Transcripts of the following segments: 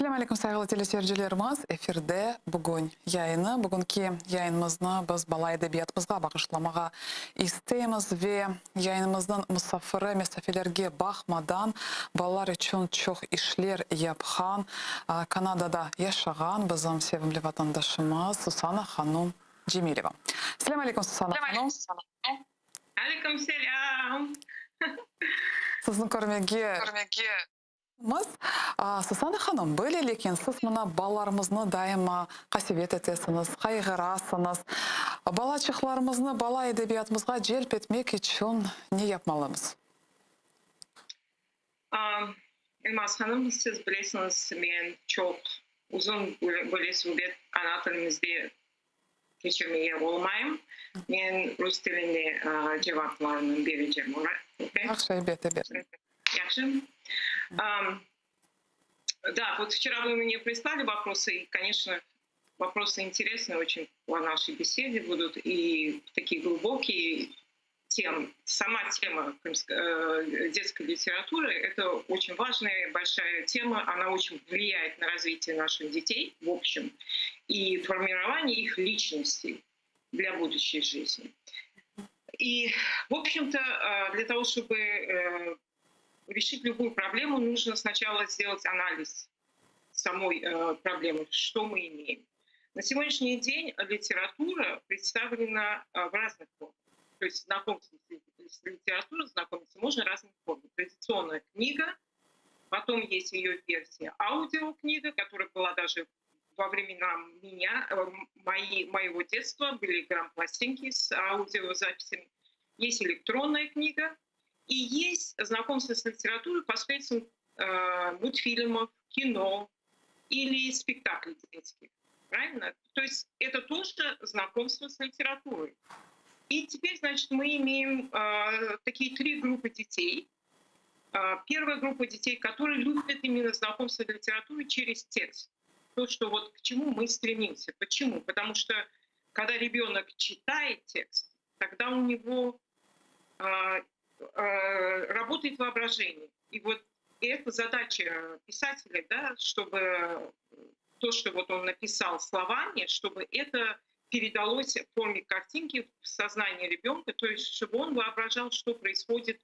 Selâm aleyküm, sayğılı teleseyircilerimiz! Efirde Bugün yayını. Bugünki yayınımıznı biz bala edebiyatımızğa bağışlamağa isteymiz ve yayınımıznıñ musafiri mesafelerge baqmadan balalar içün çoq işler yapqan, Kanadada yaşağan bizim sevimli vatandaşımız Susana hanum Cemileva. Selâm aleyküm, Susana hanum! Aleyküm selâm! Sizni körmege. Mız. Susana hanım, böyle leken siz mına balalarımıznı daima qasevet etesiñiz, qayğırasıñız. Balaçıqlarımıznı bala edebiyatımızğa celp etmek içün ne yapmalımız? Elmaz hanım, siz bilesiñiz, men çoq uzun böyle subet ana tilimizde keçirmege olmayım. Men rus tilinde cevaplarnı berecem. Yahşı, elbet, elbet. Yahşı. Да, вот вчера вы мне прислали вопросы, и, конечно, вопросы интересные очень по нашей беседе будут, и такие глубокие тем. Сама тема детской литературы – это очень важная, большая тема, она очень влияет на развитие наших детей в общем и формирование их личностей для будущей жизни. И, в общем-то, для того, чтобы решить любую проблему, нужно сначала сделать анализ самой проблемы, что мы имеем. На сегодняшний день литература представлена в разных формах. То есть знакомство с литературой знакомиться можно разными формами. Традиционная книга, потом есть ее версия аудиокнига, которая была даже во времена меня, моего детства, были грампластинки с аудиозаписями. Есть электронная книга и есть знакомство с литературой посредством мультфильмов, кино или спектаклей детских. Правильно? То есть это тоже знакомство с литературой. И теперь, значит, мы имеем такие три группы детей. Первая группа детей, которые любят именно знакомство с литературой через текст. То, что вот к чему мы стремимся. Почему? Потому что когда ребенок читает текст, тогда у него работает воображение. И вот это задача писателя, да, чтобы то, что вот он написал словами, чтобы это передалось в форме картинки в сознание ребенка, то есть чтобы он воображал, что происходит,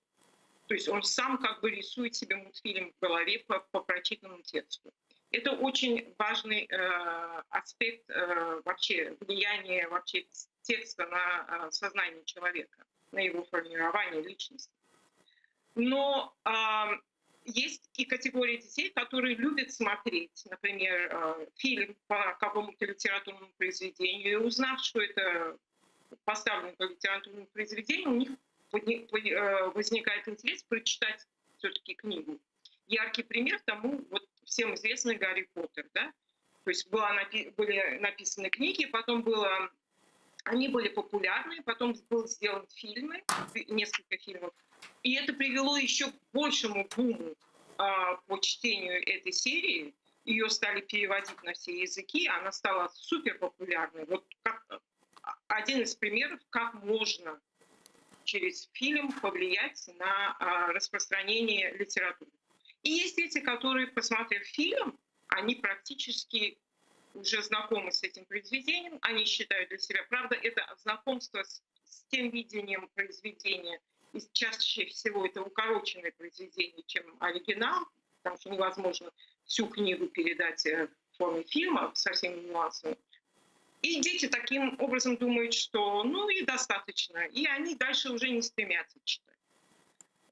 то есть он сам как бы рисует себе мультфильм в голове по прочитанному тексту. Это очень важный аспект вообще влияния вообще текста на сознание человека, на его формирование личности. Но есть и категория детей, которые любят смотреть, например, фильм по какому-то литературному произведению, и узнав, что это поставлено по литературному произведению, у них возникает интерес прочитать все-таки книгу. Яркий пример тому вот всем известный Гарри Поттер, да? То есть были написаны книги, потом они были популярны, потом был сделан фильмы, несколько фильмов. И это привело еще к большему буму по чтению этой серии. Ее стали переводить на все языки, она стала суперпопулярной. Вот как один из примеров, как можно через фильм повлиять на распространение литературы. И есть дети, которые, посмотрев фильм, они практически уже знакомы с этим произведением, они считают для себя, правда, это знакомство с тем видением произведения, и чаще всего это укороченное произведение, чем оригинал, потому что невозможно всю книгу передать в форме фильма со всеми нюансами. И дети таким образом думают, что ну и достаточно, и они дальше уже не стремятся читать.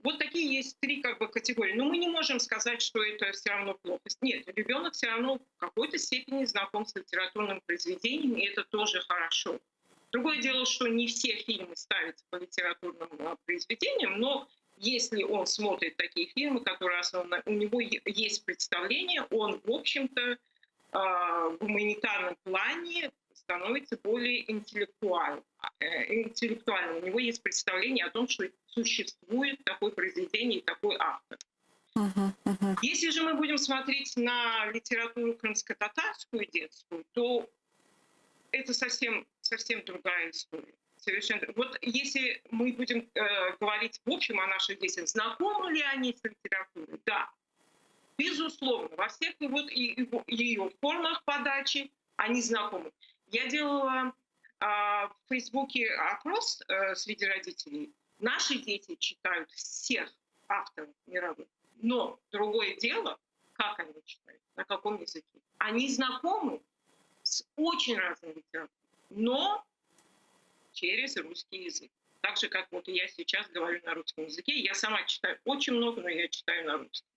Вот такие есть три как бы категории. Но мы не можем сказать, что это все равно плохо. Нет, ребенок все равно в какой-то степени знаком с литературным произведением, и это тоже хорошо. Другое дело, что не все фильмы ставятся по литературным произведениям, но если он смотрит такие фильмы, которые основаны, у него есть представление, он, в общем-то, в гуманитарном плане становится более интеллектуальным. У него есть представление о том, что существует такое произведение и такой автор. Если же мы будем смотреть на литературу крымско-татарскую детскую, то это совсем, совсем другая история. Совершенно. Вот если мы будем говорить в общем о наших детях, знакомы ли они с литературой? Да. Безусловно, во всех вот ее формах подачи они знакомы. Я делала а, в Фейсбуке опрос э, среди родителей. Наши дети читают всех авторов мировых. Но другое дело, как они читают, на каком языке. Они знакомы с очень разной литературой, но через русский язык. Так же, как вот я сейчас говорю на русском языке. Я сама читаю очень много, но я читаю на русском.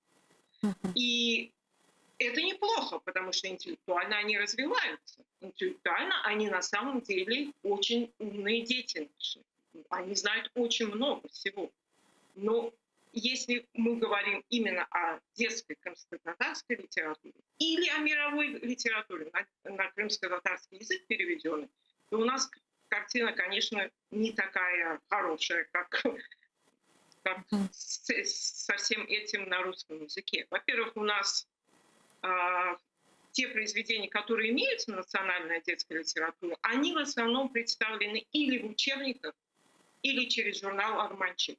И это неплохо, потому что интеллектуально они развиваются. Интеллектуально они на самом деле очень умные дети наши. Они знают очень много всего. Но если мы говорим именно о детской крымско-татарской литературе или о мировой литературе на, на крымско-татарский язык переведенной, то у нас картина, конечно, не такая хорошая, как, как с, со всем этим на русском языке. Во-первых, у нас э, те произведения, которые имеются в национальной детской литературе, они в основном представлены или в учебниках, или через журнал «Арманчик».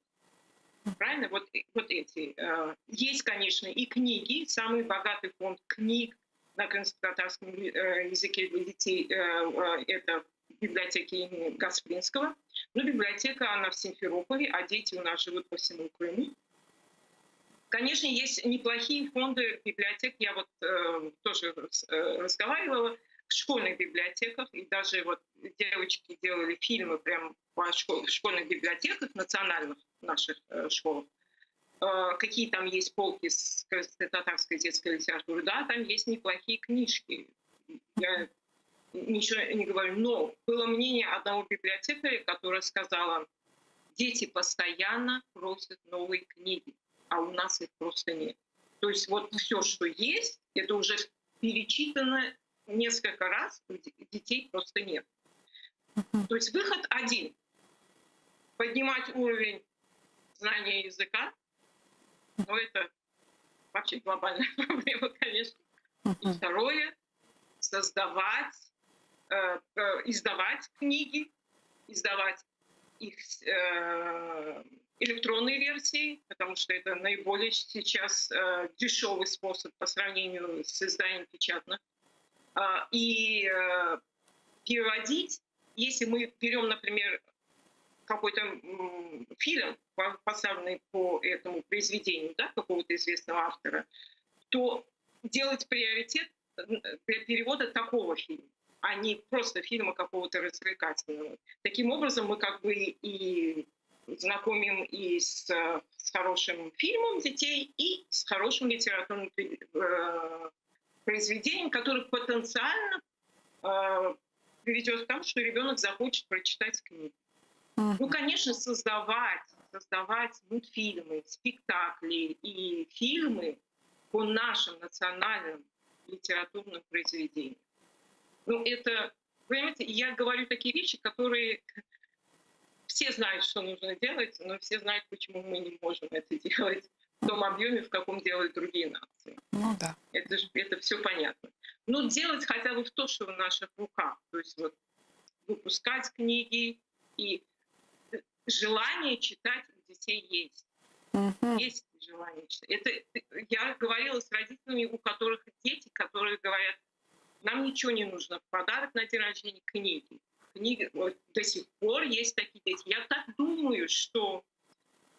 Правильно? Вот, вот эти. Э, есть, конечно, и книги. Самый богатый фонд книг на крымско-татарском э, языке для детей э, это библиотеки имени Гаспринского. Но библиотека, она в Симферополе, а дети у нас живут по всему Крыму. Конечно, есть неплохие фонды библиотек. Я вот э, тоже разговаривала в школьных библиотеках, и даже вот девочки делали фильмы прямо по школ, в школьных библиотеках, национальных наших э, школах. Э, какие там есть полки с татарской детской литературой? Да, там есть неплохие книжки. Я ничего не говорю. Но было мнение одного библиотекаря, которая сказала, дети постоянно просят новые книги, а у нас их просто нет. То есть вот все, что есть, это уже перечитано несколько раз, детей просто нет. То есть выход один — поднимать уровень знания языка, но это вообще глобальная проблема, конечно. И второе — создавать, э, э, издавать книги, издавать их э, электронные версии, потому что это наиболее сейчас дешевый способ по сравнению с изданием печатных. А, и переводить, если мы берем, например, какой-то фильм, поставленный по этому произведению, да, какого-то известного автора, то делать приоритет для перевода такого фильма, а не просто фильма какого-то развлекательного. Таким образом, мы как бы и знакомим и с, с хорошим фильмом детей, и с хорошим литературным э, произведением, которое потенциально э, приведет к тому, что ребенок захочет прочитать книгу. Mm-hmm. Ну, конечно, создавать, создавать мультфильмы, спектакли и фильмы по нашим национальным литературным произведениям. Ну, это, понимаете, я говорю такие вещи, которые все знают, что нужно делать, но все знают, почему мы не можем это делать в том объеме, в каком делают другие нации. Ну да. Это, это все понятно. Но делать хотя бы в то, что в наших руках. То есть вот выпускать книги и желание читать у детей есть. Mm-hmm. Есть желание читать. Это я говорила с родителями, у которых дети, которые говорят, нам ничего не нужно в подарок на день рождения книги. Книги вот, до сих пор есть такие дети. Я так думаю, что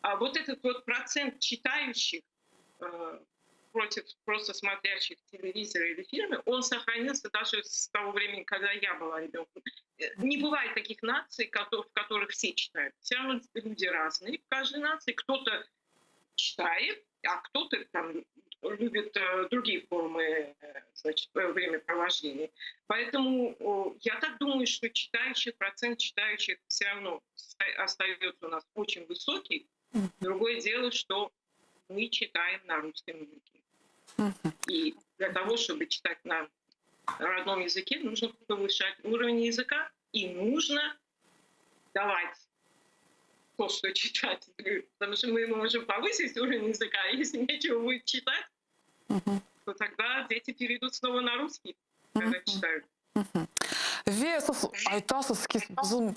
а вот этот вот процент читающих э, против просто смотрящих телевизор или фильмы, он сохранился даже с того времени, когда я была ребенком. Э, не бывает таких наций, в которых все читают. Все равно люди разные в каждой нации. Кто-то читает, а кто-то там любит э, другие формы э, значит, времяпровождения. Поэтому я так думаю, что читающих, процент читающих все равно остается у нас очень высокий. Другое дело, что мы читаем на русском языке. И для того, чтобы читать на родном языке, нужно повышать уровень языка и нужно давать то, что читать. Потому что мы можем повысить уровень языка, а если нечего будет читать, то тогда дети перейдут снова на русский, когда читают. Ve siz aytasız ki, bizim,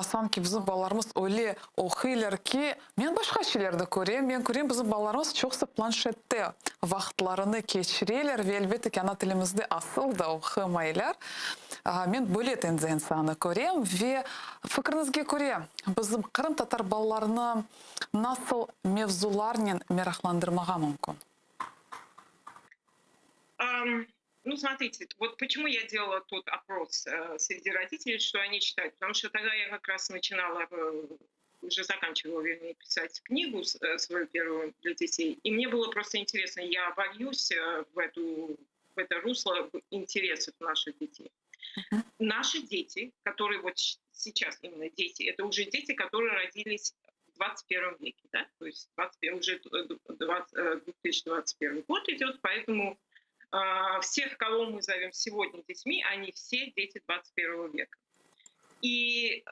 sanki bizim balalarımız öyle oquylar ki, men başqa şeylerni körem, men körem, bizim balalarımız çoqusı planşette vaqıtlarını keçireler ve, elbette ki, ana tilimizde asıl da oqumaylar. Men böyle tendentsiyanı körem ve fikriñizge köre, bizim qırımtatar balalarını nasıl mevzularnen meraqlandırmağa mümkün? Ну, смотрите, вот почему я делала тот опрос среди родителей, что они читают. Потому что тогда я как раз начинала, уже заканчивала, вернее, писать книгу свою первую для детей. И мне было просто интересно, я вольюсь в это русло интересов наших детей. Наши дети, которые вот сейчас именно дети, это уже дети, которые родились в 21 веке, да? То есть 21, уже 20, 2021 год идет, поэтому всех, кого мы зовем сегодня детьми, они все дети 21 века. И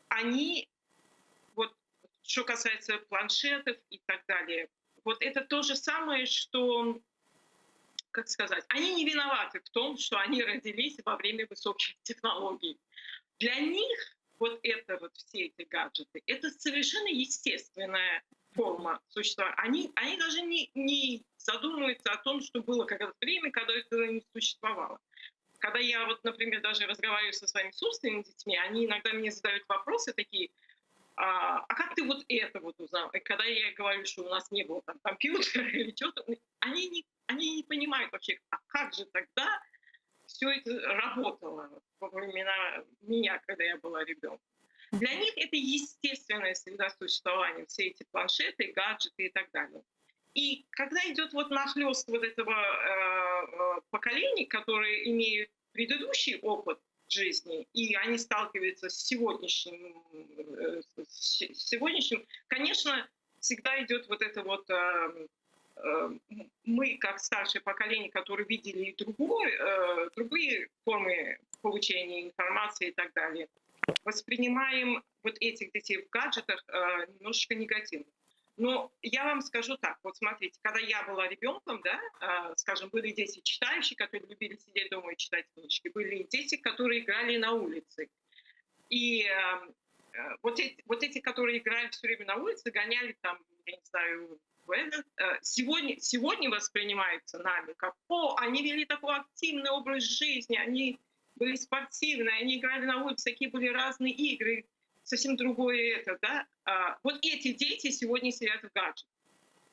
они, вот, что касается планшетов и так далее, вот это то же самое, что, как сказать, они не виноваты в том, что они родились во время высоких технологий. Для них вот это вот все эти гаджеты, это совершенно естественная форма существования. Они даже не задумываются о том, что было когда-то время, когда этого не существовало. Когда я, вот, например, даже разговариваю со своими собственными детьми, они иногда мне задают вопросы такие, а как ты вот это вот узнал? И когда я говорю, что у нас не было там компьютера или чего-то, они не понимают вообще, а как же тогда все это работало во времена меня, когда я была ребенком. Для них это естественная среда существования, все эти планшеты, гаджеты и так далее. И когда идет вот нахлёст вот этого поколения, которые имеют предыдущий опыт жизни, и они сталкиваются с сегодняшним, конечно, всегда идет вот это вот мы, как старшее поколение, которые видели и другие формы получения информации и так далее, воспринимаем вот этих детей в гаджетах немножечко негативно. Но я вам скажу так, вот смотрите, когда я была ребенком, да, скажем, были дети читающие, которые любили сидеть дома и читать книжки, были дети, которые играли на улице. И вот эти, которые играли все время на улице, гоняли там, я не знаю, в этот, сегодня воспринимаются нами как, о, они вели такой активный образ жизни, они были спортивные, они играли на улице, такие были разные игры, совсем другое это, да. Вот эти дети сегодня сидят в гаджетах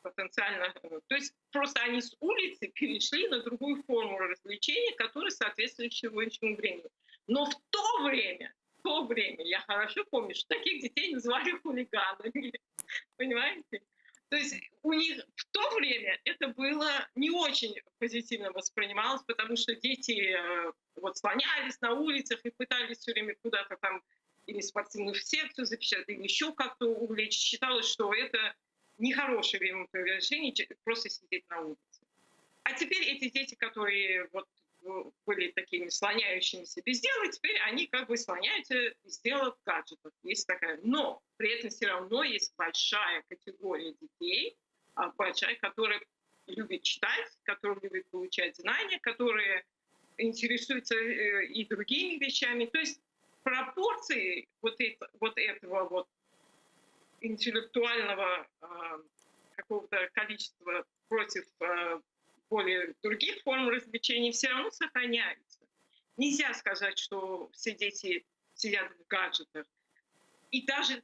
потенциально. То есть просто они с улицы перешли на другую форму развлечения, которая соответствует сегодняшнему времени. Но в то время, я хорошо помню, что таких детей называли хулиганами, понимаете? То есть у них в то время это было не очень позитивно воспринималось, потому что дети вот слонялись на улицах и пытались все время куда-то там или спортивную секцию записать, или еще как-то увлечь. Считалось, что это нехорошее времяпровождение, просто сидеть на улице. А теперь эти дети, которые вот были такими слоняющимися без дела, теперь они как бы слоняются без дела в гаджетах. Есть такая. Но при этом все равно есть большая категория детей, большая, которая любит читать, которая любит получать знания, которые интересуются и другими вещами. То есть пропорции вот этого вот интеллектуального какого-то количества против более других форм развлечений все равно сохраняются. Нельзя сказать, что все дети сидят в гаджетах. И даже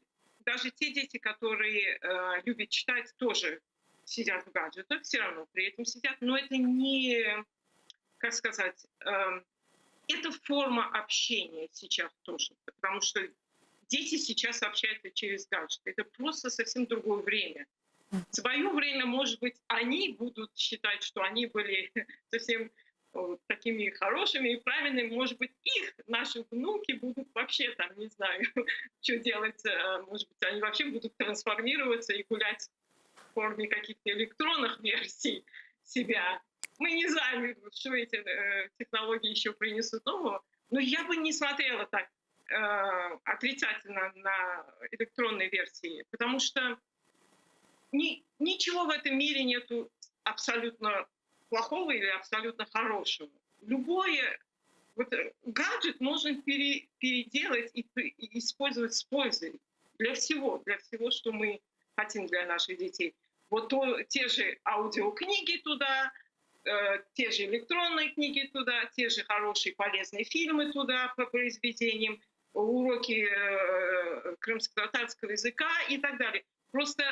те дети, которые любят читать, тоже сидят в гаджетах, все равно при этом сидят. Но это не, как сказать, это форма общения сейчас тоже. Потому что дети сейчас общаются через гаджеты. Это просто совсем другое время. В свое время, может быть, они будут считать, что они были совсем такими хорошими и правильными. Может быть, их, наши внуки, будут вообще там, не знаю, что делать. Может быть, они вообще будут трансформироваться и гулять в форме каких-то электронных версий себя. Мы не знаем, что эти технологии еще принесут нового. Но я бы не смотрела так отрицательно на электронные версии, потому что ничего в этом мире нету абсолютно плохого или абсолютно хорошего. Любое вот Вот гаджет можно переделать и использовать с пользой для всего, что мы хотим для наших детей. Вот те же аудиокниги туда, те же электронные книги туда, те же хорошие полезные фильмы туда по произведениям, уроки крымско-татарского языка и так далее. Просто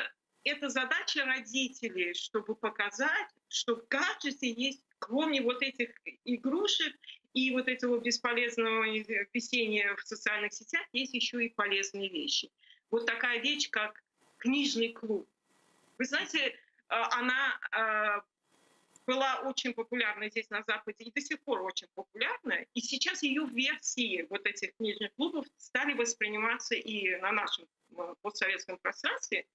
это задача родителей, чтобы показать, что в гаджете есть, кроме вот этих игрушек и вот этого бесполезного висения в социальных сетях, есть еще и полезные вещи. Вот такая вещь, как книжный клуб. Вы знаете, она была очень популярна здесь, на Западе, и до сих пор очень популярна. И сейчас ее версии вот этих книжных клубов стали восприниматься и на нашем постсоветском пространстве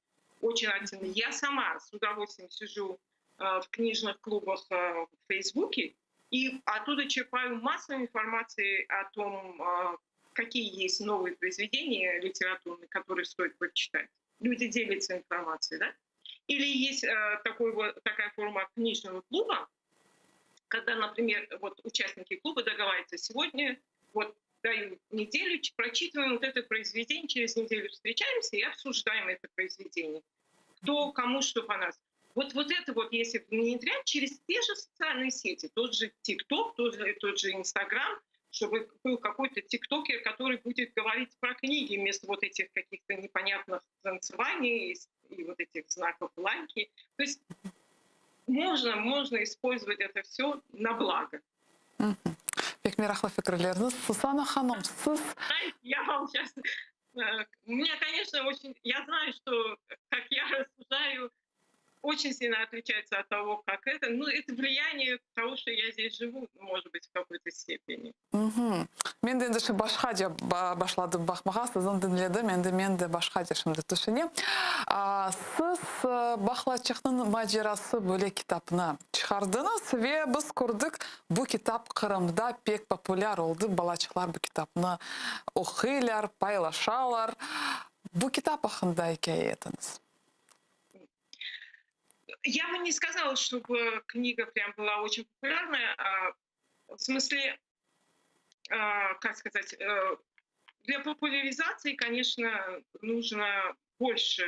очень активно. Я сама с удовольствием сижу в книжных клубах в Фейсбуке и оттуда черпаю массу информации о том, какие есть новые произведения литературные, которые стоит прочитать. Люди делятся информацией, да? Или есть такая форма книжного клуба, когда, например, вот участники клуба договариваются: сегодня вот даю неделю, прочитываем вот это произведение, через неделю встречаемся и обсуждаем это произведение. Кто кому что понравилось. Вот это вот, если внедрять через те же социальные сети, тот же ТикТок, тот же Инстаграм, чтобы был какой-то тиктокер, который будет говорить про книги вместо вот этих каких-то непонятных танцеваний и вот этих знаков лайки. То есть можно использовать это все на благо. Pek meraqlı fikirleriñiz. Susana hanım, siz Я вам сейчас... У меня, конечно, очень... Я знаю, что, как я рассуждаю, очень сильно отличается от того, как это. Ну, это влияние того, что я здесь живу, может быть, в какой-то степени. Мгм. Men de endi şu başqaca başladım baqmağa, sizni diñledim, endi men de başqaca şimdi tüşünem. Siz Baqlaçıqnıñ macerası böyle kitapnı çıqardıñız ve biz kördik, bu kitap Qırımda pek populâr oldı, balaçıqlar bu kitapnı oquylar, paylaşalar. Bu kitap aqqında ikâye etiñiz. Я бы не сказала, чтобы книга прям была очень популярная. В смысле, как сказать, для популяризации, конечно, нужно больше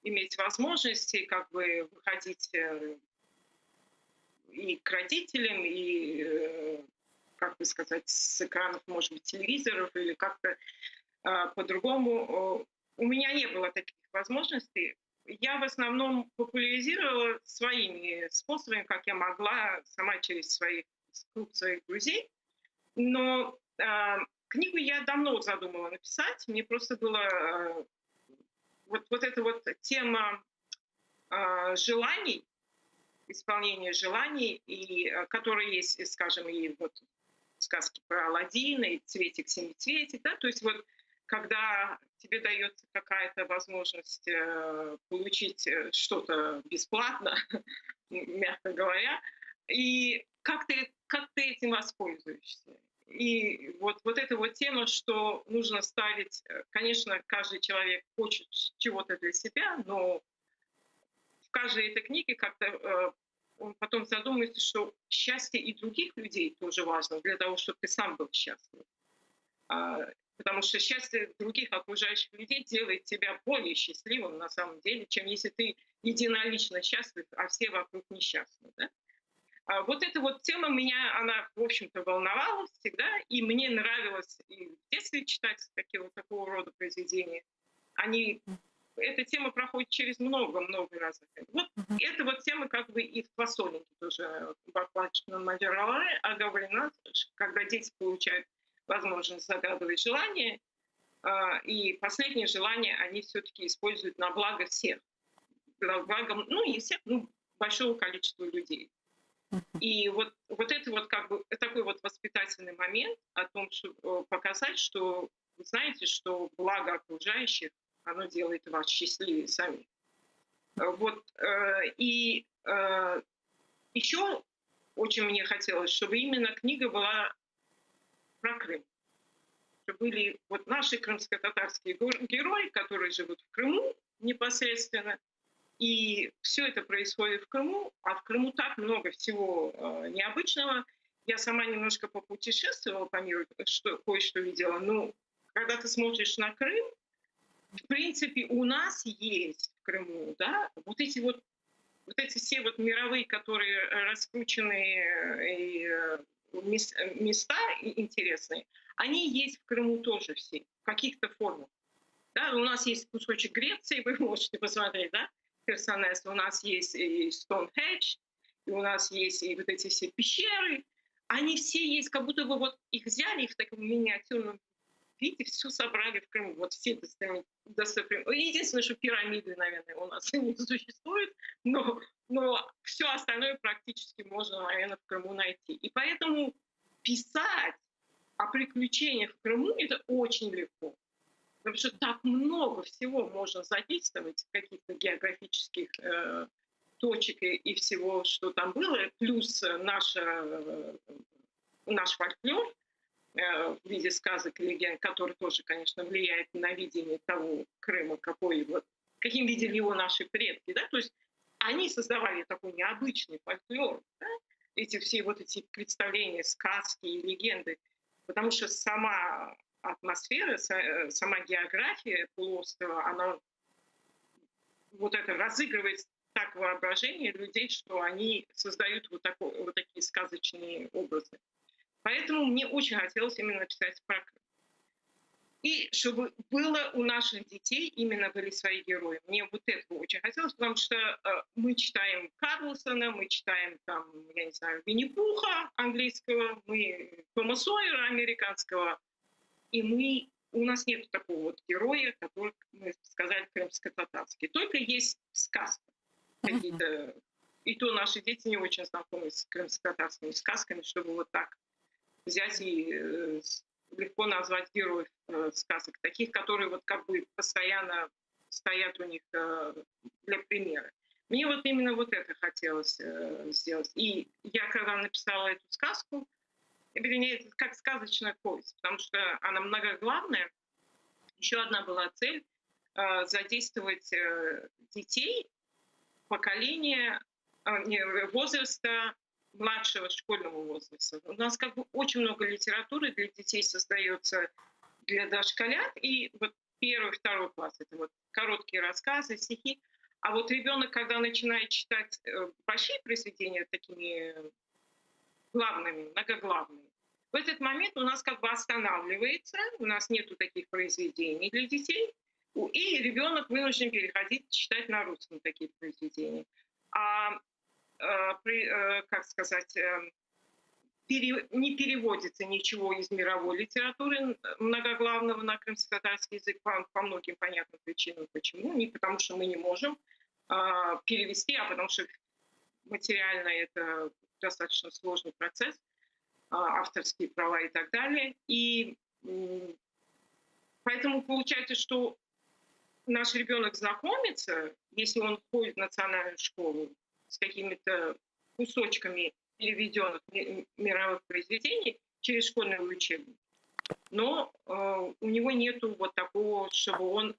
иметь возможности как бы выходить и к родителям, и, как бы сказать, с экранов, может быть, телевизоров или как-то по-другому. У меня не было таких возможностей. Я в основном популяризировала своими способами, как я могла, сама через своих, круг своих друзей. Но книгу я давно задумала написать. Мне просто было вот эта вот тема желаний, исполнение желаний, и которые есть, скажем, и вот сказки про Аладдина, и Цветик-семицветик, да, то есть вот когда тебе дается какая-то возможность получить что-то бесплатно, мягко говоря, и как ты этим воспользуешься. И вот эта вот тема, что нужно ставить, конечно, каждый человек хочет чего-то для себя, но в каждой этой книге как-то он потом задумается, что счастье и других людей тоже важно для того, чтобы ты сам был счастлив. Потому что счастье других окружающих людей делает тебя более счастливым на самом деле, чем если ты единолично счастлив, а все вокруг несчастны. Да? Вот эта вот тема меня, она, в общем-то, волновала всегда, и мне нравилось и в детстве читать такого рода произведения. Эта тема проходит через много-много разных. Вот Мгм. эта вот тема как бы и в «Фасолинке» тоже Baqlaçıqnıñ maceraları оговорена, когда дети получают возможность загадывать желание, и последнее желание они все-таки используют на благо всех. На благо, ну, не всех, ну, большого количества людей. Мгм. И вот это вот как бы такой вот воспитательный момент о том, что показать, что вы знаете, что благо окружающих, оно делает вас счастливее сами. И еще очень мне хотелось, чтобы именно книга была про Крым. Чтобы были вот наши крымско-татарские герои, которые живут в Крыму непосредственно, и все это происходит в Крыму, а в Крыму так много всего необычного. Я сама немножко попутешествовала по миру, что, кое-что видела. Но когда ты смотришь на Крым, в принципе, у нас есть в Крыму, да, вот эти вот, вот эти все вот мировые, которые раскрученные и места интересные, они есть в Крыму тоже все, в каких-то формах. Да, у нас есть кусочек Греции, вы можете посмотреть, да, Херсонес, у нас есть и Стоунхендж, и у нас есть и вот эти все пещеры, они все есть, как будто бы вот их взяли и в таком миниатюрном виде все собрали в Крыму. Вот все достопримечательности. Единственное, что пирамиды, наверное, у нас не существует, но все остальное практически можно, наверное, в Крыму найти. И поэтому писать о приключениях в Крыму это очень легко. Потому что так много всего можно задействовать, каких-то географических точек и всего, что там было, плюс наш фольклор в виде сказок и легенд, который тоже, конечно, влияет на видение того Крыма, каким видели его наши предки. Да? То есть они создавали такой необычный фольклор, да? Эти все вот эти представления, сказки и легенды, потому что сама атмосфера, сама география полуострова, она вот это разыгрывает так воображение людей, что они создают вот такие сказочные образы. Поэтому мне очень хотелось именно написать про Крым. И чтобы было у наших детей, именно были свои герои. Мне вот этого очень хотелось, потому что мы читаем Карлсона, мы читаем там, я не знаю, Винни-Пуха английского, мы Тома Сойера американского, и у нас нет такого героя, который, мы сказали, крымско-татарский. Только есть сказка. Какие-то... И то наши дети не очень знакомы с крымско-татарскими сказками, чтобы вот так взять и легко назвать героев сказок, таких, которые постоянно стоят у них для примера. Мне именно это хотелось сделать. И я, когда написала эту сказку, вернее, это как сказочная повесть, потому что она многоглавная. Еще одна была цель задействовать детей поколения не, возраста, младшего школьного возраста. У нас очень много литературы для детей создается для дошколят, и первый, второй класс — это короткие рассказы, стихи. А вот ребенок, когда начинает читать большие произведения такими главными, многоглавными, в этот момент у нас останавливается, у нас нету таких произведений для детей, и ребенок вынужден переходить читать на русском такие произведения. А при как сказать пере-, не переводится ничего из мировой литературы многоглавного на крымско-татарский язык по многим понятным причинам. Почему? Не потому что мы не можем перевести, а потому что материально это достаточно сложный процесс, авторские права и так далее. И поэтому получается, что наш ребенок знакомится, если он ходит в национальную школу, с какими-то кусочками переведенных мировых произведений через школьный учебник. Но у него нету такого, чтобы он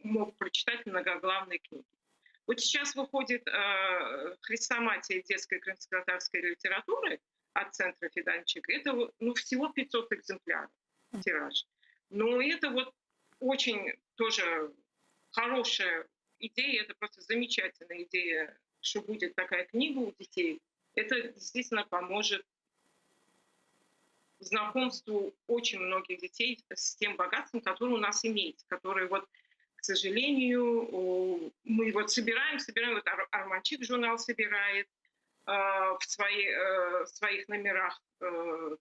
мог прочитать многоглавные книги. Сейчас выходит хрестоматия детской крымско-татарской литературы от центра Фиданчик. Это всего 500 экземпляров тираж. Но это очень тоже хорошая идея, это просто замечательная идея, что будет такая книга у детей. Это действительно поможет знакомству очень многих детей с тем богатством, которое у нас имеется, которое, к сожалению, мы собираем, собираем, Арманчик журнал собирает в своих номерах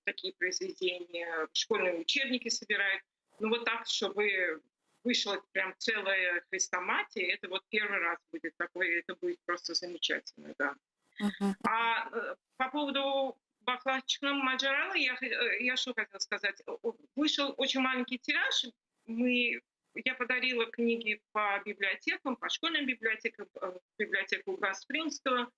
такие произведения, школьные учебники собирает. Но так, чтобы вышла прям целая хрестоматия, это первый раз будет такое, это будет просто замечательно, да. А по поводу Баклачного Маджарала, я что хотела сказать. Вышел очень маленький тираж. Я подарила книги по библиотекам, по школьным библиотекам, в библиотеку Гаспринского.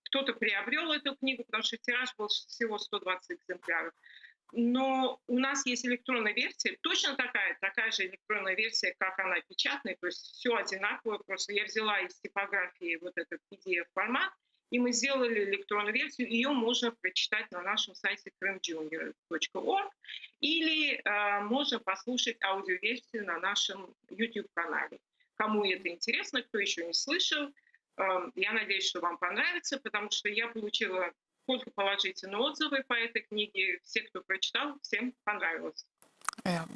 Кто-то приобрел эту книгу, потому что тираж был всего 120 экземпляров. Но у нас есть электронная версия, точно такая же электронная версия, как она печатная, то есть все одинаково, просто я взяла из типографии этот пи ди эф-формат И мы сделали электронную версию, ее можно прочитать на нашем сайте krymjunior.org или можно послушать аудиоверсию на нашем YouTube-канале. Кому это интересно, кто еще не слышал, я надеюсь, что вам понравится, потому что я получила только положительные отзывы по этой книге. Все, кто прочитал, всем понравилось.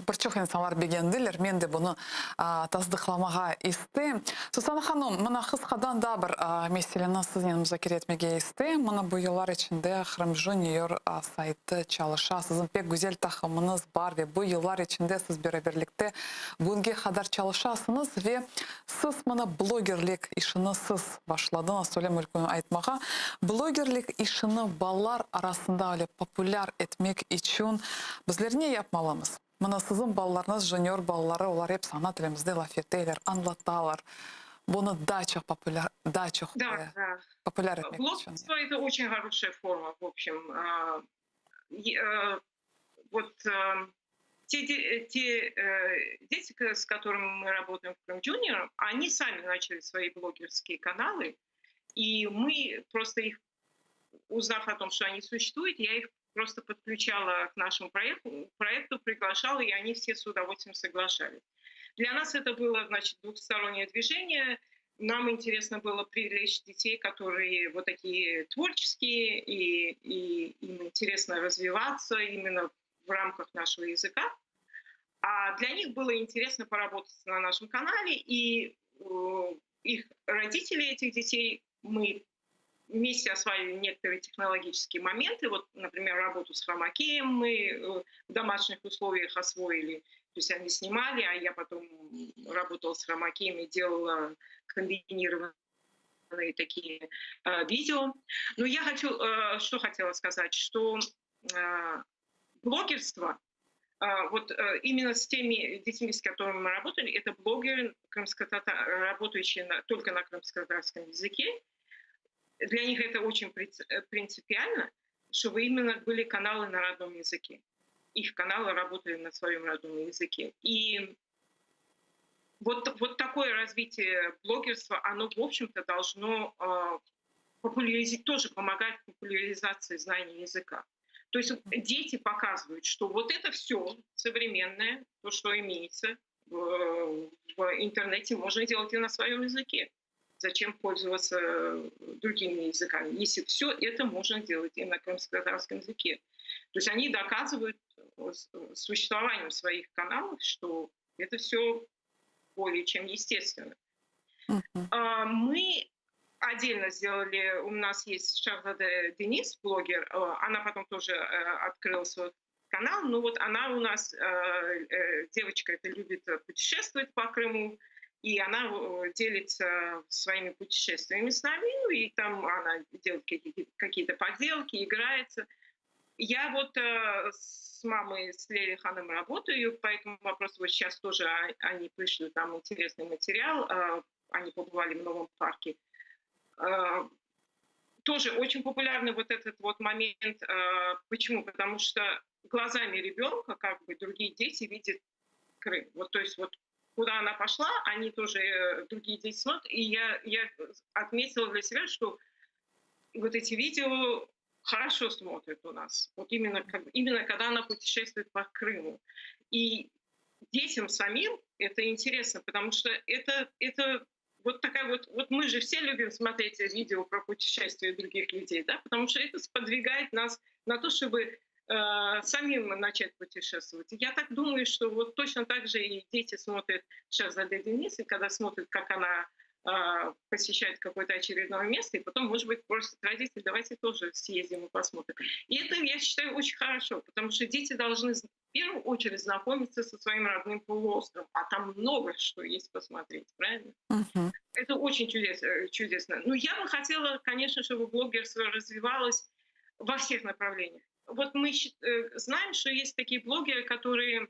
Bir çoq insanlar begendiler, men de bunı tasdıqlamağa isteyim. Susana hanım, mına qısqadan daa bir meseleni siznen muzakere etmege isteyim. Mına bu yıllar içinde Qırım Junior saytı çalışa, siziñ pek güzel taqımıñız bar ve bu yıllar içinde siz beraberlikte bugünge qadar çalışasıñız ve siz mına blogerlik işini siz başladıñız, öyle mümkün aytmağa. Blogerlik işini balalar arasında öyle populâr etmek içün bizler ne yapmalımız? Mına siziñ balalarıñız, junior balaları, olar episi ana tilimizde laf eteler, añlatalar. Bunı daa çoq populâr, daa çoq populâr etmek içün. Блогерство это очень хорошая форма, в общем. Вот те дети, с которыми мы работаем в Крым Junior, они сами начали свои блогерские каналы, и мы просто их, узнав о том, что они существуют, я их просто подключала к нашему проекту, приглашала, и они все с удовольствием соглашались. Для нас это было, значит, двухстороннее движение. Нам интересно было привлечь детей, которые вот такие творческие, и им интересно развиваться именно в рамках нашего языка. А для них было интересно поработать на нашем канале, и их родители этих детей, мы вместе осваивали некоторые технологические моменты. Вот, например, работу с хромакеем мы в домашних условиях освоили. То есть они снимали, а я потом работала с хромакеем и делала комбинированные такие видео. Но я хочу, что хотела сказать, что блогерство, вот именно с теми детьми, с которыми мы работали, это блогеры, работающие только на крымско-татарском языке. Для них это очень принципиально, чтобы именно были каналы на родном языке. Их каналы работали на своем родном языке. И вот такое развитие блогерства, оно, в общем-то, должно тоже помогать популяризации знания языка. То есть дети показывают, что вот это все современное, то, что имеется в интернете, можно делать и на своем языке. Зачем пользоваться другими языками, если все это можно делать и на крымско-татарском языке. То есть они доказывают существованием своих каналов, что это все более чем естественно. Мы отдельно сделали, у нас есть Шахзада Денис, блогер, она потом тоже открыла свой канал, но вот она у нас, девочка эта любит путешествовать по Крыму, и она делится своими путешествиями с нами, ну и там она делает какие-то поделки, играется. Я вот с мамой, с Лелей Ханом работаю, по этому вопросу вот сейчас тоже они пришлют нам интересный материал, они побывали в новом парке. Тоже очень популярный вот этот вот момент. Почему? Потому что глазами ребенка как бы другие дети видят Крым. Вот, то есть вот куда она пошла, они тоже, другие дети смотрят. И я отметила для себя, что вот эти видео хорошо смотрят у нас. Вот именно когда она путешествует по Крыму. И детям самим это интересно, потому что это вот такая вот, вот мы же все любим смотреть видео про путешествия других людей, да, потому что это сподвигает нас на то, чтобы самим начать путешествовать. Я так думаю, что вот точно так же и дети смотрят Шахзаде Денис, и когда смотрят, как она посещает какое-то очередное место, и потом, может быть, просят родителей, давайте тоже съездим и посмотрим. И это, я считаю, очень хорошо, потому что дети должны в первую очередь знакомиться со своим родным полуостровом, а там много что есть посмотреть, правильно? Это очень чудесно. Но я бы хотела, конечно, чтобы блогерство развивалось во всех направлениях. Вот мы знаем, что есть такие блогеры, которые...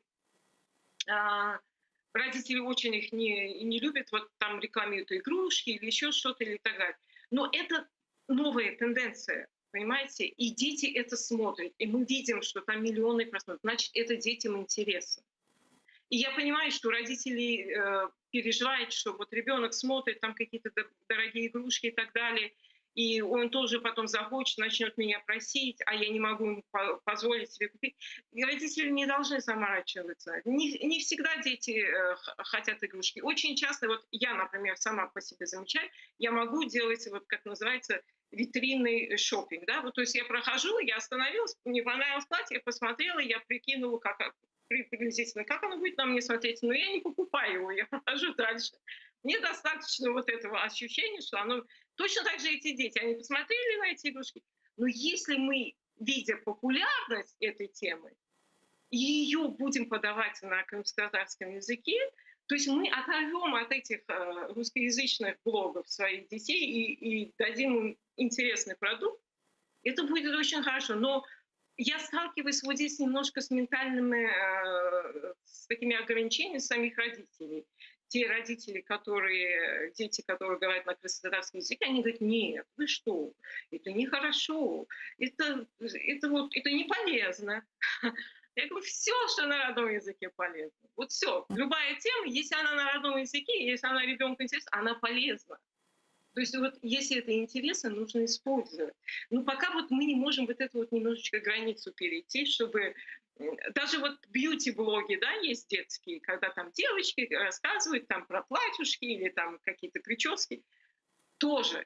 родители очень их не любят, вот там рекламируют игрушки или еще что-то или так далее. Но это новая тенденция, понимаете? И дети это смотрят, и мы видим, что там миллионы просмотров. Значит, это детям интересно. И я понимаю, что родители переживают, что вот ребенок смотрит там какие-то дорогие игрушки и так далее. И он тоже потом захочет, начнет меня просить, а я не могу ему позволить себе купить. И родители не должны заморачиваться. Не всегда дети хотят игрушки. Очень часто, вот я, например, сама по себе замечаю, я могу делать, вот как называется, витринный шопинг. Да? Вот, то есть я прохожу, я остановилась, мне понравилось платье, я посмотрела, я прикинула, как, приблизительно, как оно будет на мне смотреться, но я не покупаю его, я прохожу дальше. Мне достаточно вот этого ощущения, что оно... Точно так же эти дети, они посмотрели на эти игрушки, но если мы, видя популярность этой темы, ее будем подавать на крымско-татарском языке, то есть мы оторвем от этих русскоязычных блогов своих детей и дадим им интересный продукт, это будет очень хорошо. Но я сталкиваюсь вот здесь немножко с ментальными, с такими ограничениями самих родителей. Те родители, которые, дети, которые говорят на крымско-татарском языке, они говорят, нет, вы что, это нехорошо, это не полезно. Я говорю, все, что на родном языке полезно. Вот все. Любая тема, если она на родном языке, если она ребенку интересна, она полезна. То есть если это интересно, нужно использовать. Но пока мы не можем эту немножечко границу перейти, чтобы... Даже бьюти-блоги, да, есть детские, когда девочки рассказывают про платьюшки или какие-то прически. Тоже,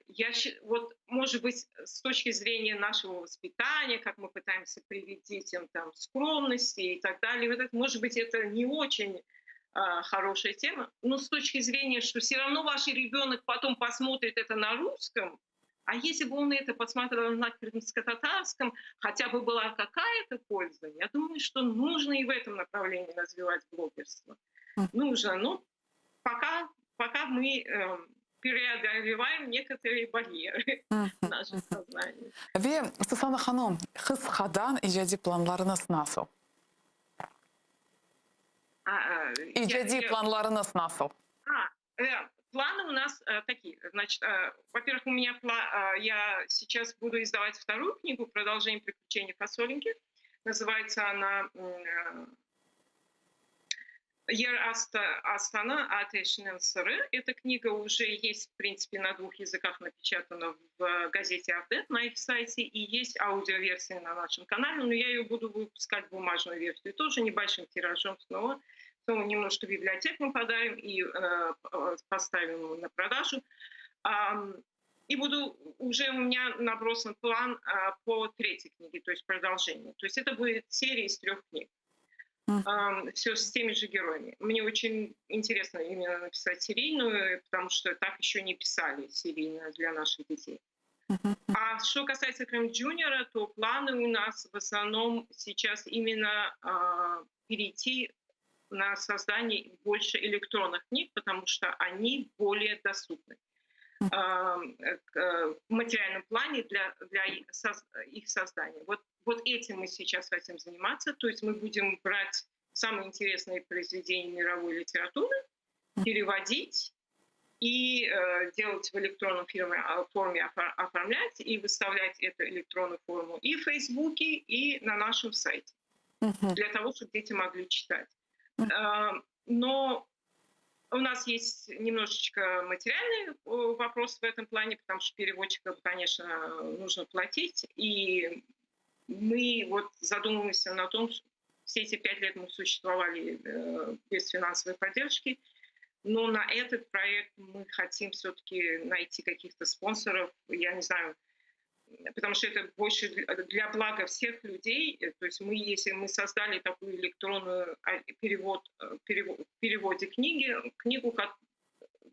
может быть, с точки зрения нашего воспитания, как мы пытаемся привить детям скромности и так далее, может быть, это не очень хорошая тема, но с точки зрения, что все равно ваш ребенок потом посмотрит это на русском, а если бы он это посмотрел на крымско-татарском, хотя бы была какая-то польза, я думаю, что нужно и в этом направлении развивать блогерство. Нужно, но пока мы преодолеваем некоторые барьеры в нашем сознании. Ve, Susana hanım, qısqadan icadiy planlarıñız nasıl? İcadiy planlarıñız nasıl? Планы у нас такие. Во-первых, я сейчас буду издавать вторую книгу «Продолжение приключений Фасолинки». Называется она Yer astınıñ ateşiniñ sırı. Эта книга уже есть, в принципе, на двух языках напечатана в газете «Авдет» на их сайте, и есть аудиоверсия на нашем канале, но я ее буду выпускать бумажную версию тоже небольшим тиражом снова. Снова немножко библиотек мы подарим и поставим на продажу. И уже у меня набросан план по третьей книге, то есть продолжение. То есть это будет серия из 3 книг. Все с теми же героями. Мне очень интересно именно написать серийную, потому что так еще не писали серийно для наших детей. А что касается Крым Джуниора, то планы у нас в основном сейчас именно перейти на создание больше электронных книг, потому что они более доступны. В материальном плане для их создания. Вот этим мы сейчас хотим заниматься. То есть мы будем брать самые интересные произведения мировой литературы, переводить и делать в электронной форме оформлять и выставлять эту электронную форму и в Фейсбуке, и на нашем сайте, для того, чтобы дети могли читать. Но у нас есть немножечко материальный вопрос в этом плане, потому что переводчикам, конечно, нужно платить. И мы задумываемся на том, что все эти 5 лет мы существовали без финансовой поддержки, но на этот проект мы хотим все-таки найти каких-то спонсоров, я не знаю, потому что это больше для блага всех людей. То есть если мы создали такую электронную, а, перевод переводе книги, книгу, как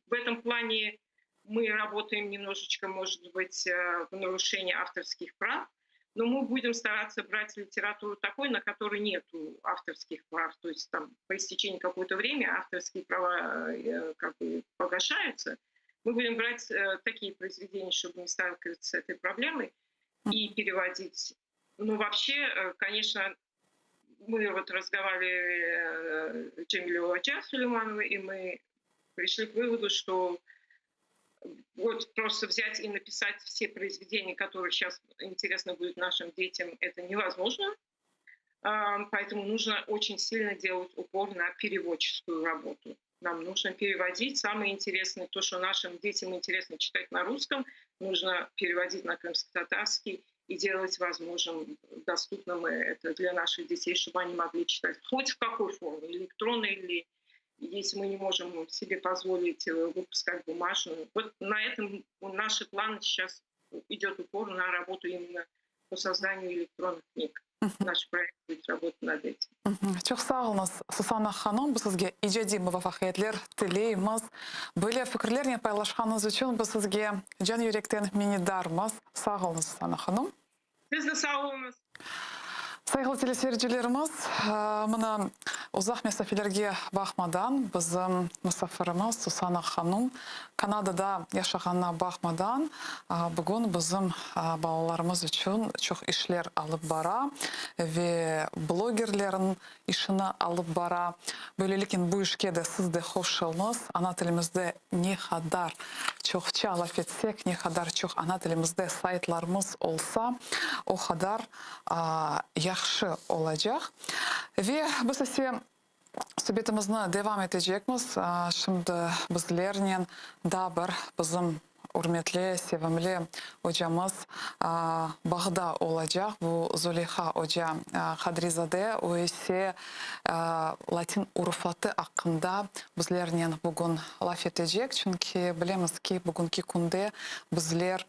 в этом плане мы работаем немножечко, может быть, в нарушении авторских прав, но мы будем стараться брать литературу такой, на которой нету авторских прав. То есть по истечении какого-то времени авторские права погашаются. Мы будем брать такие произведения, чтобы не сталкиваться с этой проблемой, и переводить. Но вообще, конечно, мы разговаривали с Джемилевой Оджа Сулеймановой, и мы пришли к выводу, что просто взять и написать все произведения, которые щас интересны будут нашим детям, это невозможно. Поэтому нужно очень сильно делать упор на переводческую работу. Нам нужно переводить. Самое интересное, то, что нашим детям интересно читать на русском, нужно переводить на крымско-татарский и делать возможным, доступным это для наших детей, чтобы они могли читать хоть в какой форме, электронной или если мы не можем себе позволить э, выпускать бумажную. Вот на этом наши планы сейчас идет упор на работу именно по созданию электронных книг. Наш проект будет работать над этим. Çoq sağ oluñız, Susanna hanım, biz sizge icadiy muvafaqiyetler tileymiz. Böyle fikirlernen paylaşqanıñız içün biz sizge can-yürekten minnetdarmız. Sağ oluñız, Susanna hanım. Siz de sağ oluñız. Sayğılı teleseyircilerimiz, mına, uzaq mesafelerge baqmadan, bizim musafirimiz Susanna hanım Kanadada yaşağanına baqmadan, bugün bizim balalarımız içün çoq işler alıp bara ve blogerlerniñ işini alıp bara. Böyleliknen bu işke de siz de qoşulıñız. Ana tilimizde ne qadar çoqça laf etsek, ne qadar çoq ana tilimizde saytlarımız olsa, o qadar yahşı olacaq. Ve biz ise subetimizni devam etecekmiz. Şimdi bizlernen daa bir bizim ürmetli, sevimli ocamız bağda olacaq. Bu Zuleyha oca Qadrizade, o ise latin urufatı aqqında bizlernen bugün laf etecek. Çünki bilemiz ki, bugünki künde bizler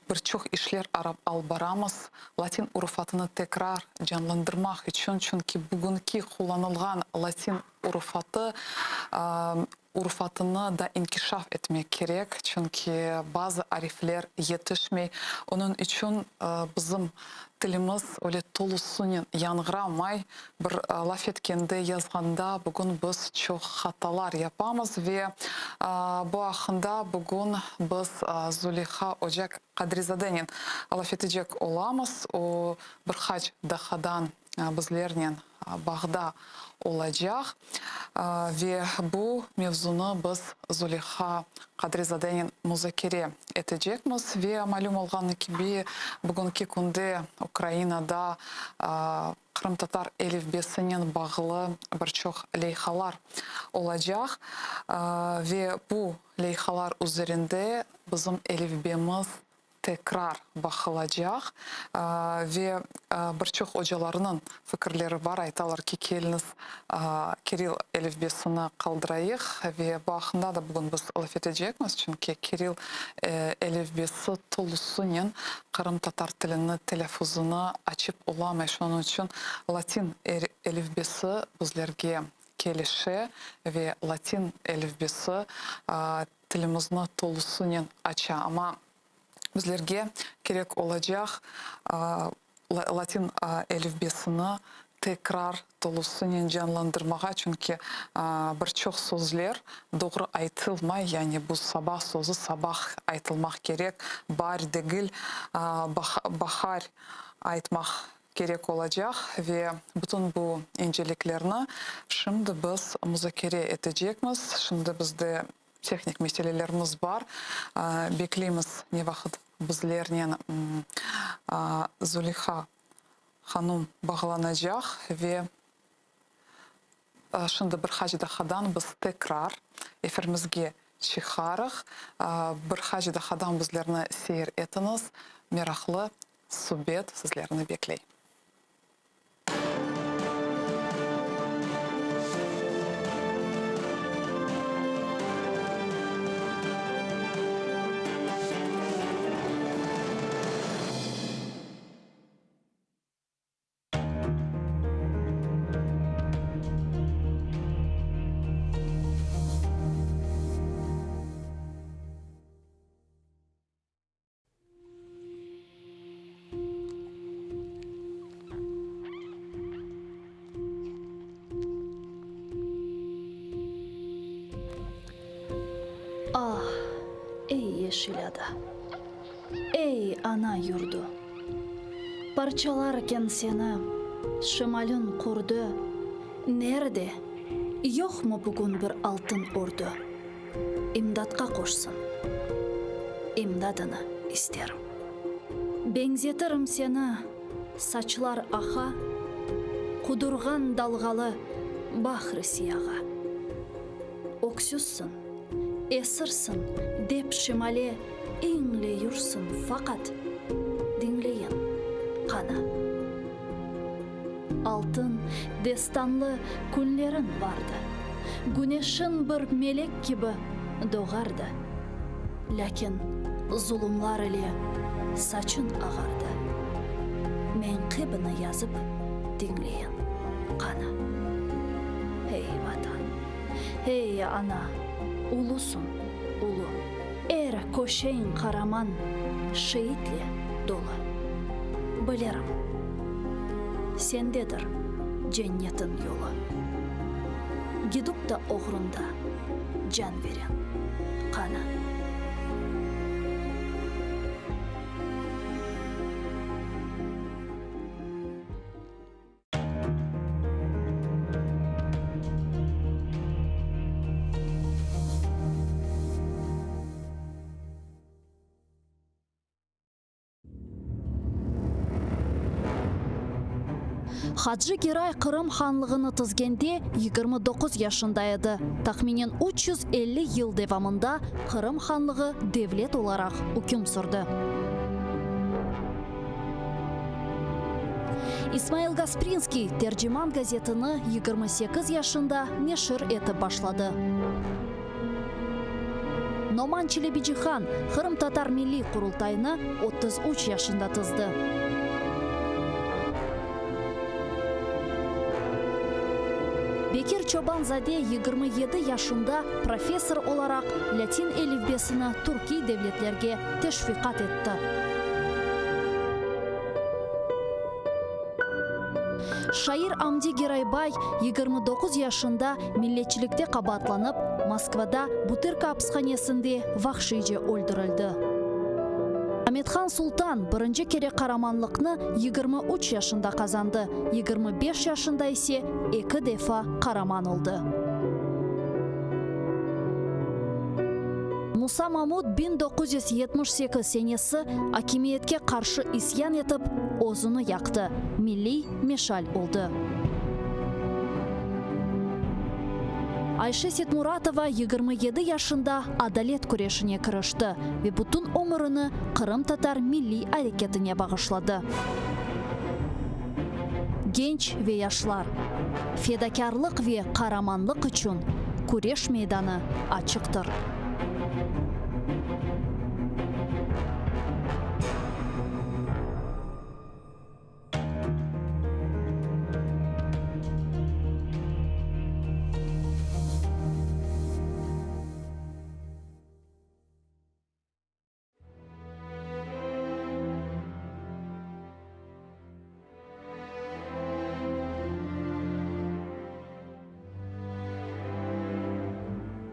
bir çoq işler alıp baramız latin urufatını tekrar canlandırmaq içün, çünki bugünki qullanılğan latin urufatı urufatını da inkişaf etmek kerek, çünki bazı arifler yetişmey. Onıñ içün bizim tilimiz öyle tolusınen yañğıramay. Bir laf etkende, yazğanda bugün biz çoq hatalar yapamız ve bu aqqında bugün biz Zuleyha oca Qadrizadenen laf etecek olamız. O, bir qaç daqqadan bizlernen bağda olacaq ve bu mevzunı biz Zuleyha Qadrizadenen muzakere etecekmiz. Ve malüm olğanı kibi, bugünki künde Ukrainada qırımtatar elifbesinen bağlı bir çoq leyhalar olacaq ve bu leyhalar üzerinde bizim elifbemiz tekrar baqılacaq ve bir çoq ocalarnıñ fikirleri bar, aytalar ki, keliñiz, kirill elifbesini qaldırayıq ve bu aqqında da bugün biz laf etecekmiz, çünki kirill elifbesi tolusınen qırımtatar tilini telâffuzını açıp olamay, şunıñ içün latin elifbesi bizlerge kelişe ve latin elifbesi tilimizni tolusınen aça. Amma bizlerge kerek olacaq latin elifbesini tekrar tolusınen canlandırmağa, çünki bir çoq sözler doğru aytılmay, yani bu saba sözü sabah aytılmaq kerek, baar degil, bahar aytmaq kerek olacaq ve bütün bu inceliklerni şimdi biz muzakere etecekmiz. Şimdi bizde tehnik meselelerimiz bar. Bekleymiz ne vaqıt bizlernen Zuleyha hanum bağlanacaq ve şimdi bir qaç daqqadan biz tekrar efirimizge çıqarıq. Bir qaç daqqadan bizlerni seyir etiñiz, meraqlı subet sizlerni bekley. Ah, ey yeşil ada, ey ana yurdu! Parçalarken seni şimalin qurdu, Nerde, yoqmı bugün bir altın ordu? İmdatqa qoşsın, imdadını isterim. Beñzetirim seni, saçlar aqa, Qudurğan dalğalı bahr-ı siyağa. Öksüzsiñ, esirsiñ, dep şimale iñleyürsün, faqat diñleyin, qana. Altın destanlı künleriñ bardı, Güneşiñ bir melek kibi doğardı, Lâkin zulumlar ile saçıñ ağardı, Meñqibini yazıp diñleyin, qana. Ey, Vatan! Ey, ana, ulusıñ, ulu. Er köşeñ qaraman şeitle dolu. Bilirim, sendedir cennetin yolu. Gidip da oğrunda can veren, qana. Hacı Geray Qırım hanlığını tizgende 29 yaşında edi. Tahminen 350 yıl devamında Qırım hanlığı devlet olaraq üküm sürdi. İsmail Gasprinskiy Terciman gazetini 28 yaşında neşir etip başladı. Noman Çelebicihan Qırımtatar Milliy Qurultayını 33 yaşında tizdi. Bekir Çoban-zade 27 yaşında professor olaraq lâtin elifbesini türkiy devletlerge teşviqat etti. Şair Amdi Geraybay 29 yaşında milletçilikte qabaatlanıp, Moskvada Butırka apishanesinde vahşiyce öldürildi. Amethan Sultan birinci kere qaramanlıqnı 23 yaşında qazandı, 25 yaşında ise eki defa qaraman oldı. Musa Mamut 1978 senesi akimiyetke qarşı isyan etip, özüni yaqtı, milliy meşal oldı. Ayşe Setmuratova 27 yaşında adalet küreşine kirişti ve bütün ömürini qırımtatar milliy areketine bağışladı. Genç ve yaşlar, fedakârlıq ve qaramanlıq içün küreş meydanı açıqtır.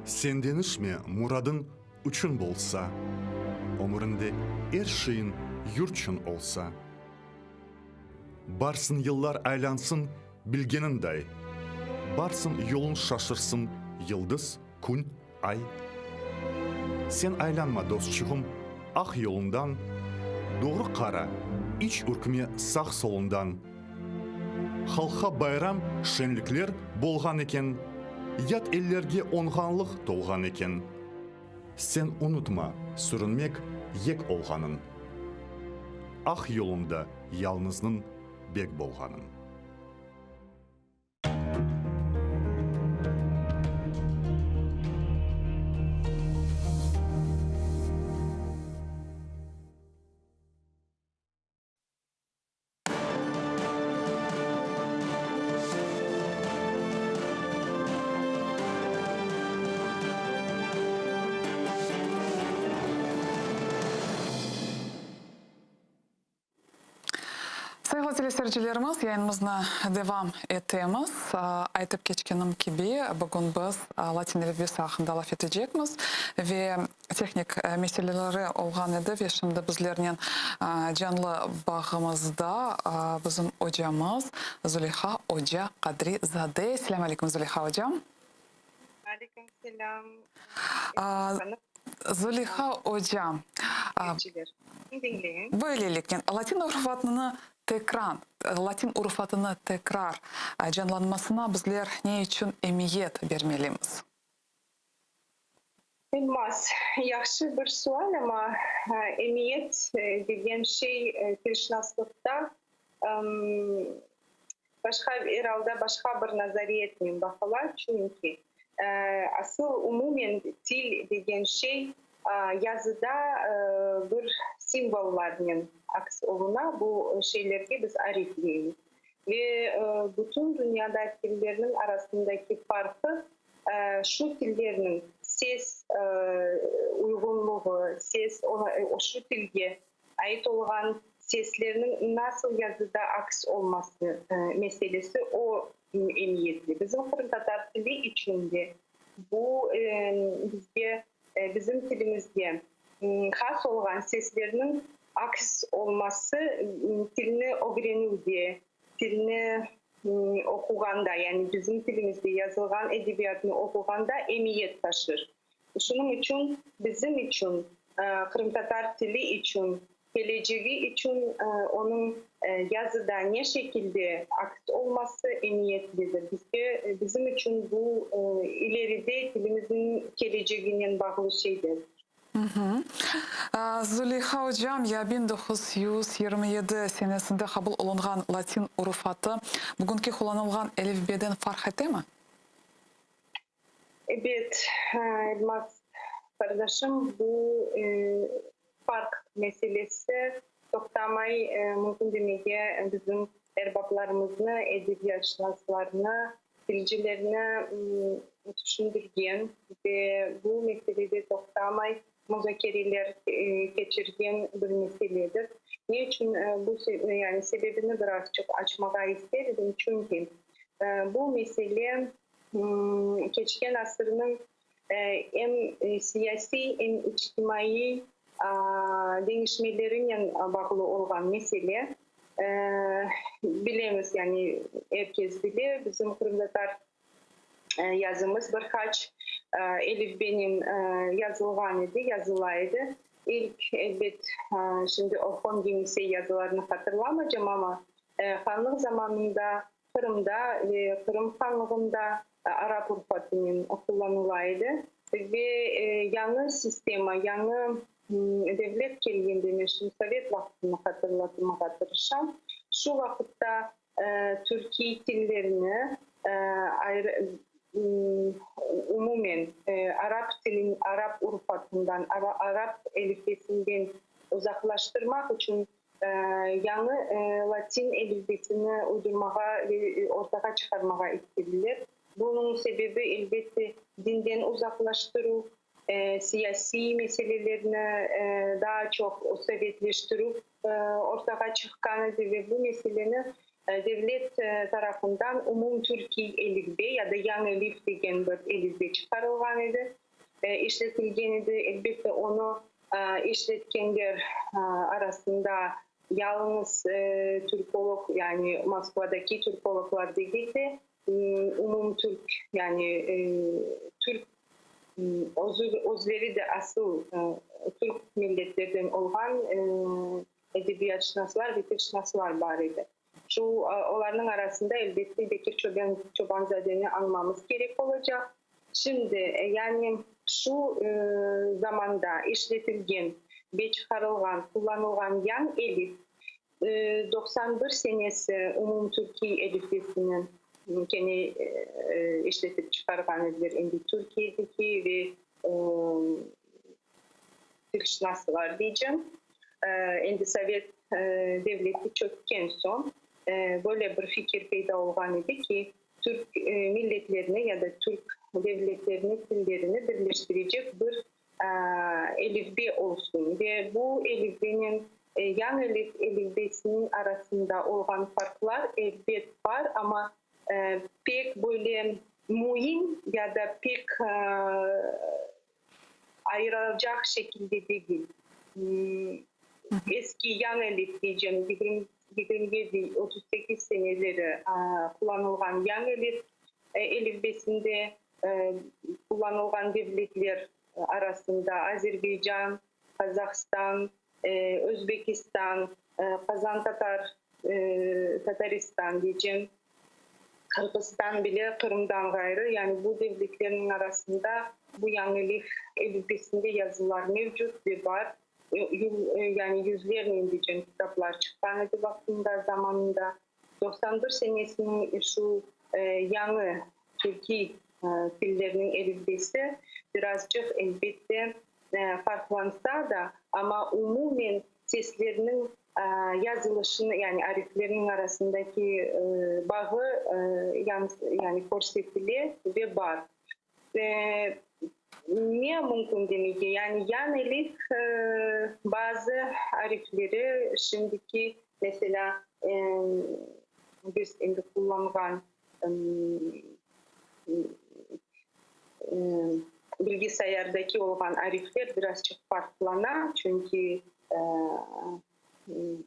Sen deñişme, muradıñ üçün bolsa, Ömüriñde er şeyiñ yurtçün olsa. Barsın yıllar aylansın bilgeniñday, Barsın yoluñ şaşırsın yıldız, kün, ay. Sen aylanma, dostçuğım, aq yolundan, Doğru qara, iç ürkme sağ-solundan. Halqqa bayram, şenlikler bolğan eken, Yat ellerge oñğanlıq tolğan eken. Sen unutma sürünmek yek olğanın, Aq yolunda yalnıznıñ bek bolğanın. Sayğılı teleseyircilerimiz, yayınımıznı devam etemiz. Aytıp keçkenim kibi, bugün biz latin elifbesi aqqında laf etecekmiz ve tehnik meseleleri olğan edi ve şimdi bizlernen canlı bağımızda bizim ocamız Züleyha oca Qadri-zade. Selâm aleyküm, Züleyha ocam. Aleyküm selâm. Züleyha ocam, böyleliknen, latin urufatını tekran, latin urufatını tekrar canlanmasına bizler ne içün emiyet bermelimiz? Elmaz, yahşı bir sual, amma emiyet degen şey tilşınaslıqta başqa, er alda başqa bir nazariyetnen baqıla, çünki asıl umumen til degen şey yazıda bir simvollarnen aks oluna, bu şeylerge biz arif deymiz. Ve bütün dünyada tillerniñ arasındaki farqı şu tillerniñ ses uyğunluğı, ses, şu tilge ait olğan seslerniñ nasıl yazıda aks olması meselesi, o emiyetli. Bizim qırımtatar tili içün de bu bizge, bizim tilimizge has olğan seslerniñ aks olması tilni ögrenüvde, tilni oquğanda, yani bizim tilimizde yazılğan edebiyatnı oquğanda emiyet taşır. Şunıñ içün bizim içün, qırımtatar tili içün, kelecegi içün onıñ yazıda ne şekilde aks olması emiyetlidir. Bizge, bizim içün bu ileride tilimizniñ keleceginen bağlı şeydir. Zuleyha ocam, ya 1927 senesinde qabul olunğan latin urufatı bugünki qullanılğan elifbeden farq etemi? Ebet, Elmaz qardaşım, bu farq meselesi toqtamay, mümkün demege, bizim erbaplarımıznı, edebiyatşınaslarnı, tilcilerni tüşündirgen ve bu meselede toqtamay muzakereler keçirgen bir meseledir. Ne içün bu, yani sebebini birazçıq açmağa ister edim, çünki bu mesele keçken asırnıñ em siyasiy, em içtimaiy deñişmelerinen bağlı olğan mesele. Bilemiz, yani er kes bile, bizim qırımtatar yazımız bir qaç elifbenen yazılğan edi, yazıla edi. İlk, elbet, şimdi Orhon-Yenisey yazılarını hatırlamacam, amma hanlıq zamanında Qırımda ve Qırım hanlığında arap urufatınen qullanıla edi ve yañı sistema, yañı devlet kelgende, men şimdi sovet vaqtını hatırlatmağa tırışam, şu vaqıtta türkiy tillerini ayrı, umumen arap tilin, arap urufatından, arap elifbesinden uzaqlaştırmaq içün Yañı latin elifbesini uydurmağa ve ortağa çıqarmağa istediler. Bunıñ sebebi, elbette, dinden uzaqlaştıruv, siyasiy meselelerni daa çoq sovetleştirüv ortağa çıqqan edi ve bu meseleni devlet tarafından umumtürkiy elifbe ya da yañı elif degen bir elifbe çıqarılğan edi. İşletilgen edi. Elbette, onı işletkenler arasında yalıñız türkolog, yani Moskvadaki türkologlar degil de, umumtürk, yani türk özleri de asıl türk milletlerden olğan edebiyatşınaslar ve tilşınaslar bar edi. Şu olarnıñ arasında, elbette, Bekir Çobanzadeni añmamız kerek olacaq. Şimdi, yani şu zamanda işletilgen ve çıqarılğan, qullanılğan yañ elif, 91 senesi umumtürkiy elifbesini kene işletip çıqarğan ediler endi Türkiyedeki ve tilşınaslar deycem. Endi Sovet devleti çökken soñ böyle bir fikir peyda olğan edi ki, türk milletlerini ya da türk devletlerini tillerini birleştirecek bir elifbe olsun ve bu elifbenen yañı elifbesiniñ arasında olğan farqlar elbet bar, amma pek böyle müim ya da pek ayıracaq şekilde degil. Eski yañı elif deycem, 27, 38 seneleri qullanılğan yañı elif elifbesinde qullanılğan devletler arasında Azerbaycan, Qazahstan, Özbekistan, Qazan-tatar, Tataristan deycem, Qırğızstan bile Qırımdan ğayrı, yani bu devletlerniñ arasında. Bu yañı elifbesinde yazılar mevcut ve bar. Yani yüzlernen diycem kitaplar çıqqan edi vaqtında, zamanında. 91 senesiniñ şu yañı türkiy tillerniñ elifbesi birazcıq, elbette, farqlansa da, amma umumen seslerniñ yazılışını, yani ariflerniñ arasındaki bağı yani körsetile ve bar. Ne mümkün demege, yani yan elif bazı arifleri şimdiki, meselâ, biz endi qullanğan bilgisayardaki olğan arifler birazçıq farqlana, çünki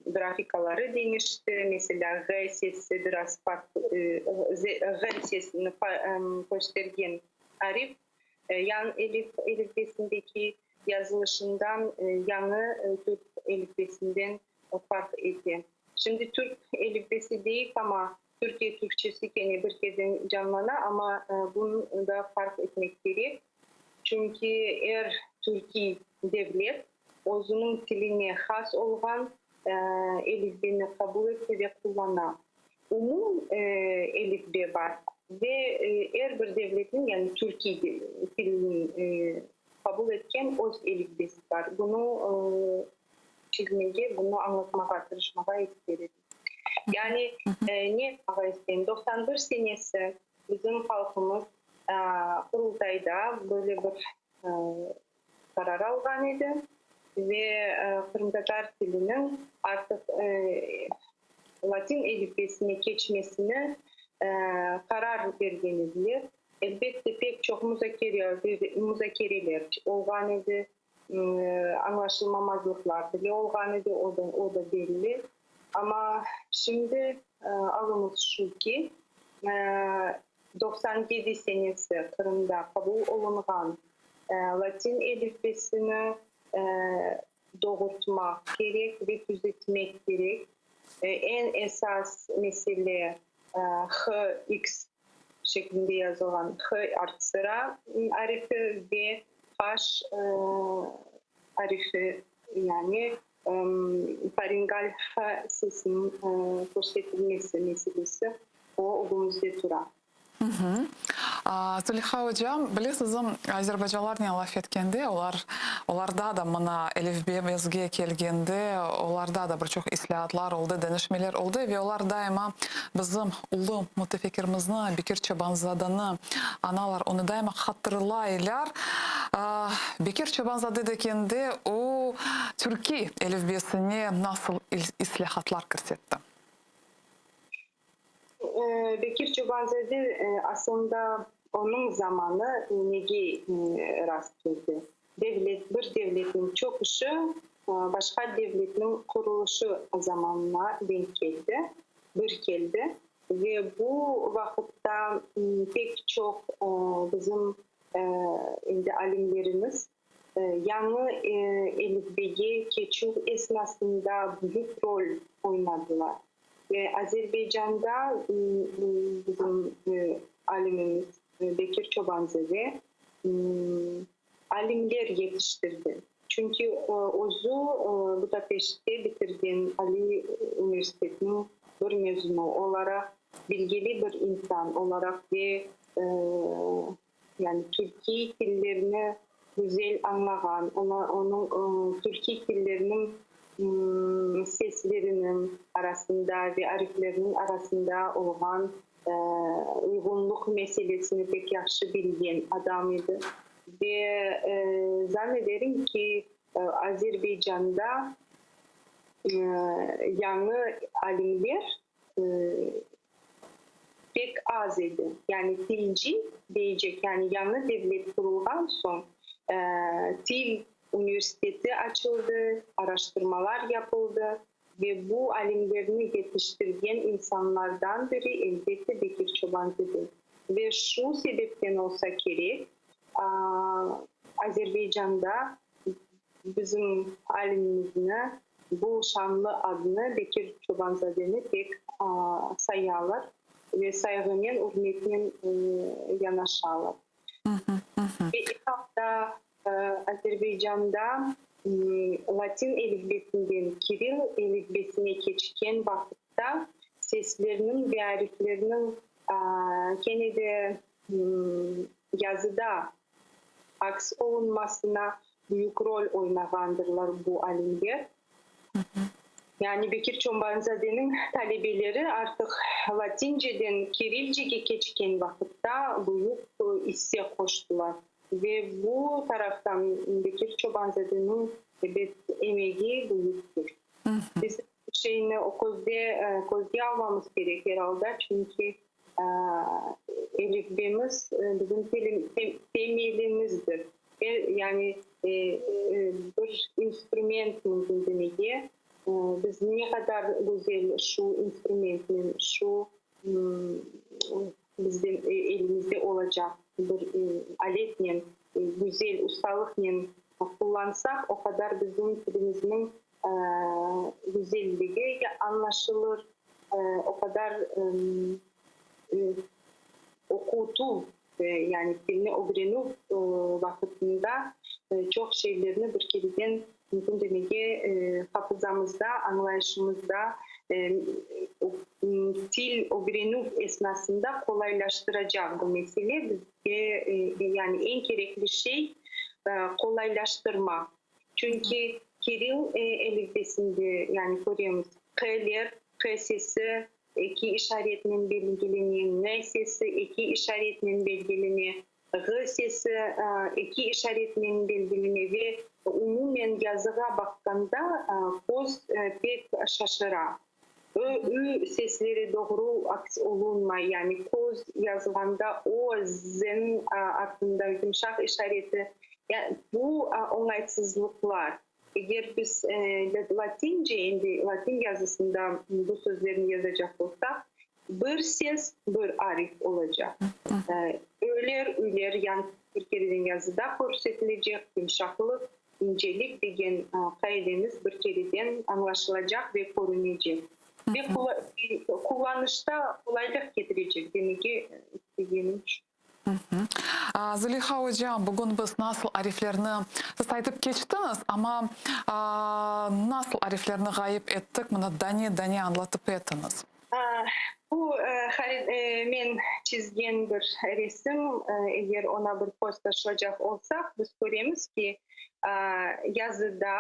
grafikaları deñişti, meselâ, ğ sesi biraz farq, ğ sesini köstergen arif yan elif elifbesindeki yazılışından yañı türk elifbesinden farq ete. Şimdi türk elifbesi deyik, amma Türkiye türkçesi kene bir keden canlana, amma bunı da farq etmek kerek, çünki er türkiy devlet özüniñ tiline has olğan elifbeni qabul ete ve qullana. Umum elifbe bar ve er bir devletniñ, yani türkiy tiliniñ qabul etken öz elifbesi bar. Bunı çizmege, bunı añlatmağa tırışmağa ister edim. Yani ne aytmağa isteyim, 91 senesi bizim halqımız Qurultayda böyle bir qarar alğan edi ve qırımtatar tiliniñ artıq latin elifbesine keçmesini qarar bergen ediler. Elbette, pek çoq muzakereler olğan edi, añlaşılmamazlıqlar bile olğan edi, o da, o da belli. Amma şimdi alımız şu ki, 97 senesi Qırımda qabul olunğan latin elifbesini doğurtmaq kerek ve tüzetmek kerek. Eñ esas mesele HX şeklinde yazılğan H artsıra arifi ve H arifi, yani faringal H sesiniñ körsetilmesi meselesi, o ögümizde tura. Züleyha ocam, bilesiz, azerbaycanlarnen laf etkende, olar, olarda da mına elifbemizge kelgende, olarda da bir çoq islâatlar oldı, deñişmeler oldı ve olar daima bizim ulu mütefekkirimizni, Bekir Çobanzadanı añalar, onı daima hatırlaylar. Bekir Çobanzade degende, o, türkiy elifbesine nasıl islâhatlar kirsetti? Bekir Çobanzade aslında onıñ zamanı nege rast keldi? Devlet, bir devletniñ çöküşi başqa devletniñ qurulışı zamanına denk keldi, bir keldi ve bu vaqıtta pek çoq bizim endi alimlerimiz Yañı elifbege keçüv esnasında büyük rol oynadılar. Ve Azerbaycanda bizim alimimiz Bekir Çobanzade alimler yetiştirdi. Çünki özü Budapeştte bitirgen aliy universitetniñ bir mezunı olaraq, bilgili bir insan olaraq ve Yani türkiy tillerni güzel añlağan, onıñ türkiy tillerniñ sesleriniñ arasında ve ariflerniñ arasında olğan uyğunluq meselesini pek yahşı bilgen adam edi. Ve zan ederim ki, Azerbaycanda yañı alimler pek az edi. Yani tilci deycek, yani yañı devlet qurulğan soñ til universiteti açıldı, araştırmalar yapıldı ve bu alimlerni yetiştirgen insanlardan biri, elbette, Bekir Çobanzade. Ve şu sebepten olsa kerek, Azerbaycanda bizim alimimizni, bu şanlı adnı, Bekir Çobanzadeni pek sayalar ve sayğınen, ürmetnen yanaşalar. Ve er alda Azerbaycanda latin elifbesinden kiril elifbesine keçken vaqıtta seslerniñ ve ariflerniñ kene de yazıda aks olunmasına büyük rol oynağandırlar bu alimler. Yani Bekir Çobanzadeniñ talebeleri artıq latinceden kirilcege keçken vaqıtta büyük isse qoştılar. Ve bu taraftan Bekir Çobanzadeniñ, ebet, emegi büyüktir. Biz bu şeyni közde közge almamız kerek er alda, çünki elifbemiz bizim temelimizdir. Yani bir instrument mümkün demege, biz ne qadar güzel şu instrumentnen, şu bizden elimizde olacaq bir aletnen güzel, ustalıqnen qullansaq, o qadar bizim tilimizniñ güzelligi añlaşılır, o qadar oqutuv, yani tilni ögrenüv vaqıtında çoq şeylerni bir kereden, mümkün demege, hafızamızda, añlayışımızda, til ögrenüv esnasında qolaylaştıracaq bu mesele bizge, yani eñ kerekli şey, qolaylaştırmaq. Çünki kiril elifbesinde, yani köremiz, k-ler, k sesi eki işaretnen belgilene, n sesi eki işaretnen belgilene, ğ sesi eki işaretnen belgilene ve umumen yazığa baqqanda köz pek şaşıra. Ö, ü sesleri doğru aks olunmay, yani köz yazğanda o, z-niñ artında yımşaq işareti. Bu oñaytsızlıqlar. Eger biz latince, endi latin yazısında bu sözlerni yazacaq olsaq, bir ses, bir arif olacaq. Öler, üler yan bir kereden yazıda körsetilecek, yımşaqlıq, incelik degen qaidemiz bir kereden añlaşılacaq ve körünecek. Ve qullanışta qolaylıq ketirecek, demege istegenim şu. Zeliha oca, bugün biz nasıl ariflerni, siz aytıp keçtiñiz, amma nasıl ariflerni ğayıp ettik, mına dane-dane añlatıp etiñiz. Bu men çizgen bir resim, eger oña bir köz taşlacaq olsaq, biz köremiz ki, yazıda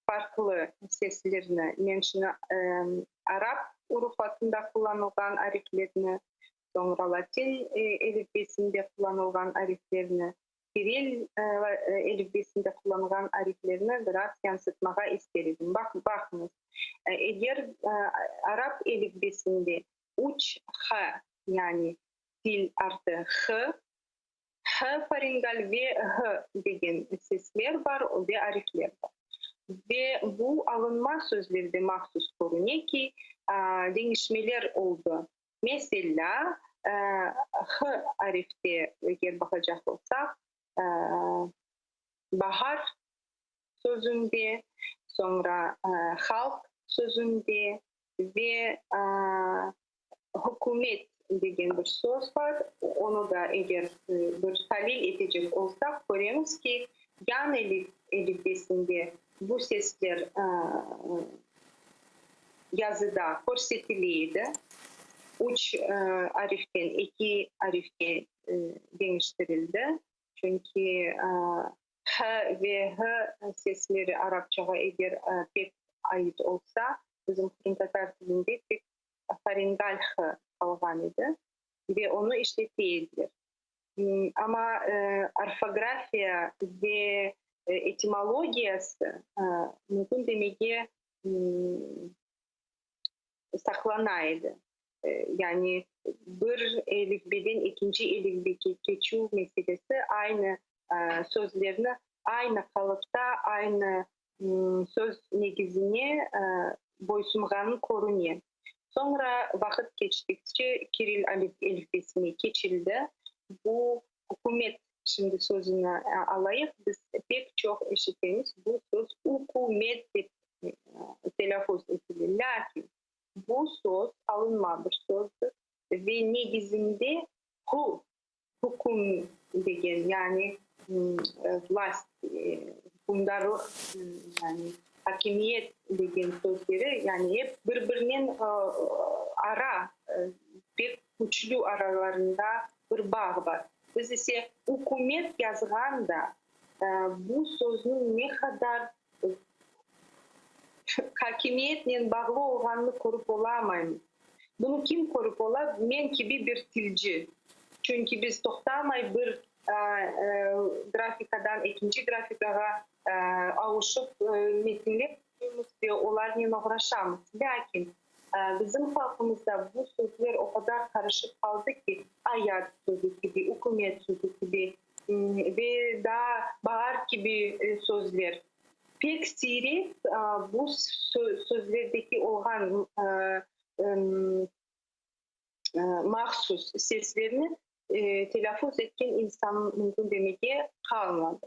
farqlı seslerni, men şimdi arap urufatında qullanılğan ariflerni, soñra latin elifbesinde qullanılğan ariflerni, kiril elifbesinde qullanğan ariflerni biraz yansıtmağa ister edim. Baqıñız, eger arap elifbesinde üç h, yani til artı h, h faringal ve h degen sesler bar ve arifler bar. Ve bu alınma sözlerde mahsus körüne ki, deñişmeler oldı. Meselâ, h arifte eger baqacaq olsaq, bahar sözünde, soñra halq sözünde ve hükümet degen bir söz bar, onı da eger bir talil etecek olsaq, köremiz ki, yan elifbesinde bu sesler yazıda körsetile edi, üç ariften eki arifke deñiştirildi, çünki h ve ğ sesleri arapçağa eger pek ait olsa, bizim qırımtatar tilinde tek faringal h qalğan edi ve onı işlete ediler. Amma orfografiya ve etimologiyası mümkün demege saqlana edi. Yani bir elifbeden ekinci elifbege keçüv meselesi aynı sözlerni aynı qalıpta, aynı söz negizine boysunğanı körüne. Soñra vaqıt keçtikçe kiril elifbesine keçildi. Bu ükümet şimdi sözüni alayıq, biz pek çoq eşitemiz, bu söz ükümet dep telâffuz etile. Lâkin bu söz alınma bir sözdür ve negizinde hu. Hüküm degen, yani vlast, hükümdarlıq, yani akimiyet degen sözleri, yani ep bir-birinen ara, pek küçlü aralarında bir bağ bar. Biz ise ükümet yazğanda bu sözniñ ne qadar akimiyetnen bağlı olğanını körip olamaymız. Bunı kim körip ola? Men kibi bir tilci. Çünki biz toqtamay bir grafikadan ekinci grafikağa avuşıp metinler oquymız ve olarnen oğraşamız. Lâkin bizim halqımızda bu sözler o qadar qarışıp qaldı ki, ayat sözü kibi, ükümet sözü kibi ve daa baar kibi sözler. Pek siyrek bu sözlerdeki olğan mahsus seslerni telâffuz etken insan mümkün demege qalmadı.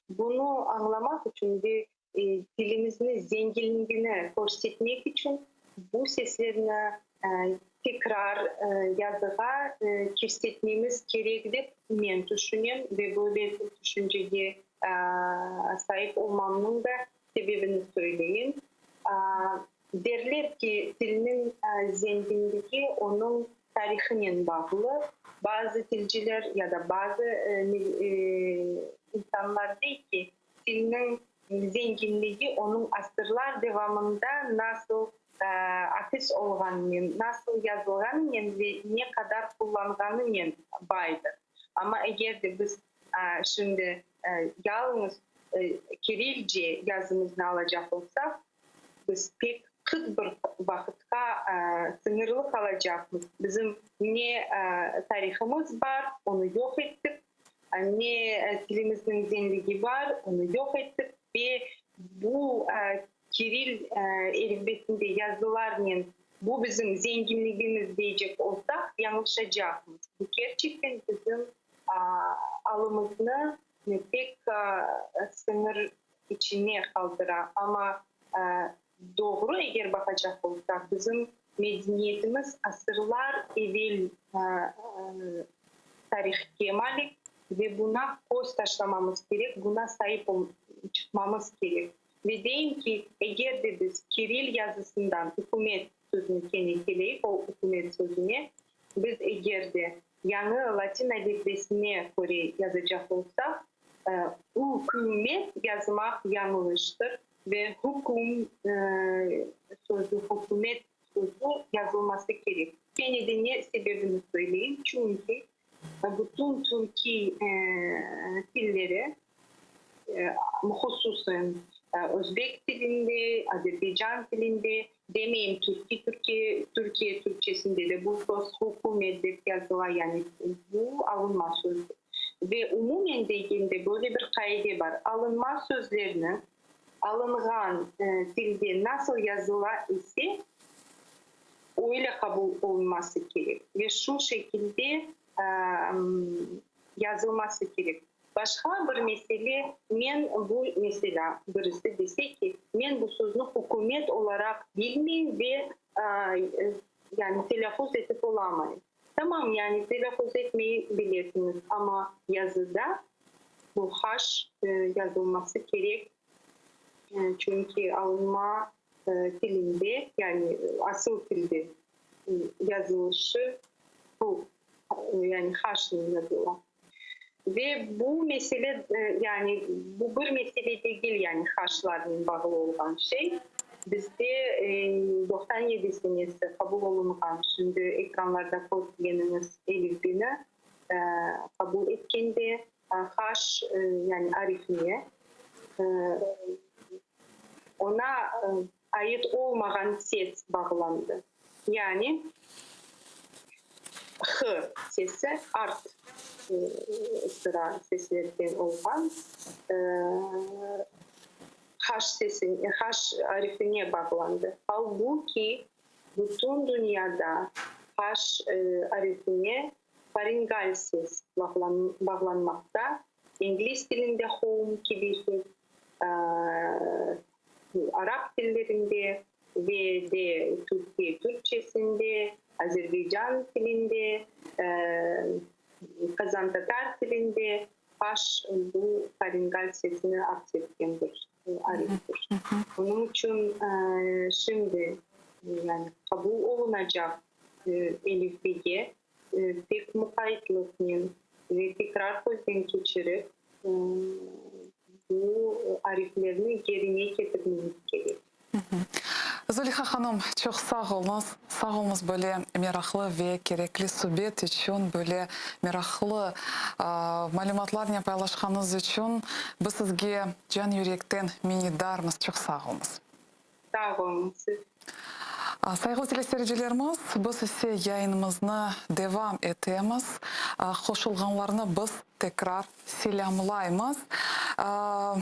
Bunı añlamaq içün ve tilimizni zenginligini körsetmek içün bu seslerni tekrar yazığa kirsetmemiz kerek dep men tüşünem ve böyle tüşüncege saip olmamnıñ da sebebini söyleyim. Derler ki, tilniñ zenginligi onıñ tarihınen bağlı. Bazı tilciler ya da bazı insanlar dey ki, tilniñ zenginligi onıñ asırlar devamında nasıl akis olğanınen, nasıl yazılğanınen ve ne qadar qullanğanınen baydır. Amma eger de biz şimdi yalıñız kirilce yazımıznı alacaq olsaq, biz pek qıt bir vaqıtqa sıñırlı qalacaqmız. Bizim ne tarihımız bar, onı yoq ettik, ne tilimizniñ zenligi bar, onı yoq ettik ve bu kiril elifbesinde yazılarnen bu bizim zenginligimiz deycek olsaq, yañlışacaqmız. Bu kerçekten bizim alımıznı pek sıñır içine qaldıra. Amma doğru eger baqacaq olsaq, bizim medeniyetimiz asırlar evel tarihke malik ve buna köz taşlamamız kerek, buna saip çıqmamız kerek. Ve deyim ki, eger de biz kiril yazısından ükümet sözüni kene keleyik, o ükümet sözüne, biz eger de yañı latin elifbesine köre yazacaq olsaq, ükümet yazmaq yañlıştır ve hüküm sözü, hükümet sözü yazılması kerek. Kene de ne sebebini söyleyim, çünki bütün türkiy tilleri, hususen özbek tilinde, azerbaycan tilinde, demeyim türkiy, türkiye, Türkiye türkçesinde de bu söz hükümet dep yazıla, yani bu alınma sözdür. Ve umumen degende böyle bir qaide bar, alınma sözlerni alınğan tilde nasıl yazıla ise, öyle qabul olunması kerek ve şu şekilde yazılması kerek. Başqa bir mesele, men bu, meselâ, birisi dese ki, men bu sözni hükümet olaraq bilmeyim ve yani telâffuz etip olamayım. Tamam, yani telâffuz etmey bilesiñiz, amma yazıda bu haş yazılması kerek, çünki alınma tilinde, yani asıl tilde yazılışı bu, yani haşnen yazıla. Ve bu mesele, yani bu bir mesele degil, yani haşlarnen bağlı olğan şey. Bizde 97 senesi qabul olunğan, şimdi ekranlarda körgeniñiz elifbeni qabul etkende haş, yani arifine, oña ait olmağan ses bağlandı. Yani h sesi art sıra seslerden olğan haş sesi, haş arifine bağlandı. Halbu ki, bütün dünyada haş arifine faringal ses bağlanmaqta, ingliz tilinde home kibi söz, arap tillerinde ve de Türkiye türkçesinde, Azerbaycan tilinde. Qazantatar tilinde qaş bu faringal sesini aks etken bir ariftir. Onıñ içün şimdi yani qabul olunacaq elifbege pek muqaytlıqnen ve tekrar közden keçirip bu ariflerni yerine ketirmemiz kerek. Zeliha hanım, çoq sağ oluñız. Sağ oluñız böyle meraqlı ve kerekli subet içün, böyle meraqlı malümatlarnen paylaşqanıñız içün. Biz sizge can yürekten minnetdarmız. Çoq sağ oluñız. Sağ oluñ, siz. Sayğılı teleseyircilerimiz, biz ise yayınımıznı devam etemiz. Qoşulğanlarnı biz tekrar selâmlaymız.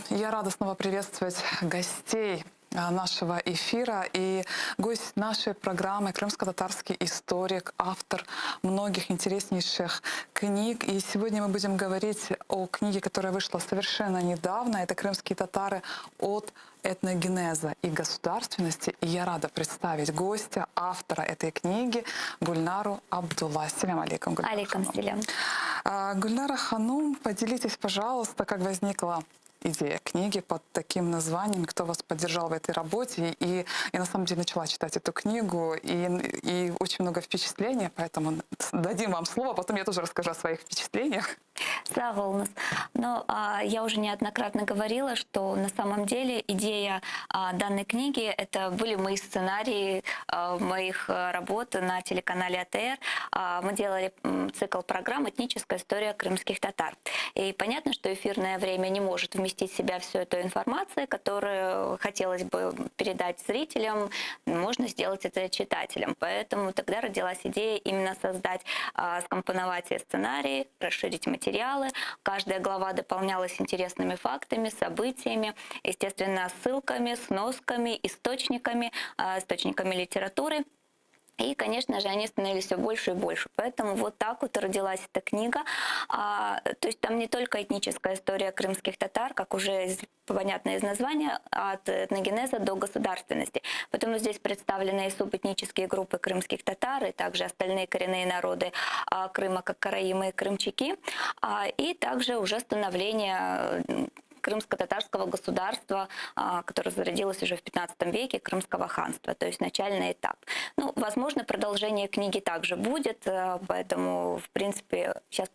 Ya rada snova privetstvovat gostey našego efira. И гость нашей программы, крымско-татарский историк, автор многих интереснейших книг. И сегодня мы будем говорить о книге, которая вышла совершенно недавно. Это «Крымские татары от этногенеза и государственности». И я рада представить гостя, автора этой книги, Гульнару Абдулла. Селям алейкум, Гульнара Алейкум селям. Гульнара Ханум, поделитесь, пожалуйста, как возникла идея книги под таким названием, кто вас поддержал в этой работе. И я на самом деле начала читать эту книгу, и, и очень много впечатлений, поэтому дадим вам слово, потом я тоже расскажу о своих впечатлениях. Sağ oluñız. Но я уже неоднократно говорила, что на самом деле идея данной книги – это были мои сценарии моих работ на телеканале АТР. Мы делали цикл программ «Этническая история крымских татар». И понятно, что эфирное время не может вместить в себя всю эту информацию, которую хотелось бы передать зрителям, можно сделать это читателям. Поэтому тогда родилась идея именно создать, скомпоновать сценарии, расширить материалы. Каждая глава дополнялась интересными фактами, событиями, естественно, ссылками, сносками, источниками, источниками литературы. И, конечно же, они становились все больше и больше. Поэтому вот так вот родилась эта книга. То есть там не только этническая история крымских татар, как уже понятно из названия, от этногенеза до государственности. Поэтому здесь представлены и субэтнические группы крымских татар, и также остальные коренные народы Крыма, как караимы и крымчаки, и также уже становление крымско-татарского государства, которое зародилось уже в 15 веке, Крымского ханства, то есть начальный этап. Ну, возможно, продолжение книги также будет, поэтому, в принципе, сейчас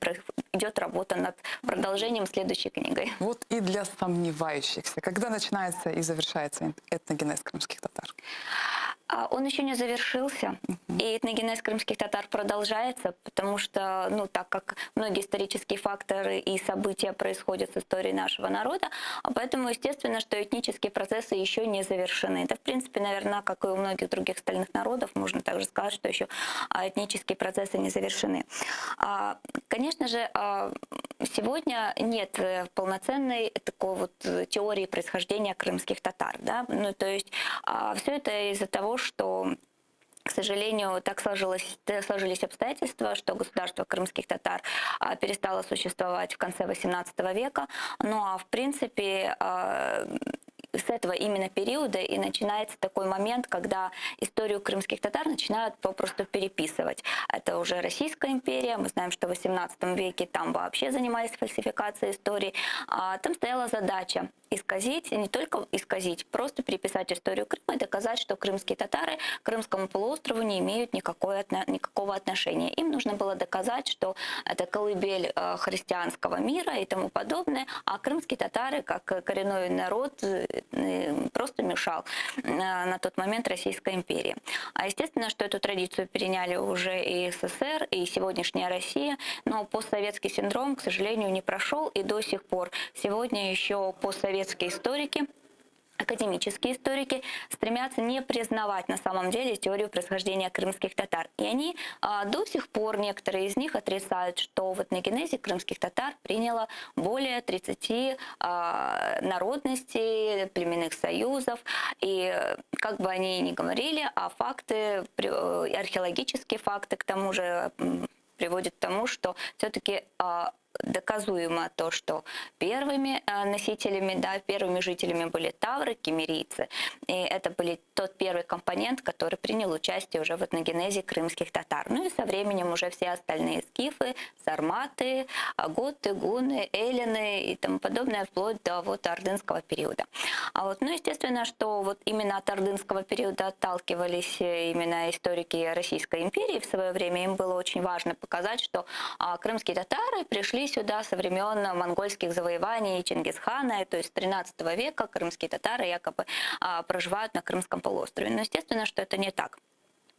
идет работа над продолжением следующей книгой. Вот и для сомневающихся. Когда начинается и завершается этногенез крымских татар? Он еще не завершился, и этногенез крымских татар продолжается, потому что, ну, так как многие исторические факторы и события происходят с историей нашего народа, поэтому, естественно, что этнические процессы еще не завершены. Это, в принципе, наверное, как и у многих других остальных народов, можно также сказать, что еще этнические процессы не завершены. Конечно же, сегодня нет полноценной такой вот теории происхождения крымских татар. Да? Ну, то есть все это из-за того, что, к сожалению, так сложились обстоятельства, что государство крымских татар перестало существовать в конце XVIII века. Ну а в принципе с этого именно периода и начинается такой момент, когда историю крымских татар начинают попросту переписывать. Это уже Российская империя, мы знаем, что в XVIII веке там вообще занимались фальсификацией истории. Там стояла задача исказить, не только исказить, просто переписать историю Крыма и доказать, что крымские татары к Крымскому полуострову не имеют никакого отношения. Им нужно было доказать, что это колыбель христианского мира и тому подобное, а крымские татары, как коренной народ, просто мешал на тот момент Российской империи. А естественно, что эту традицию переняли уже и СССР, и сегодняшняя Россия, но постсоветский синдром, к сожалению, не прошел, и до сих пор сегодня еще постсоветские историки, академические историки стремятся не признавать на самом деле теорию происхождения крымских татар. И они до сих пор, некоторые из них отрицают, что в этногенезе крымских татар приняло более 30 народностей, племенных союзов. И как бы они ни говорили, а факты, археологические факты к тому же приводят к тому, что все-таки... Доказуемо то, что первыми носителями, да, первыми жителями были тавры, киммерийцы. И это были тот первый компонент, который принял участие уже в этногенезе крымских татар. Ну и со временем уже все остальные скифы, сарматы, готы, гуны, эллины и тому подобное, вплоть до вот ордынского периода. А вот, ну, естественно, что вот именно от ордынского периода отталкивались именно историки Российской империи в свое время. Им было очень важно показать, что а, крымские татары пришли сюда со времен монгольских завоеваний Чингисхана, то есть с 13 века крымские татары якобы а, проживают на Крымском полуострове. Но естественно, что это не так.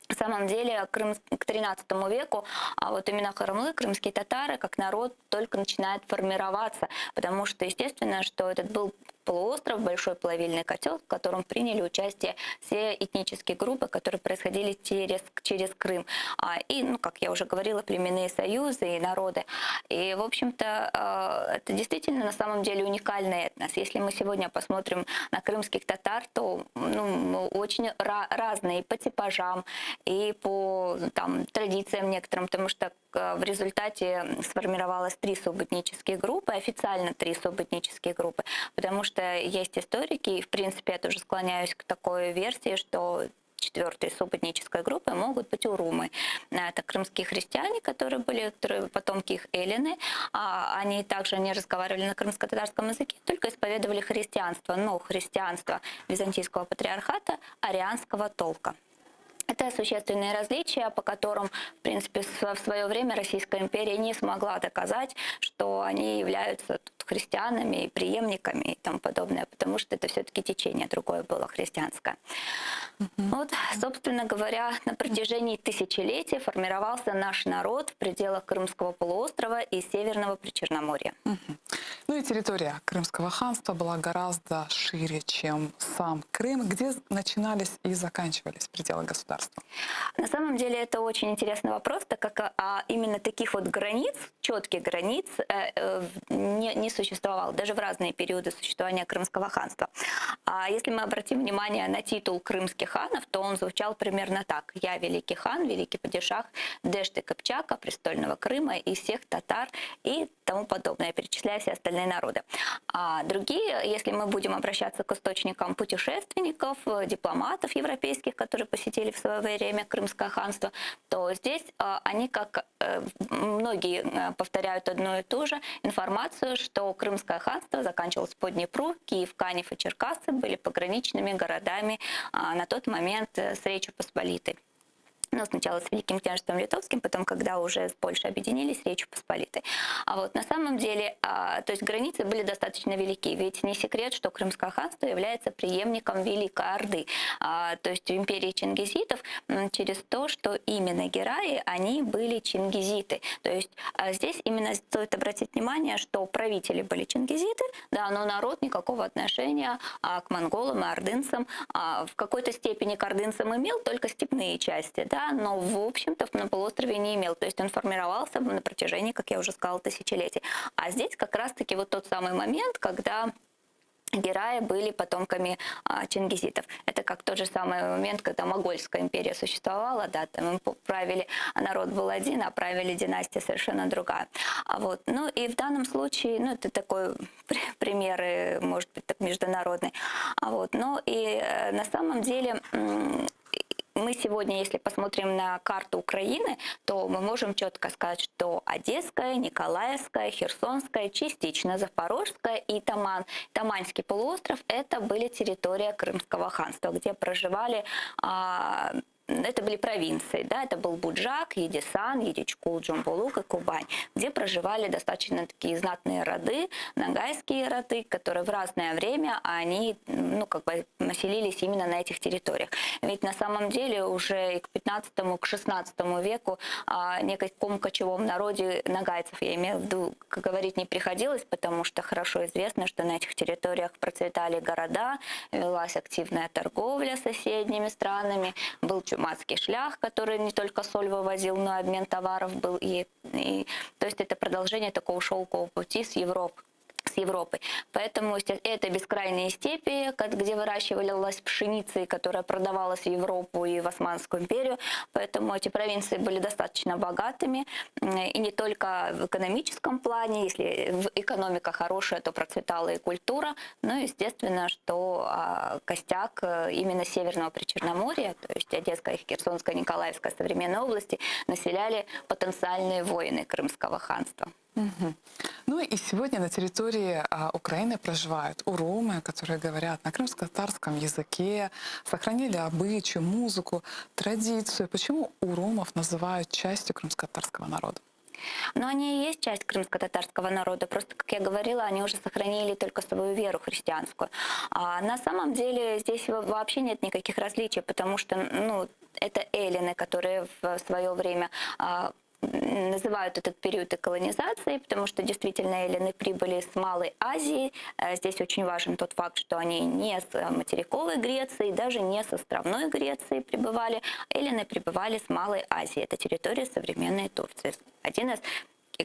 На самом деле Крым, к 13 веку а вот именно кырымлы, крымские татары, как народ, только начинает формироваться, потому что, естественно, что этот был полуостров, большой плавильный котел, в котором приняли участие все этнические группы, которые происходили через, через Крым. А, и, ну, как я уже говорила, племенные союзы и народы. И, в общем-то, э, это действительно на самом деле уникальный этнос. Если мы сегодня посмотрим на крымских татар, то ну, очень разные по типажам, и по там, традициям некоторым, потому что э, в результате сформировалось три субэтнические группы, официально три субэтнические группы, потому что есть историки, и в принципе я тоже склоняюсь к такой версии, что четвертой субэтнической группой могут быть урумы. Это крымские христиане, которые были, которые потомки их эллины. А они также не разговаривали на крымско-татарском языке, только исповедовали христианство, но христианство византийского патриархата арианского толка. Это существенные различия, по которым, в принципе, в свое время Российская империя не смогла доказать, что они являются тут христианами и преемниками и тому подобное, потому что это все-таки течение другое было христианское. Вот, собственно говоря, на протяжении тысячелетий формировался наш народ в пределах Крымского полуострова и Северного Причерноморья. Ну и территория Крымского ханства была гораздо шире, чем сам Крым. Где начинались и заканчивались пределы государства? На самом деле это очень интересный вопрос, так как а, именно таких вот границ, четких границ э, э, не, не существовало, даже в разные периоды существования Крымского ханства. А если мы обратим внимание на титул крымских ханов, то он звучал примерно так. «Я великий хан, великий падишах, Дешты Кыпчака, престольного Крыма и всех татар» и тому подобное, перечисляя все остальные народы. А другие, если мы будем обращаться к источникам путешественников, э, дипломатов европейских, которые посетили в свое время Крымское ханство, то здесь а, они, как э, многие э, повторяют одну и ту же информацию, что Крымское ханство заканчивалось по Днепру, Киев, Канев и Черкассы были пограничными городами а, на тот момент э, с Речью Посполитой. Ну, сначала с Великим княжеством Литовским, потом, когда уже с Польшей объединились, Речью Посполитой. А вот на самом деле, а, то есть границы были достаточно велики. Ведь не секрет, что Крымское ханство является преемником Великой Орды, а, то есть империи чингизитов, через то, что именно Гераи, они были чингизиты. То есть а, здесь именно стоит обратить внимание, что правители были чингизиты, да, но народ никакого отношения а, к монголам и ордынцам а, в какой-то степени к ордынцам имел, только степные части, да, но в общем-то на полуострове не имел. То есть он формировался на протяжении, как я уже сказала, тысячелетий. А здесь как раз-таки вот тот самый момент, когда Гераи были потомками а, чингизитов. Это как тот же самый момент, когда Могольская империя существовала, да, там им правили, а народ был один, а правили династия совершенно другая. А вот, ну и в данном случае, ну это такой пример, может быть, так международный. А вот, но и э, на самом деле мы сегодня, если посмотрим на карту Украины, то мы можем четко сказать, что Одесская, Николаевская, Херсонская, частично Запорожская и Таман, Таманский полуостров – это были территория Крымского ханства, где проживали а, это были провинции, да, это был Буджак, Едисан, Едичкул, Джамбулук и Кубань, где проживали достаточно такие знатные роды, ногайские роды, которые в разное время они, ну, как бы населились именно на этих территориях. Ведь на самом деле уже и к 15 к 16 веку а, никаком кочевом народе ногайцев, я имею в виду, говорить не приходилось, потому что хорошо известно, что на этих территориях процветали города, велась активная торговля с соседними странами, был чумацкий шлях, который не только соль вывозил, но и обмен товаров был. И, и, то есть это продолжение такого шелкового пути с Европы. с Европой. Поэтому это бескрайние степи, где выращивалась пшеница, которая продавалась в Европу и в Османскую империю. Поэтому эти провинции были достаточно богатыми. И не только в экономическом плане. Если экономика хорошая, то процветала и культура. Но, естественно, что костяк именно Северного Причерноморья, то есть Одесская, Херсонская, Николаевская современной области, населяли потенциальные воины Крымского ханства. Угу. Ну и сегодня на территории Украины проживают урумы, которые говорят на крымско-татарском языке, сохранили обычаи, музыку, традицию. Почему урумов называют частью крымско-татарского народа? Но они и есть часть крымско-татарского народа. Просто, как я говорила, они уже сохранили только свою веру христианскую. А на самом деле здесь вообще нет никаких различий, потому что ну, это эллины, которые в свое время называют этот период и колонизацией, потому что действительно эллины прибыли с Малой Азии. Здесь очень важен тот факт, что они не с материковой Греции, даже не с островной Греции прибывали. Эллины прибывали с Малой Азии. Это территория современной Турции. Один из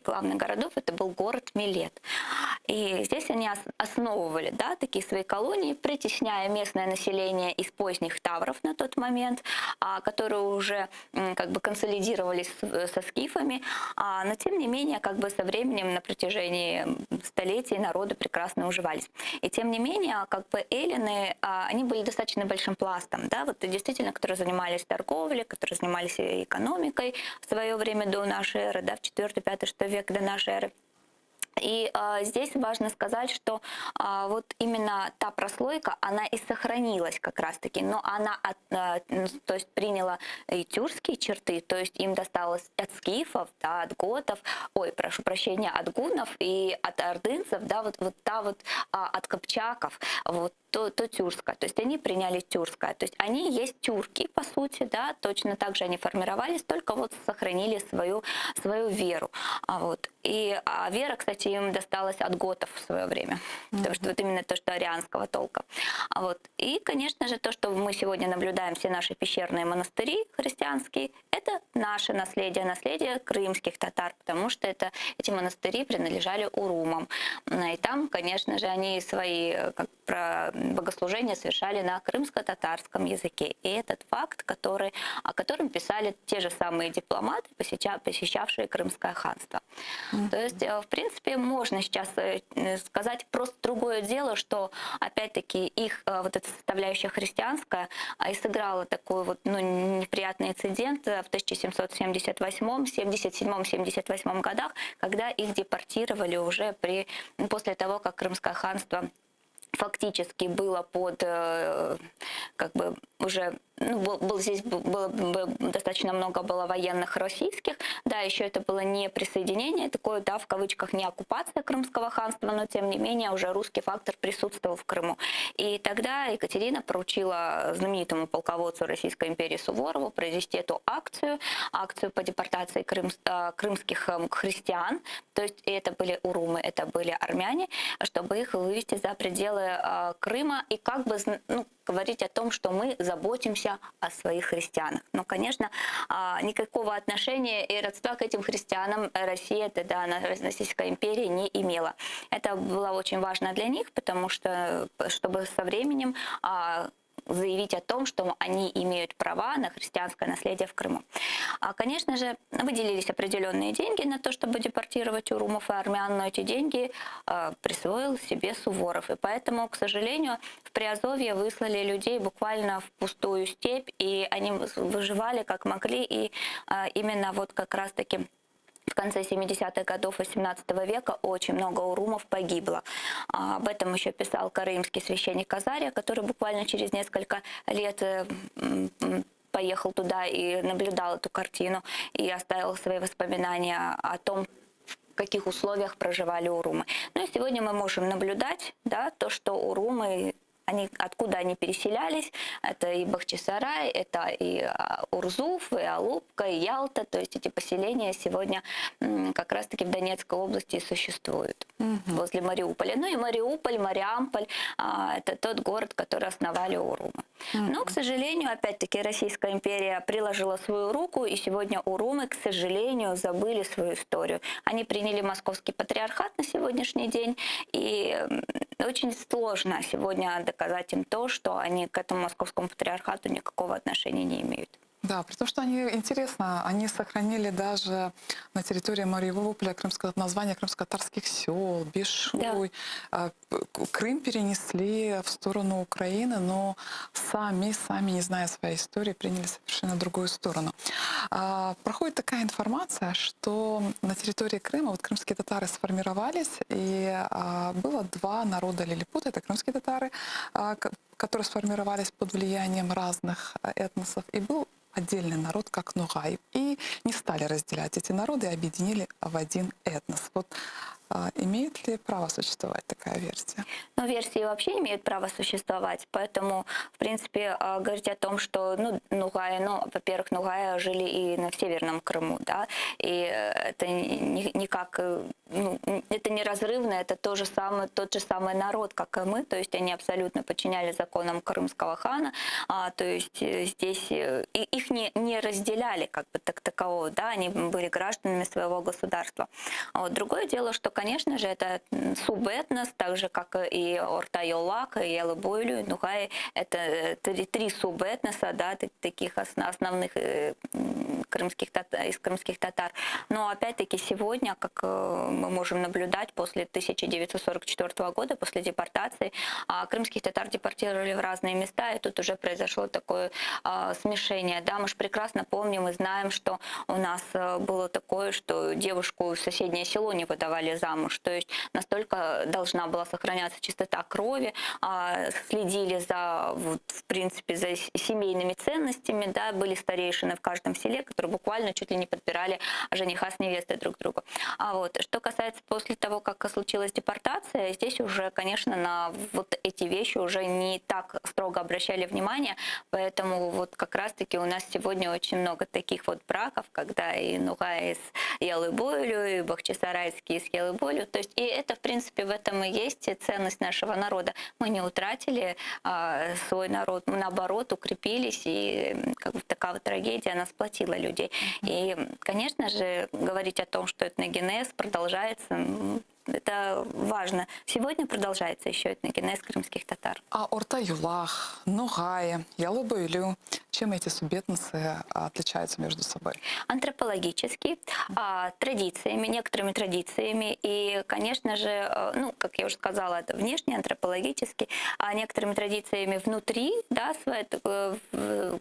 главных городов это был город Милет. И здесь они основывали, да, такие свои колонии, притесняя местное население из поздних тавров на тот момент, которые уже как бы консолидировались со скифами. Но тем не менее, как бы со временем на протяжении столетий народы прекрасно уживались. И тем не менее, как бы эллины, они были достаточно большим пластом, да, вот действительно, которые занимались торговлей, которые занимались экономикой в свое время до нашей эры, да, в 4, 5, 6 век до нашей эры. И здесь важно сказать, что вот именно та прослойка, она и сохранилась как раз-таки, но она то есть приняла и тюркские черты, то есть им досталось от скифов, да, от готов, ой, прошу прощения, от гуннов и от ордынцев, да, вот, вот та вот, от кыпчаков, вот то тюркское, то есть они приняли тюркское, то есть они есть тюрки, по сути, да, точно так же они формировались, только вот сохранили свою веру. И вера, кстати, им досталась от готов в свое время, потому что вот именно то, что арианского толка. И, конечно же, то, что мы сегодня наблюдаем, все наши пещерные монастыри христианские, это наше наследие, наследие крымских татар, потому что эти монастыри принадлежали урумам. И там, конечно же, они свои, как про богослужения совершали на крымско-татарском языке. И этот факт, о котором писали те же самые дипломаты, посещавшие Крымское ханство. То есть, в принципе, можно сейчас сказать просто другое дело, что, опять-таки, их вот эта составляющая христианская и сыграла такой неприятный инцидент в 1778, 77, 78 годах, когда их депортировали уже после того, как Крымское ханство фактически было под, как бы уже, ну, был, был здесь б-, было, б-, достаточно много было военных российских, да, еще это было не присоединение, такое, да, в кавычках, не оккупация Крымского ханства, но тем не менее уже русский фактор присутствовал в Крыму. И тогда Екатерина поручила знаменитому полководцу Российской империи Суворову произвести эту акцию, акцию по депортации крымских христиан, то есть это были урумы, это были армяне, чтобы их вывести за пределы Крыма и говорить о том, что мы заботимся о своих христианах. Но, конечно, никакого отношения и родства к этим христианам Россия тогда, Российская империя не имела. Это было очень важно для них, потому что, чтобы со временем, заявить о том, что они имеют права на христианское наследие в Крыму. Конечно же, выделились определенные деньги на то, чтобы депортировать урумов и армян, но эти деньги присвоил себе Суворов. И поэтому, к сожалению, в Приазовье выслали людей буквально в пустую степь, и они выживали как могли, и именно как раз-таки в конце 70-х годов 18 века очень много урумов погибло. Об этом еще писал караимский священник Азария, который буквально через несколько лет поехал туда и наблюдал эту картину и оставил свои воспоминания о том, в каких условиях проживали урумы. И сегодня мы можем наблюдать, да, то, что урумы Они, откуда они переселялись, это и Бахчисарай, это и а, Урзуф, и Алупка, и Ялта, то есть эти поселения сегодня как раз-таки в Донецкой области и существуют, угу. возле Мариуполя. Ну и Мариуполь, Мариамполь, а, это тот город, который основали урумы. Угу. Но, к сожалению, опять-таки Российская империя приложила свою руку, и сегодня урумы, к сожалению, забыли свою историю. Они приняли московский патриархат на сегодняшний день, и очень сложно сегодня доказать им то, что они к этому московскому патриархату никакого отношения не имеют. Да, при том, что они, интересно, они сохранили даже на территории Мариуполя крымское название крымско-татарских сел, Бешуй. Да. Крым перенесли в сторону Украины, но сами, сами, не зная своей истории, приняли совершенно другую сторону. А, проходит такая информация, что на территории Крыма вот крымские татары сформировались, и а, было два народа лилипута, это крымские татары, а, которые сформировались под влиянием разных этносов, и был отдельный народ, как Нугай. И не стали разделять эти народы и объединили в один этнос. Вот а, имеет ли право существовать такая версия? Ну, версии вообще имеют право существовать, поэтому, в принципе, а, говорить о том, что, ну, Нугаи, ну, во-первых, Нугаи жили и на Северном Крыму, да, и это никак, э, ну, это неразрывно, это то же самое, тот же самый народ, как и мы, то есть они абсолютно подчиняли законам крымского хана, а, то есть э, здесь э, и их не, не разделяли как бы так такового, да, они были гражданами своего государства. Вот. Другое дело, что, конечно же, это субэтнос, так же, как и Орта-Йолак, и Ялыбойлю, и Нухай, это э, три, три субэтноса, да, таких основных крымских, из крымских татар. Но опять-таки сегодня, как мы можем наблюдать, после 1944 года, после депортации, а, крымских татар депортировали в разные места, и тут уже произошло такое а, смешение. Да, мы же прекрасно помним и знаем, что у нас э, было такое, что девушку в соседнее село не выдавали замуж. То есть настолько должна была сохраняться чистота крови, а, следили за, вот, в принципе, за семейными ценностями, да, были старейшины в каждом селе, которые буквально чуть ли не подбирали жениха с невестой друг другу. А вот, что касается после того, как случилась депортация, здесь уже, конечно, на вот эти вещи уже не так строго обращали внимание, поэтому вот как раз-таки у нас сегодня очень много таких вот браков, когда и Нугай с Ялыбойлю, и Бахчисарайский с Ялыбойлю, то есть и это, в принципе, в этом и есть ценность нашего народа. Мы не утратили а, свой народ, мы наоборот укрепились, и как бы такая вот трагедия, она сплотила людей. И, конечно же, говорить о том, что этногенез продолжается, это важно. Сегодня продолжается еще этногенез крымских татар. А Орта-Юлах, Нугаи, Ялыбойлю, чем эти субэтносы отличаются между собой? Антропологически, а, традициями, некоторыми традициями. И, конечно же, э, ну, как я уже сказала, это внешне, антропологически, а некоторыми традициями внутри, да, своей, э,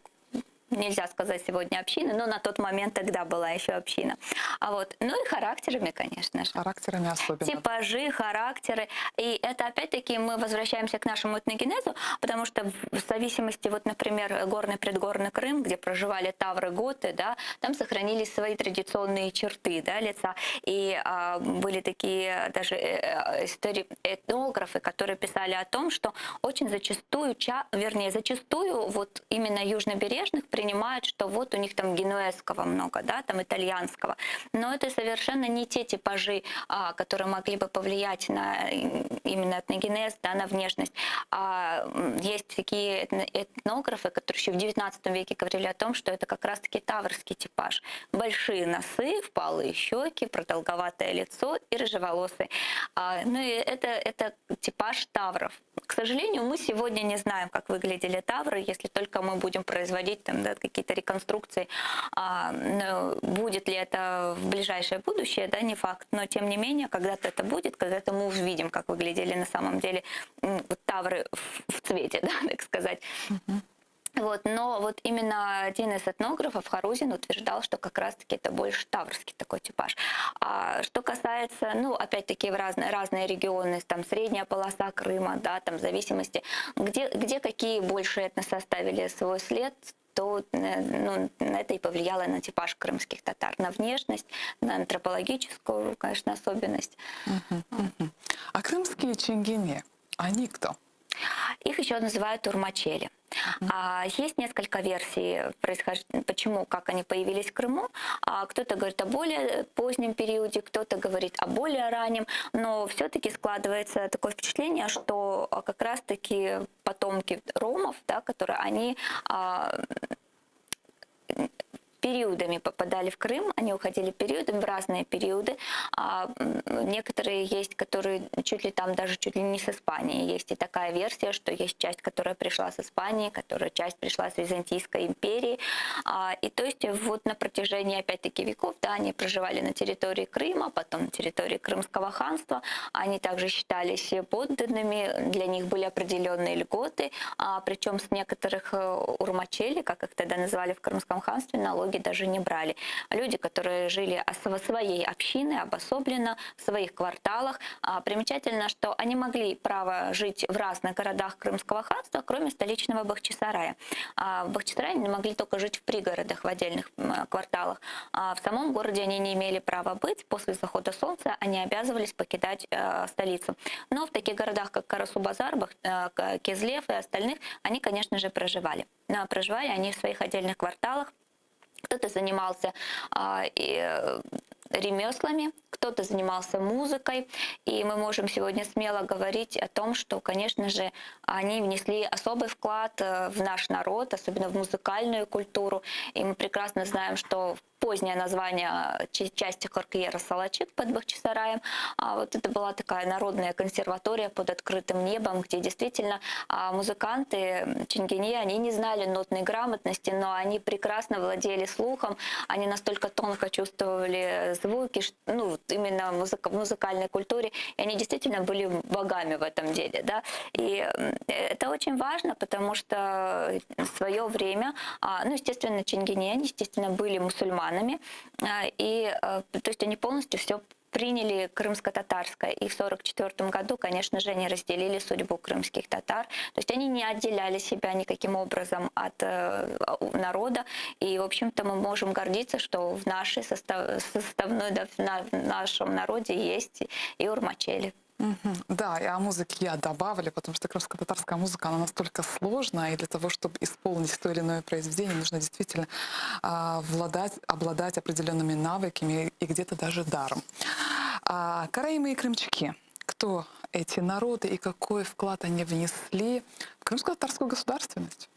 нельзя сказать сегодня общины, но на тот момент тогда была еще община. А вот, ну и характерами, конечно же. Характерами особенно. Типажи, характеры. И это опять-таки мы возвращаемся к нашему этногенезу, потому что в зависимости, вот, например, горный предгорный Крым, где проживали тавры, готы, да, там сохранились свои традиционные черты, да, лица. И а, были такие даже э, э, истории, этнографы, которые писали о том, что очень зачастую, ча, вернее, зачастую вот именно южнобережных принимают, что вот у них там генуэзского много, да, там итальянского. Но это совершенно не те типажи, а, которые могли бы повлиять на именно этногенез, да, на внешность. А, есть такие этнографы, которые еще в 19 веке говорили о том, что это как раз-таки таврский типаж. Большие носы, впалые щеки, продолговатое лицо и рыжеволосые. А, ну и это, это типаж тавров. К сожалению, мы сегодня не знаем, как выглядели тавры, если только мы будем производить там, да, какие-то реконструкции. А, но будет ли это в ближайшее будущее, да, не факт. Но тем не менее, когда-то это будет, когда-то мы увидим, как выглядели на самом деле тавры в, в цвете, да, так сказать. Вот, но вот именно один из этнографов, Харузин, утверждал, что как раз-таки это больше таврский такой типаж. А что касается, ну, опять-таки, в разные, разные регионы, там, средняя полоса Крыма, да, там, в зависимости, где, где какие больше этносы оставили свой след, то э, ну, это и повлияло на типаж крымских татар, на внешность, на антропологическую, конечно, особенность. А крымские чингини, они кто? Их еще называют урмачели. А, есть несколько версий, почему, как они появились в Крыму. А, кто-то говорит о более позднем периоде, кто-то говорит о более раннем, но все-таки складывается такое впечатление, что как раз-таки потомки ромов, да, которые они периодами попадали в Крым, они уходили периодами в разные периоды. А, некоторые есть, которые чуть ли там даже чуть ли не с Испании. Есть и такая версия, что есть часть, которая пришла с Испании, которая часть пришла с Византийской империи. А, и то есть вот на протяжении опять-таки веков, да, они проживали на территории Крыма, потом на территории Крымского ханства. Они также считались подданными, для них были определенные льготы, а, причем с некоторых э, урмачели, как их тогда называли в Крымском ханстве, налоги даже не брали. Люди, которые жили в своей общине, обособленно, в своих кварталах. А, примечательно, что они могли право жить в разных городах Крымского ханства, кроме столичного Бахчисарая. А в Бахчисарае они могли только жить в пригородах, в отдельных кварталах. А в самом городе они не имели права быть. После захода солнца они обязывались покидать э, столицу. Но в таких городах, как Карасу-Базар, Бах, э, Кезлев и остальных, они, конечно же, проживали. Но проживали они в своих отдельных кварталах. Кто-то занимался а, и, э, ремеслами, кто-то занимался музыкой. И мы можем сегодня смело говорить о том, что, конечно же, они внесли особый вклад э, в наш народ, особенно в музыкальную культуру. И мы прекрасно знаем, что позднее название части Коркьера Салачик под Бахчисараем. А вот это была такая народная консерватория под открытым небом, где действительно а, музыканты Чингини, они не знали нотной грамотности, но они прекрасно владели слухом, они настолько тонко чувствовали звуки, ну, вот именно музыка, в музыкальной культуре, и они действительно были богами в этом деле. Да? И это очень важно, потому что в свое время, а, ну, естественно, Чингини, они, естественно, были мусульманами, а, и, э, то есть они полностью все приняли крымско-татарское. И в 1944 году, конечно же, они разделили судьбу крымских татар. То есть они не отделяли себя никаким образом от э, народа. И, в общем-то, мы можем гордиться, что в нашей состав, составной, да, в, на, в нашем народе есть и урмачели. Да, и о музыке я добавлю, потому что крымско-татарская музыка, она настолько сложная, и для того, чтобы исполнить то или иное произведение, нужно действительно а, владать, обладать определенными навыками и где-то даже даром. А, караимы и крымчаки. Кто эти народы и какой вклад они внесли в крымско-татарскую государственность?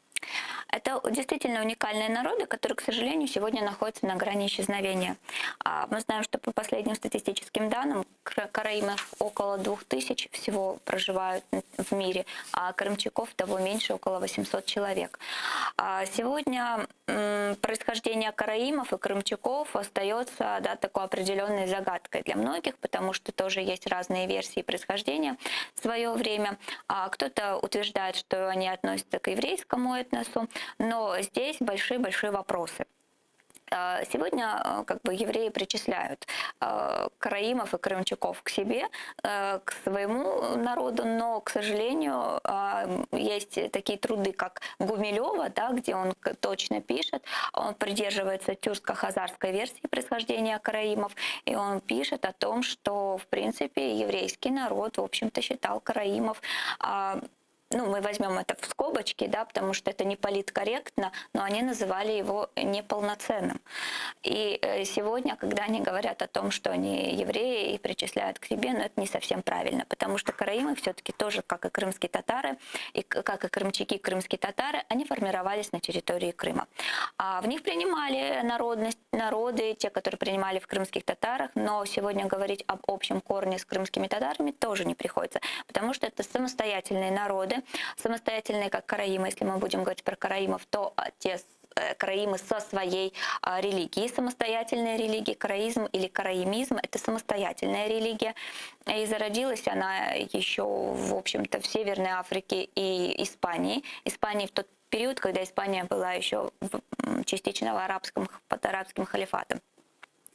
Это действительно уникальные народы, которые, к сожалению, сегодня находятся на грани исчезновения. А, мы знаем, что по последним статистическим данным караимов около 2000 всего проживают в мире, а крымчаков того меньше, около 800 человек. А сегодня происхождение караимов и крымчаков остается да, такой определенной загадкой для многих, потому что тоже есть разные версии происхождения в свое время. А кто-то утверждает, что они относятся к еврейскому этносу, но здесь большие-большие вопросы. А, сегодня э, как бы евреи причисляют э, караимов и крымчаков к себе, э, к своему народу, но, к сожалению, есть такие труды, как Гумилева, да, где он точно пишет, он придерживается тюркско-хазарской версии происхождения караимов, и он пишет о том, что, в принципе, еврейский народ, в общем-то, считал караимов а, ну, мы возьмем это в скобочки, да, потому что это не политкорректно, но они называли его неполноценным. И э, сегодня, когда они говорят о том, что они евреи и причисляют к себе, но это не совсем правильно, потому что караимы все-таки тоже, как и крымские татары, и как и крымчаки, крымские татары, они формировались на территории Крыма. А в них принимали народность, народы, те, которые принимали в крымских татарах, но сегодня говорить об общем корне с крымскими татарами тоже не приходится, потому что это самостоятельные народы, самостоятельные, как караимы, если мы будем говорить про караимов, то а, те э, караимы со своей а, религией, самостоятельной религией, караизм или караимизм — это самостоятельная религия. И зародилась она еще, в общем-то, в Северной Африке и Испании. Испании в тот период, когда Испания была еще частично в арабском, под арабским халифатом.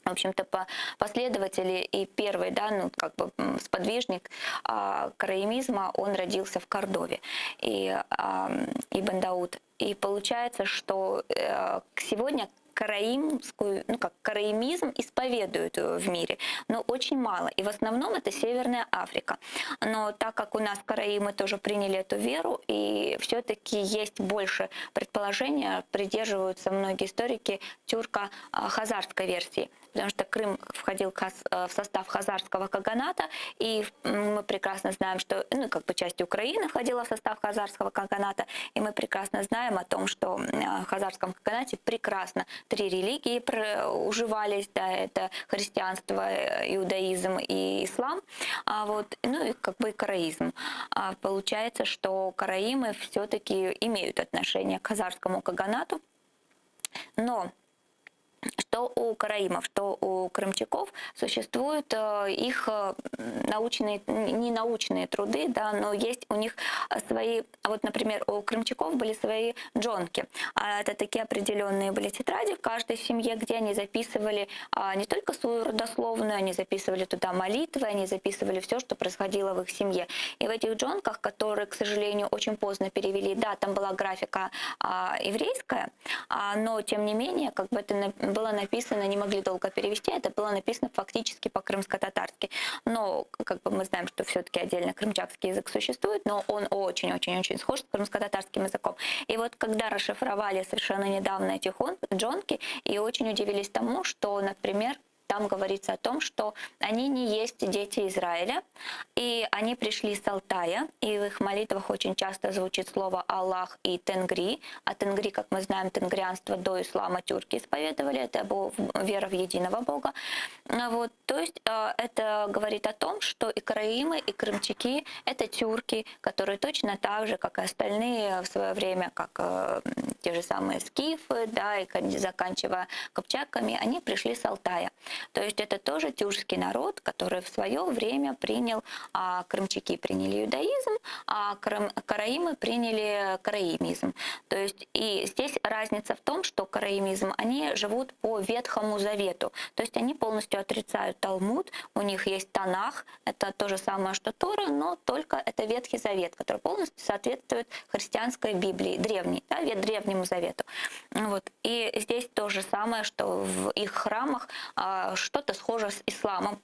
В общем-то, по последователи и первый, да, ну, как бы сподвижник а, караимизма, он родился в Кордове, и, а, Ибн Дауд. И получается, что э, сегодня караимскую, ну как караимизм исповедуют в мире, но очень мало. И в основном это Северная Африка. Но так как у нас караимы тоже приняли эту веру, и все-таки есть больше предположения, придерживаются многие историки тюрко-хазарской версии потому что Крым входил в состав хазарского каганата, и мы прекрасно знаем, что ну, как бы часть Украины входила в состав хазарского каганата, и мы прекрасно знаем о том, что в хазарском каганате прекрасно три религии уживались, да, это христианство, иудаизм и ислам, а вот, ну и как бы и караизм. А получается, что караимы все-таки имеют отношение к хазарскому каганату, но что у караимов, что у крымчаков существуют их научные, не научные труды, да, но есть у них свои, вот, например, у крымчаков были свои джонки. А это такие определенные были тетради в каждой семье, где они записывали не только свою родословную, они записывали туда молитвы, они записывали все, что происходило в их семье. И в этих джонках, которые, к сожалению, очень поздно перевели, да, там была графика еврейская, но тем не менее, как бы это было написано, не могли долго перевести, это было написано фактически по-крымско-татарски. Но как бы мы знаем, что все-таки отдельно крымчакский язык существует, но он очень-очень-очень схож с крымско-татарским языком. И вот когда расшифровали совершенно недавно эти джонки, и очень удивились тому, что, например, там говорится о том, что они не есть дети Израиля, и они пришли с Алтая, и в их молитвах очень часто звучит слово «Аллах» и «Тенгри», а «Тенгри», как мы знаем, тенгрианство до ислама тюрки исповедовали, это вера в единого Бога. Вот, то есть это говорит о том, что и караимы, и крымчаки — это тюрки, которые точно так же, как и остальные в свое время, как те же самые скифы, да, и заканчивая копчаками, они пришли с Алтая. То есть это тоже тюркский народ, который в свое время принял, а, крымчаки приняли иудаизм, а караимы приняли караимизм. То есть и здесь разница в том, что караимизм, они живут по Ветхому Завету. То есть они полностью отрицают Талмуд, у них есть Танах, это то же самое, что Тора, но только это Ветхий Завет, который полностью соответствует христианской Библии, древней, да, Древнему Завету. Вот. И здесь то же самое, что в их храмах что-то схоже с исламом,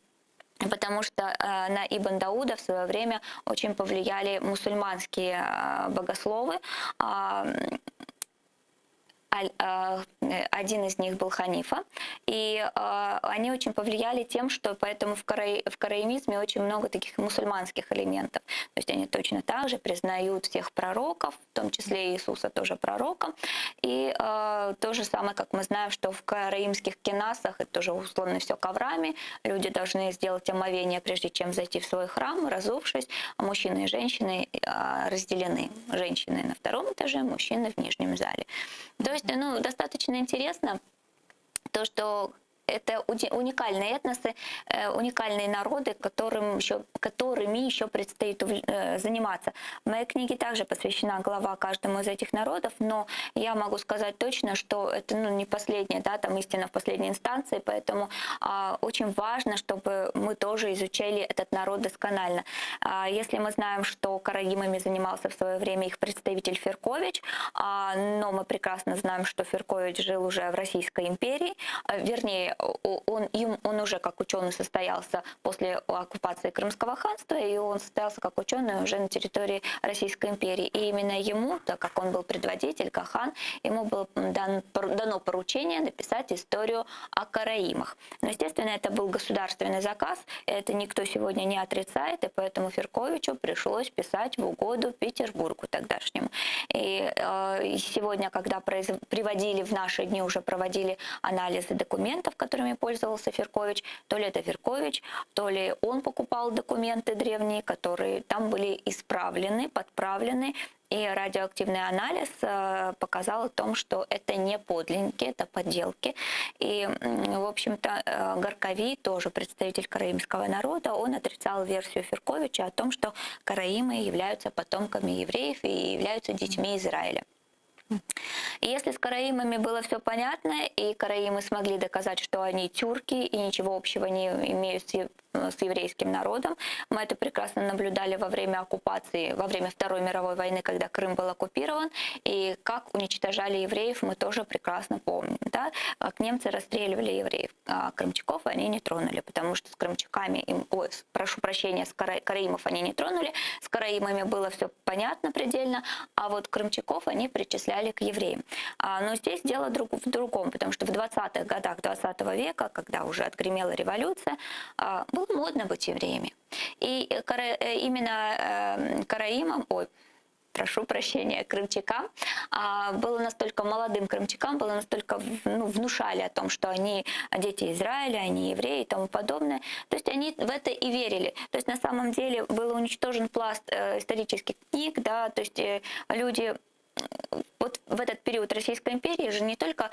потому что на Ибн Дауда в свое время очень повлияли мусульманские богословы. Один из них был Ханифа, и они очень повлияли тем, что поэтому в караимизме очень много таких мусульманских элементов. То есть они точно так же признают всех пророков, в том числе Иисуса тоже пророком. И то же самое, как мы знаем, что в караимских кенасах это тоже условно все коврами, люди должны сделать омовение, прежде чем зайти в свой храм, разувшись, а мужчины и женщины разделены. Женщины на втором этаже, мужчины в нижнем зале. То есть, ну, достаточно интересно то, что это уникальные этносы, уникальные народы, которым еще, которыми еще предстоит заниматься. В моей книге также посвящена глава каждому из этих народов, но я могу сказать точно, что это, ну, не последняя, да, там истина в последней инстанции, поэтому очень важно, чтобы мы тоже изучали этот народ досконально. Если мы знаем, что караимами занимался в свое время их представитель Феркович, но мы прекрасно знаем, что Феркович жил уже в Российской империи, вернее, он уже как ученый состоялся после оккупации Крымского ханства, и он состоялся как ученый уже на территории Российской империи. И именно ему, так как он был предводитель, кахан, ему было дано поручение написать историю о караимах. Но, естественно, это был государственный заказ, это никто сегодня не отрицает, и поэтому Ферковичу пришлось писать в угоду Петербургу тогдашнему. И сегодня, когда приводили в наши дни, уже проводили анализы документов, которыми пользовался Феркович, то ли это Феркович, то ли он покупал документы древние, которые там были исправлены, подправлены, и радиоактивный анализ показал о том, что это не подлинники, это подделки. И, в общем-то, Горкови, тоже представитель караимского народа, он отрицал версию Ферковича о том, что караимы являются потомками евреев и являются детьми Израиля. И если с караимами было все понятно, и караимы смогли доказать, что они тюрки и ничего общего не имеют с с еврейским народом. Мы это прекрасно наблюдали во время оккупации, во время Второй мировой войны, когда Крым был оккупирован, и как уничтожали евреев, мы тоже прекрасно помним. Да? Как немцы расстреливали евреев, а крымчаков они не тронули, потому что с крымчаками, им, ой, прошу прощения, с караимов они не тронули, с караимами было все понятно предельно, а вот крымчаков они причисляли к евреям. Но здесь дело в другом, потому что в 20-х годах 20 века, когда уже отгремела революция, было модно быть евреями. И именно караимам, ой, прошу прощения, крымчакам, было настолько молодым крымчакам, было настолько ну, внушали о том, что они дети Израиля, они евреи и тому подобное. То есть они в это и верили. То есть на самом деле был уничтожен пласт исторических книг, да, то есть люди вот в этот период Российской империи же не только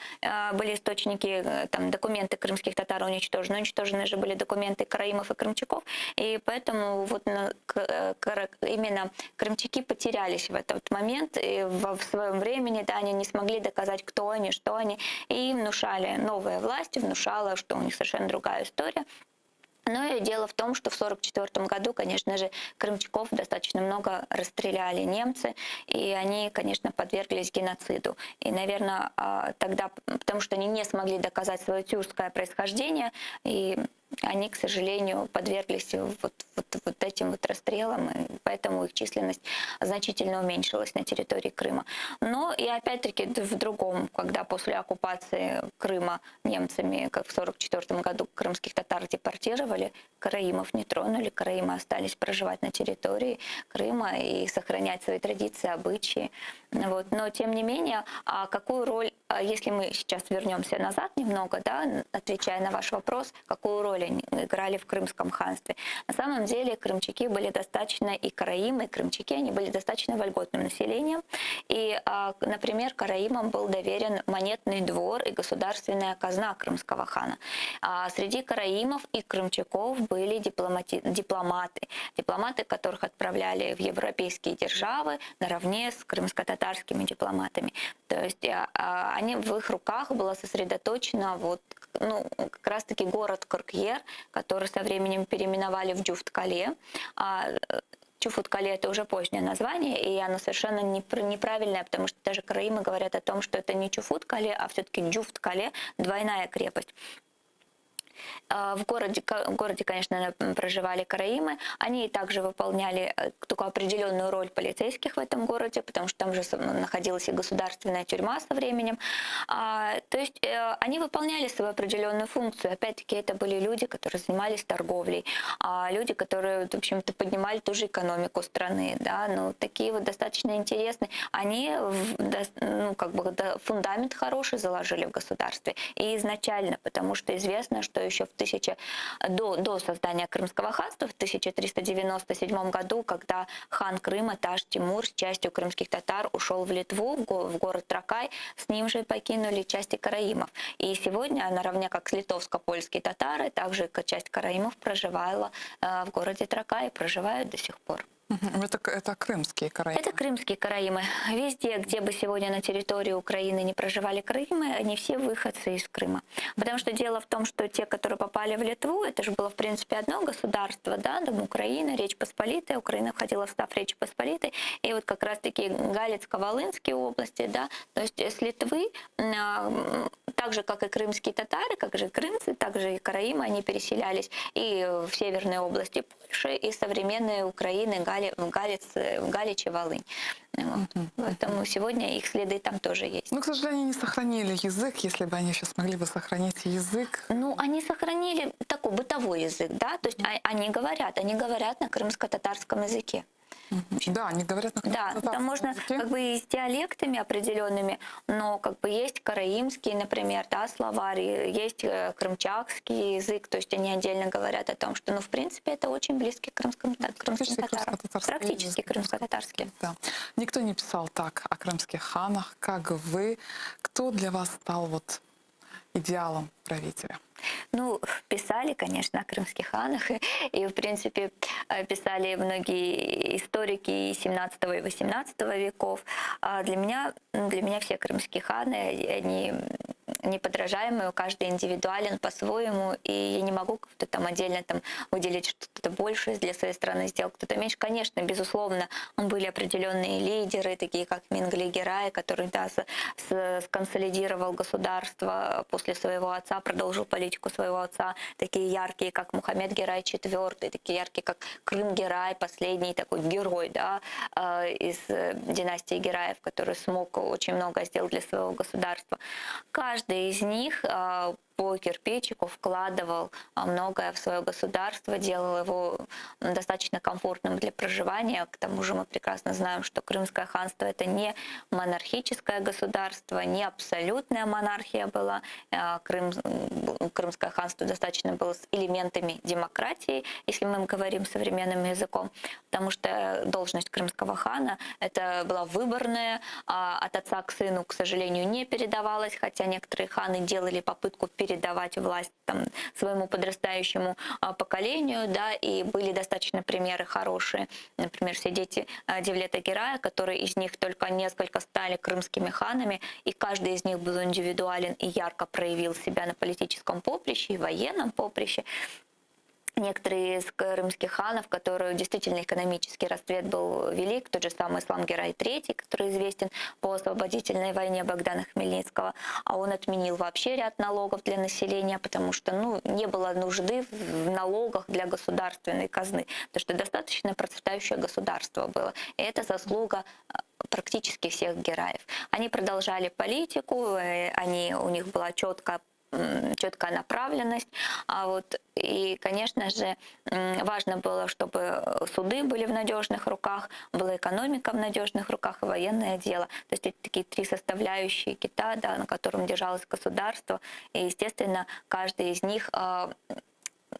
были источники, там, документы крымских татар уничтожены, уничтожены же были документы караимов и крымчаков, и поэтому вот именно крымчаки потерялись в этот момент, и в своем времени, да, они не смогли доказать, кто они, что они, и им внушали, новая власть внушала, что у них совершенно другая история. Но и дело в том, что в 1944 году, конечно же, крымчаков достаточно много расстреляли немцы, и они, конечно, подверглись геноциду. И, наверное, тогда, потому что они не смогли доказать свое тюркское происхождение, и они, к сожалению, подверглись вот этим вот расстрелам, и поэтому их численность значительно уменьшилась на территории Крыма. Но и опять-таки в другом, когда после оккупации Крыма немцами, как в 1944 году крымских татар депортировали, караимов не тронули, караимы остались проживать на территории Крыма и сохранять свои традиции, обычаи. Но тем не менее, а какую роль, если мы сейчас вернемся назад немного, да, отвечая на ваш вопрос, какую роль они играли в Крымском ханстве. На самом деле крымчаки были достаточно, и караимы, и крымчаки, они были достаточно вольготным населением. И, например, караимам был доверен монетный двор и государственная казна крымского хана. А среди караимов и крымчаков были дипломаты. Дипломаты, которых отправляли в европейские державы наравне с крымско-татарскими дипломатами. То есть в их руках было сосредоточено как раз-таки город Кырк-Ер, который со временем переименовали в Джуфт-Кале. Чуфут-Кале — это уже позднее название, и оно совершенно неправильное, потому что даже караимы говорят о том, что это не Чуфут-Кале, а все-таки Джуфт-Кале, двойная крепость. В городе, конечно, проживали караимы. Они также выполняли такую определенную роль полицейских в этом городе, потому что там же находилась и государственная тюрьма со временем. То есть они выполняли свою определенную функцию. Опять-таки, это были люди, которые занимались торговлей, люди, которые, в общем-то, поднимали ту же экономику страны. Да? Такие вот достаточно интересные. Они фундамент хороший заложили в государстве. И изначально, потому что известно, что еще до создания Крымского ханства в 1397 году, когда хан Крыма Таш Тимур с частью крымских татар ушел в Литву, в город Тракай, с ним же покинули части караимов. И сегодня, наравне как с литовско-польские татары, также часть караимов проживала в городе Тракай и проживают до сих пор. Это крымские караимы? Это крымские караимы. Везде, где бы сегодня на территории Украины не проживали караимы, они все выходцы из Крыма. Потому что дело в том, что те, которые попали в Литву, это же было, в принципе, одно государство, да, там Украина, Речь Посполитая, Украина входила в состав Речи Посполитой, и вот как раз-таки Галицко-Волынские области, да, то есть с Литвы, так же, как и крымские татары, как же и крымцы, так же и караимы, они переселялись и в северные области Польши, и современные Украины, Галич и Волынь. Поэтому сегодня их следы там тоже есть. Но, к сожалению, не сохранили язык. Если бы они сейчас могли бы сохранить язык. Они сохранили такой бытовой язык, да, то есть они говорят на крымско-татарском языке. Да, они говорят на Да, там крымско-татарском можно языке. и с диалектами определенными, но есть караимский, например, да, словарь, есть крымчакский язык, то есть они отдельно говорят о том, что, в принципе, это очень близкий к крымским Практически татарам. крымско-татарский Практически язык. крымско-татарский. Да. Никто не писал так о крымских ханах, как вы. Кто для вас стал идеалом правителя? Писали, конечно, о крымских ханах, и, в принципе, писали многие историки и 17 и 18 веков. А для меня все крымские ханы, они неподражаемые, каждый индивидуален по-своему, и я не могу. могу как-то там отдельно там выделить, что кто-то больше для своей страны сделал, кто-то меньше. Конечно, безусловно, были определенные лидеры, такие как Мингли Герай, который да, с, с, сконсолидировал государство после своего отца, продолжил политику своего отца, такие яркие, как Мухаммед Герай IV, такие яркие, как Крым Герай, последний такой герой да, э, из э, династии Гераев, который смог очень много сделать для своего государства. Каждый из них э, по кирпичику вкладывал многое в свое государство, делал его достаточно комфортным для проживания. К тому же мы прекрасно знаем, что Крымское ханство это не монархическое государство, не абсолютная монархия была. Крым, Крымское ханство достаточно было с элементами демократии, если мы говорим современным языком, потому что должность крымского хана это была выборная, а от отца к сыну, к сожалению, не передавалась, хотя некоторые ханы делали попытку передавать власть там, своему подрастающему а, поколению, да, и были достаточно примеры хорошие. Например, все дети а, Девлета Герая, которые из них только несколько стали крымскими ханами, и каждый из них был индивидуален и ярко проявил себя на политическом поприще и военном поприще некоторые из крымских ханов, которые действительно экономический расцвет был велик, тот же самый Ислам Герай III, который известен по освободительной войне Богдана Хмельницкого, а он отменил вообще ряд налогов для населения, потому что ну, не было нужды в налогах для государственной казны, потому что достаточно процветающее государство было. И это заслуга э, практически всех гераев. Они продолжали политику, э, они, у них была четкая четкая направленность. А вот, и, конечно же, важно было, чтобы суды были в надежных руках, была экономика в надежных руках и военное дело. То есть это такие три составляющие кита, да, на котором держалось государство. И, естественно, каждый из них а,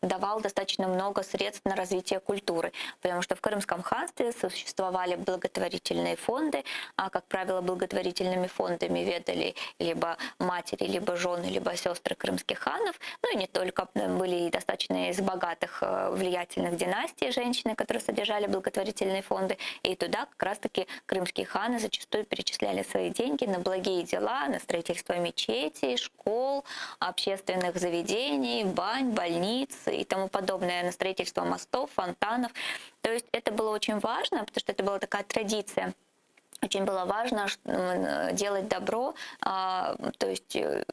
давал достаточно много средств на развитие культуры, потому что в Крымском ханстве существовали благотворительные фонды, а, как правило, благотворительными фондами ведали либо матери, либо жены, либо сестры крымских ханов, ну и не только, были и достаточно из богатых э, влиятельных династий женщины, которые содержали благотворительные фонды, и туда как раз-таки крымские ханы зачастую перечисляли свои деньги на благие дела, на строительство мечетей, школ, общественных заведений, бань, больниц, и тому подобное, на строительство мостов, фонтанов. То есть это было очень важно, потому что это была такая традиция. Очень было важно делать добро, а, то есть э,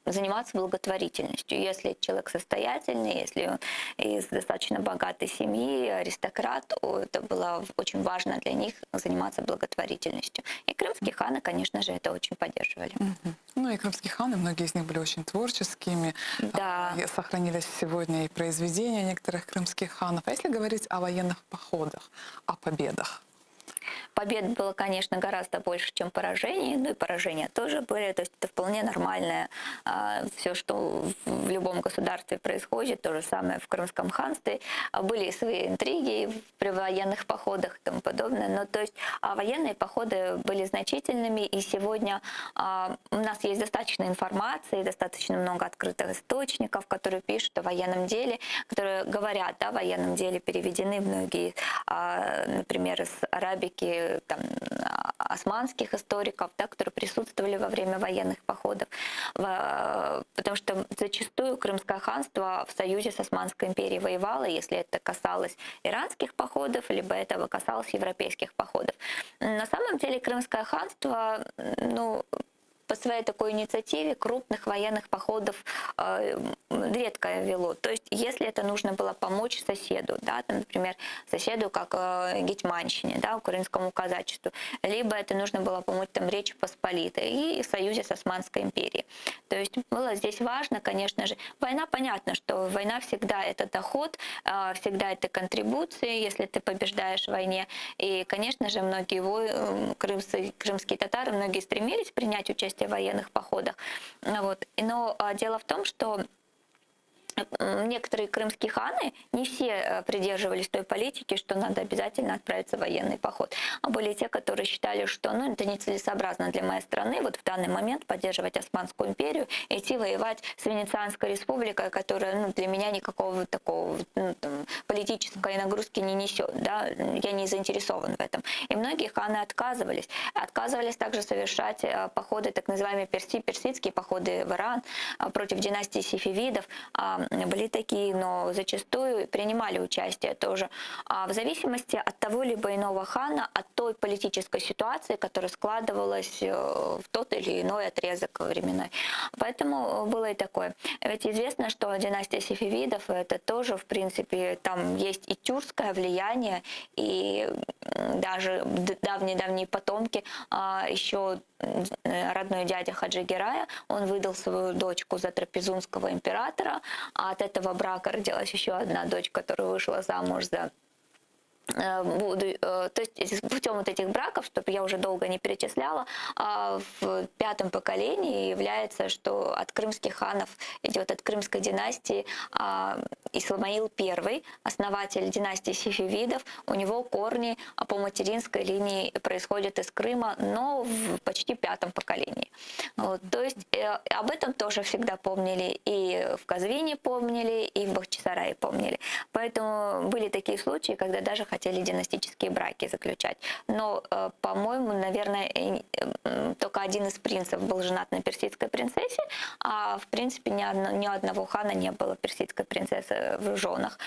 заниматься благотворительностью. Если человек состоятельный, если он из достаточно богатой семьи, аристократ, это было очень важно для них заниматься благотворительностью. И крымские ханы, конечно же, это очень поддерживали. Угу. Ну и крымские ханы, многие из них были очень творческими. Да. А, сохранились сегодня и произведения некоторых крымских ханов. А если говорить о военных походах, о победах? Побед было, конечно, гораздо больше, чем поражений, ну и поражения тоже были, то есть это вполне нормальное а, все, что в любом государстве происходит, то же самое в Крымском ханстве. А, были свои интриги при военных походах и тому подобное, но то есть а военные походы были значительными, и сегодня у нас есть достаточно информации, достаточно много открытых источников, которые пишут о военном деле, которые говорят о военном деле, переведены многие, например, из арабики, там, османских историков, да, которые присутствовали во время военных походов, потому что зачастую Крымское ханство в союзе с Османской империей воевало, если это касалось иранских походов, либо это касалось европейских походов. На самом деле Крымское ханство, ну, по своей такой инициативе крупных военных походов э, редко вело. То есть, если это нужно было помочь соседу, да, там, например, соседу как э, гетьманщине, да, украинскому казачеству, либо это нужно было помочь там Речи Посполитой и в союзе с Османской империей. То есть было здесь важно, конечно же, война, понятно, что война всегда это доход, э, всегда это контрибуции, если ты побеждаешь в войне. И, конечно же, многие вой... крымцы, крымские татары, многие стремились принять участие в военных походах. Вот. Но а, дело в том, что некоторые крымские ханы, не все э, придерживались той политики, что надо обязательно отправиться в военный поход. А были те, которые считали, что ну, это нецелесообразно для моей страны вот в данный момент поддерживать Османскую империю, идти воевать с Венецианской республикой, которая ну, для меня никакого такого ну, там, политической нагрузки не несет. Да? Я не заинтересован в этом. И многие ханы отказывались. Отказывались также совершать э, походы, так называемые перси, персидские походы в Иран э, против династии сефевидов. Были такие, но зачастую принимали участие тоже. А в зависимости от того либо иного хана, от той политической ситуации, которая складывалась э, в тот или иной отрезок временной. Поэтому было и такое. Ведь известно, что династия Сефевидов, это тоже, в принципе, там есть и тюркское влияние, и даже давние-давние потомки, а, еще родной дядя Хаджи Герая, он выдал свою дочку за трапезунского императора, а от этого брака родилась еще одна дочь, которая вышла замуж за Э, буду, э, то есть путем вот этих браков, чтобы я уже долго не перечисляла, а, в пятом поколении является, что от крымских ханов идет от крымской династии а, Исламаил I, основатель династии Сефевидов, у него корни по материнской линии происходят из Крыма, но в почти пятом поколении. Вот, то есть э, об этом тоже всегда помнили, и в Казвине помнили, и в Бахчисарае помнили. Поэтому были такие случаи, когда даже хотели династические браки заключать. Но, э, по-моему, наверное, только один из принцев был женат на персидской принцессе, а в принципе ни, одно, ни одного хана не было персидской принцессы в женах.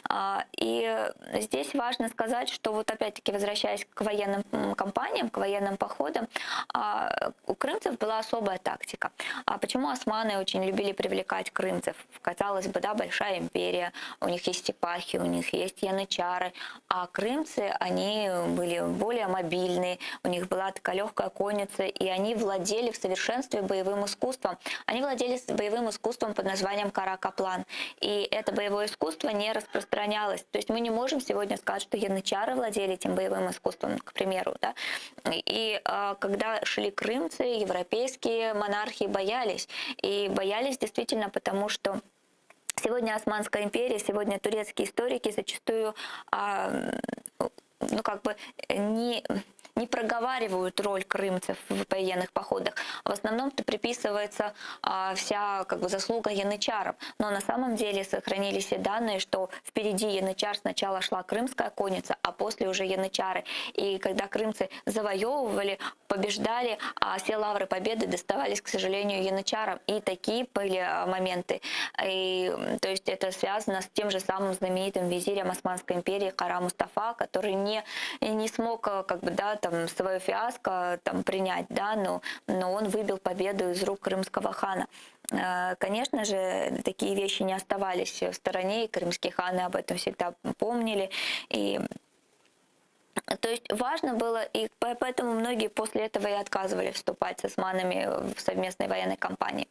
А, и здесь важно сказать, что вот опять-таки возвращаясь к военным кампаниям, к военным походам, а, у крымцев была особая тактика. А почему османы очень любили привлекать крымцев? Казалось бы, да, большая империя, у них есть сипахи, у них есть янычары, а крымцы, они были более мобильные, у них была такая легкая конница, и они владели в совершенстве боевым искусством. Они владели боевым искусством под названием каракаплан. И это боевое искусство не распространялось. То есть мы не можем сегодня сказать, что янычары владели этим боевым искусством, к примеру. Да? И а, когда шли крымцы, европейские монархи боялись. И боялись действительно потому, что Сегодня Османская империя, сегодня турецкие историки зачастую а, ну, как бы не, не проговаривают роль крымцев в военных походах. В основном-то приписывается а, вся как бы, заслуга янычарам. Но на самом деле сохранились и данные, что впереди янычар сначала шла крымская конница, а после уже янычары. И когда крымцы завоевывали, побеждали, а все лавры победы доставались, к сожалению, янычарам. И такие были а, моменты. И, то есть это связано с тем же самым знаменитым визирем Османской империи Кара Мустафа, который не, не смог э, как бы, да, там, свое фиаско там, принять, да, но, но он выбил победу из рук крымского хана. Э, конечно же, такие вещи не оставались в стороне, и крымские ханы об этом всегда помнили. И то есть важно было, и поэтому многие после этого и отказывались вступать с османами в совместной военной кампании.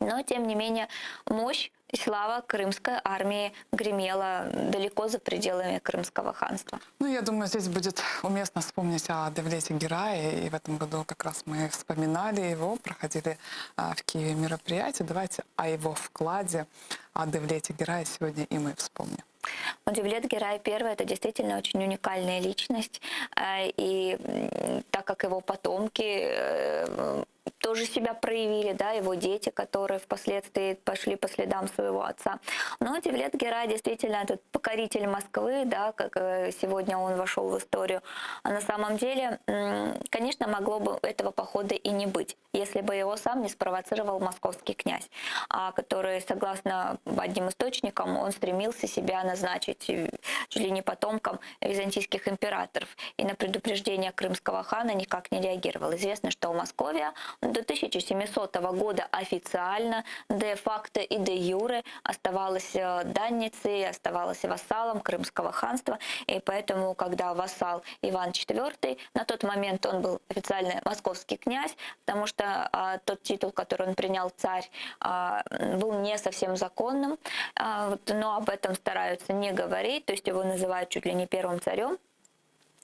Но, тем не менее, мощь и слава крымской армии гремела далеко за пределами Крымского ханства. Ну, я думаю, здесь будет уместно вспомнить о Девлете Герае. И в этом году как раз мы вспоминали его, проходили а, в Киеве мероприятие. Давайте о его вкладе, о Девлете Герае сегодня и мы вспомним. Ну, Девлет Герай I – это действительно очень уникальная личность. Э, и так как его потомки э, тоже себя проявили, да, его дети, которые впоследствии пошли по следам своего отца. Но Девлет Герай действительно этот покоритель Москвы, да, как э, сегодня он вошел в историю. А на самом деле, конечно, могло бы этого похода и не быть, если бы его сам не спровоцировал московский князь, а, который, согласно одним источникам, он стремился себя назначить э, чуть ли не потомком византийских императоров. И на предупреждение крымского хана никак не реагировал. Известно, что Московия до 1700 года официально де-факто и де-юре оставалась э, данницей, оставалась вассалом Крымского ханства. И поэтому, когда вассал Иван IV, на тот момент он был официально московский князь, потому что а, тот титул, который он принял царь, а, был не совсем законным, а, вот, но об этом стараются не говорить, то есть его называют чуть ли не первым царем.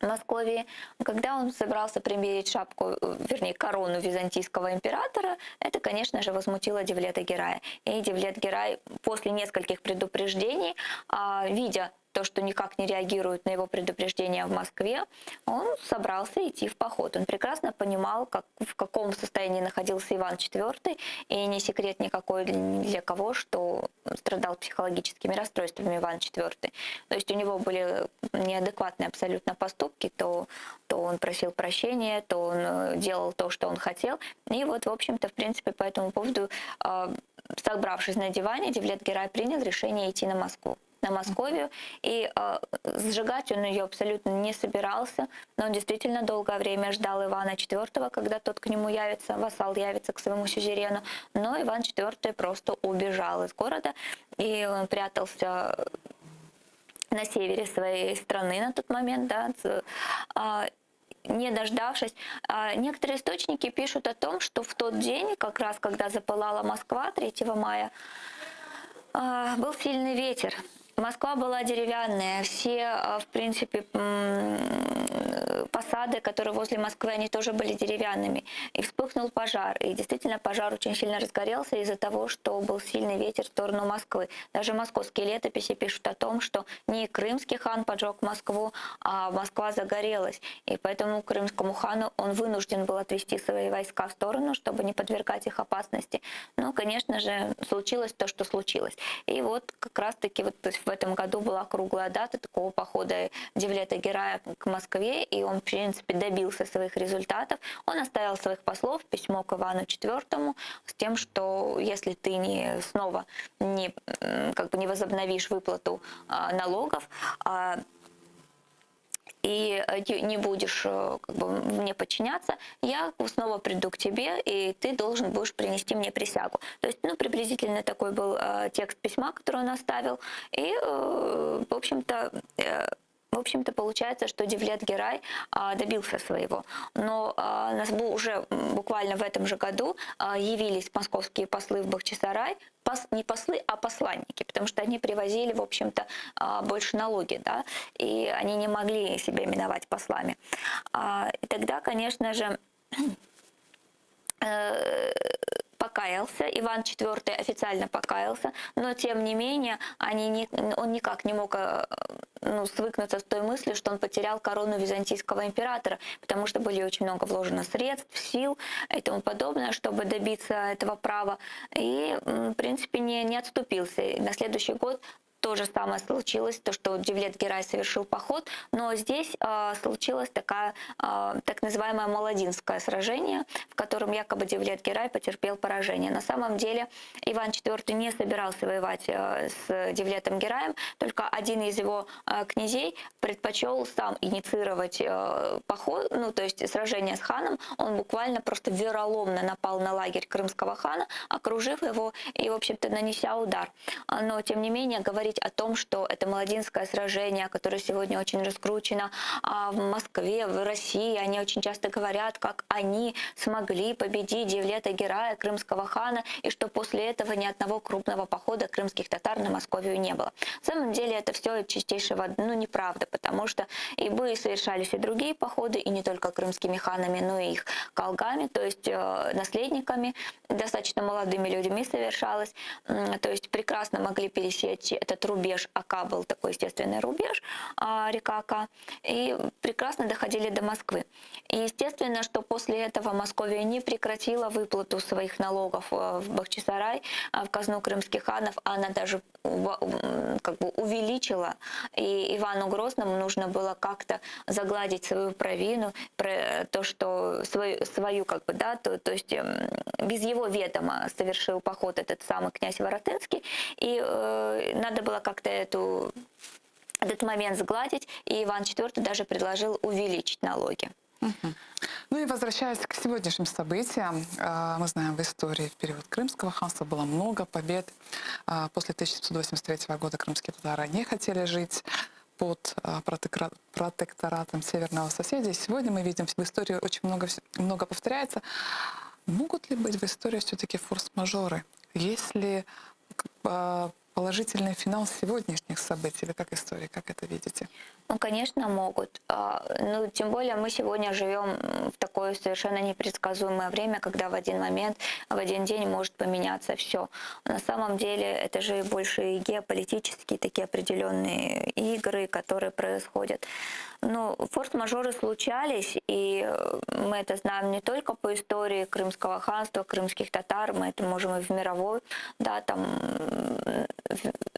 Московии, когда он собрался примерить шапку, э, вернее, корону византийского императора, это, конечно же, возмутило Девлета Герая. И Девлет Герай после нескольких предупреждений, а, видя то, что никак не реагируют на его предупреждение в Москве, он собрался идти в поход. Он прекрасно понимал, как, в каком состоянии находился Иван IV, и не секрет никакой для кого, что страдал психологическими расстройствами Иван IV. То есть у него были неадекватные абсолютно поступки, то, то он просил прощения, то он э, делал то, что он хотел. И вот, в общем-то, в принципе, по этому поводу а, собравшись на диване, Девлет Герай принял решение идти на Москву на Московию, и э, сжигать он ее абсолютно не собирался, но он действительно долгое время ждал Ивана IV, когда тот к нему явится, вассал явится к своему сюзерену, но Иван IV просто убежал из города, и он прятался на севере своей страны на тот момент, да, а, не дождавшись. А, некоторые источники пишут о том, что в тот день, как раз когда запылала Москва 3 мая, а, был сильный ветер. Москва была деревянная, все, в принципе, посады, которые возле Москвы, они тоже были деревянными. И вспыхнул пожар. И действительно пожар очень сильно разгорелся из-за того, что был сильный ветер в сторону Москвы. Даже московские летописи пишут о том, что не крымский хан поджег Москву, а Москва загорелась. И поэтому крымскому хану он вынужден был отвести свои войска в сторону, чтобы не подвергать их опасности. Но, конечно же, случилось то, что случилось. И вот как раз-таки вот в этом году была круглая дата такого похода Девлета Герая к Москве, и он, в принципе, добился своих результатов. Он оставил своих послов, письмо к Ивану IV с тем, что если ты не снова не, как бы не возобновишь выплату а, налогов, а, и э, не будешь э, как бы, мне подчиняться, я снова приду к тебе, и ты должен будешь принести мне присягу. То есть, ну, приблизительно такой был э, текст письма, который он оставил. И, в общем-то, в общем-то, получается, что Девлет Герай а, добился своего. Но а, нас уже буквально в этом же году а, явились московские послы в Бахчисарай, пос, не послы, а посланники, потому что они привозили, в общем-то, а, больше налоги, да, и они не могли себя именовать послами. А, и тогда, конечно же, э, покаялся, Иван IV официально покаялся, но тем не менее они не, он никак не мог э, ну, свыкнуться с той мыслью, что он потерял корону византийского императора, потому что были очень много вложено средств, сил и тому подобное, чтобы добиться этого права. И, в принципе, не, не отступился. И на следующий год то же самое случилось, то, что Девлет Герай совершил поход, но здесь э, случилось такая, э, так называемое Молодинское сражение, в котором якобы Девлет Герай потерпел поражение. На самом деле Иван IV не собирался воевать э, с Девлетом Гераем, только один из его э, князей предпочел сам инициировать э, поход, ну то есть сражение с ханом. Он буквально просто вероломно напал на лагерь крымского хана, окружив его и, в общем-то, нанеся удар. Но, тем не менее, говорить о том, что это Молодинское сражение, которое сегодня очень раскручено а в Москве, в России, они очень часто говорят, как они смогли победить Девлета Герая, крымского хана, и что после этого ни одного крупного похода крымских татар на Московию не было. На самом деле это все чистейшего, ну, неправда, потому что и были совершались и другие походы, и не только крымскими ханами, но и их калгами, то есть э, наследниками, достаточно молодыми людьми совершалось, то есть прекрасно могли пересечь этот рубеж Ака, был такой естественный рубеж, а, река Ака, и прекрасно доходили до Москвы. И естественно, что после этого Московия не прекратила выплату своих налогов э, в Бахчисарай, а, в казну крымских ханов, она даже как бы увеличила, и Ивану Грозному нужно было как-то загладить свою провину, про то, что свою, свою как бы, да, то, то есть эм, без его ведома совершил поход этот самый князь Воротынский, и э, надо было как-то эту, этот момент сгладить, и Иван IV даже предложил увеличить налоги. Ну и возвращаясь к сегодняшним событиям, э, мы знаем, в истории в период Крымского ханства было много побед. Э, после 1783 года крымские татары не хотели жить под э, протекторатом северного соседа. И сегодня мы видим, в истории очень много, много повторяется. Могут ли быть в истории все-таки форс-мажоры? Есть ли положительный финал сегодняшних событий? Вы как историк, как это видите? Ну, конечно, могут. А, ну, тем более мы сегодня живем в такое совершенно непредсказуемое время, когда в один момент, в один день может поменяться все. На самом деле это же больше и геополитические такие определенные игры, которые происходят. Ну, форс-мажоры случались, и э, мы это знаем не только по истории Крымского ханства, крымских татар, мы это можем и в мировой, да, там,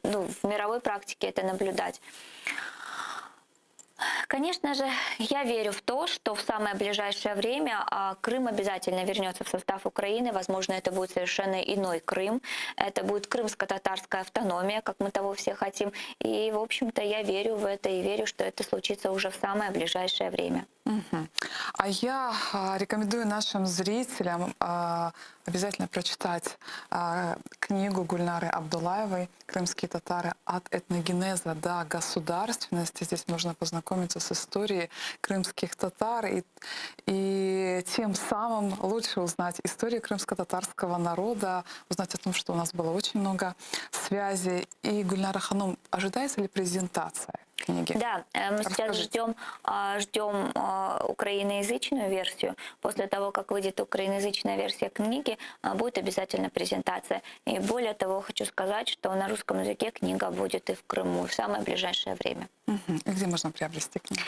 ну, в мировой практике это наблюдать. Конечно же, я верю в то, что в самое ближайшее время а, Крым обязательно вернется в состав Украины. Возможно, это будет совершенно иной Крым. Это будет крымско-татарская автономия, как мы того все хотим. И, в общем-то, я верю в это и верю, что это случится уже в самое ближайшее время. Мгм. А я а, рекомендую нашим зрителям а, обязательно прочитать а, книгу Гульнары Абдулаевой «Крымские татары. От этногенеза до государственности». Здесь можно познакомиться с историей крымских татар и, и тем самым лучше узнать историю крымско-татарского народа, узнать о том, что у нас было очень много связей. И, Гульнара Ханум, ожидается ли презентация книги? Да, э, мы сейчас Расскажите. ждем, а, ждем а, украиноязычную версию. После того, как выйдет украиноязычная версия книги, а, будет обязательно презентация. И более того, хочу сказать, что на русском языке книга будет и в Крыму в самое ближайшее время. Мгм. И где можно приобрести книгу?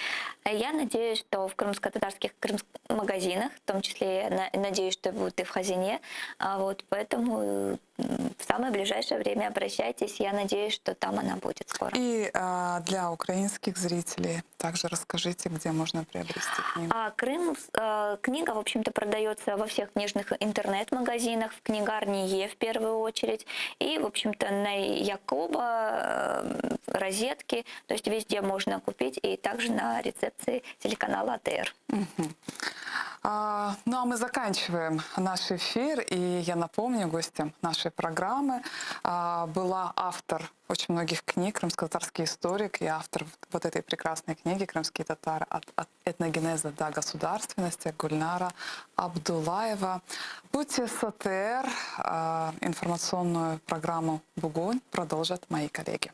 Я надеюсь, что в крымско-татарских крымск- магазинах, в том числе, я на- надеюсь, что будет и в Хазине. А Вот, поэтому э, в самое ближайшее время обращайтесь. Я надеюсь, что там она будет скоро. И а, для украинских зрителей также расскажите, где можно приобрести книгу. А Крым, э, книга, в общем-то, продается во всех книжных интернет-магазинах, в книгарне Е в первую очередь, и, в общем-то, на Якоба, э, розетки, то есть везде можно купить, и также на рецепции телеканала АТР. А, ну а мы заканчиваем наш эфир. И я напомню, гостем нашей программы а, была автор очень многих книг, крымско-татарский историк и автор вот этой прекрасной книги «Крымские татары. От, от этногенеза до государственности» Гульнара Абдулаева. Будьте с АТР. А, информационную программу «Бугунь» продолжат мои коллеги.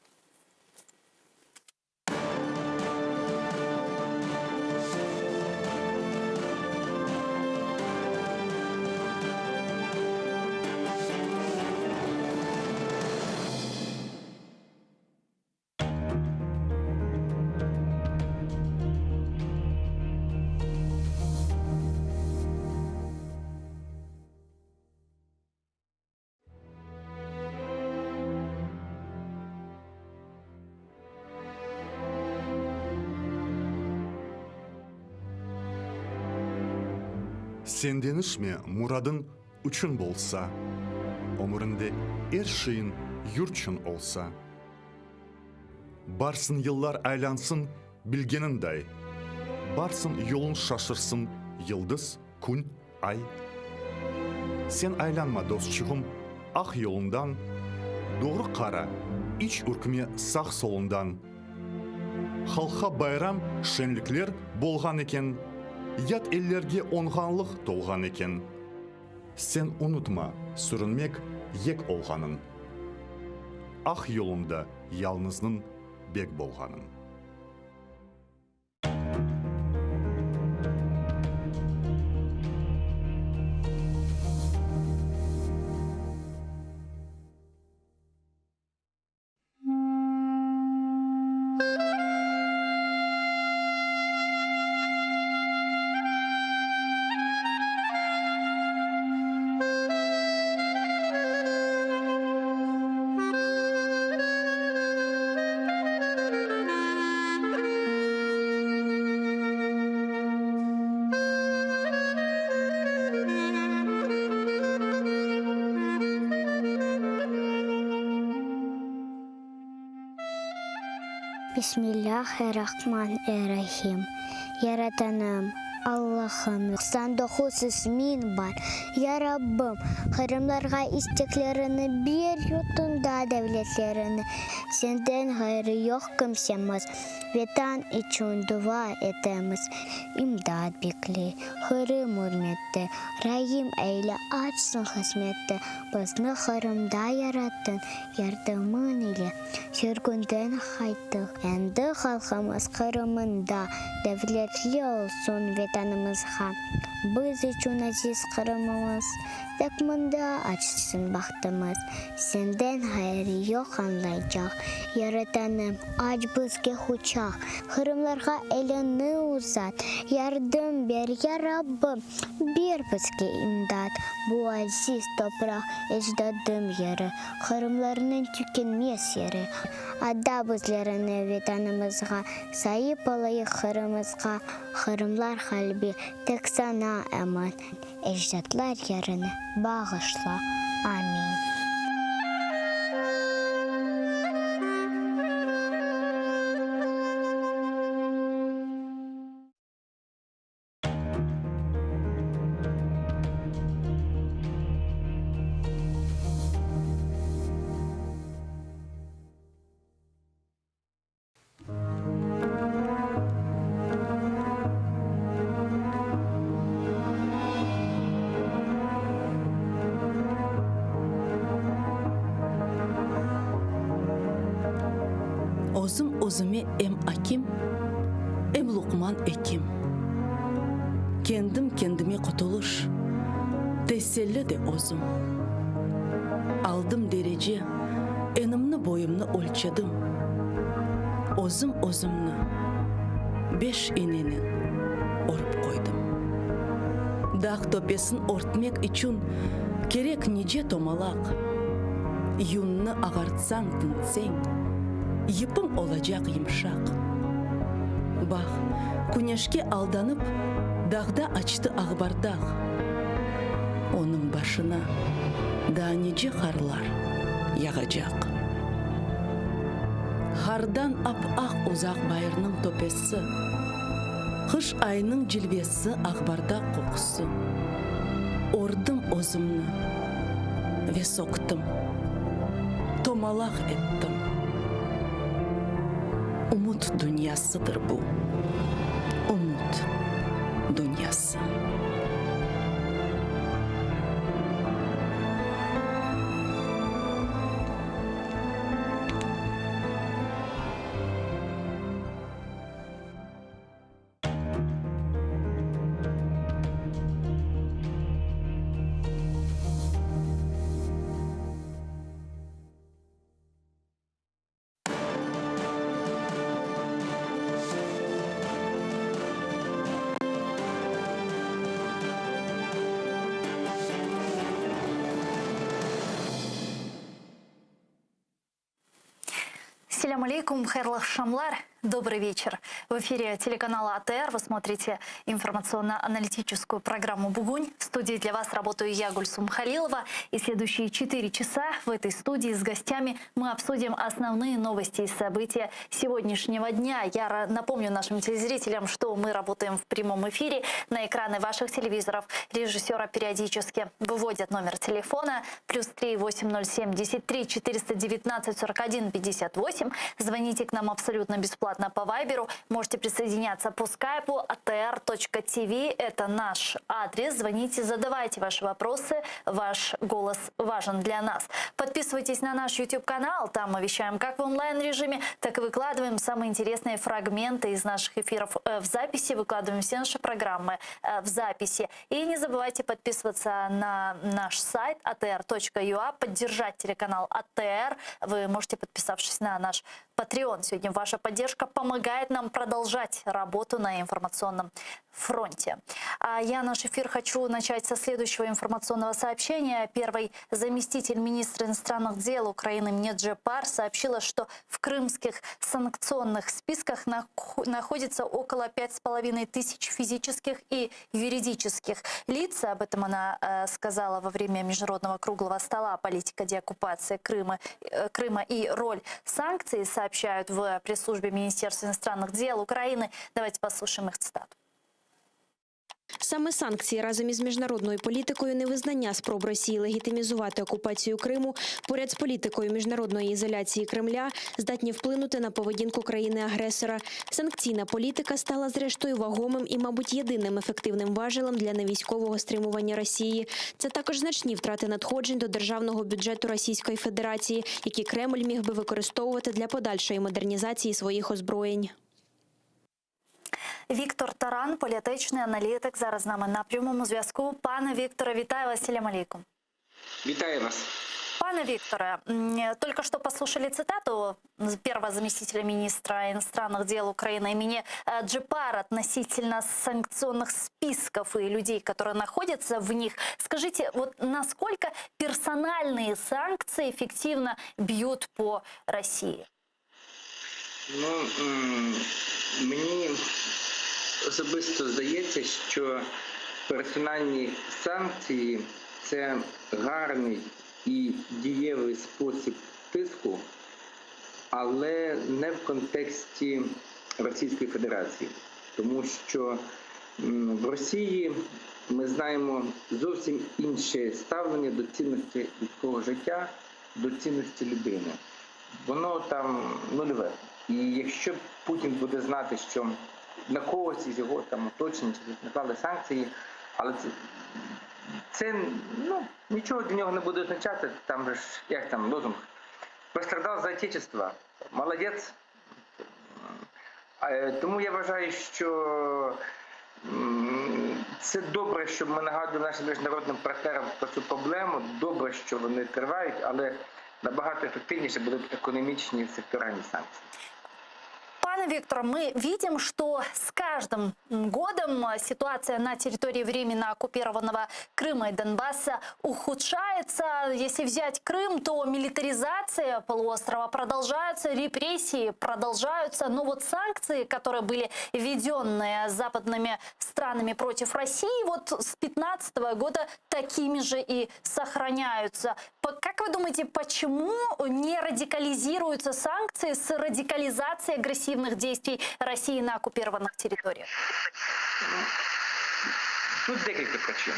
Sen deñişme, muradıñ uçun bolsa, Ömüriñde er şeyiñ yurtçün olsa. Barsın yıllar aylansın bilgeniñday, Barsın yoluñ şaşırsın yıldız, kün, ay. Sen aylanma, dostçuğım, aq yoluñdan, Doğru qara, iç ürkme sağ-soluñdan. Halqqa bayram, şenlikler bolğan eken, Yat ellerge oñğanlıq tolğan eken. Sen unutma sürünmek yek olğanın, Aq yoluñda yalnıznıñ bek bolğanın. Bismillâh-er-Rahman-er-Rahim. Yaratanım, Allahım, 99 ismiñ bar. Ya Rabbim, qırımlarğa isteklerini ber, yurtunda devletlerini. Senden ğayrı yoq kimsemiz, Vetan içün dua etemiz. İmdat bekley, Qırım ürmette, Raim eyle, açsın qısmette. Bizni Qırımda yarattıñ, yardımıñ ile sürgünden qayttıq. Endi halqımız Qırımında devletli olsun. Vetanımızğa. Biz içün aziz Qırımımız, Tek mında açsın bahtımız. Senden ğayrı yoq añlaycaq. Yaratanım, aç bizge quçaq, Qırımlarğa eliñni uzat. Yardım ber, ya Rabbim, ber bizge imdat. Bu aziz topraq ecdadım yeri, Qırımlarnıñ tükenmez yeri. Ada bizlerni Vetanımızğa, Saip olayıq Qırımızğa. Qırımlar qalbi tek saña emin. Ecdatlar yerini bağışla. Amin. Özüm özüme em akim, em Luqman ekim. Kendim kendime qutulış, teselli de özüm. Aldım derece, enimni-boyumnı ölçedim. Özüm özümni beş inenen örüp qoydım. Dağ töpesin örtmek içün kerek nice tomalaq. Yunni ağartsañ, tintseñ, yipiñ olacaq yımşaq. Baq, küneşke aldanıp, dağda açtı aqbardaq. Onıñ başına daa nice qarlar yağacaq. Qardan ap-aq uzaq bayırnıñ töpesi, Qış ayınıñ cilvesi, aqbardaq qoqusı. Ördim özümni ve soqtım, tomalaq ettim. Umut dünyasıdır bu, umut dünyası. Selâm aleykum, hayırlı aqşamlar, dobrый вечер. В эфире телеканала АТР вы смотрите информационно-аналитическую программу «Бугунь». В студии для вас работаю я, Гульсум Халилова. И следующие 4 часа в этой студии с гостями мы обсудим основные новости и события сегодняшнего дня. Я напомню нашим телезрителям, что мы работаем в прямом эфире. На экраны ваших телевизоров режиссера периодически выводят номер телефона плюс 3 8073 419 41 58. Звоните к нам абсолютно бесплатно по Вайберу. Можете присоединяться по скайпу atr.tv. Это наш адрес. Звоните, задавайте ваши вопросы. Ваш голос важен для нас. Подписывайтесь на наш YouTube-канал. Там мы вещаем как в онлайн-режиме, так и выкладываем самые интересные фрагменты из наших эфиров э, в записи. Выкладываем все наши программы э, в записи. И не забывайте подписываться на наш сайт atr.ua, поддержать телеканал АТР. Вы можете, подписавшись на наш Patreon. Сегодня ваша поддержка помогает нам продолжать работу на информационном фронте. А я наш эфир хочу начать со следующего информационного сообщения. Первый заместитель министра иностранных дел Украины Мне Джеппар сообщила, что в крымских санкционных списках находится около 5,5 тысяч физических и юридических лиц. Об этом она э, сказала во время международного круглого стола «Политика деоккупации Крыма, э, Крыма и роль санкций», сообщают в пресс-службе Министерства иностранных дел Украины. Давайте послушаем их цитату. Саме санкції разом із міжнародною політикою невизнання спроб Росії легітимізувати окупацію Криму поряд з політикою міжнародної ізоляції Кремля здатні вплинути на поведінку країни-агресора. Санкційна політика стала зрештою вагомим і, мабуть, єдиним ефективним важелем для невійськового стримування Росії. Це також значні втрати надходжень до державного бюджету Російської Федерації, які Кремль міг би використовувати для подальшої модернізації своїх озброєнь. Віктор Таран, політичний аналітик, зараз з нами на прямому зв'язку. Пане Вікторе, вітаю вас, селям алейкум. Вітаю вас. Пане Викторе, только что послушали цитату первого заместителя министра иностранных дел Украины Эмине э, Джеппар относительно санкционных списков и людей, которые находятся в них. Скажите, вот насколько персональные санкции эффективно бьют по России? Ну, мені особисто здається, що персональні санкції це гарний і дієвий спосіб тиску, але не в контексті Російської Федерації, тому що в Росії ми знаємо зовсім інше ставлення до цінності людського життя, до цінності людини. Воно там нульове. І якщо Путін буде знати, що на когось із його там оточення наклали санкції, але це, це ну, нічого для нього не буде означати. Там же ж, як там лозунг, пострадав за отечество, молодець. Тому я вважаю, що це добре, що ми нагадуємо нашим міжнародним партнерам про цю проблему. Добре, що вони тривають, але набагато ефективніше будуть економічні секторальні санкції. Пане Виктор, мы видим, что с каждым годом ситуация на территории временно оккупированного Крыма и Донбасса ухудшается. Если взять Крым, то милитаризация полуострова продолжается, репрессии продолжаются. Но вот санкции, которые были введенные западными странами против России, вот с 2015 года такими же и сохраняются. Как вы думаете, почему не радикализируются санкции с радикализацией агрессивных действий России на оккупированных территориях? Тут декілька причин.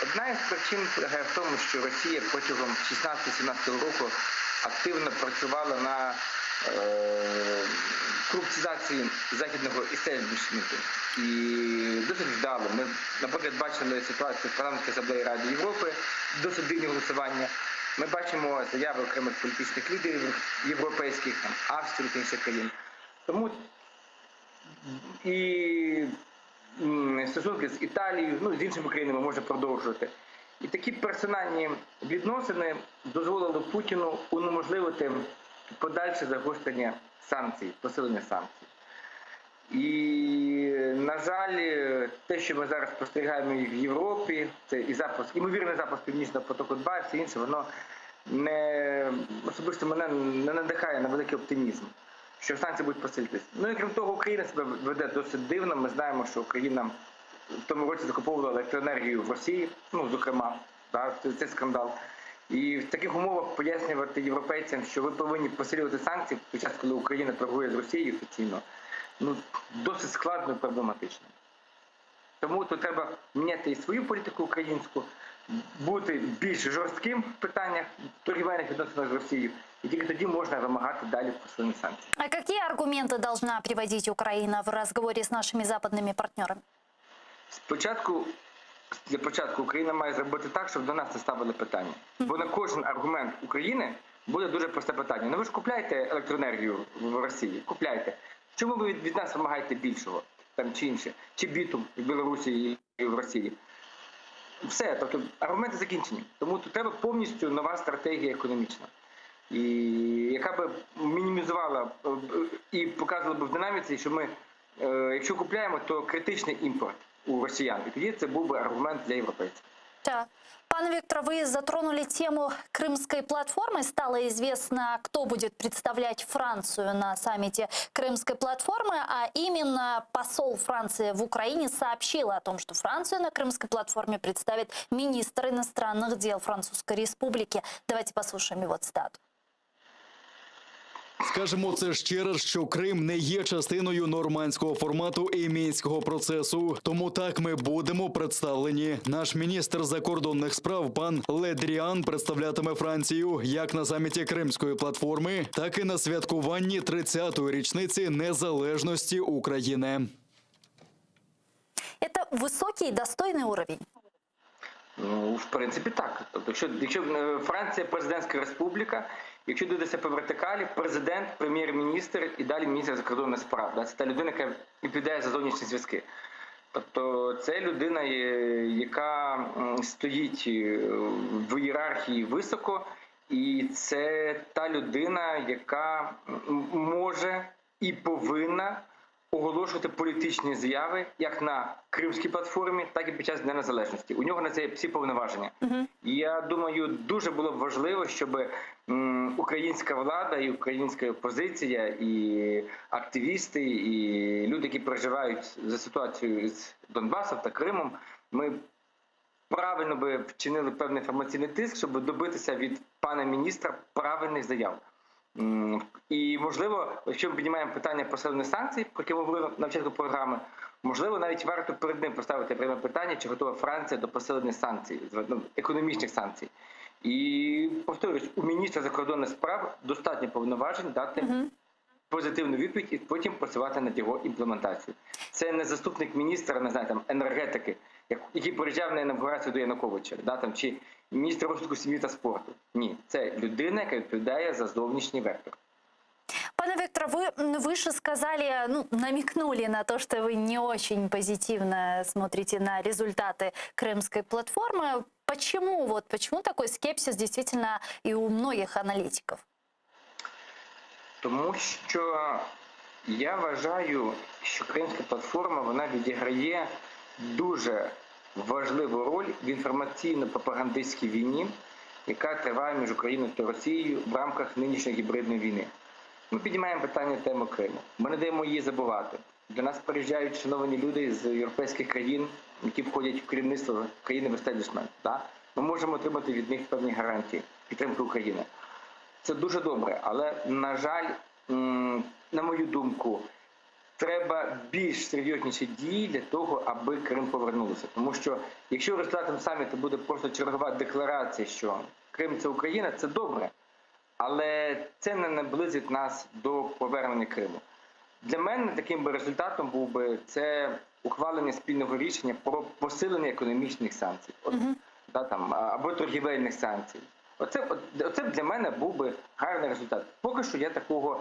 Одна із причин полягає в тому, що Росія протягом 16-17 року активно працювала на е, корупцизації західного істеблішменту. І досить вдало. Ми, наприклад, бачили ситуацію в Парламентській асамблеї Ради Європи, досить дивні голосування. Ми бачимо заяви окремих політичних лідерів європейських, там, Австрії та інших країн. Тому і стосунки з Італією, ну, з іншими країнами можна продовжувати. І такі персональні відносини дозволили Путіну унеможливити подальше загострення санкцій, посилення санкцій. І, на жаль, те, що ми зараз спостерігаємо і в Європі, це і запуск, імовірний запуск Північного потоку 2 і все інше, воно не особисто мене не надихає на великий оптимізм, що санкції будуть посилитись. Ну і крім того, Україна себе веде досить дивно. Ми знаємо, що Україна в тому році закуповувала електроенергію в Росії, ну, зокрема, да, це, це скандал. І в таких умовах пояснювати європейцям, що ви повинні посилювати санкції в той час, коли Україна торгує з Росією офіційно, ну, досить складно і проблематично. Тому тут треба міняти і свою політику українську, бути більш жорстким в питаннях торгівельних відносин з Росією, і тільки тоді можна вимагати далі посилення санкцій. А какие аргументы должна приводить Украина в разговоре с нашими западными партнерами? Спочатку, для початку Україна має зробити так, щоб до нас не ставили питання. Бо на кожен аргумент України буде дуже просте питання. Ну ви ж купляєте електроенергію в Росії? Купляєте. Чому ви від, від нас вимагаєте більшого? Там чи інше? Чи бітум в Білорусі і в Росії? Все, тобто аргументи закінчені. Тому тут треба повністю нова стратегія економічна, і яка би мінімізувала е, і показувала б в динаміці, що ми, е, якщо купляємо, то критичний імпорт у росіян. І тоді це був би аргумент для європейців. Да. Пане Виктор, вы затронули тему Крымской платформы. Стало известно, кто будет представлять Францию на саммите Крымской платформы, а именно посол Франции в Украине сообщил о том, что Францию на Крымской платформе представит министр иностранных дел Французской Республики. Давайте послушаем его цитату. Скажемо це ще раз, що Крим не є частиною нормандського формату і мінського процесу. Тому так ми будемо представлені. Наш міністр закордонних справ пан Ле Дріан представлятиме Францію як на саміті Кримської платформи, так і на святкуванні 30-ї річниці незалежності України. Это высокий и достойный уровень. Ну, в принципі, так. Тобто, якщо, якщо е, Франція президентська республіка, Якщо дивитися по вертикалі, президент, прем'єр-міністр і далі міністр закордонних справ. Да? Це та людина, яка відповідає за зовнішні зв'язки. Тобто це людина, е, яка м, стоїть е, в ієрархії високо, і це та людина, яка м, може і повинна оголошувати політичні заяви як на кримській платформі, так і під час Дня Незалежності. У нього на це є всі повноваження. І Я думаю, дуже було б важливо, щоб м, українська влада і українська опозиція, і активісти, і люди, які переживають за ситуацію з Донбасом та Кримом, ми правильно би вчинили певний інформаційний тиск, щоб добитися від пана міністра правильних заяв. М, І можливо, якщо ми піднімаємо питання посилення санкцій, про яке ми говорили на початку програми, можливо, навіть варто перед ним поставити пряме питання, чи готова Франція до посилення санкцій, ну, економічних санкцій. І повторюсь, у міністра закордонних справ достатньо повноважень дати позитивну відповідь і потім працювати над його імплементацією. Це не заступник міністра, не знаю, там енергетики, як- який приїжджав на інавгурацію до Януковича, да, там, чи міністр розвитку сім'ї та спорту. Ні, це людина, яка відповідає за зовнішній вектор. Пане Виктор, вы м, выше сказали, ну, намекнули на то, что вы не очень позитивно смотрите на результаты крымской платформы. Почему, вот, почему такой скепсис действительно и у многих аналитиков? Тому що я вважаю, що Кримська платформа вона відіграє дуже важливу роль в інформаційно-пропагандистській війні, яка триває між Україною та Росією в рамках нинішньої гібридної війни. Ми піднімаємо питання теми Криму. Ми не даємо її забувати. До нас приїжджають шановані люди з європейських країн, які входять в керівництво країни в естеблішмент. Да? Ми можемо отримати від них певні гарантії підтримки України. Це дуже добре, але на жаль, м, на мою думку, треба більш серйозніші дії для того, аби Крим повернулися. Тому що якщо результатом саміту буде просто чергова декларація, що Крим це Україна, це добре, але це не наблизить нас до повернення Криму. Для мене таким би результатом був би це ухвалення спільного рішення про посилення економічних санкцій, От, да, там, а- або торгівельних санкцій. Оце, от- оце б для мене був би гарний результат. Поки що я такого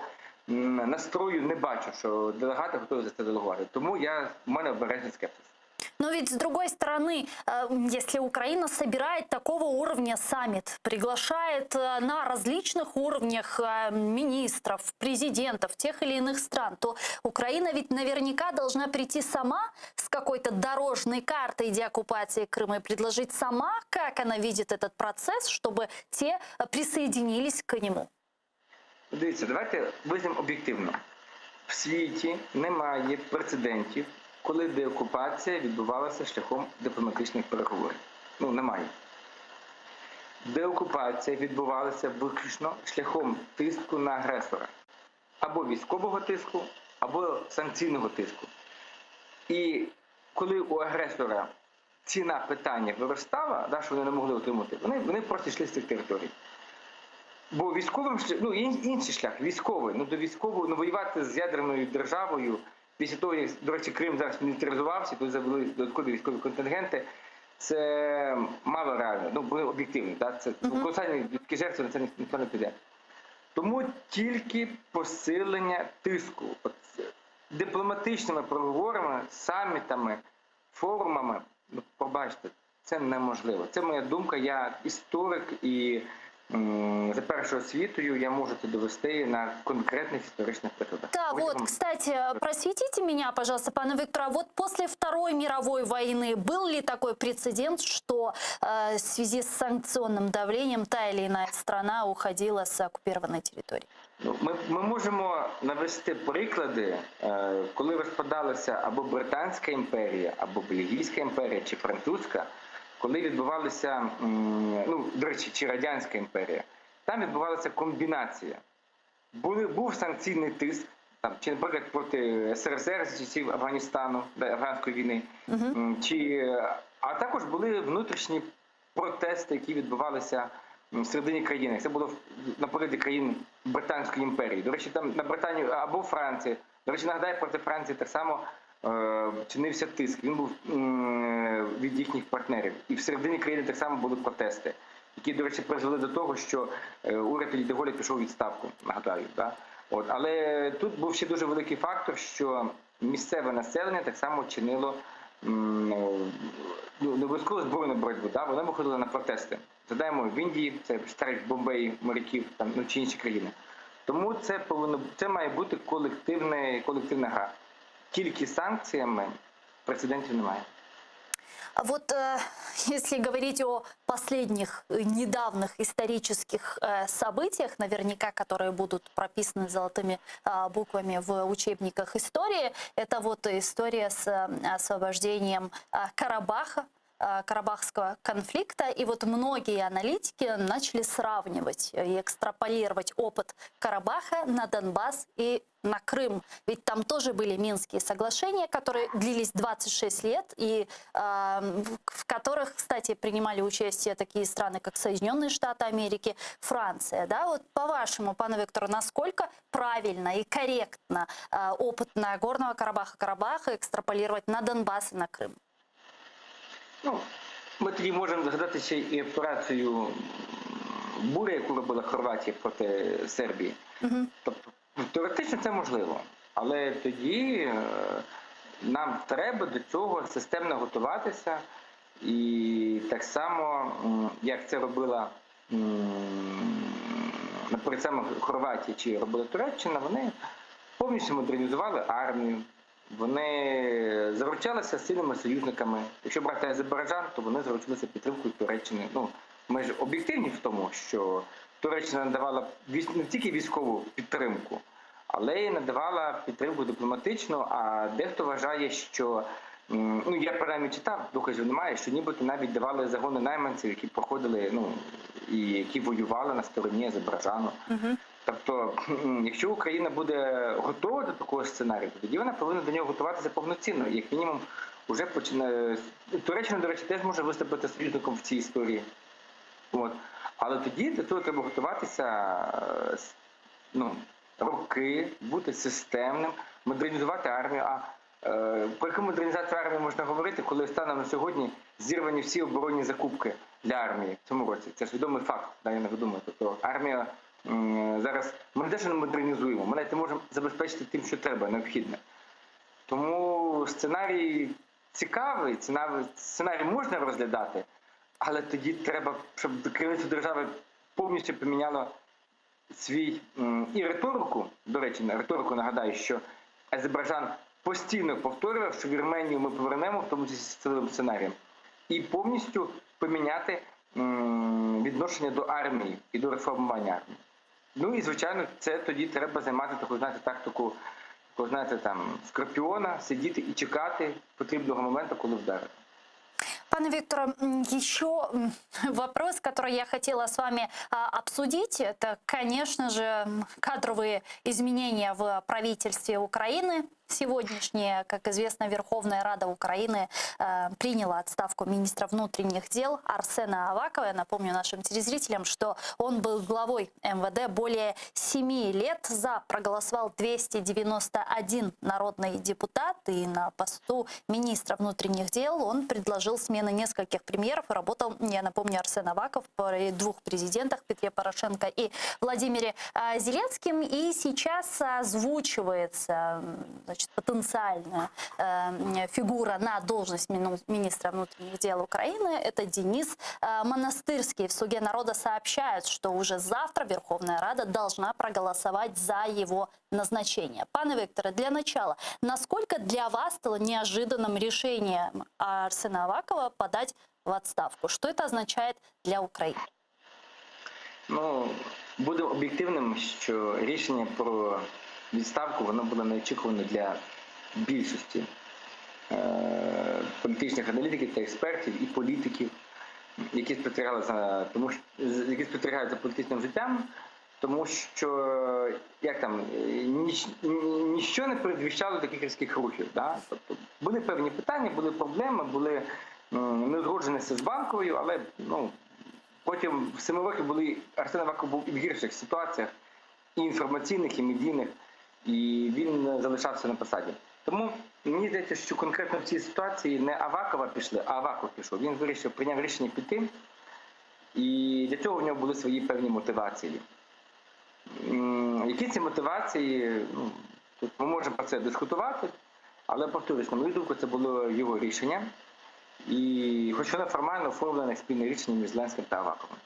м, настрою не бачу, що делегати готові за це делегувати. Тому я, в мене обережний скепсис. Но ведь с другой стороны, э, если Украина собирает такого уровня саммит, приглашает э, на различных уровнях э, министров, президентов тех или иных стран, то Украина ведь наверняка должна прийти сама с какой-то дорожной картой деоккупации Крыма и предложить сама, как она видит этот процесс, чтобы те э, присоединились к нему. Дивіться, давайте визнаємо об'єктивно. В світі немає прецедентів, коли деокупація відбувалася шляхом дипломатичних переговорів. Ну, немає. Деокупація відбувалася виключно шляхом тиску на агресора. Або військового тиску, або санкційного тиску. І коли у агресора ціна питання виростала, да, що вони не могли отримати, вони, вони просто йшли з цих територій. Бо військовим шлях- ну, ін- інший шлях, військовий. Ну до військового, ну воювати з ядерною державою після того, як, до речі, Крим зараз мілітаризувався, тут завели додаткові військові контингенти. Це мало реально, ну були об'єктивні, да? Це uh колосальні людські жертви, на це ні- ніхто не піде. Тому тільки посилення тиску, От, е, дипломатичними переговорами, самітами, форумами, ну пробачте, це неможливо. Це моя думка. Я історик і м, за першою освітою я можу це довести на конкретних історичних прикладах. Да, вот, Протягом- кстати, просветите меня, пожалуйста, пане Виктор, а вот после Второй мировой войны был ли такой прецедент, что э, в связи с санкционным давлением та или иная страна уходила с оккупированной территории? Ну, ми, ми можемо навести приклади, е, коли розпадалася або Британська імперія, або Бельгійська імперія, чи Французька, коли відбувалися, м, ну, до речі, чи Радянська імперія, там відбувалася комбінація. Були, був санкційний тиск, там, чи, наприклад, проти СРСР з часів Афганістану, да, афганської війни, М, чи, а також були внутрішні протести, які відбувалися м, всередині країни. Це було в- на прикладі країн Британської імперії. До речі, там на Британію або Франції. До речі, нагадаю, проти Франції так само е, чинився тиск. Він був м, від їхніх партнерів. І всередині країни так само були протести. які, до речі, призвели до того, що уряд тоді де Голля пішов у відставку, нагадаю. Да? От. Але тут був ще дуже великий фактор, що місцеве населення так само чинило ну, не обов'язково збройну боротьбу, да? Воно виходило на протести. Згадаємо, в Індії, це старих Бомбей, моряків, там, ну, чи інші країни. Тому це повинно, це має бути колективне, колективна гра. Тільки санкціями прецедентів немає. А вот э, если говорить о последних э, недавних исторических э, событиях, наверняка, которые будут прописаны золотыми э, буквами в учебниках истории, это вот история с э, освобождением э, Карабаха, э, Карабахского конфликта. И вот многие аналитики начали сравнивать и экстраполировать опыт Карабаха на Донбасс и на Крым. Ведь там тоже были Минские соглашения, которые длились 26 лет, и э, в которых, кстати, принимали участие такие страны, как Соединенные Штаты Америки, Франция. Да? Вот по-вашему, пане Викторе, насколько правильно и корректно э, опыт Нагорного Карабаха, Карабаха экстраполировать на Донбасс и на Крым? Ну, ми тоді можемо згадати ще і операцію Буря, яку робила Хорватія проти Сербії. Тобто, теоретично це можливо, але тоді е, нам треба до цього системно готуватися. І так само, як це робила, наприклад, саме Хорватія чи робила Туреччина, вони повністю модернізували армію, вони заручалися сильними союзниками. Якщо брати Азербайджан, то вони заручилися підтримкою Туреччини. Ну, ми ж об'єктивні в тому, що Туреччина надавала не тільки військову підтримку, але й надавала підтримку дипломатичну. А дехто вважає, що ну я принаймні читав, доказів немає, що нібито навіть давали загони найманців, які проходили, ну і які воювали на стороні Азербайджану. Тобто, якщо Україна буде готова до такого сценарію, то тоді вона повинна до нього готуватися повноцінно. Як мінімум, уже починає Туреччина, до речі, теж може виступити союзником в цій історії. От. Але тоді до цього треба готуватися, е, ну, роки, бути системним, модернізувати армію. А е, про яку модернізацію армії можна говорити, коли станом на сьогодні зірвані всі оборонні закупки для армії в цьому році? Це ж відомий факт, да, я не видумаю. Тобто армія м, зараз ми не те, що не модернізуємо, ми навіть не можемо забезпечити тим, що треба, необхідне. Тому сценарій цікавий, сценарій можна розглядати, але тоді треба, щоб керівництво держави повністю поміняло свій і риторику. До речі, на риторику нагадаю, що Азербайджан постійно повторював, що Вірменію ми повернемо, в тому числі з силовим сценарієм, і повністю поміняти відношення до армії і до реформування армії. Ну і звичайно, це тоді треба займати таку, знаєте, тактику, таку, знаєте, там скорпіона, сидіти і чекати потрібного моменту, коли вдарити. Пане Викторе, еще вопрос, который я хотела с вами обсудить, это, конечно же, кадровые изменения в правительстве Украины. Сегодняшние, как известно, Верховная Рада Украины э, приняла отставку министра внутренних дел Арсена Авакова. Я напомню нашим телезрителям, что он был главой МВД более 7 лет. За проголосовал 291 народный депутат. И на посту министра внутренних дел он предложил смены нескольких премьеров. И работал, я напомню, Арсен Аваков при двух президентах Петре Порошенко и Владимире э, Зеленским. И сейчас озвучивается значит, потенциальная э, фигура на должность министра внутренних дел Украины. Это Денис э, Монастырский. В «Слуге народа» сообщают, что уже завтра Верховная Рада должна проголосовать за его назначение. Пане Викторе, для начала, насколько для вас стало неожиданным решение Арсена Авакова подать в отставку? Что это означает для Украины? Ну, будемо об'єктивним, що рішення про відставку воно було неочікуване для більшості е, політичних аналітиків та експертів і політиків, які спостерігали за тому, що які спостерігають за політичним життям, тому що як там ніч, ніщо не передвіщало таких різких рухів. Да? Тобто були певні питання, були проблеми, були неузгодженості з банковою, але ну протягом 7 років були Арсен Аваков був і в гірших ситуаціях, і інформаційних, і медійних, і він залишався на посаді. Тому мені здається, що конкретно в цій ситуації не Авакова пішли, а Аваков пішов. Він вирішив, прийняв рішення піти. І для цього в нього були свої певні мотивації. Які ці мотивації, ну, тут ми можемо про це дискутувати, але повторюсь, на мою думку, це було його рішення. І хоч воно формально оформлене як спільне рішення між Зеленським та Аваковим.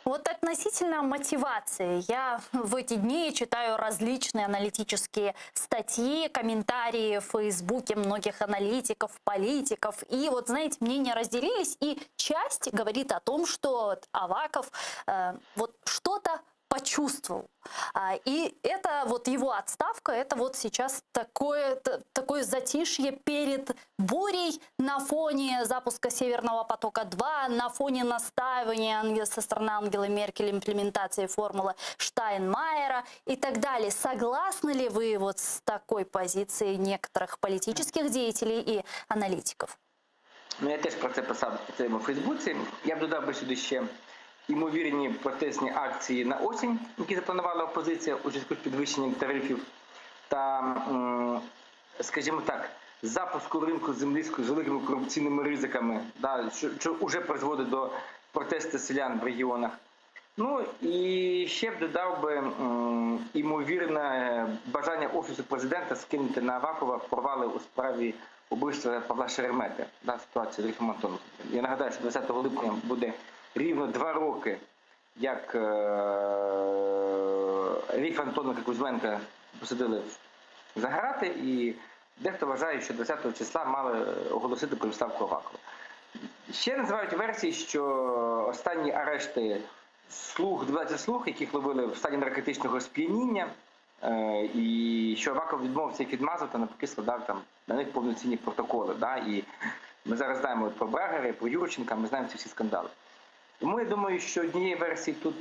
Вот относительно мотивации. Я в эти дни читаю различные аналитические статьи, комментарии в Фейсбуке многих аналитиков, политиков. И вот, знаете, мнения разделились, и часть говорит о том, что вот Аваков вот что-то почувствовал. И это вот его отставка, это вот сейчас такое затишье перед бурей на фоне запуска Северного потока-2, на фоне настаивания со стороны Ангелы Меркель имплементации формулы Штайнмайера и так далее. Согласны ли вы вот с такой позицией некоторых политических деятелей и аналитиков? Ну, я теж про це писав в своєму Фейсбуці. Я б додав би сюди ще ймовірні протестні акції на осінь, які запланувала опозиція у зв'язку з підвищенням тарифів та, скажімо так, запуску ринку землі з великими корупційними ризиками, да, що вже призводить до протесту селян в регіонах. Ну і ще б додав би імовірне бажання Офісу президента скинути на Авакова провали у справі убивства Павла Шеремета, да, ситуацію з Ріфом Антоновим. Я нагадаю, що 20 липня буде рівно 2 роки, як Ріфа Антоненка Кузьменка посадили за грати, і дехто вважає, що 20 числа мали оголосити про відставку Авакова. Ще називають версії, що останні арешти слуг, 12 слуг, яких ловили в стані наркотичного сп'яніння, і що Аваков відмовився їх відмазати, навпаки, складав там на них повноцінні протоколи. Да? І ми зараз знаємо про Брагара, про Юрченка, ми знаємо ці всі скандали. Тому я думаю, що однієї версії тут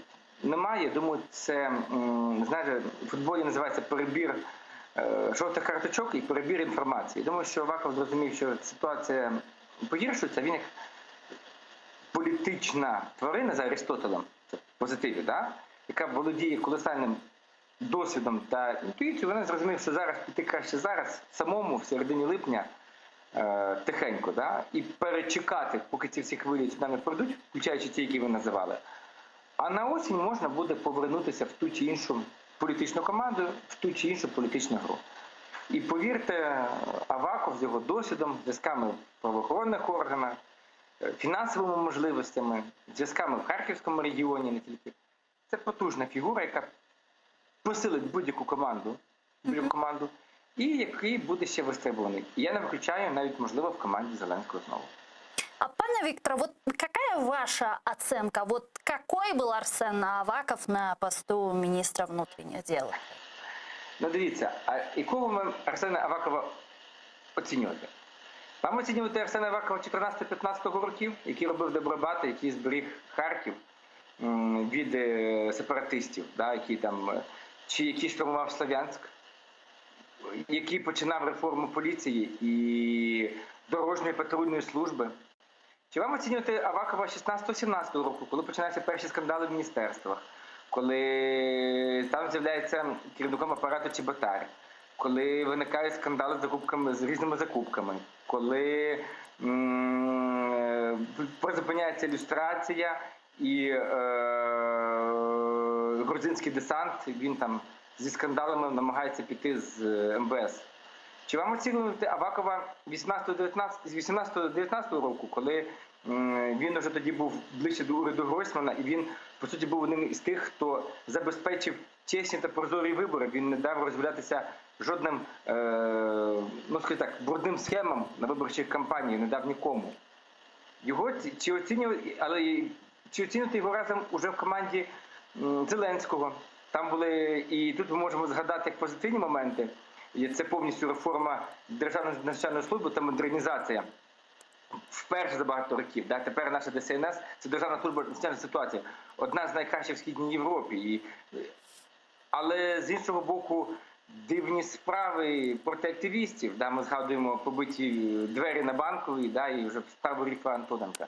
немає. Я думаю, це, знаєте, в футболі називається перебір жовтих карточок і перебір інформації. Я думаю, що Аваков зрозумів, що ситуація погіршується, він як політична тварина за Аристотелем, це в позитиві, да? Яка володіє колосальним досвідом та інтуїцією, вона зрозуміла, що зараз піти краще зараз, самому в середині липня, тихенько, да? І перечекати, поки ці всі хвилі цунамі пройдуть, включаючи ті, які ви називали. А на осінь можна буде повернутися в ту чи іншу політичну команду, в ту чи іншу політичну гру. І повірте, Аваков з його досвідом, зв'язками в правоохоронних органах, фінансовими можливостями, зв'язками в Харківському регіоні, не тільки. Це потужна фігура, яка посилить будь-яку команду, будь-яку команду, і який буде ще вистрибуваний. І я не виключаю, навіть, можливо, в команді Зеленського знову. А, пане Вікторе, вот какая ваша оценка? Вот какой был Арсен Аваков на посту министра внутренних дел? Дивіться, а якого ми Арсена Авакова оцінювати? Вам оцінювати Арсена Авакова чотирнадцятого-п'ятнадцятого років, який робив Добробати, який зберіг Харків від сепаратистів, да, які там, чи який штурмував Слов'янськ, який починав реформу поліції і дорожньої патрульної служби. Чи вам оцінювати Авакова шістнадцятого-сімнадцятого року, коли починаються перші скандали в міністерствах, коли там з'являється керівником апарату Чеботар, коли виникають скандали з різними закупками, коли призупиняється люстрація і грузинський десант, він там зі скандалами намагається піти з МВС. Чи вам оцінювати Авакова з 18-19 року, коли він уже тоді був ближче до уряду Гройсмана, і він, по суті, був одним із тих, хто забезпечив чесні та прозорі вибори, він не дав розгулятися жодним, скажімо так, брудним схемам на виборчих кампаніях, не дав нікому. Його ці-, чи оцінювати, але чи оцінювати його разом уже в команді Зеленського? Там були, і тут ми можемо згадати як позитивні моменти, і це повністю реформа Державної надзвичайної служби та модернізація. Вперше за багато років. Да? Тепер наша ДСНС – це Державна служба надзвичайної ситуації. Одна з найкращих в Східній Європі. Але з іншого боку, дивні справи проти активістів. Да? Ми згадуємо побиті двері на Банковій, да? І вже справу Ріфа Антоненка.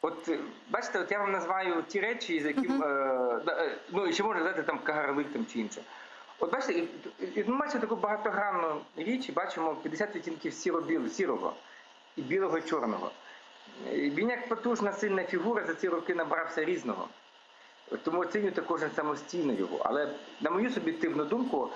От, бачите, от я вам називаю ті речі, з яким, да ну, і ще можна згадати там Кагарлик там, чи інше. От бачите, і ми бачимо таку багатогранну річ, і бачимо 50 відтінків сіро-білого, сірого і білого, і чорного. Він як потужна сильна фігура за ці роки набрався різного. Тому оцінювати кожен самостійно його. Але на мою суб'єктивну думку,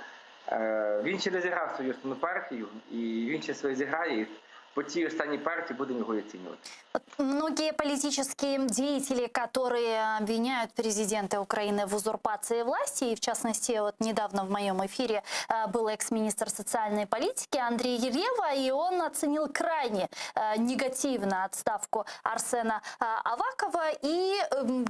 він ще не зіграв свою основну партію, і він ще своє зіграє. І по цій останній партії будемо його оцінювати. Вот многие политические деятели, которые обвиняют президента Украины в узурпации власти, и в частности, вот недавно в моем эфире был экс-министр социальной политики Андрей Рева, и он оценил крайне негативно отставку Арсена Авакова, и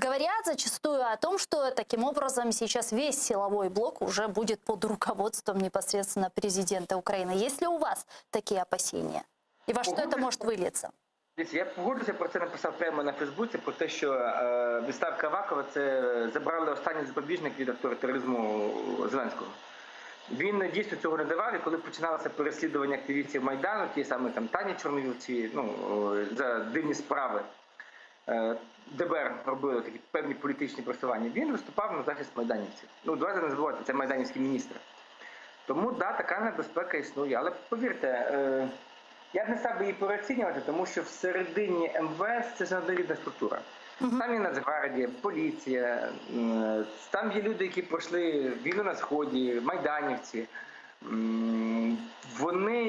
говорят зачастую о том, что таким образом сейчас весь силовой блок уже будет под руководством непосредственно президента Украины. Есть ли у вас такие опасения? И во что это может вылиться? Дивіться, я погоджуся, про це написав прямо на Фейсбуці, про те, що відставка Авакова – це забрали останній запобіжник від авторитаризму Зеленського. Він дійсно цього не давав, і коли починалося переслідування активістів Майдану, ті самі там Тані Чорновіл, ці, ну, за дивні справи, ДБР робили такі певні політичні просування, він виступав на захист майданівців. Ну, давайте не забувати, це майданівський міністр. Тому, да, така небезпека існує. Але повірте, я б не став би її переоцінювати, тому що всередині МВС це ж неоднорідна структура. Там є Нацгвардія, поліція, там є люди, які пройшли війну на Сході, майданівці.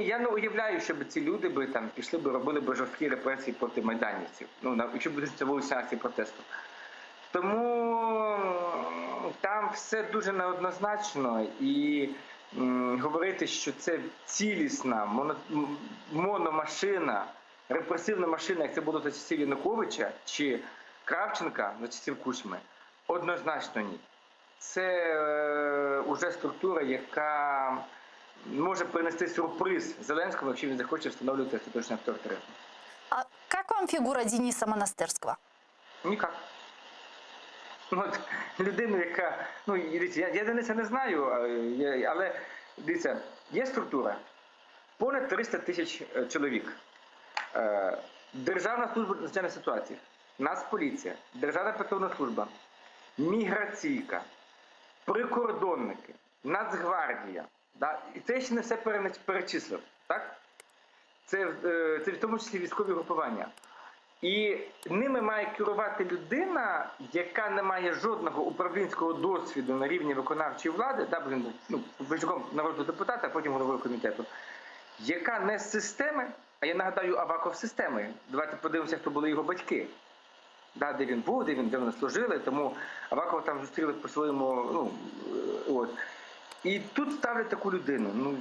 Я не уявляю, щоб ці люди би там пішли би, робили би жорсткі репресії проти майданівців. Якщо буде це вулична акція протесту. Тому там все дуже неоднозначно, і говорити, що це цілісна мономашина, репресивна машина, як це було за часів Януковича чи Кравченка за часів Кучми, однозначно ні. Це уже структура, яка може принести сюрприз Зеленському, якщо він захоче встановлювати остаточний авторитаризм. А як вам фігура Дениса Монастирського? Ніяк. Людину, яка... Ну, і дивіться, я Дениса не знаю, але, дивіться, є структура. Понад 300 тисяч чоловік. Державна служба надзвичайних ситуацій, Нацполіція, Державна прикордонна служба, міграційка, прикордонники, Нацгвардія. Да? І це ще не все перечислив, так? Це в тому числі військові групування. І ними має керувати людина, яка не має жодного управлінського досвіду на рівні виконавчої влади, да, бо він був, помічником народного депутата, а потім головою комітету, яка не з системи, а я нагадаю, Аваков з системи. Давайте подивимося, хто були його батьки. Да, де він був, де вони служили, тому Авакова там зустріли по-своєму, от. І тут ставлять таку людину.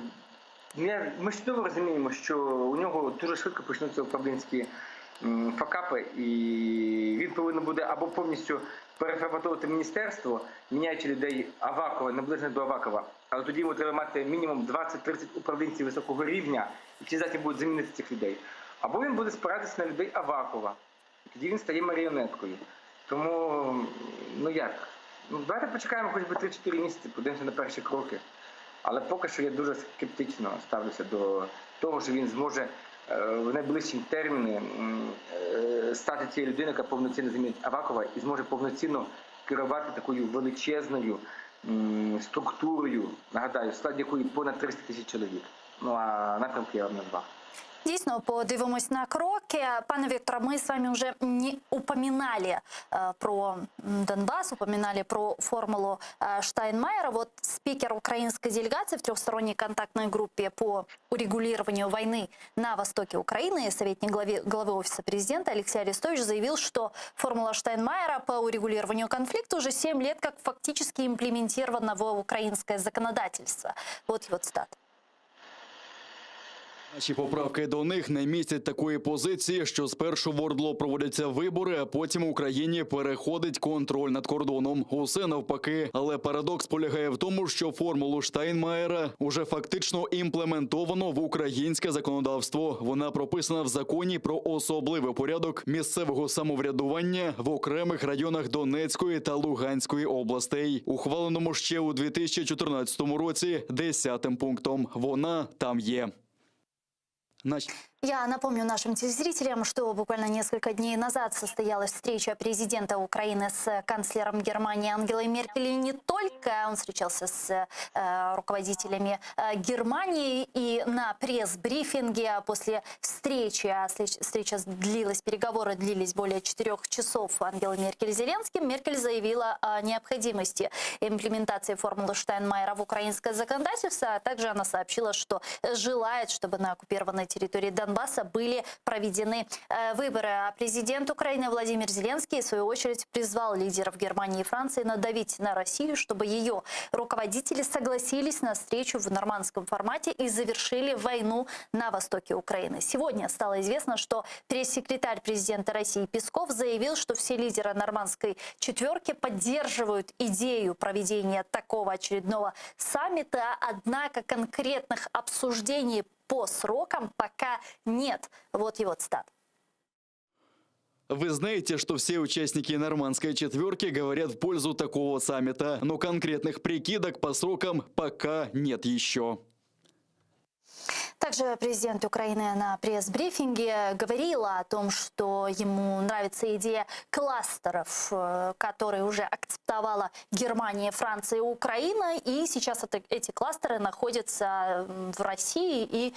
Ми ж чудово розуміємо, що у нього дуже швидко почнуться управлінські факапи, і він повинен буде або повністю переформатовувати міністерство, міняючи людей Авакова, наближених до Авакова, але тоді йому треба мати мінімум двадцять-тридцять управлінців високого рівня, які здатні будуть замінити цих людей. Або він буде спиратися на людей Авакова, і тоді він стає маріонеткою. Тому, ну як? Давайте почекаємо хоч би три-чотири місяці, подивимося на перші кроки. Але поки що я дуже скептично ставлюся до того, що він зможе в найближчі терміни стати тією людиною, яка повноцінно замінить Авакова і зможе повноцінно керувати такою величезною структурою, нагадаю, в складі якої понад 300 тисяч чоловік. А напрямки я вам назвав. Дійсно, подивимось на кроки. Пане Вікторе, ми з вами вже не упоминали про Донбас, упоминали про формулу Штайнмайера. Вот спикер украинской делегации в трехсторонней контактной группе по урегулированию войны на востоке Украины, советник главы Офиса президента Алексей Арестович заявил, что формула Штайнмайера по урегулированию конфликта уже 7 лет как фактически имплементирована в украинское законодательство. Вот его цитата. Наші поправки до них не містять такої позиції, що спершу в Ордло проводяться вибори, а потім Україні переходить контроль над кордоном. Усе навпаки. Але парадокс полягає в тому, що формулу Штайнмаєра уже фактично імплементовано в українське законодавство. Вона прописана в законі про особливий порядок місцевого самоврядування в окремих районах Донецької та Луганської областей, ухваленому ще у 2014 році 10-м пунктом. Вона там є. Наш... Я напомню нашим телезрителям, что буквально несколько дней назад состоялась встреча президента Украины с канцлером Германии Ангелой Меркель. И не только, он встречался с э, руководителями э, Германии и на пресс-брифинге после встречи, а встреча длилась, переговоры длились более четырех часов Ангелы Меркель с Зеленским, Меркель заявила о необходимости имплементации формулы Штайнмайера в украинское законодательство, а также она сообщила, что желает, чтобы на оккупированной территории Донбасса были проведены э, выборы. А президент Украины Владимир Зеленский, в свою очередь, призвал лидеров Германии и Франции надавить на Россию, чтобы ее руководители согласились на встречу в нормандском формате и завершили войну на востоке Украины. Сегодня стало известно, что пресс-секретарь президента России Песков заявил, что все лидеры нормандской четверки поддерживают идею проведения такого очередного саммита, однако конкретных обсуждений по срокам пока нет. Вот его цитата. Вы знаете, что все участники нормандской четверки говорят в пользу такого саммита, но конкретных прикидок по срокам пока нет еще. Также президент Украины на пресс-брифинге говорил о том, что ему нравится идея кластеров, э, которые уже акцептовала Германия, Франция и Украина. И сейчас это, эти кластеры находятся в России, и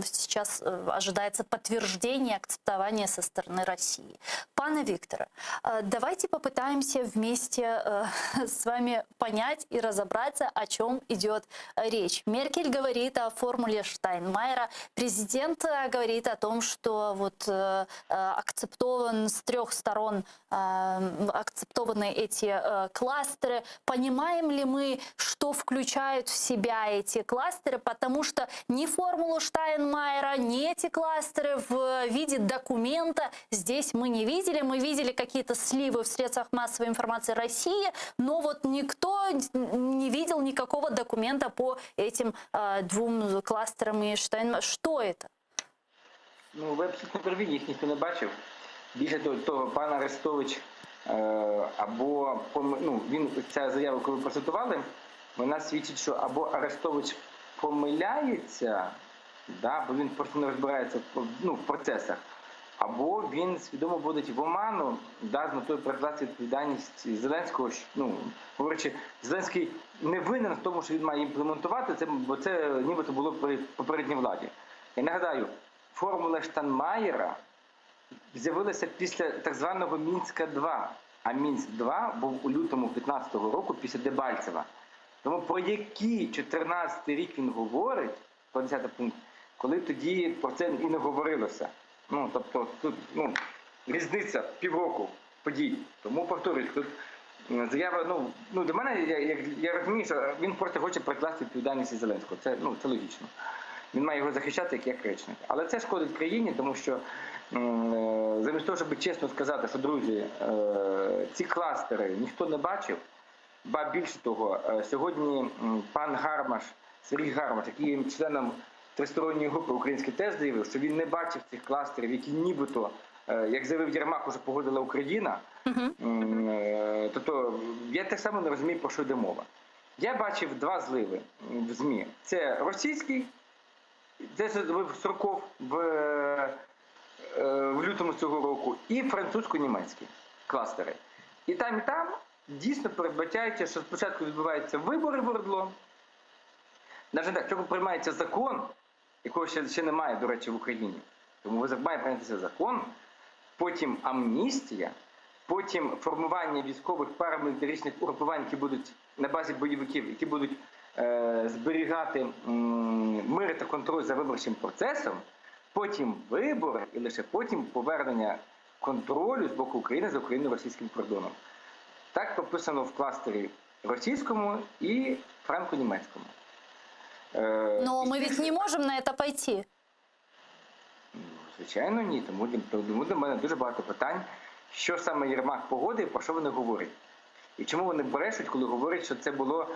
сейчас э, ожидается подтверждение акцептования со стороны России. Пане Викторе, э, давайте попытаемся вместе с вами понять и разобраться, о чем идет речь. Меркель говорит о формуле Штайнмайера. Президент э, говорит о том, что вот э, э, акцептован с трех сторон акцептованы эти кластеры. Понимаем ли мы, что включают в себя эти кластеры? Потому что ни формулу Штайнмайера, ни эти кластеры в виде документа здесь мы не видели. Мы видели какие-то сливы в средствах массовой информации России, но вот никто не видел никакого документа по этим двум кластерам и Штайнмайер. Что это? Ну, ви абсолютно праві, їх ніхто не бачив. Більше того, того пан Арестович е, або ну, він ця заява, коли процитували, вона свідчить, що або Арестович помиляється, да, бо він просто не розбирається в, ну, в процесах, або він свідомо вводить в оману да, з метою перекласти відповідальність Зеленського. Ну, говорячи, Зеленський не винен в тому, що він має імплементувати це, бо це нібито було при попередній владі. Я нагадаю, формула Штайнмаєра з'явилася після так званого Мінська 2. А Мінськ 2 був у лютому 15-го року після Дебальцева. Тому про який 14-й рік він говорить, про 10 пункт, коли тоді про це і не говорилося. Ну, тобто тут ну, різниця півроку подій. Тому повторюсь, тут заява, ну, ну для мене, я, я, я розумію, що він просто хоче прикласти відповідальність Зеленського. Це, ну, це логічно. Він має його захищати як, як речник. Але це шкодить країні, тому що е, замість того, щоб чесно сказати, що друзі, е, ці кластери ніхто не бачив. Ба більше того, е, сьогодні пан Гармаш, Сергій Гармаш, який є членом тристоронньої групи український теж заявив, що він не бачив цих кластерів, які нібито, як заявив Єрмак, уже погодила Україна. Е, Тобто я так само не розумію, про що йде мова. Я бачив два зливи в ЗМІ. Це російський, це зробив Сурков в, е, в лютому цього року, і французько-німецькі кластери. І там, і там дійсно передбачається, що спочатку відбуваються вибори в ОРДЛО. Навіть так, цього приймається закон, якого ще, ще немає, до речі, в Україні. Тому має прийнятися закон, потім амністія, потім формування військових парамілітаричних угрупувань, які будуть на базі бойовиків, які будуть е, зберігати м, мир та контроль за виборчим процесом, потім вибори і лише потім повернення контролю з боку України за україно-російським кордоном. Так прописано в кластері російському і франко-німецькому. Е, Но мы ведь не можем на это пойти. Звичайно, ні. Тому, тому до мене дуже багато питань, що саме Єрмак погодив, про що вони говорять. І чому вони брешуть, коли говорять, що це було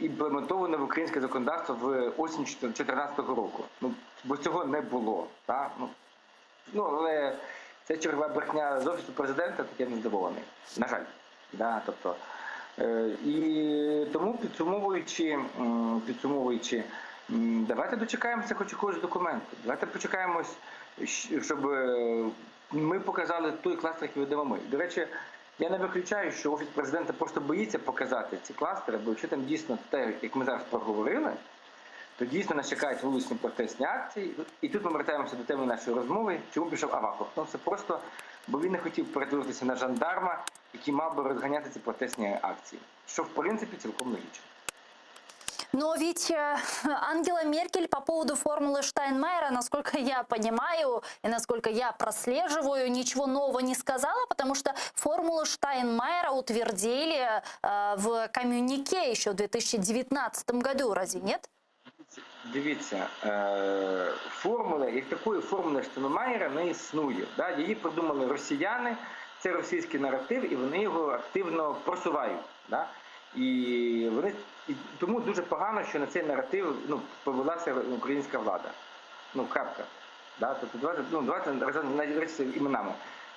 імплементовано в українське законодавство в осінь 2014 року. Ну, бо цього не було. Так? Ну, ну, але це чергова брехня з офісу президента, так я не здивований. На жаль. Да, тобто, е, і тому підсумовуючи, підсумовуючи, давайте дочекаємося хоч якогось документу. Давайте почекаємось. Щоб ми показали той кластер, який ведемо ми. До речі, я не виключаю, що Офіс президента просто боїться показати ці кластери, бо якщо там дійсно те, як ми зараз проговорили, то дійсно нас чекають вуличні протестні акції. І тут ми вертаємося до теми нашої розмови, чому пішов Аваков. Ну, це просто, бо він не хотів перетворитися на жандарма, який мав би розганяти ці протестні акції, що в принципі цілком логічно. Но ведь Ангела Меркель по поводу формулы Штайнмайера, насколько я понимаю и насколько я прослеживаю, ничего нового не сказала, потому что формулу Штайнмайера утвердили в коммюнике еще в 2019 году, разве нет? Дивіться, формули, як такої формули Штайнмайера не існує. Да? Її придумали росіяни, це російський наратив, і вони його активно просувають. Да? І тому дуже погано, що на цей наратив, ну, повелася українська влада. Ну, крапка. Да? Тобто давайте розглянемо речі іменами.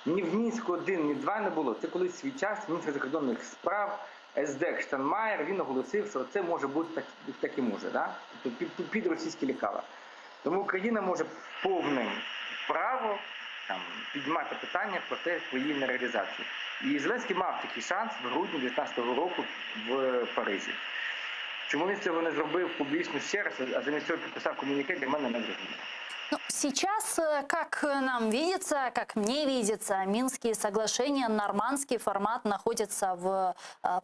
Ні в Мінську 1, ні 2 не було. Це колись свій час міністр закордонних справ СДЕК Штайнмаєр, він оголосив, що це може бути так, так і може, да? Тобто під російські лікала. Тому Україна може повним право там, піднімати питання про те, про її нереалізацію. І Зеленський мав такий шанс в грудні 2019 року в Парижі. Чому він цього не зробив публічно ще раз, а замість цього підписав комюніке, для мене не зрозуміло. Ну, сейчас, как нам видится, как мне видится, Минские соглашения, нормандский формат находится в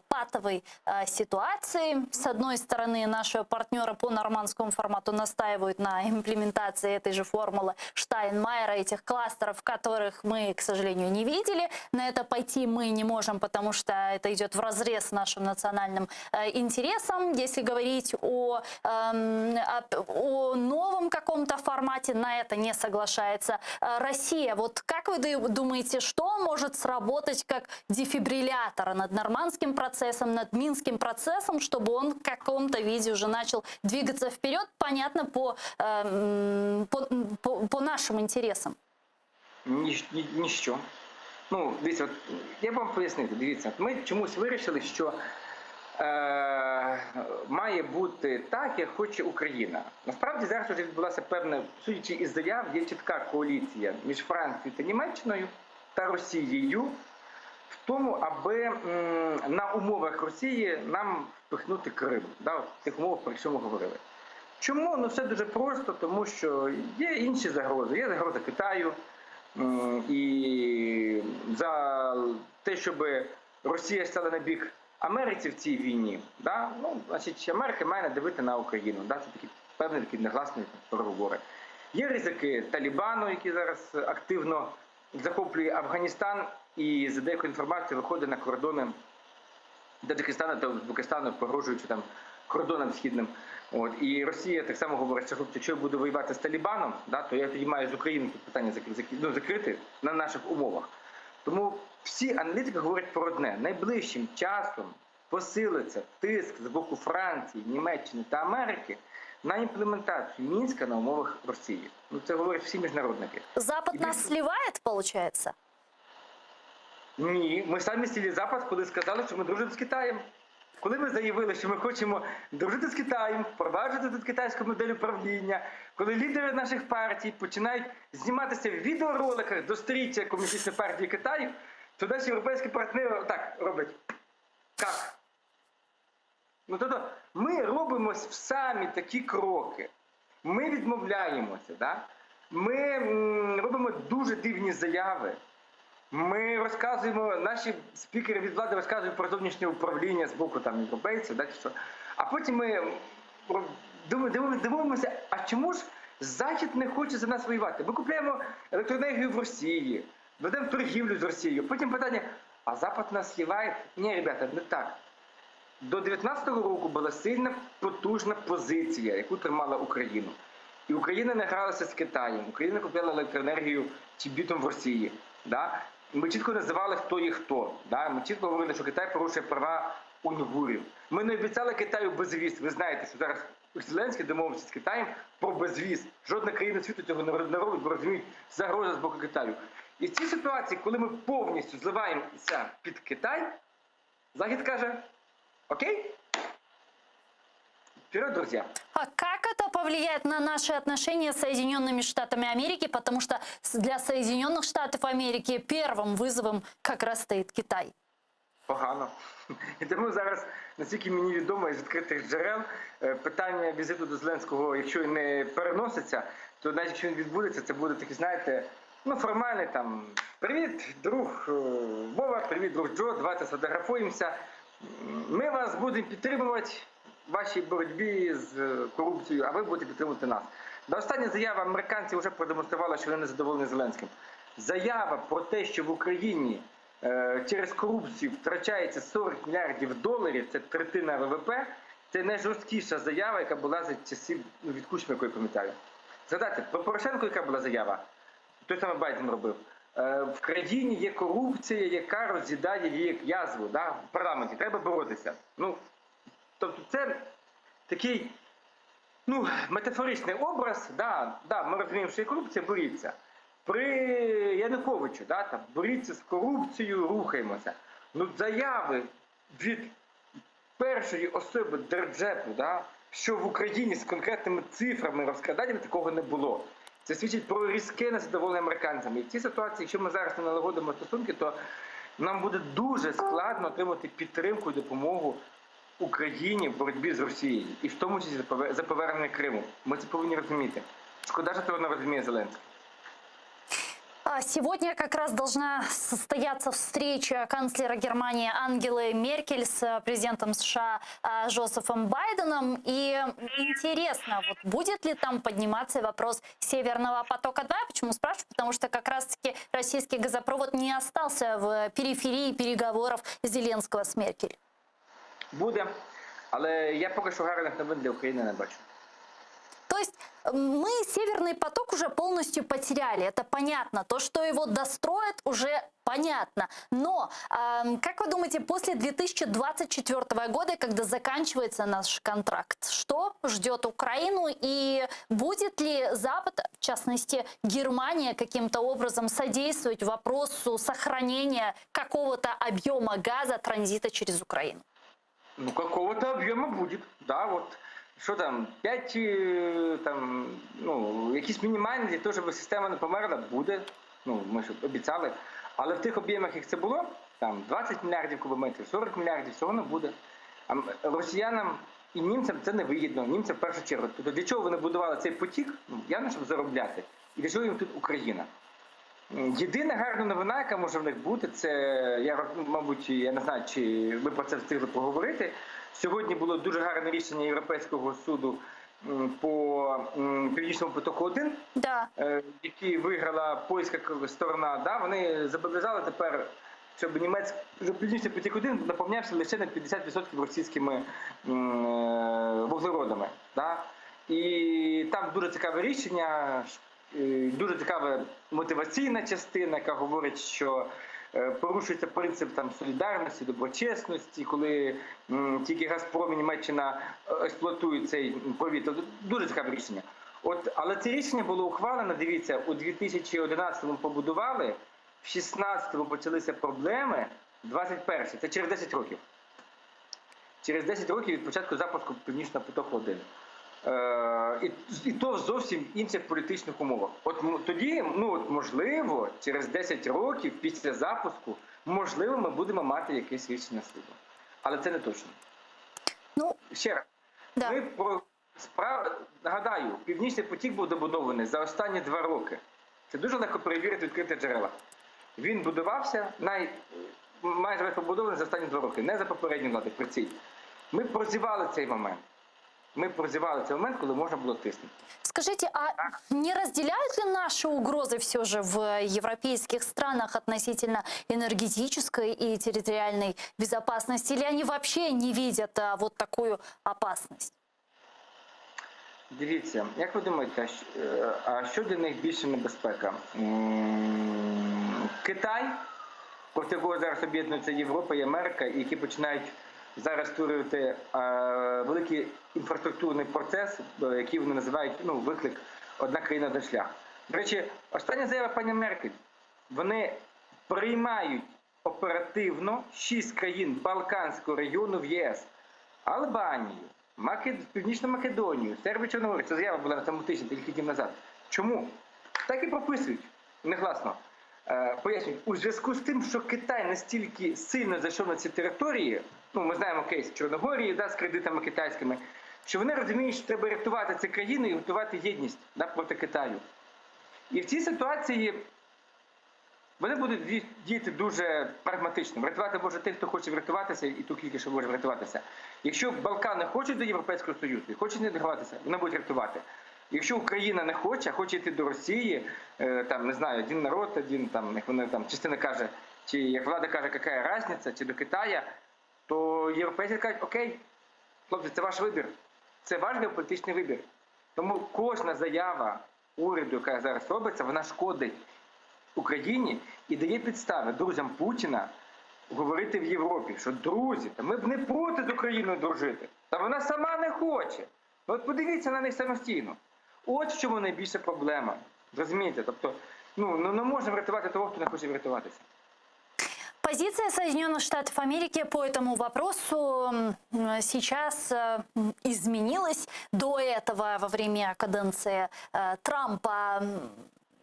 патовой ситуации. С одной стороны, наши партнеры по нормандскому формату настаивают на имплементации этой же формулы Штайнмайера, этих кластеров, которых мы, к сожалению, не видели. На это пойти мы не можем, потому что это идет вразрез с нашим национальным интересом. Если говорить о новом каком-то формате, на это не соглашается Россия. Вот как вы думаете, что может сработать как дефибриллятор над нормандским процессом, над Минским процессом, чтобы он в каком-то виде уже начал двигаться вперед, понятно, по нашим интересам? Ніщо. Ну, дивіться, от, я б вам пояснити, дивіться, ми чомусь вирішили, що має бути так, як хоче Україна. Насправді зараз вже відбулася певна, судячи із заяв, є чітка коаліція між Францією та Німеччиною та Росією в тому, аби на умовах Росії нам впихнути Крим. Да, от в тих умовах, про що ми говорили. Чому? Ну, все дуже просто, тому що є інші загрози. Є загроза Китаю, і за те, щоб Росія стала на бік Америці в цій війні, да? Ну, значить, Америка має надавити на Україну. Да? Це такі певні такі негласні переговори. Є ризики Талібану, який зараз активно захоплює Афганістан і, за деякою інформацією, виходить на кордони Таджикистану та Узбекистану, погрожуючи там кордонам східним. От. І Росія так само говорить, що хлопці, якщо я буду воювати з Талібаном, да, то я тоді маю з України тут питання закрити на наших умовах. Тому всі аналітики говорять про одне. Найближчим часом посилиться тиск з боку Франції, Німеччини та Америки на імплементацію Мінська на умовах Росії. Ну, це говорять всі міжнародники. Запад І нас більше сливает, получается? Ні, ми самі слили Запад, коли сказали, що ми дружимо з Китаєм. Коли ми заявили, що ми хочемо дружити з Китаєм, впроваджувати тут китайську модель управління, коли лідери наших партій починають зніматися в відеороликах до сторіччя Комуністичної партії Китаю, то наші європейські партнери так роблять. Как? Ну, тобто ми робимо самі такі кроки. Ми відмовляємося, да? Ми робимо дуже дивні заяви. Ми розказуємо, наші спікери від влади розказують про зовнішнє управління з боку там, європейців, да, чи що. А потім ми дивимося, а чому ж Захід не хоче за нас воювати? Ми купуємо електроенергію в Росії, ведемо торгівлю з Росією. Потім питання, а Запад нас сливає? Ні, ребята, не так. До 19-го року була сильна, потужна позиція, яку тримала Україну. І Україна не гралася з Китаєм, Україна купляла електроенергію чи бітом в Росії. Да? Ми чітко називали, хто є хто. Да? Ми чітко говорили, що Китай порушує права уйгурів. Ми не обіцяли Китаю безвіз. Ви знаєте, що зараз Зеленський домовився з Китаєм про безвіз. Жодна країна світу цього не робить, бо розуміють загрозу з боку Китаю. І в цій ситуації, коли ми повністю зливаємося під Китай, Захід каже, окей? Вперед, друзья! А как это повлияет на наши отношения с Соединенными Штатами Америки? Потому что для Соединенных Штатов Америки первым вызовом как раз стоит Китай. Погано. І тому зараз, наскільки мені відомо із відкритих джерел, е, питання візиту до Зеленського, якщо і не переноситься, то навіть якщо він відбудеться, це буде такий, знаєте, ну формальний там привіт, друг е, Вова, привіт, друг Джо, давайте сфотографуємося. Ми вас будемо підтримувати в вашій боротьбі з е, корупцією, а ви будете підтримувати нас. До остання заява американців вже продемонструвала, що вони не задоволені Зеленським. Заява про те, що в Україні е, через корупцію втрачається 40 мільярдів доларів, це третина ВВП, це найжорсткіша заява, яка була за часів ну, від Кучми, яку я пам'ятаю. Згадайте, про Порошенко, яка була заява? Той самий Байден робив. Е, В країні є корупція, яка роз'їдає її як язву. Да? В парламенті треба боротися. Ну, тобто, це такий ну, метафоричний образ. Да, да, ми розуміємо, що є корупція, боріться. При Януковичу, да, там, боріться з корупцією, рухаємося. Ну, заяви від першої особи держепу, да, що в Україні з конкретними цифрами розкраданнями такого не було. Це свідчить про різке незадоволення американцями. І в цій ситуації, якщо ми зараз не налагодимо стосунки, то нам буде дуже складно отримати підтримку і допомогу Україні в боротьбі з Росією, і в тому числі за повернення Криму. Ми це повинні розуміти. Шкода, що цього не розуміє Зеленський. А Сегодня как раз должна состояться встреча канцлера Германии Ангелы Меркель с президентом США а, Джозефом Байденом. И интересно, вот будет ли там подниматься вопрос Северного потока-2? Почему спрашиваю? Потому что как раз-таки российский газопровод не остался в периферии переговоров Зеленского с Меркель. Буде, але я поки що гарних новин для України не бачу. То есть мы Северный поток уже полностью потеряли, это понятно. То, что его достроят, уже понятно. Но, э, как вы думаете, после 2024 года, когда заканчивается наш контракт, что ждет Украину и будет ли Запад, в частности Германия, каким-то образом содействовать вопросу сохранения какого-то объема газа транзита через Украину? Ну, какого-то объема будет, да, вот. Що там, 5, е, там, ну, якісь мінімальні для того, щоб система не померла, буде. Ну, ми ж обіцяли. Але в тих об'ємах, як це було, там 20 мільярдів кубометрів, 40 мільярдів, всього не буде. А росіянам і німцям це не вигідно, німцям в першу чергу. Тобто для чого вони будували цей потік? Ну, явно, щоб заробляти. І для чого їм тут Україна? Єдина гарна новина, яка може в них бути, це я мабуть, я не знаю, чи ви про це встигли поговорити. Сьогодні було дуже гарне рішення Європейського суду по Північному потоку 1 Да. е, який виграла польська сторона. Да, вони зобов'язали тепер, щоб німецький щоб Північний потік 1 наповнявся лише на 50% російськими е, вуглеводами. Да? І там дуже цікаве рішення, е, дуже цікава мотиваційна частина, яка говорить, що порушується принцип там солідарності, доброчесності, коли м, тільки Газпром і Німеччина е, експлуатують цей провід. Тобто дуже цікаве рішення. От, але це рішення було ухвалено, дивіться, у 2011-му побудували, в 16-му почалися проблеми, 21 це через 10 років. Через 10 років від початку запуску Північного потоку 1. Е, і, і то в зовсім інших політичних умовах. От тоді, ну от можливо, через 10 років після запуску, можливо, ми будемо мати якесь рішення суду. Але це не точно. Ну, Ще раз, да. ми про справ... нагадаю, Північний потік був добудований за останні два роки. Це дуже легко перевірити в відкритих джерелах. Він будувався най... майже весь побудований за останні два роки, не за попередню влади, при цій. Ми прозівали цей момент. Ми прозівали цей момент, коли можна було тиснути. Скажите, а не разделяют ли наши угрозы все же в европейских странах относительно энергетической и территориальной безопасности? Или они вообще не видят а, вот такую опасность? Дивіться, як ви думаєте, а е, а що для них більше небезпека? Китай, проти якого зараз об'єднуються Європа і Америка, які починають зараз створювати е, великий інфраструктурний процес, е, який вони називають ну, виклик одна країна один шлях. До речі, остання заява пані Меркель. Вони приймають оперативно шість країн Балканського регіону в ЄС: Албанію, Північну Македонію, Сербію, Чорногорію. Це заява була на цьому тижні, декілька днів назад. Чому? Так і прописують негласно. Пояснюють, у зв'язку з тим, що Китай настільки сильно зайшов на ці території, ну ми знаємо кейс Чорногорії, да, з кредитами китайськими, що вони розуміють, що треба рятувати ці країни і готувати єдність, да, проти Китаю. І в цій ситуації вони будуть діяти дуже прагматично. Врятувати може тих, хто хоче врятуватися, і ту кількість, що може врятуватися. Якщо Балкани хочуть до Європейського Союзу і хочуть інтегруватися, вони будуть рятувати. Якщо Україна не хоче, а хоче йти до Росії, там, не знаю, один народ, один, там, як вони там, частина каже, чи як влада каже, яка різниця, чи до Китая, то європейці кажуть, окей, хлопці, це ваш вибір. Це ваш геополітичний вибір. Тому кожна заява уряду, яка зараз робиться, вона шкодить Україні і дає підстави друзям Путіна говорити в Європі, що друзі, та ми б не проти з Україною дружити, та вона сама не хоче. Ну, от подивіться на них самостійно. От в чому найбільша проблема. Розумієте? Тобто, ну не можна врятувати того, хто не хоче врятуватися. Позиция Соединенных Штатов Америки по этому вопросу сейчас изменилась. До этого, во время каденции Трампа,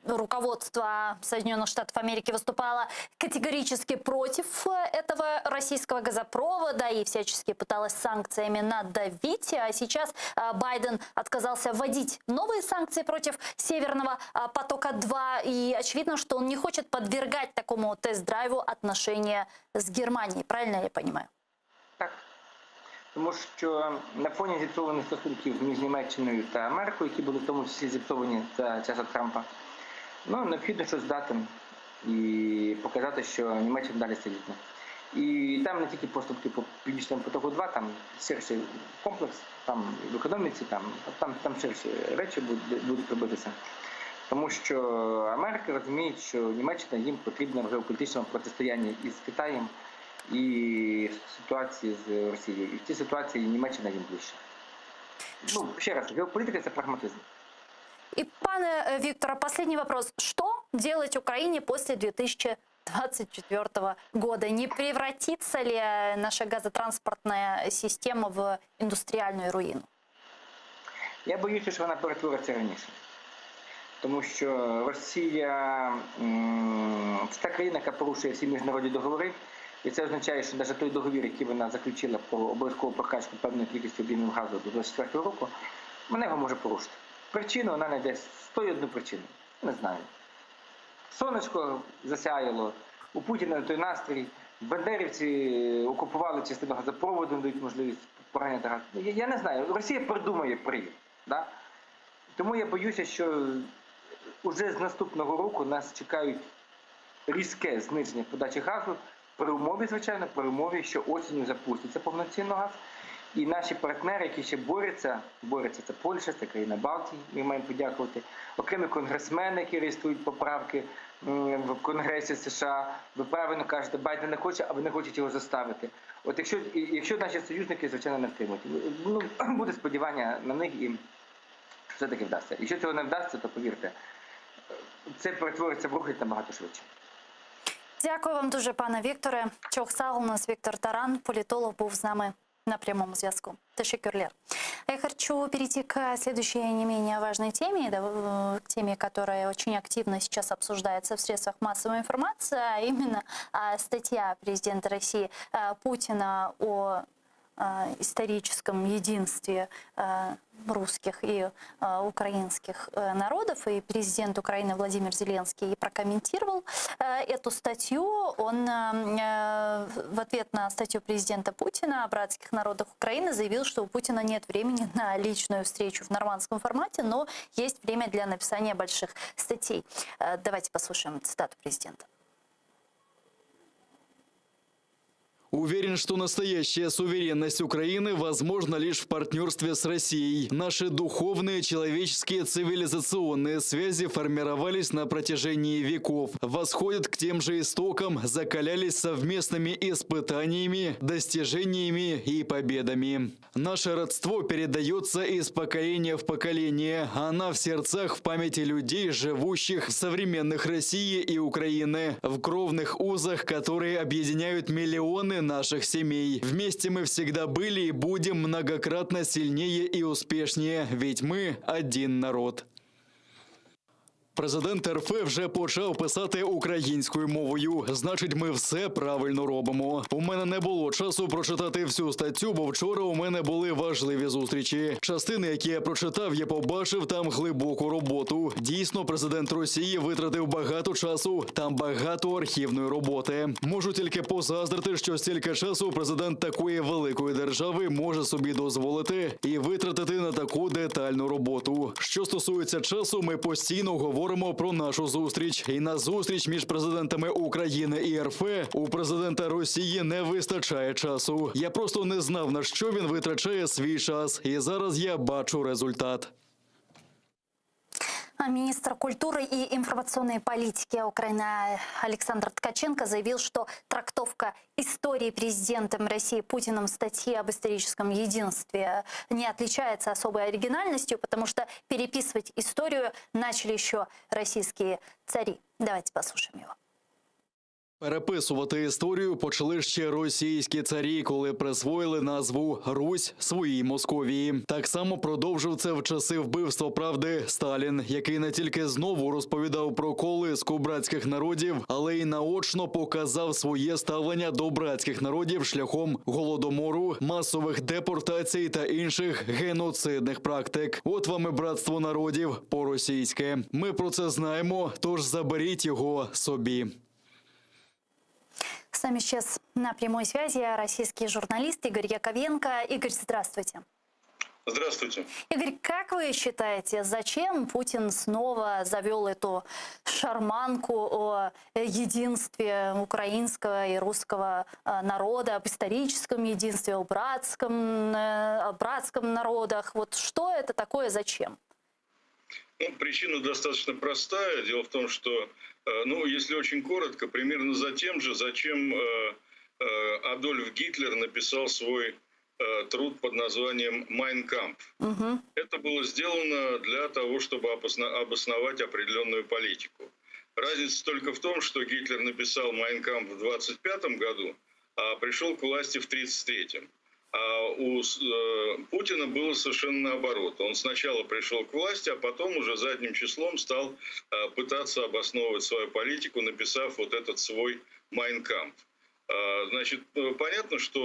руководство Соединенных Штатов Америки выступало категорически против этого российского газопровода и всячески пыталось санкциями надавить. А сейчас Байден отказался вводить новые санкции против Северного потока-2. И очевидно, что он не хочет подвергать такому тест-драйву отношения с Германией. Правильно я понимаю? Так. Тому що на фоні зіпсованих стосунків між Німеччиною та Америкою, які були в тому числі зіпсовані за часу Трампа, ну, необхідно щось дати і показати, що Німеччина далі солідна. І там не тільки поступки по Північному потоку 2, там ширший комплекс, там в економіці, там ширші речі будуть робитися. Тому що Америка розуміє, що Німеччина їм потрібна в геополітичному протистоянні із Китаєм і в ситуації з Росією. І в цій ситуації Німеччина їм ближче. Ну, ще раз, геополітика – це прагматизм. И, пане Викторе, последний вопрос. Что делать Украине после 2024 года? Не превратится ли наша газотранспортная система в индустриальную руину? Я боюся, що вона перетвориться раніше. Тому що Росія, це та країна, яка порушує всі міжнародні договори. І це означає, що навіть той договір, який вона заключила про обов'язкову прокачку певної кількості об'ємів газу до 24 року, вона його може порушити. Причину вона знайде 101 причину. Не знаю. Сонечко засяяло, у Путіна той настрій, бандерівці окупували частину газопроводу, не дають можливість проганяти газ. Я не знаю, Росія придумає привід. Да? Тому я боюся, що уже з наступного року нас чекають різке зниження подачі газу, при умові, звичайно, при умові, що осінню запуститься повноцінно газ. І наші партнери, які ще борються, борються, це Польща, це країна Балтії, ми маємо подякувати, окремі конгресмени, які реєструють поправки в Конгресі США, ви правильно кажете, Байден не хоче, а вони хочуть його заставити. От якщо наші союзники, звичайно, не втримають, буде сподівання на них і все-таки вдасться. Якщо цього не вдасться, то повірте, це перетвориться в рухи набагато швидше. Дякую вам дуже, пане Вікторе. Çoq sağ oluñız Віктор Таран, політолог, був з нами на прямому зв'язку. Teşekkürler. Я хочу перейти к следующей не менее важной теме, да, к теме, которая очень активно сейчас обсуждается в средствах массовой информации, а именно, статья президента России, Путина о историческом единстве, русских и украинских народов. И президент Украины Владимир Зеленский прокомментировал эту статью. Он в ответ на статью президента Путина о братских народах Украины заявил, что у Путина нет времени на личную встречу в нормандском формате, но есть время для написания больших статей. Давайте послушаем цитату президента. Уверен, что настоящая суверенность Украины возможна лишь в партнерстве с Россией. Наши духовные, человеческие, цивилизационные связи формировались на протяжении веков, восходят к тем же истокам, закалялись совместными испытаниями, достижениями и победами. Наше родство передается из поколения в поколение. Она в сердцах, в памяти людей, живущих в современных России и Украины, в кровных узах, которые объединяют миллионы наших семей. Вместе мы всегда были и будем многократно сильнее и успешнее, ведь мы один народ. Президент РФ вже почав писати українською мовою. Значить, ми все правильно робимо. У мене не було часу прочитати всю статтю, бо вчора у мене були важливі зустрічі. Частини, які я прочитав, я побачив там глибоку роботу. Дійсно, президент Росії витратив багато часу, там багато архівної роботи. Можу тільки позаздрити, що стільки часу президент такої великої держави може собі дозволити і витратити на таку детальну роботу. Що стосується часу, ми постійно говоримо про нашу зустріч. І на зустріч між президентами України і РФ у президента Росії не вистачає часу. Я просто не знав на що він витрачає свій час, і зараз я бачу результат. А Министр культуры и информационной политики Украины Александр Ткаченко заявил, что трактовка истории президентом России Путиным в статье об историческом единстве не отличается особой оригинальностью, потому что переписывать историю начали еще российские цари. Давайте послушаем его. Переписувати історію почали ще російські царі, коли присвоїли назву Русь своїй Московії. Так само продовжив це в часи вбивства правди Сталін, який не тільки знову розповідав про колиску братських народів, але й наочно показав своє ставлення до братських народів шляхом голодомору, масових депортацій та інших геноцидних практик. От вам і братство народів по-російськи. Ми про це знаємо, тож заберіть його собі. С нами сейчас на прямой связи российский журналист Игорь Яковенко. Игорь, здравствуйте. Здравствуйте. Игорь, как вы считаете, зачем Путин снова завел эту шарманку о единстве украинского и русского э, народа, об историческом единстве, о братском, э, о братском народах? Вот что это такое, зачем? Ну, причина достаточно простая. Дело в том, что, э, ну, если очень коротко, примерно за тем же, зачем э, э, Адольф Гитлер написал свой труд под названием «Майн Кампф». Угу. Это было сделано для того, чтобы обосновать определенную политику. Разница только в том, что Гитлер написал «Майн Кампф» в 25 году, а пришел к власти в 33-м. А у э, Путина было совершенно наоборот. Он сначала пришел к власти, а потом уже задним числом стал э, пытаться обосновывать свою политику, написав вот этот свой «Майн Кампф». А, Значит, э, понятно, что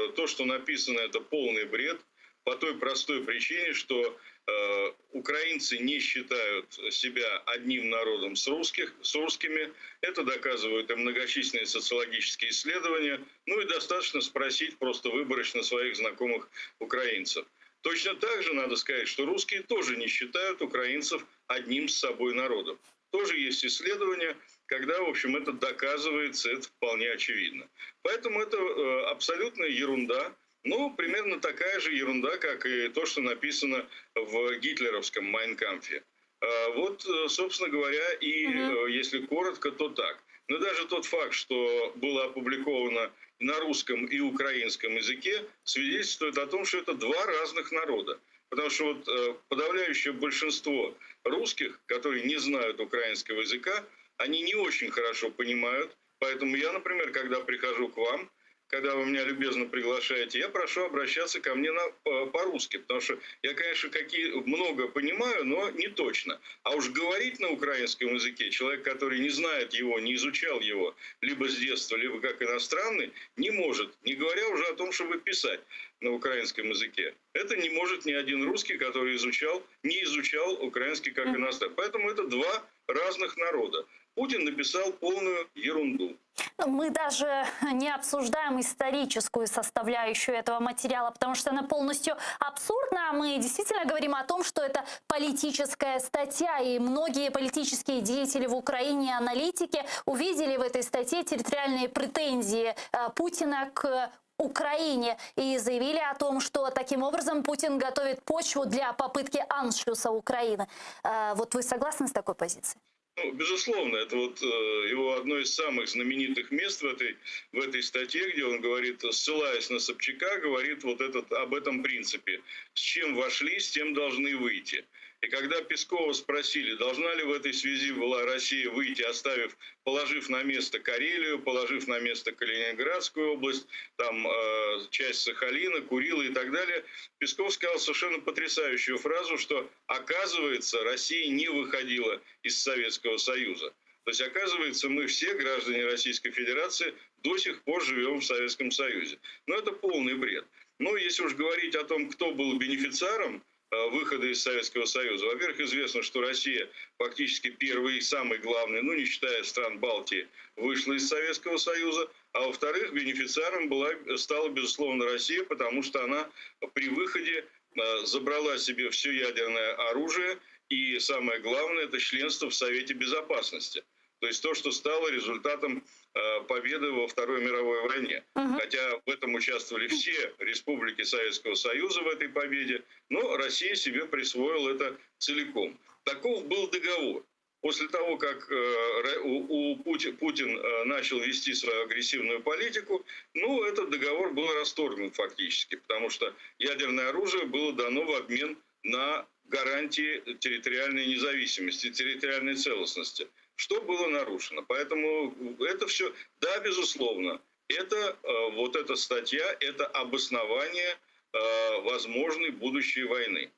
э, то, что написано, это полный бред по той простой причине, что э, украинцы не считают себя одним народом с, русских, с русскими. Это доказывают и многочисленные социологические исследования. Ну и достаточно спросить просто выборочно своих знакомых украинцев. Точно так же надо сказать, что русские тоже не считают украинцев одним с собой народом. Тоже есть исследования, когда, в общем, это доказывается, это вполне очевидно. Поэтому это э, абсолютная ерунда. Ну, примерно такая же ерунда, как и то, что написано в гитлеровском «Майн Кампфе». А, Вот, э, собственно говоря, и э, если коротко, то так. Но даже тот факт, что было опубликовано на русском и украинском языке, свидетельствует о том, что это два разных народа. Потому что вот э, подавляющее большинство русских, которые не знают украинского языка, они не очень хорошо понимают. Поэтому я, например, когда прихожу к вам, когда вы меня любезно приглашаете, я прошу обращаться ко мне на, по- по-русски, потому что я, конечно, какие, много понимаю, но не точно. А уж говорить на украинском языке человек, который не знает его, не изучал его, либо с детства, либо как иностранный, не может, не говоря уже о том, чтобы писать на украинском языке. Это не может ни один русский, который изучал, не изучал украинский как иностранный. Поэтому это два разных народа. Путин написал полную ерунду. Ну, Мы даже не обсуждаем историческую составляющую этого материала, потому что она полностью абсурдна. Мы действительно говорим о том, что это политическая статья, и многие политические деятели в Украине, аналитики увидели в этой статье территориальные претензии э, Путина к Украине и заявили о том, что таким образом Путин готовит почву для попытки аншлюса Украины. Э, Вот вы согласны с такой позицией? Ну, безусловно, это вот э, его одно из самых знаменитых мест в этой, в этой статье, где он говорит, ссылаясь на Собчака, говорит вот этот, об этом принципе. С чем вошли, с тем должны выйти. И когда Пескова спросили, должна ли в этой связи была Россия выйти, оставив, положив на место Карелию, положив на место Калининградскую область, там э, часть Сахалина, Курилы и так далее, Песков сказал совершенно потрясающую фразу, что оказывается Россия не выходила из Советского Союза. То есть, оказывается, мы все, граждане Российской Федерации, до сих пор живем в Советском Союзе. Но это полный бред. Но если уж говорить о том, кто был бенефициаром э, выхода из Советского Союза, во-первых, известно, что Россия фактически первый и самый главный, ну не считая стран Балтии, вышла из Советского Союза. А во-вторых, бенефициаром была, стала, безусловно, Россия, потому что она при выходе э, забрала себе все ядерное оружие и, самое главное, это членство в Совете Безопасности. То есть то, что стало результатом э, победы во Второй мировой войне. Угу. Хотя в этом участвовали все республики Советского Союза в этой победе, но Россия себе присвоила это целиком. Таков был договор. После того, как э, у Путин, Путин э, начал вести свою агрессивную политику, ну, этот договор был расторгнут фактически, потому что ядерное оружие было дано в обмен на гарантии территориальной независимости, территориальной целостности, что было нарушено. Поэтому это все, да, безусловно, это э, вот эта статья, это обоснование э, возможной будущей войны.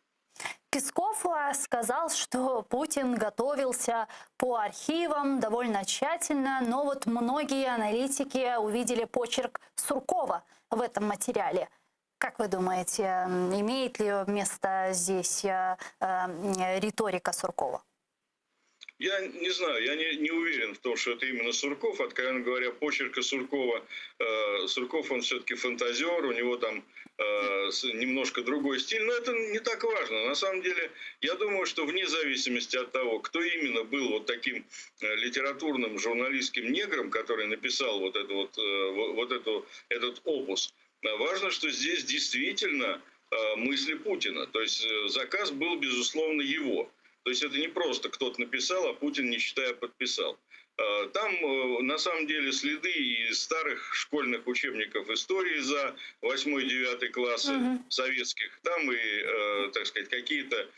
Песков э, сказал, что Путин готовился по архивам довольно тщательно, но вот многие аналитики увидели почерк Суркова в этом материале. Как вы думаете, имеет ли место здесь э, э, риторика Суркова? Я не знаю, я не, не уверен в том, что это именно Сурков. Откровенно говоря, почерка Суркова, э, Сурков, он все-таки фантазер, у него там э, немножко другой стиль, но это не так важно. На самом деле, я думаю, что вне зависимости от того, кто именно был вот таким э, литературным журналистским негром, который написал вот, это вот, э, вот эту, этот опус, важно, что здесь действительно э, мысли Путина. То есть э, заказ был, безусловно, его. То есть это не просто кто-то написал, а Путин, не читая, подписал. Э, там на самом деле следы из старых школьных учебников истории за 8-9 классы угу. советских. Там и, так сказать, какие-то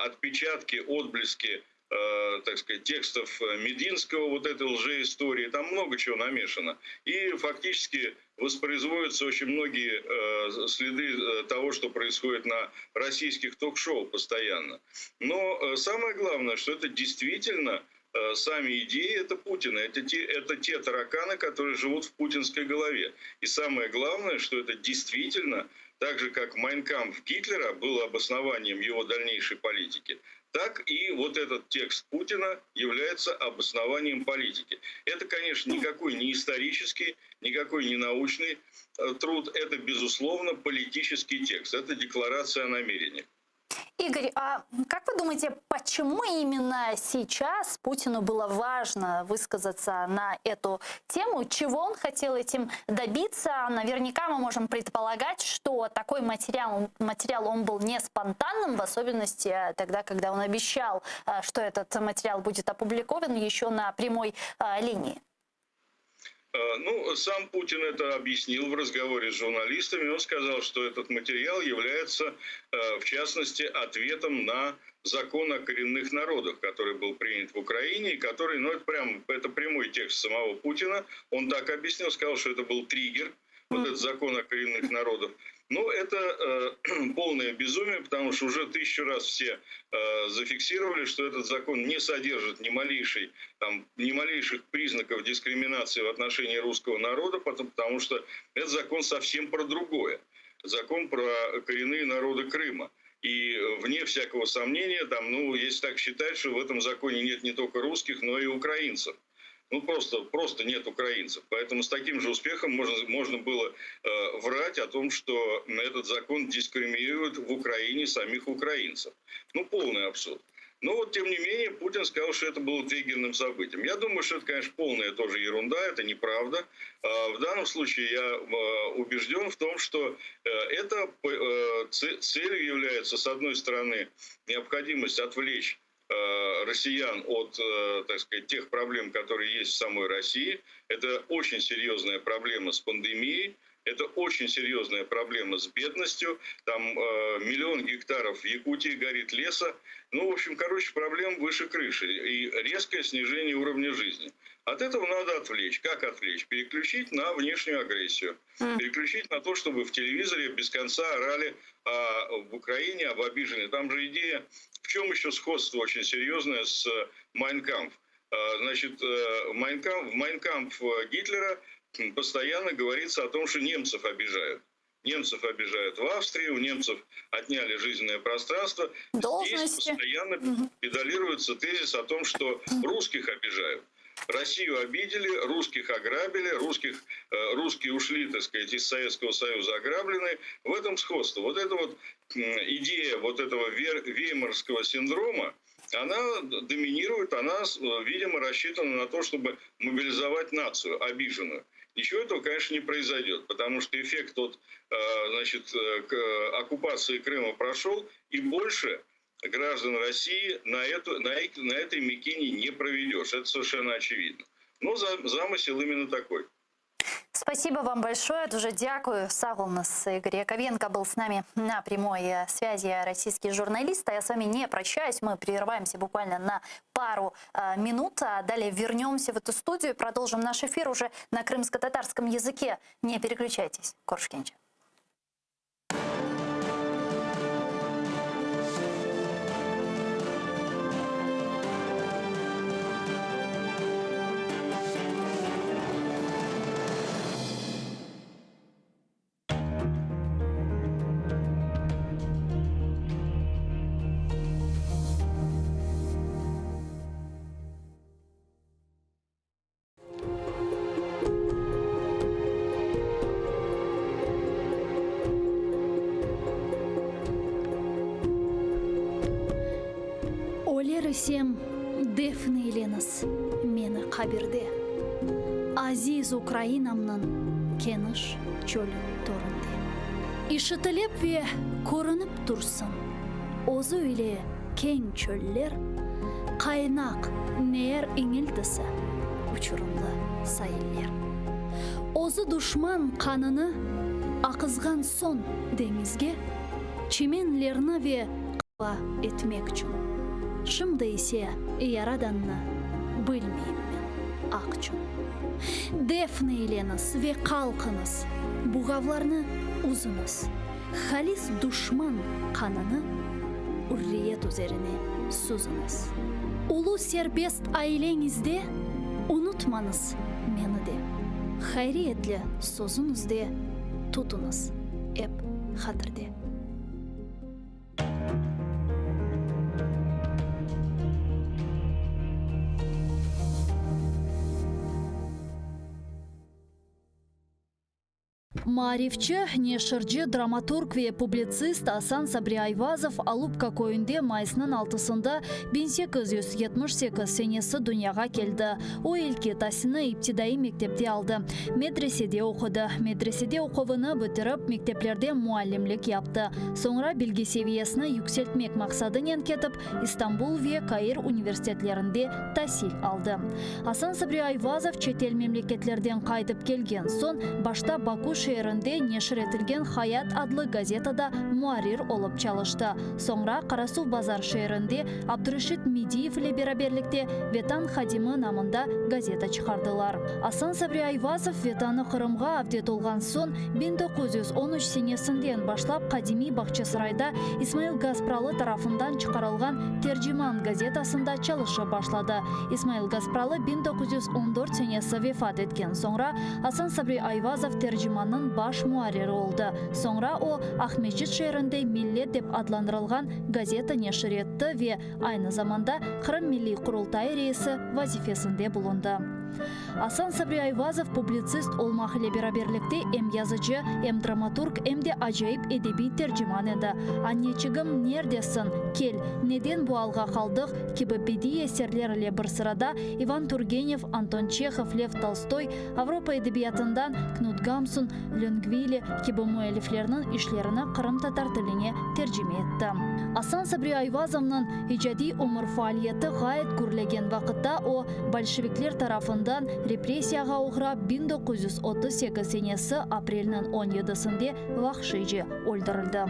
отпечатки, отблески так сказать, текстов Мединского, вот этой лжеистории, там много чего намешано. И фактически воспроизводятся очень многие э, следы э, того, что происходит на российских ток-шоу постоянно. Но э, самое главное, что это действительно сами идеи это Путина, это те, это те тараканы, которые живут в путинской голове. И самое главное, что это действительно, так же как Майн Кампф Гитлера был обоснованием его дальнейшей политики, так и вот этот текст Путина является обоснованием политики. Это, конечно, никакой не исторический, никакой не научный э, труд. Это, безусловно, политический текст. Это декларация о намерениях. Игорь, а как вы думаете, почему именно сейчас Путину было важно высказаться на эту тему? Чего он хотел этим добиться? Наверняка мы можем предполагать, что такой материал, материал он был не спонтанным, в особенности тогда, когда он обещал, э, что этот материал будет опубликован еще на прямой э, линии. Э, ну, сам Путин это объяснил в разговоре с журналистами. Он сказал, что этот материал является, э, в частности, ответом на закон о коренных народах, который был принят в Украине, и который, ну, это, прям, это прямой текст самого Путина. Он так объяснил, сказал, что это был триггер, вот этот закон о коренных народах. Но это э, полное безумие, потому что уже тысячу раз все э, зафиксировали, что этот закон не содержит ни, малейшей, там, ни малейших признаков дискриминации в отношении русского народа, потому, потому что этот закон совсем про другое. Закон про коренные народы Крыма. И вне всякого сомнения, там, ну, если так считать, что в этом законе нет не только русских, но и украинцев. Ну, просто, просто нет украинцев. Поэтому с таким же успехом можно, можно было э, врать о том, что этот закон дискриминирует в Украине самих украинцев. Ну, полный абсурд. Но вот, тем не менее, Путин сказал, что это было триггерным событием. Я думаю, что это, конечно, полная тоже ерунда, это неправда. А, в данном случае я а, убежден в том, что э, это э, целью является, с одной стороны, необходимость отвлечь россиян от, э, так сказать, тех проблем, которые есть в самой России. Это очень серьезная проблема с пандемией. Это очень серьезная проблема с бедностью. Там э, миллион гектаров в Якутии горит леса. Ну, в общем, короче, проблем выше крыши и резкое снижение уровня жизни. От этого надо отвлечь. Как отвлечь? Переключить на внешнюю агрессию. Переключить на то, чтобы в телевизоре без конца орали о, в Украине, об обиженной. Там же идея, в чем еще сходство очень серьезное с Майн Кампф? Значит, Майн Кампф, в Майн Кампф Гитлера постоянно говорится о том, что немцев обижают. Немцев обижают в Австрии, у немцев отняли жизненное пространство. Должности. Здесь постоянно угу. педалируется тезис о том, что русских обижают. Россию обидели, русских ограбили, русских, русские ушли, так сказать, из Советского Союза ограблены. В этом сходство. Вот эта вот идея вот этого веймарского синдрома, она доминирует, она, видимо, рассчитана на то, чтобы мобилизовать нацию обиженную. Ничего этого, конечно, не произойдет, потому что эффект от значит, оккупации Крыма прошел, и больше граждан России на, эту, на, на этой мякине не проведешь. Это совершенно очевидно. Но замысел именно такой. Спасибо вам большое. Дуже дякую. Sağ oluñız Игорь Яковенко был с нами на прямой связи, российский журналист. А я с вами не прощаюсь. Мы прерываемся буквально на пару э, минут. А далее вернемся в эту студию и продолжим наш эфир уже на крымско-татарском языке. Не переключайтесь. Körüşkence. Öler isem, defn eyleñiz meni qabirde, Aziz Ukrainamnıñ keniş çölü töründe. İşitilip ve körünip tursın özü ile keñ çöller, Qaynaq neer iñiltisi, uçurımlı sailler. Özü duşman qanını aqızğan soñ deñizge, Çimenlerni ve qaba etmek içün. Şimdi ise Yaradannı bilmeyim men, aqçün. Defn eyleñiz ve qalqıñız, buğavlarnı üzüñiz, Halis duşman qanını ürriyet üzerine süzüñiz. Ulu serbest aileñizde unutmañız meni de, Hayriyetli sözüñizde tutuñız ep hatirde. Maarifçi, neşirci, dramaturg ve publitsist Asan Sabri Ayvazov Alupka köyünde mayısnıñ altısında 1878 senesi dünyağa keldi. O, ilki tasilni iptidaiy mektepte aldı, medresede oqudı. Medresede oquvını bitirip, mekteplerde muallimlik yaptı. Soñra bilgi seviyesini yükseltmek maqsadınen ketip, İstanbul ve Kair universitetlerinde tasil aldı. Asan Sabri Ayvazov çetel memleketlerden qaytıp kelgen soñ, başta Baku şeerinde neşir etilgen Hayat adlı gazetada muarrir olıp çalıştı. Soñra Qarasuvbazar şeerinde Abdureşit Mediyev ile beraberlikte Vetan hadimi namında gazeta çıqardılar. Asan Sabri Ayvazov Vetanı Qırımğa avdet olğan soñ, 1913 senesinden başlap qadimiy Bağçasarayda İsmail Gaspralı tarafından çıqarılğan Terciman gazetasında çalışıp başladı. İsmail Gaspralı 1914 senesi vefat etken soñra, Asan Sabri Ayvazov Tercimannıñ baş muarriri oldı. Soñra o, Aqmescit şeerinde Millet dep adlandırılğan gazeta neşir etti ve aynı zamanda Qırım Milliy Qurultayı reisi vazifesinde bulundı. Asan Sabri Ayvazov publitsist olmaq ile beraberlikte em yazıcı, em dramaturg, em de acayip edebiy terciman edi. Anneçigim, nerdesiñ? Kel, neden bu alğa qaldıq? kibi bediiy eserler ile bir sırada İvan Turgenev, Anton Çehov, Lev Tolstoy, Avropa edebiyatından Knut Gamsun, Löngvili kibi müelliflerniñ işlerini qırımtatar tiline tercime etti. Asan Sabri Ayvazovnıñ icadiy ömür faaliyeti ğayet gürlegen vaqıtta o, bolşevikler tarafından. tarafından repressiyağa oğrap 1938 senesi aprelniñ on yedisinde vahşiyce öldürildi.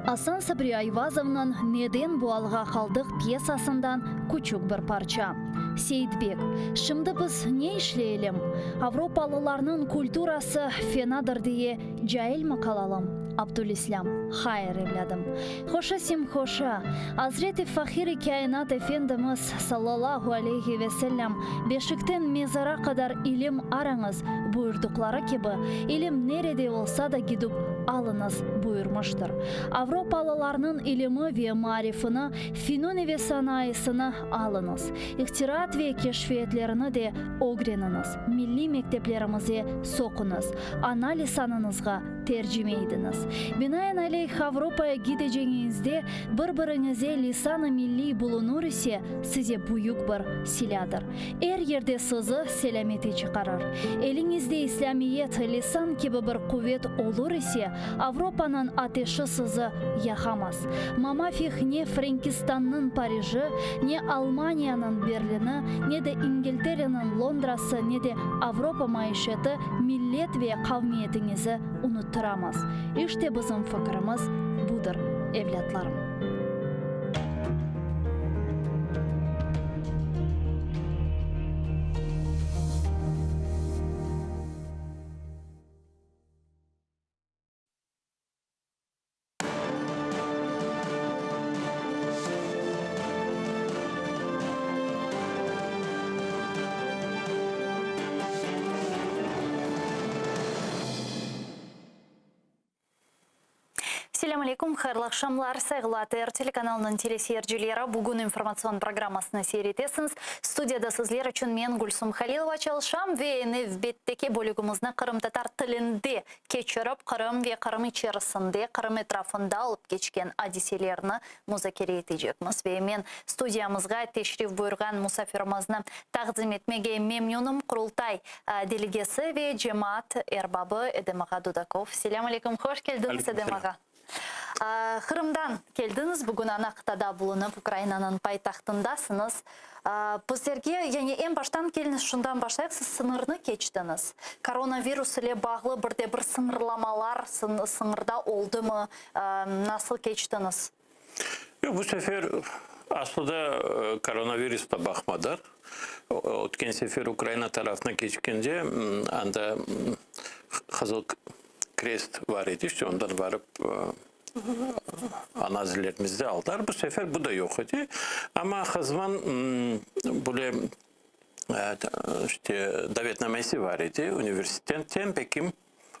Asan Sabri Ayvazovnıñ Neden bu alğa qaldıq pyesasından küçük bir parça. Seyitbek, Şimdi biz ne işleyelim? Avropalılarnıñ kulturası fenadır diye cailmi qalalım? Abdülislâm, Hayır, evlâdım. Hoşa simhoşa, Azret-i Fahir-i Kâinat Efendimiz, sallallahu aleyhi ve sellem, Beşikten mezara qadar ilim arañız, buyurdıqları kibi, ilim nerede olsa da gidip alıñız, buyurmıştır. Avropalılarnıñ ilimi ve maarifini, finuni ve sanayısını alıñız. İhtiraat ve keşfiyetlerini de ögreniñiz, milliy mekteplerimize soquñız, ana lisanıñızğa tercime idiñiz. Binaenaleyh, Avropaya gideceñiñizde bir-biriñize lisan-ı milliy bulunur ise, size büyük bir silâdır. Er yerde sizi selâmete çıqarır. Eliñizde İslâmiyet, lisan kibi bir quvet olur ise, Avropanıñ ateşi sizi yaqamaz. Mamafih ne Frenkistannıñ Pariji, ne Almaniyanıñ Berlini, ne de İngiltereniñ Londrası, ne de Avropa maişeti millet ve qavmiyetiñizi unuttıramaz. İşte bizim fikirimiz budır, evlâtlarım. Selâm aleyküm, hayırlı aqşamlar, sayğılı ATR telekanalınıñ teleseyircileri. Bugün informatsion programmasını seyir etesiñiz. Studiyada sizler içün men, Gülsum Halilova, çalışam ve nevbetteki bölügimizni qırımtatar tilinde keçirip, Qırım ve Qırım içerisinde, Qırım etrafında olıp keçken adiselerni muzakere etecekmiz. Ve men studiyamızğa teşrif buyurğan musafirimizni taqdim etmege memnünim, Qurultay delegesi ve cemaat erbabı Edem ağa Dudakov. Selâm aleyküm, hoş keldiñiz, Edem ağa. Qırımdan keldiñiz, bugün ana qıtada bulunıp, Ukrainanıñ paytahtındasıñız. Bizlerge, yani eñ baştan keliñiz, şundan başlayıq, siz sıñırnı keçtiñiz. Koronavirus ile bağlı bir de bir sıñırlamalar sıñırda oldımı, nasıl keçtiñiz? Yoq, bu sefer aslı da koronavirus da baqmadılar. Ötken sefer Ukraina tarafına keçkende, anda Qızıl Krest var edi, işte ondan varıp analizlerimizni aldılar. Bu sefer bu da yoq edi. Amma hızman böyle işte davetnamesi var edi universitetten, belkim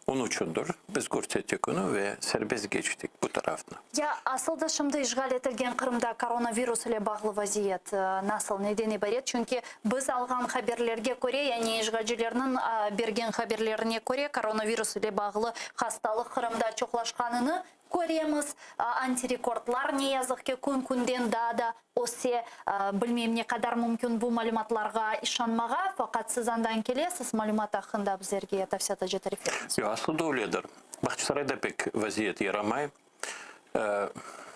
onıñ içündir. Biz körsettik onı ve serbest keçtik bu tarafnı. Ya asıl da şimdi işğal etilgen Qırımda koronavirus ile bağlı vaziyet nasıl, neden ibaret? Çünki biz alğan haberlerge köre, yani işğalcilerniñ bergen haberlerine köre, koronavirus ile bağlı hastalıq Qırımda çoqlaşqanını köremiz. Antirekordlar, ne yazıq ki, kün-künden daa da öse. Bilmeyim, ne qadar mümkün bu malümatlarğa işanmağa, faqat siz andan kelesiz, malümat aqqında bizlerge tafsilâtlıca tarif etiñiz. Yoq, aslı da öyledir. Bağçasarayda pek vaziyet yaramay.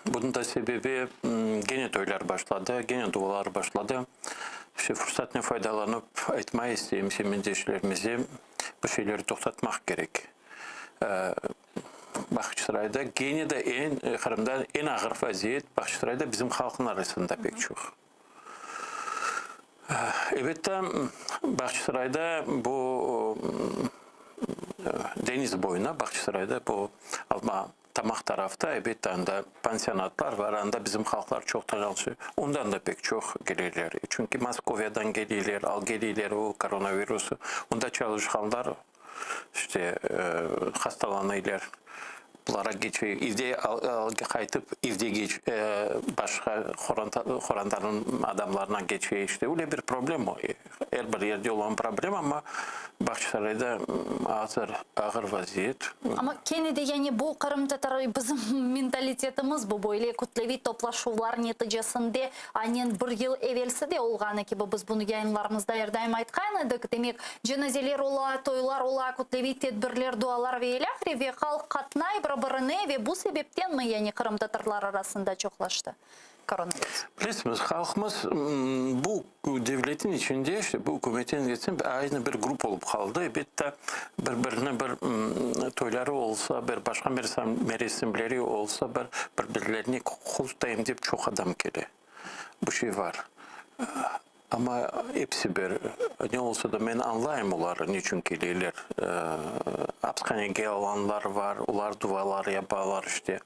Bunıñ da sebebi, gene toylar başladı, gene dualar başladı. İşte, fursatnen faydalanıp, aytmağa isteyim semetdeşlerimize, bu şeyleri toqtatmaq kerek. Bağçasarayda gene de eñ, Qırımda eñ ağır vaziyet Bağçasarayda bizim halqnıñ arasında pek çoq. Elbette, Bağçasarayda bu deñiz boyuna, Bağçasarayda bu Alma Tamaq tarafta, elbette, anda pansionatlar bar, anda bizim halqlar çoq çalışa, ondan da pek çoq keleler. Çünki Moskoviyadan keleyler, al keleyler o koronavirusı, onda çalışqanlar işte hastalanıylar. Bulara keçe, evde qaytıp, evde geç, başqa qorantanıñ adamlarına keçe. İşte öyle bir problem o. Er bir yerde olğan problem, amma Bağçasarayda azır ağır vaziyet. Amma kene de, yani bu qırımtatar, bizim mentalitetimiz bu, böyle kütleviy toplaşuvlar neticesinde, aynen bir yıl evelsi de olğanı kibi, biz bunı yayınlarımızda er daim aytqan edik, demek, cenazeler ola, toylar ola, kütleviy tedbirler, dualar ve ilâhre, ve halq qatnay bir-birine ve bu sebeptenmi, yani qırımtatarlar arasında çoqlaştı? koronavirus? Bilesiñiz, halqımız bu devletniñ içinde, işte bu ükümetniñ içinde aynı bir grup olıp qaldı. Elbette, bir-birine bir toyları olsa, bir başqa merasimleri olsa, bir bir-birlerine qol tutayım dep çoq adam kele. Bu şey bar. Amma episi bir, ne olsa da men añlayım olar niçün keleler. Apishanege alğanlar bar, olar duvalar yapalar işte,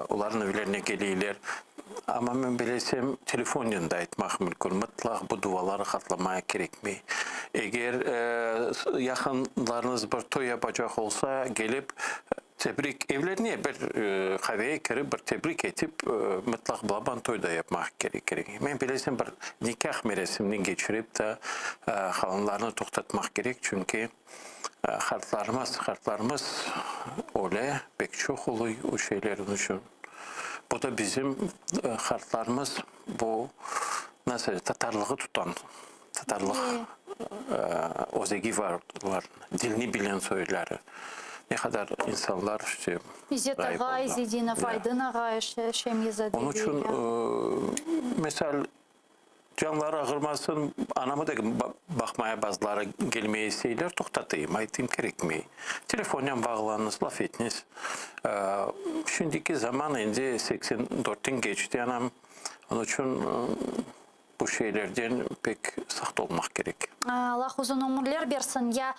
olarnıñ evlerine keleyler. Amma men bilesem, telefonnen de aytmaq mümkün, mıtlaq bu duvaları hatlamaya kerekmey. Eger yaqınlarıñız bir toy yapacaq olsa, kelip Tebrik, evlerine bir qaveye kirip bir tebrik etip, mıtlaq balaban toy da yapmaq kerek kerek. Men bilesem bir nikâh merasimini keçirip de qalınlarnı toqtatmaq kerek, çünki qartlarımız, qartlarımız öle, pek çoq oluy o şeylerniñ içün. Bu da bizim qartlarımız bu nasıl tatarlığı tutan, tatarlıq özegi var olarnıñ, dilni bilen soyları. Ne qadar insanlar işte İzzet ğayıp ağa, oldı. İzedinov, Aydın ağa, Şemizade Onıñ içün, misal, canları ağırmasın, anamı da baqmaya bazıları kelmey isteyler, toqtatayım, aytayım, kerekmey. Telefonnen bağlanıñız, laf etiniz. Şimdiki zaman endi 84-ten keçti anam, onıñ içün Bu şeylerden pek saqt olmaq kerek. Allah uzun ömürler bersin. Ya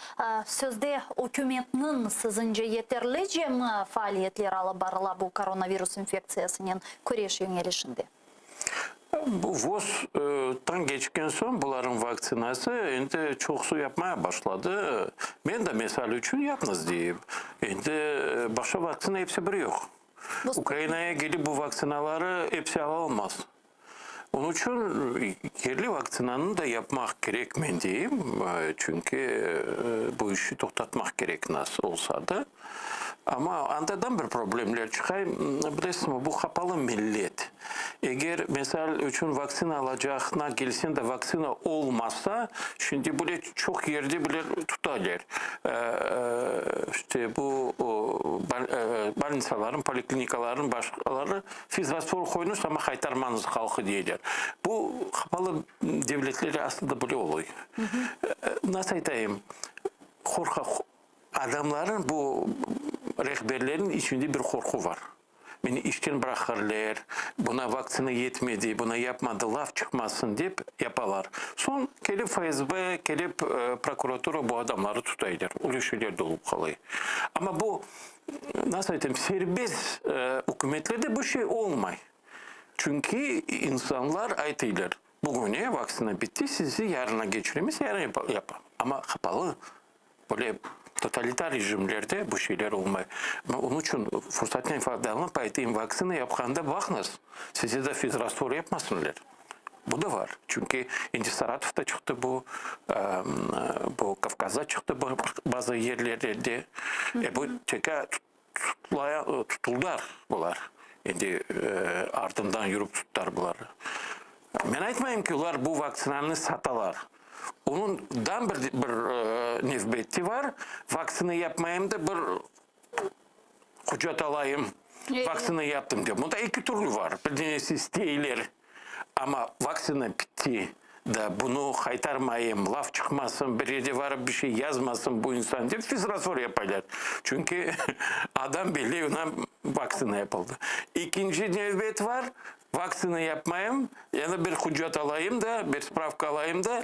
sözde ükümetniñ siziñce yeterlicemi faaliyetler alıp barıla bu koronavirus infektsiyasınen küreş yöñelişinde? Bu VOZ tan keçken soñ bularnıñ vaktsinası endi çoqusı yapmaya başladı. Men de mesal içün yapıñız deyim. Endi başqa vaktsina episi bir yoq. Ukrainaya kelip bu vaktsinaları episi alalmaz. Onıñ içün yerli vaktsinanı da yapmaq kerek, men deyim, çünki bu işi toqtatmaq kerek nasıl olsa da. Amma andadan bir problemler çıqa, bilesiñmi, bu qapalı millet. Eger, misal içün, vaktsina alacaqna kelseñ de, vaktsina olmasa, şimdi bile çoq yerde bile tutalar. İşte bu bolnitsalarnıñ, poliklinikalarnıñ başqaları Fizrastvor qoyunız, amma qaytarmañız halqı deyler. Bu qapalı devletlerde aslında böyle oluy. Nasıl aytayım, qorqaq adamların, bu rehberlerniñ içinde bir qorqu var. Meni işten bıraqırler, buna vaktsina yetmedi, buna yapmadı, laf çıqmasın dep yapalar. Soñ kelip FSB, kelip prokuratura bu adamları tutaylar. Öyle şeyler de olıp qalay. Amma bu nasıl aytayım, serbest ükümetlerde bu şey olmay. Çünki insanlar aytıylar, bugün e, vaktsina bitti, sizi yarına keçiremiz, yarın yapamız. Amma qapalı, böyle totalitar rejimlerde bu şeyler olmay. Onıñ içün fursatnen faydalanıp aytayım, vaktsina yapqanda baqıñız, size de fizrastvor yapmasınlar. Bu da var. Çünki endi Saratovda çıqtı bu, bu Kavkazda çıqtı bazı yerlerde. E bu teka tutuldılar bular. Endi artından yürip tuttılar bular. Men aytmayım ki, olar bu vaktsinanı satalar. Onıñ bir, bir nevbeti var. Vaktsina yapmayım da bir Qucat alayım, vaktsina yaptım dep. Mında eki türlü var. Bir denesi isteyler, amma vaktsina bitti da, bunı qaytarmayım, laf çıqmasın, bir yerde varıp bir şey yazmasın bu insan dep fizrazor yapaylar. Çünki adam belli, ona vaktsina yapıldı. Ekinci nevbet var, vaktsina yapmayım, yani bir qucat alayım da, bir spravka alayım da,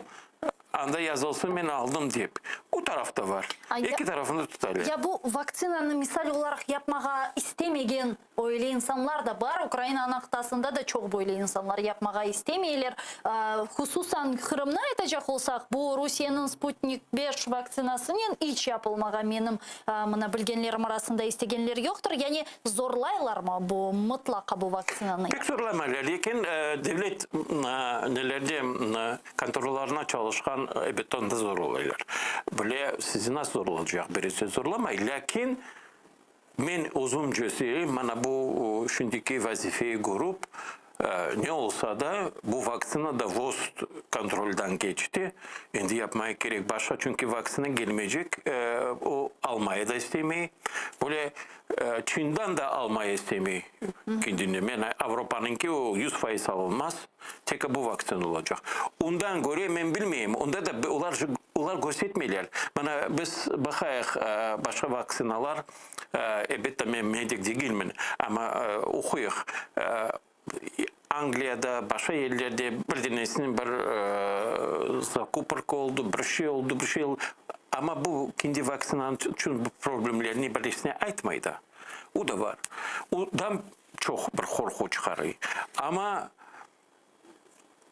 Anda yazılsın, men aldım dep. O taraf da var. Eki tarafını tutalar. Ya bu vaktsinanı misal olaraq yapmağa istemegen öyle insanlar da bar. Ukraina ana qıtasında da çoq böyle insanlar yapmağa istemeyler. Hususan Qırımnı aytacaq olsaq, bu Rusiyeniñ Sputnik beş vaktsinasınen iç yapılmağa menim mına bilgenlerim arasında istegenler yoqtır. Yani Zorlaylarmı bu mıtlaqa bu vaktsinanı? Pek zorlamaylar, lâkin devlet nelerde kontrollarına çalışqan elbette onda zorlaylar. Bile sizi nasıl zorlaycaq birisi zorlamay, lâkin men özümce söyleyim, mana bu şimdiki vazifeyi körip. Ne olsa da, bu vaktsina da VOZ kontroldan keçti. Endi yapmaya kerek başqa, çünki vaktsina gelmeycek, o almaya da istemey. Böyle Çindan da almaya istemey kendine. Men Avropanıñki o 100% alınmaz, tek bu vaktsina olacaq. Ondan köre men bilmeyim, onda da olar olar köstertmeyler. Mana biz baqayıq başqa vaktsinalar, elbette men medik degilmen, amma oquyıq. Angliyada, başqa yerlerde bir denesiniñ bir zakuporka oldı, bir şey oldı, bir şey oldı. Amma bu kendi vaktsinanıñ içün bu problemlerini birisine aytmay da. O da bar. Ondan çoq bir qorqu çıqarıy. Amma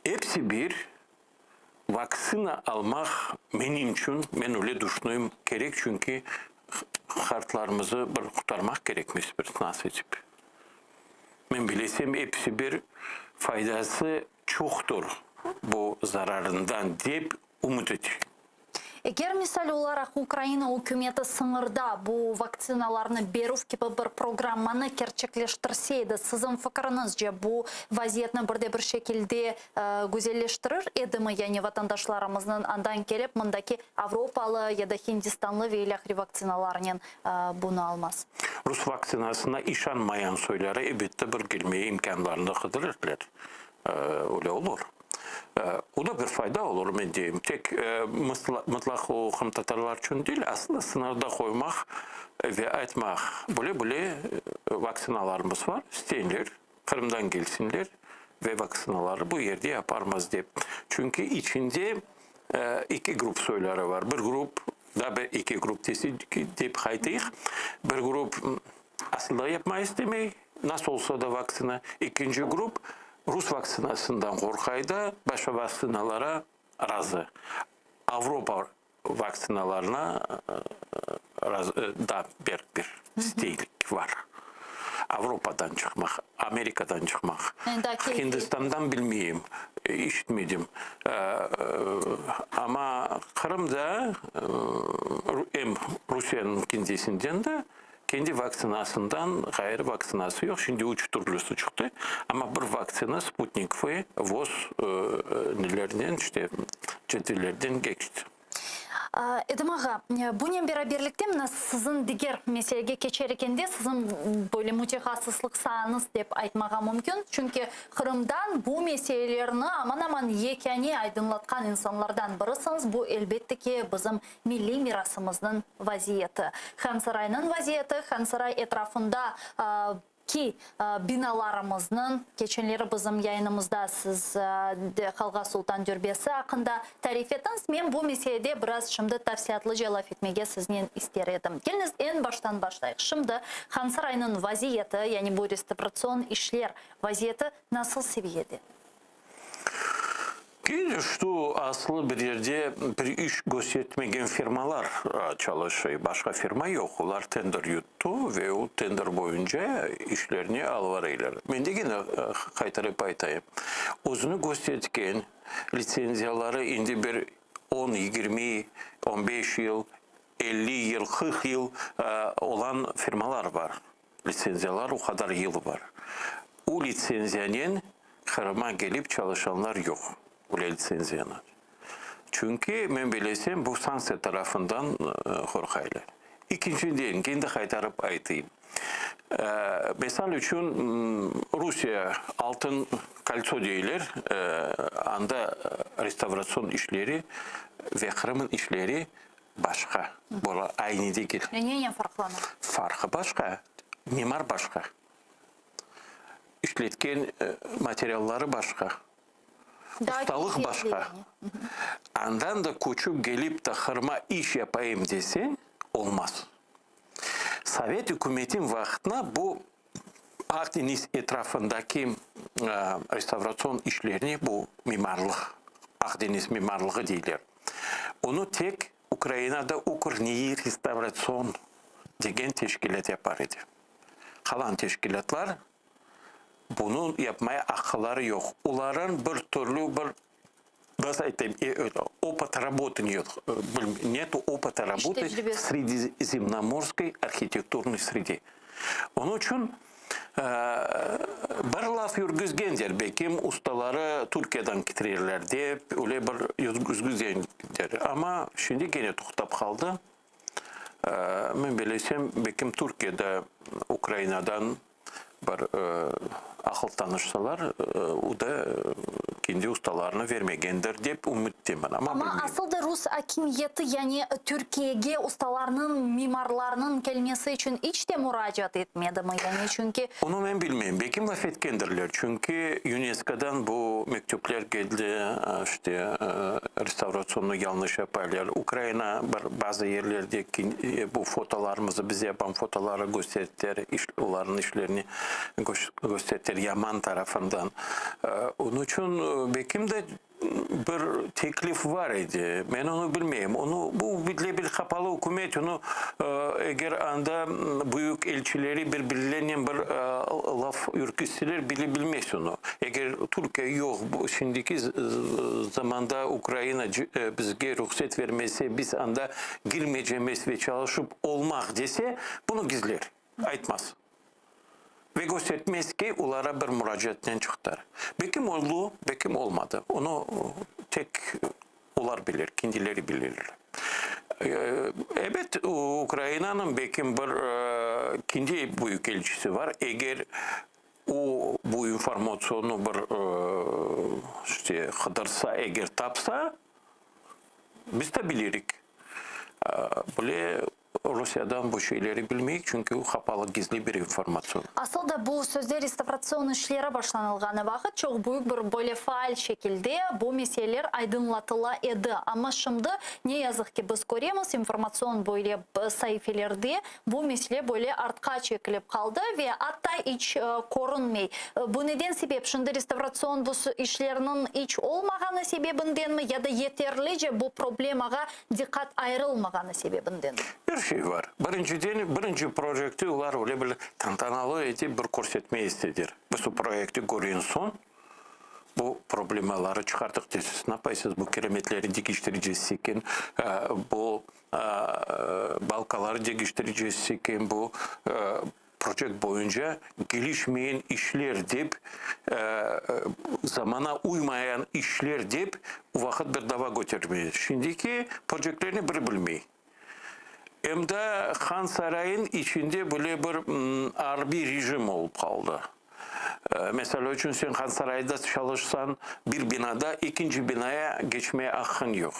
episi bir vaktsina almaq menim içün, men öyle düşünüyim, kerek, çünki qartlarımızı bir qurtarmaq kerekmiz bir nasıl etip. Men bilesem, episi bir faydası çoqtur bu zararından, dep ümüt etem. Eger misal olaraq Ukraina ükümeti sıñırda bu vaktsinalarnı berüv kibi bir programmanı kerçekleştirse edi, siziñ fikiriñizce bu vaziyetni bir de bir şekilde güzelleştirir edimi, yani vatandaşlarımıznıñ andan kelip mındaki avropalı ya da hindistanlı ve ilâhre vaktsinalarnen bunı almaz? Rus vaktsinasına işanmayan soyları elbette bir kelmeye imkânlarını qıdırırlar. Öyle olur. O da bir fayda olur, men deyim. Tek mıtlaq o qırımtatarlar içün değil, aslında sıñırda qoymaq ve aytmaq, böyle-böyle vaktsinalarımız var, isteyenler Qırımdan kelsinler ve vaktsinaları bu yerde yaparmız dep. Çünki içinde eki grup soyları var. Bir grup, daa bir eki grup dep aytayıq, bir grup aslında yapmağa istemey, nasıl olsa da vaktsina. Ekinci grup rus vaktsinasından qorqay da, başqa vaktsinalara razı. Avropa vaktsinalarına da bir isteylik var. Avropadan çıqmaq, Amerikadan çıqmaq. Hindistandan bilmeyim, işitmedim. Amma Qırımda em Rusiyeniñ kendisinden de, kendi vaktsinasından ğayrı vaktsinası yoq. Şimdi üç türlüsi çıqtı. Amma bir vaktsina Sputnik V VOZ nelerden, işte, cedvellerden keçti. Edem ağa, bunen beraberlikte mına siziñ diger meselege keçer ekende, siziñ böyle mütehassıslıq saañız dep aytmağa mümkün, çünki Qırımdan bu meselelerni aman-aman yekâne aydınlatqan insanlardan birisiñiz, bu, elbette ki, bizim milliy mirasımıznıñ vaziyeti. Hansaraynıñ vaziyeti, Hansaray etrafında ki binalarımıznıñ, keçenleri bizim yayınımızda siz Qalğa Sultan dürbesi aqqında tarif ettiñiz, men bu meselede biraz şimdi tafsilâtlıca laf etmege siznen ister edim. Keliñiz, eñ baştan başlayıq. Şimdi Hansaraynıñ vaziyeti, yani bu restavratsion işler vaziyeti nasıl seviyede? Kene şu aslı bir yerde bir iş köstertmegen firmalar çalışıy, başqa firma yoq, olar tender yuttı ve o tender boyunca işlerini alıp baraylar. Men de kene qaytarıp aytayım, özüni köstertken litsenziyaları endi bir on, 20, on beş yıl, 50 yıl, 40 yıl olan firmalar bar. Litsenziyalar o qadar yıl bar. O litsenziyanen Qırıma kelip çalışanlar yoq, öyle litsenziyanı. Çünki, men bilesem, bu sanktsiya tarafından qorqaylar. Ekinciden, kendi qaytarıp aytayım. Misal içün, Rusiye Altın koltso deyler, anda restavratsion işleri ve Qırımın işleri Başqa. Bular aynı degil. Nenen farqlana? Farqı başqa, mimar başqa. İşletken materialları başqa. Ustalıq başqa. Andan da köçüp kelip de Qırıma iş yapayım deseñ, olmaz. Sovet ükümetin vaqtına bu Aq deñiz etrafındaki restavratsion işlerni, bu mimarlıq, Aq deñiz mimarlığı deyler, onı tek Ukrainada Ukrniyrestavratsion degen teşkilât yapar edi. Qalan teşkilâtlar bunı yapmaya aqqıları yoq. Olarıñ bir türlü bir, nasıl aytayım, opıt rabotı netu opıta rabotı v sredizemnomorskoy arhitekturnıy srede. Onıñ içün. Bir laf yürgüzgendir, bekim ustaları Türkiyadan ketirerler dep, öyle bir yürgüzgendir. Amma şimdi kene toqtap qaldı. Men bilesem, bekim Türkiyede Ukrainadan Bir aqıl tanışsalar, o da kendi ustalarını vermegendir dep ümüttemen, amma Amma bilmeyim. asıl da rus akimiyeti, yani Türkiyege ustalarnıñ, mimarlarnıñ kelmesi içün iç te muracaat etmedimi? Yani çünki. Onı men bilmeyim. Belki laf etkendirler, çünki YUNESKOdan bu mektüpler keldi, işte, restavratsiyonnı yañlış yapaylar, Ukraina bir bazı yerlerde bu fotolarımızı, biz yapan fotoları kösterdiler, olarnıñ işlerini kösterdiler yaman tarafından. Onıñ içün belkim de bir teklif bar edi, men onı bilmeyim. Onı, bu bile bir qapalı ükümet, onı eger anda büyük elçileri bir-birlerinen bir laf yürgüzseler bile bilmez onı. Eger Türkiye yoq, şimdiki zamanda Ukraina bizge ruhset vermese, biz anda girmeycemiz ve çalışıp olmaq dese, bunı gizler, aytmaz. Ve köstertmez ki, olara bir muracaatnen çıqtılar. Bekim oldu, bekim olmadı. Onı tek olar bilir, kendileri bilirler. Ebet, Ukrainanıñ bekim bir kendi büyükelçisi var. Eger o bu informatsiyonı bir işte qıdırsa, eger tapsa, biz de bilirik. Böyle Rusiyadan bu şeyleri bilmeyik, çünki o qapalı, gizli bir informatsion. Asıl da bu sözde restavratsion işleri başlanılğanı vaqıt çoq büyük bir böyle faal şekilde bu meseleler aydınlatıla edi. Amma şimdi, ne yazıq ki, biz köremiz, informatsion böyle saifelerde bu mesele böyle artqa çekilip qaldı ve atta iç körünmey. Bu neden sebep? Şimdi restavratsion bu işlerniñ iç olmağanı sebebindenmi ya da yeterlice bu problemağa diqqat ayırılmağanı sebebinden? Bir şey bar. Birinciden, birinci proyekti olar öyle bir tantanalı etip bir körsetme istediler. Biz o proyekti körgen soñ, bu problemaları çıqardıq desiz. Napaysız bu kiremitleri degiştireceksiz eken, bu balkaları degiştireceksiz eken, bu Projekt boyunca gelişmeyen işler dep, zamana uymayan işler dep o vaqıt bir dava kötermey. Şimdiki projektlerni biri bilmey. Em de Han sarayın içinde böyle bir arbiy rejim olıp qaldı. Mesele içün sen Han sarayda çalışsañ bir binada ekinci binaya keçmeye aqqıñ yoq.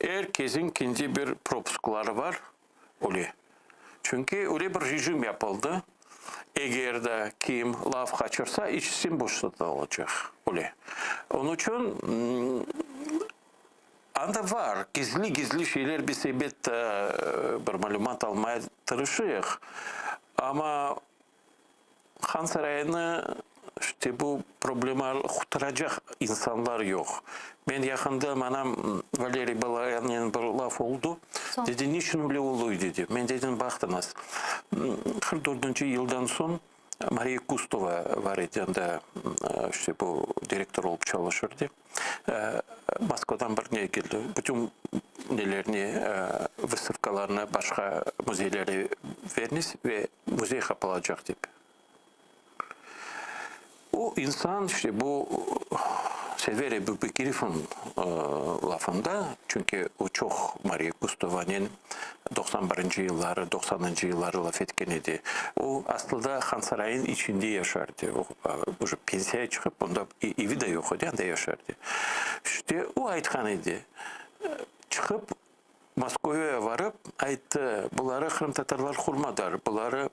Er kesin kendi bir propuskları bar. Öyle. Çünki öyle bir rejim yapıldı, eger de kim laf qaçırsa, işçisin boşatılacaq. Öyle. Onıñ içün anda bar gizli-gizli şeyler, biz elbette bir malümat almaya tırışıyıq, amma Han sarayını işte bu problema qutaracaq insanlar yoq. Men yaqında manam Valeriy Balayannen bir laf oldu. Dedi, niçün öyle oluy, dedi. Men dedim, baqtıñız, 44-nci yıldan soñ Mariya Kustova var edi anda, işte bu direktor olıp çalışırdı. Moskvadan bir ne keldi, bütün nelerni, vıstavkalarnı başqa müzeylere veriniz ve müzey qapalacaq dep. O insan işte bu Server Ebubekirovnıñ lafında, çünki o çoq Mariya Kustovanen 91-nci yılları, 90-ncı yılları laf etken edi. O aslında Hansaraynıñ içinde yaşar edi. O uje pensiya çıqıp, onda evi de yoq edi, anda yaşar edi. İşte o aytqan edi, çıqıp Moskovaya varıp ayttı, buları qırımtatarlar qurmadılar, buları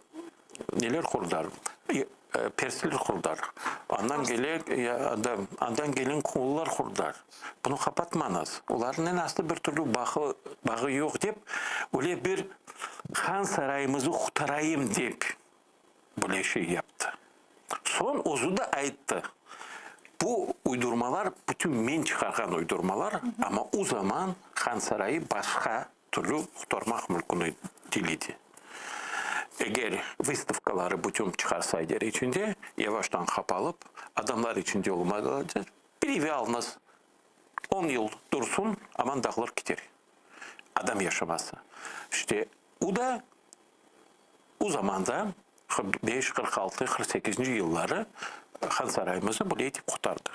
neler qurdılar, persler qurdılar, andan kelen, andan kelen qullar qurdılar, bunı qapatmañız, olarnen aslı bir türlü bağı, bağı yoq dep, öyle bir han sarayımızı qutarayım dep böyle şey yaptı. Soñ özü de ayttı, bu uydurmalar bütün men çıqarğan uydurmalar, amma o zaman Han sarayı başqa türlü qurtarmaq mümkün değil edi. Eger vystavkaları bütün çıqarsaydılar içinde, yavaştan qapalıp, adamlar içinde olmadılar, bir evi alıñız, on yıl dursun, aman dağılır kiter. Adam yaşaması. İşte, o da o zamanda. 45, 46, 48-nci yılları Hansaraymıznı böyle etip qurtardıq.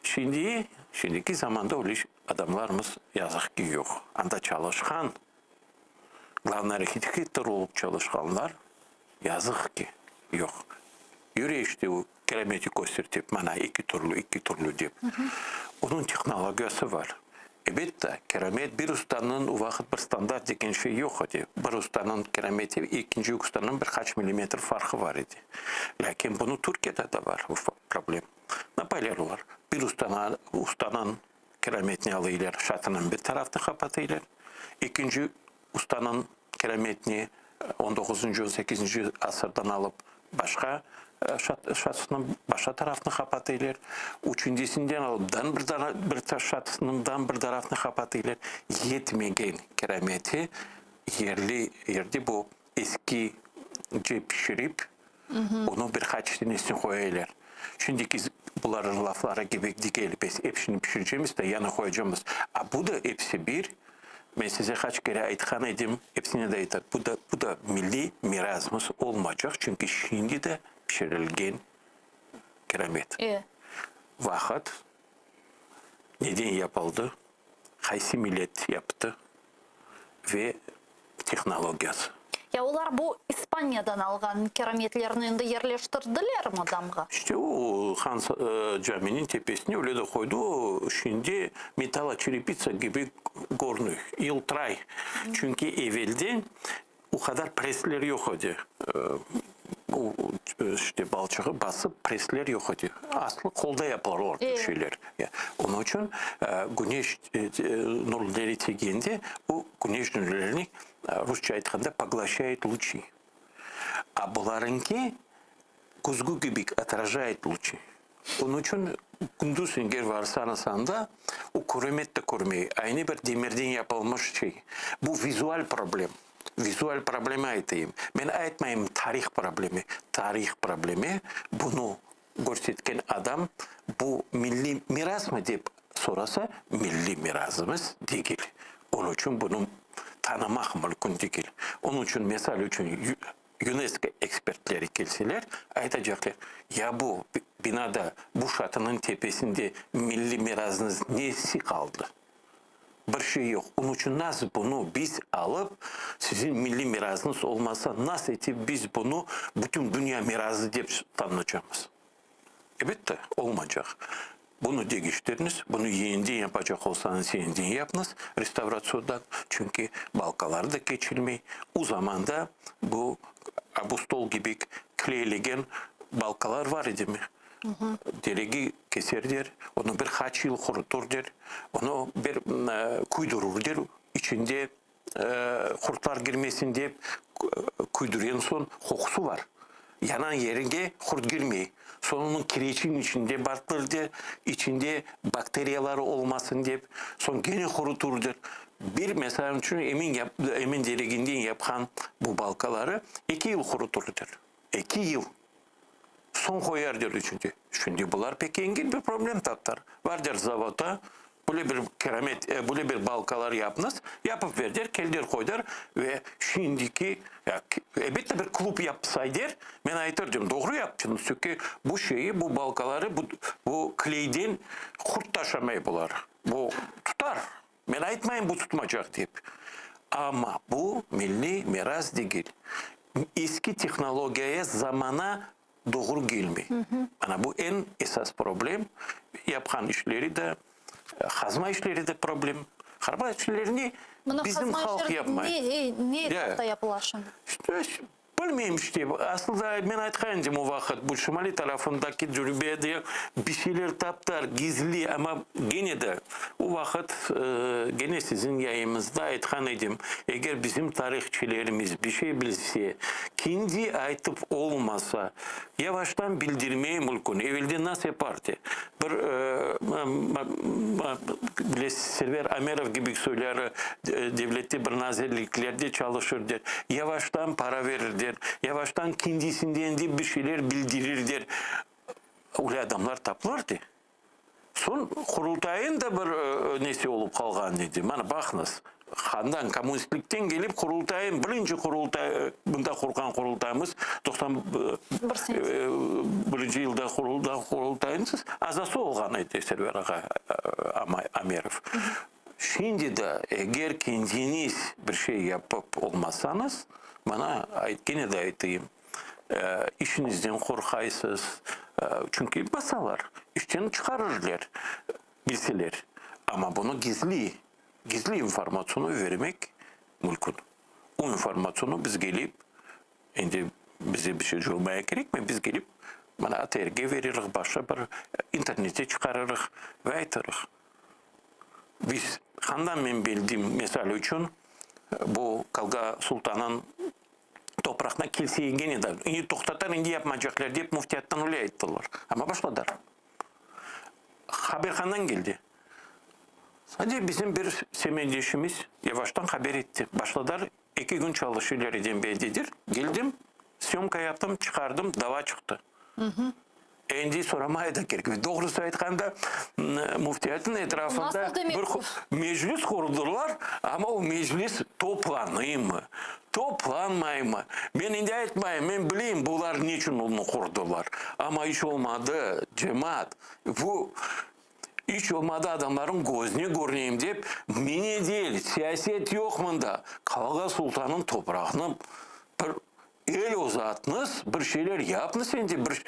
Şimdi, şimdiki zamanda öyle adamlarımız, yazıq ki, yoq. Anda çalışqan, glavnıy arhitektor olıp çalışqanlar, yazıq ki, yoq. Yüre işte o kerameti köstertip, mana eki türlü, eki türlü dep. Onıñ tehnologiyası bar. Ebet, keramet bir ustanıñ, o vaqıt bir standart degen şey yoq edi. Bir ustanıñ kerameti ekinci ustanıñ bir qaç millimetr farqı bar edi. Lâkin bunı Türkiyede de bar bu problem. Napaylar olar? Bir ustana, ustanıñ kerametini alıylar, şatınıñ bir tarafını qapatıylar. Ekinci ustanıñ kerametini on doquzıncı, on sekizinci asırdan alıp başqa şatısınıñ başqa tarafını qapatıylar. Üçüncisinden alıp dan bir bir şatısınıñ dan bir tarafını qapatıylar. Yetmegen kerameti yerli yerde bu eski ce pişirip, onı bir qaç senesini qoyaylar. Şimdiki bularnıñ lafları kibi degil, biz epsini pişircemiz de yanı qoyacamız. A bu da episi bir, men size qaç kere aytqan edim, epsine de aytam, bu da, bu da milliy mirasımız olmaycaq, çünki şimdi de pişirilgen kiramet. Vaqıt neden yapıldı, qaysı millet yaptı ve tehnologiyası. Ya olar bu İspaniyadan alğan kirametlerni endi yerleştirdilermi damğa? İşte o Han caminiñ tepesine öyle de qoydı, o şimdi metaloçerepitsa kibi körünüy, yıltıray. Çünki evelden O qadar pressler yoq edi. O, işte, balçığı basıp pressler yoq edi. Aslı qolda yapılır o şeyler. Onıñ içün güneş nurları tiygende, o güneş nurlarını, rusça aytqanda, pogloşayet luçi. A bularıñki küzgü kibi otrajayet luçi. Onıñ içün kündüz eger varsañız anda, o köremet de körmey, aynı bir demirden yapılmış şey. Bu vizual problem. Vizual problemi aytayım. Men aytmayım tarih problemi. Tarih problemi, bunı körsetken adam bu milliy mirasmı dep sorasa, milliy mirasımız degil. Onıñ içün bunı tanımaq mümkün degil. Onıñ içün, misal içün, UNESCO ekspertleri kelseler, aytacaqlar, ya bu binada, bu şatınıñ tepesinde milliy mirasıñız nesi qaldı? Bir şey yoq. Onıñ içün nasıl bunı biz alıp, siziñ milliy mirasıñız olmasa, nasıl etip biz bunı bütün dünya mirası dep tanıcamız? Elbette, olmaycaq. Bunı degiştiriñiz, bunı yeniden yapacaq olsañız, yeniden yapıñız, restavratsiyadan, çünki balkalar da keçilmey. O zamanda bu bu stol kibi kleylegen balkalar bar edimi? Teregi keserler, onı bir qaç yıl quruturlar, onı bir küydürürler, içinde Qurtlar girmesin dep küydürgen soñ qoqusı bar. Yanan yerge qurt girmey. Soñ onıñ kireçin içinde batırdı, içinde bakteriyaları olmasın dep, soñ kene quruturdı. Bir, meselâ içün, emin emin tereginden yapqan bu balkaları eki yıl quruturdır. Eki yıl. Soñ qoyar der içinde. Şimdi bular pek yengil bir problem taptılar. Var der zavodda, böyle bir keramet, böyle bir balkalar yapıñız, yapıp ver der, kel der qoy der ve şimdiki, ya, elbette bir klub yapsay der, men aytır edim, doğru yaptıñız, çünki bu şeyi, bu balkaları, bu, bu kleyden qurt taşamay bular, bu tutar. Men aytmayım bu tutmacaq dep, amma bu milliy miras degil. Eski tehnologiyaya zamana doğru kelmey. Mana bu eñ esas problem. Yapqan işleri de, qazma işleri de problem. Qarma işlerini bizim halq yapmay. Ne etapta yapıla şimdi? Bilmeyim işte, aslı da men aytqan edim o vaqıt, bu şimaliy tarafındaki cürübede bir şeyler taptılar, gizli, amma gene de o vaqıt gene siziñ yayınıñızda aytqan edim, eger bizim tarihçilerimiz bir şey bilse, kendi aytıp olmasa, yavaştan bildirmeye mülkün, evelden nasıl yapardı? Bir, bilesiz, Server Amerov kibi soyları devlette bir nazirliklerde çalışır der, yavaştan para verir der, yavaştan kendisinden de bir şeyler bildirir der. Öyle adamlar tapılırdı. Soñ Qurultayın da bir nesi olıp qalğan edi. Mana, baqıñız. Handan, kommunistlikten kelip Qurultayın, birinci Qurultay, mında qurğan Qurultayımız, 91 yılda qurulğan Qurultayımız azası olğan edi Server ağa Amerov. Şimdi de eger kendiñiz bir şey yapıp olmasañız, mana kene de aytayım, işiñizden qorqaysız, çünki basalar, işten çıqarırlar, bilseler. Amma bunı gizli, gizli informatsiyanı vermek mümkün. O informatsiyanı biz kelip, endi bize bir şey coymaya kerekmey, biz kelip, mana ATRge veririk, başqa bir internette çıqarırıq ve aytırıq. Biz, qandan men bildim, misal içün, bu Kalga Sultanıñ topraqına kilse gene de, endi toqtatar, endi yapmaycaqlar dep müftiyattan öyle ayttılar. Amma başladılar. Haber qandan keldi? Sadece bizim bir semetdeşimiz yavaştan haber etti. Başladılar, eki kün çalışırlar eden bellidir. Keldim, syomka yaptım, çıqardım, dava çıqtı. Endi soramaya da kerek. Doğrusı aytqanda, müftiyatnıñ etrafında bir meclis qurdılar, amma o meclis toplanıymı, toplanmaymı, men endi aytmayım, men bileyim bular neçün onı qurdılar. Amma iç olmadı, cemaat, bu iç olmadı adamlarnıñ közüne körüneyim dep, mine değil, siyaset yoq mında, Qalğa Sultannıñ toprağını bir El uzatnız, bir şeyler yapnız endi, bir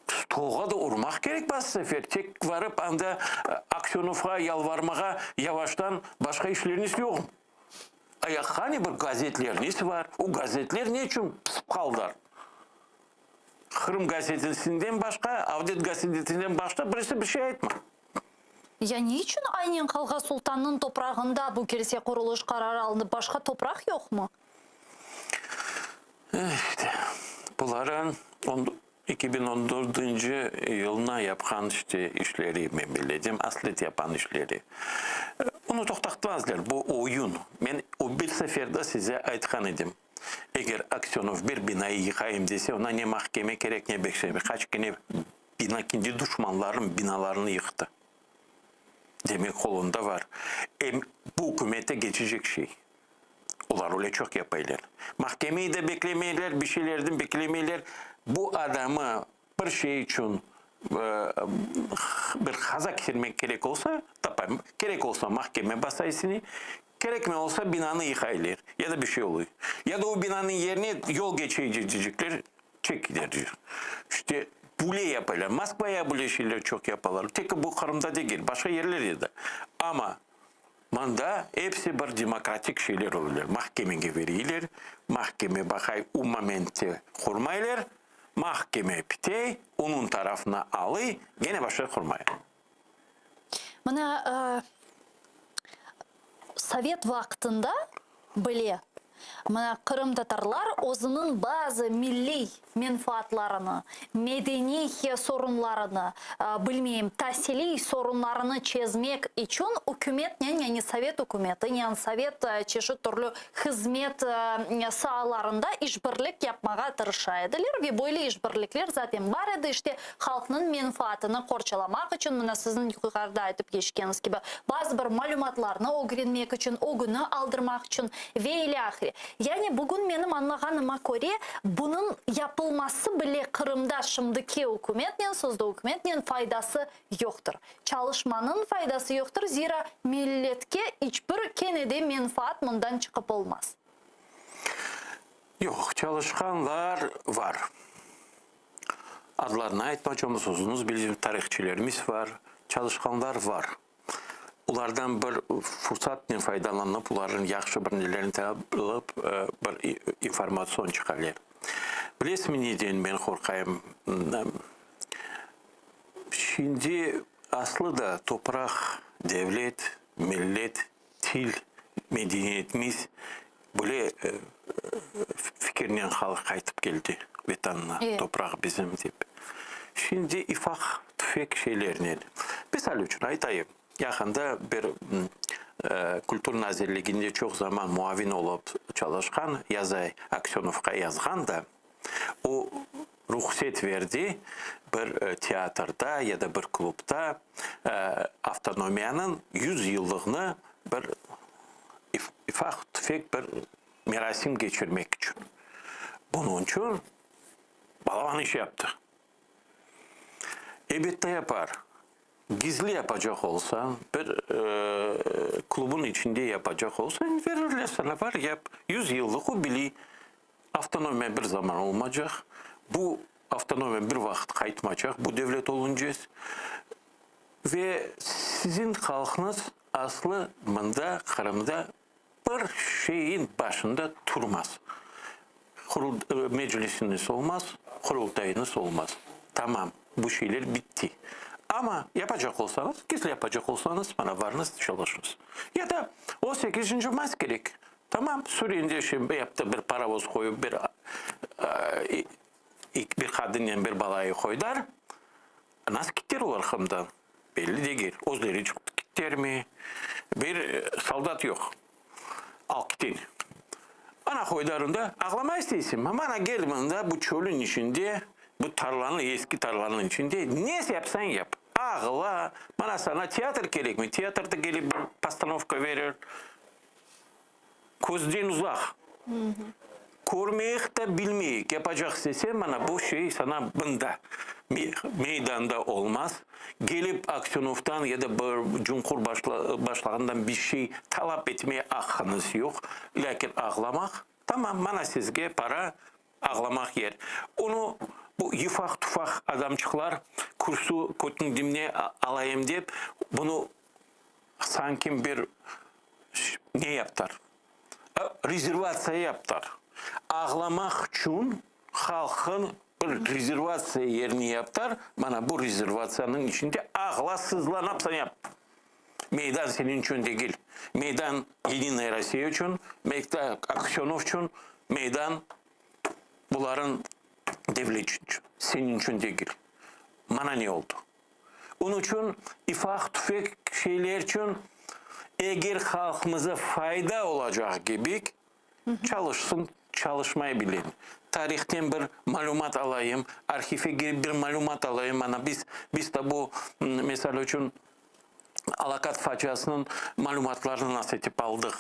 stolğa da urmaq kerek bazı sefer, tek varıp anda Aksönovğa yalvarmağa yavaştan başqa işleriniz yoqmı? Aya qani bir gazetleriniz var, o gazetler ne içün pısıp qaldılar? Qırım gazetesinden başqa, Avdet gazetesinden başqa birisi bir şey aytmay. Ya ne içün aynen Qalğa Sultannıñ toprağında bu kilse qurulış qararı alındı, başqa topraq yoqmı? İşte, buların 2014-nci yılına yapqan işte işleri, men beledim, aslet yapan işleri. Onı toqtatmazlar, bu oyun. Men o bir sefer de size aytqan edim, eger Aksönov bir binayı yıqayım dese, ona ne mahkeme kerek, ne bir şey, bir qaç kene bina kendi duşmanlarınıñ binalarını yıqtı. Demek, qolunda var. Em bu ükümete geçecek şey. Olar öyle çoq yapaylar. Mahkemeyi de beklemeyler, bir şeylerden beklemeyler. Bu adamı bir şey içün bir qaza ketirmek kerek olsa, tapay. Kerek olsa mahkeme basa isini, kerekme olsa binanı yıqaylar ya da bir şey oluy. Ya da o binanıñ yerine yol geçeyici diyecekler, çek gider diyor. İşte böyle yapaylar. Moskvaya böyle şeyler çoq yapalar. Tek bu Qırımda degil, başqa yerlerde de. Amma Mında episi bir demokratik şeyler olurlar, mahkemege veriyler, mahkeme baqay u momentte qurmaylar, mahkeme pitey, onıñ tarafına alıy, gene başlay qurmaya. Mına, sovet vaqtında bile Mına qırımtatarlar özüniñ bazı milliy menfaatlarını, medeniy sorunlarını, bilmeyim, tasiliy sorunlarını çezmek içün ükümetnen, yani sovet ükümetinen, sovet çeşit türlü hızmet saalarında işbirlik yapmağa tırışa ediler ve böyle işbirlikler zaten bar edi, işte, halqnıñ menfaatını qorçalamaq içün, mına siziñ yuqarıda aytıp keçkeniñiz kibi, bazı bir malümatlarnı ögrenmek içün, ögüni aldırmaq içün ve ilâhre. Yani bugün menim añlağanıma köre, bunıñ yapılması bile Qırımda şimdiki ükümetnen, sözde ükümetnen faydası yoqtır. Çalışmanıñ faydası yoqtır, zira milletke iç bir kene de menfaat mından çıqıp olmaz. Yoq, çalışqanlar var. Adlarını aytmacamız, özüñiz bilesiñiz, tarihçilerimiz var, çalışqanlar var. Olardan bir fursatnen faydalanıp, olarnıñ yahşı bir nelerini tapıp, bir informatsion çıqarlar. Bilesizmi neden men qorqayım? Şimdi aslı da topraq, devlet, millet, til, medeniyetimiz böyle fikirnen halq qaytıp keldi Vetanına, topraq bizim dep. Şimdi ifaq-tüfek şeylernen. Misal içün aytayım, yaqında bir Kültür nazirliginde çoq zaman muavin olıp çalışqan Yazay Aksönovqa yazğan da, o ruhset berdi bir teatrda ya da bir klubda avtonomiyanıñ 100 yıllığını bir. Ufaq-tüfek bir merasim keçirmek içün. Bunıñ içün balaban iş yaptı. Elbette yapar. Gizli yapacaq olsañ, bir klubnıñ içinde yapacaq olsañ, verirler sana, bar yap. Yüz yıllıq yubiley, avtonomiya bir zaman olmacaq, bu avtonomiya bir vaqıt qaytmacaq, bu devlet oluncez. Ve siziñ halqıñız aslı mında, Qırımda bir şeyin başında turmaz. Meclisiñiz olmaz, Qurultayıñız olmaz. Tamam, bu şeyler bitti. Amma yapacaq olsañız, gizli yapacaq olsañız, mana varıñız, çalışıñız. Ya da o sekizinci mayıs kerek. Tamam, Suriyende şimdi yaptı bir parovoz qoyup, bir bir qadınnen bir balayı qoydar. Nasıl keter olar Qırımdan? Belli degil. Özleri çıqıp ketermi? Bir soldat yoq. Al keten. Ana qoylarında ağlama isteysiñmi? Mana gel mında bu çölün içinde, bu tarlanıñ, eski tarlanıñ içinde ne yapsañ yap. Ağla. Mana saña teatr kerekmi? Teatrda kelip bir postanovka verir. Közden uzaq. Körmeyik de, bilmeyik. Yapacaq istesen, mana bu şey sana mında, meydanda olmaz. Kelip Aksönovdan ya da bir cumhur başlığından bir şey talap etmeye aqqıñız yoq. Lâkin ağlamaq, tamam, mana sizge para, ağlamaq yer. Onı bu yufaq-tufaq adamçıqlar kürsü kötündimne alayım dep, bunı Sanki bir ne yaptılar? Rezervatsiya yaptılar. Ağlamaq içün halqın bir rezervatsiya yerini yaptılar. Mana bu rezervatsiyanıñ içinde ağla, sızla, ne yapsañ yap. Meydan seniñ içün degil. Meydan Yedinaya Rossiya içün, meydan Aksönov içün, meydan buların devlet içün, seniñ içün degil. Mana ne oldı. Onıñ içün ifaq-tüfek şeyler içün eger halqımıza fayda olacaq kibik çalışsın, çalışmay bilen. Tarihten bir malümat alayım, arhivge girip bir malümat alayım, mana biz, biz de bu, misal içün, Alakat faciasınıñ malümatlarını nasıl etip aldıq,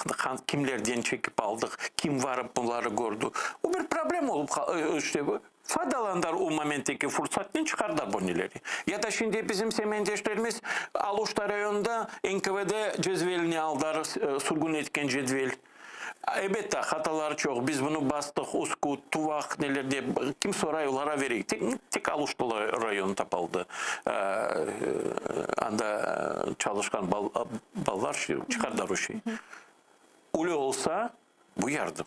kimlerden çekip aldıq, kim varıp bunları kördi. O bir problem olıp, işte, faydalandılar o momentteki fursatnen, çıqardılar bu neleri. Ya da şimdi bizim semendeşlerimiz Aluşta rayonında NKVD cezvelini aldılar, sürgün etken cedvel. Elbette, hatalar çoq, biz bunı bastıq, Uskut, Tuvaq neler dep, kim soray, olara vereyik. Tek, tek Aluşta rayonı tapıldı, anda çalışqan balalar çıqardılar o şey. Öyle olsa, bu yardım.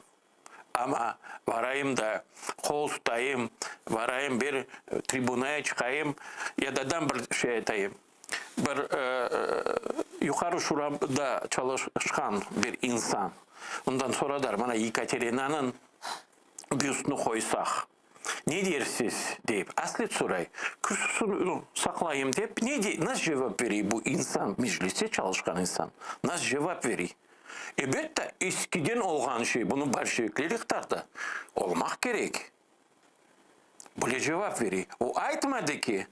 Amma varayım da, qol tutayım, varayım bir tribunaya çıqayım ya da dam bir şey aytayım. Bir Yuqarı Şurada çalışqan bir insan, ondan soradılar, mana Yekaterinanıñ büstini qoysaq, ne dersiz, deyip, aslet soray, kürsüsini saqlayım dep, ne dey, nasıl cevap berey bu insan, mecliste çalışqan insan, nasıl cevap berey? Elbette, eskiden olğan şey, bunı bolşevikler iqtardı, olmaq kerek. Böyle cevap berey. O aytmadı ki,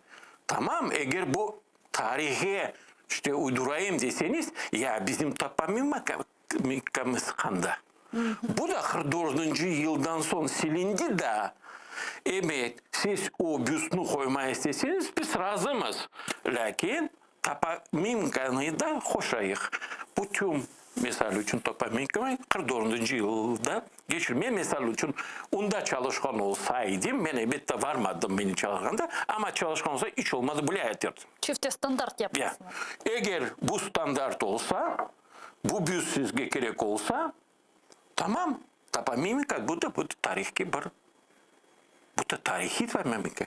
tamam, eger bu tarihe işte uydurayım deseñiz, ya bizim toponimikamız qanda? Bu da qırq dördünci yıldan soñ silindi da. Ebet, siz o büstni qoyma isteseñiz, biz razımız, lâkin Toponimikanı da qoşayıq. Bu tüm, misal içün, toponimikanı 44-nci yılda geçir. Men, misal içün, onda çalışqan olsaydım, men, elbette, varmadım meni çalışqanda, amma çalışqan olsa, iç olmadı bile aytırdım. Çifte standart yapmasınlar. Eger bu standart olsa, bu büs sizge kerek olsa, Tamam, toponimika, bu da bu tarihke bir, bu da tarihiy toponimika.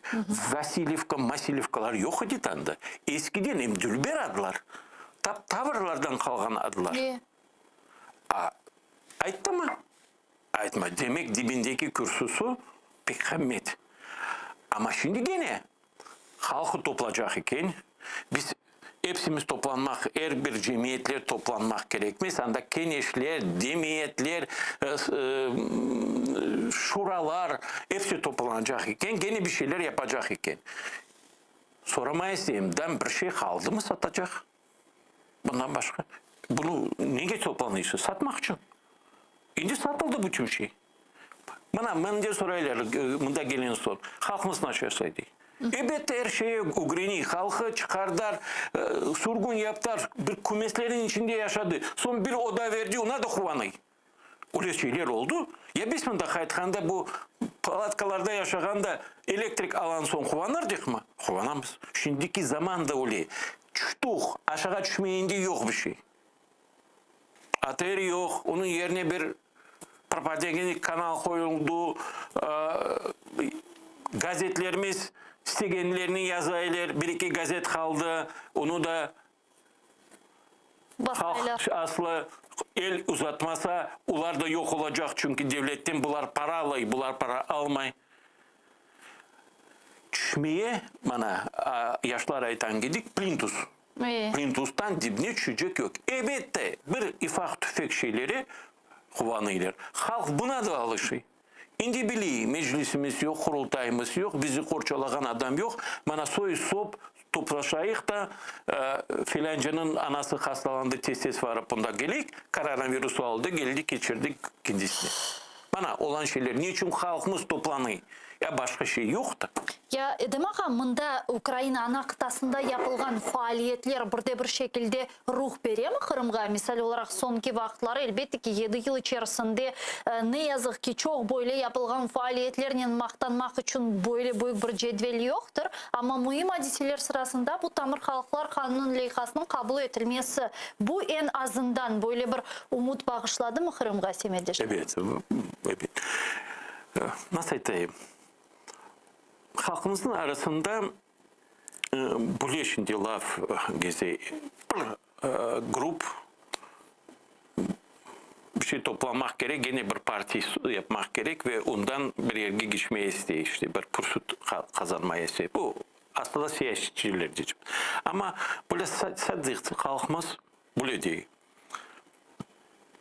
Vasilivka, Masilivkalar yoq edi anda. Eskiden em dülber adlar, tap tavrlardan qalğan adlar. E. A, ayttımı? Aytma. Demek, dibindeki kürsüsi pek qımmet. Amma şimdi gene Halqı toplacaq eken, biz epsimiz toplanmaq, er bir cemiyetler toplanmaq kerekmiz, anda keñeşler, cemiyetler, şuralar, epsi toplanacaq eken, gene bir şeyler yapacaq eken. Soramay isteyim, dam bir şey qaldımı satacaq? Bundan başqa? Bunı nege toplanıysız? Satmaq içün. Endi satıldı bütün şey. Mına, mende soraylar, mında gelen soñ, halqımız nasıl yaşay dey. Elbette, er şeye ögreniy. Halqı çıqardılar, sürgün yaptılar, bir kümeslerniñ içinde yaşadı. Soñ bir oda verdi, ona da quvanıy. Öyle şeyler oldı. Ya biz mında qaytqanda bu palatkalarda yaşağanda elektrik alan soñ quvanırdıqmı? Quvanamız. Şimdiki zaman da öyle. Tüştük, aşağa tüşmeyende yoq bir şey. ATR yoq, onıñ yerine bir propagandik kanal qoyuldı, gazetlerimiz istegenlerini yazaylar, bir-eki gazet qaldı, onı da halq aslı el uzatmasa, olar da yoq olacaq, çünki devletten bular para alay, bular para almay. Tüşmeye, mana, yaşlar aytan kidik, plintus. Plintustan dibne tüşecek yoq. Elbette, bir ifaq-tüfek şeylere quvanıylar. Halq buna da alışıy. Endi biliy, Meclisimiz yoq, Qurultayımız yoq, bizi qorçalağan adam yoq. Mana soy-sop toplaşayıq da, filâncanıñ anası hastalandı, tez-tez varıp bunda keleyik, koronavirus aldı, geldi, keçirdi kendisine. Mana, olan şeyler. Ne içün halqımız toplanıy? Ya başqa şey yoq da. Ya, Edem ağa, mında Ukraina ana qıtasında yapılğan faaliyetler bir de bir şekilde ruh beremi Qırımğa? Misal olaraq, soñki vaqıtları, elbette ki, yedi yıl içerisinde, ne yazıq ki, çoq böyle yapılğan faaliyetlernen maqtanmaq içün böyle büyük bir cedvel yoqtır, amma müim adiseler sırasında bu tamır halqlar qanunıñ leyhasınıñ qabul etilmesi, bu eñ azından böyle bir ümüt bağışladımı Qırımğa, semetdeşler? Ebet, ebet. Nasıl aytayım, halqımıznıñ arasında böyle şimdi laf geze, bir grup bir şey toplamaq kerek, gene bir partiy yapmaq kerek ve ondan bir yerge geçmeye istey, işte bir pürsüt qazanmaya istey. Bu aslında siyasetçiler diycem. Amma böyle sadıq halqımız böyle dey.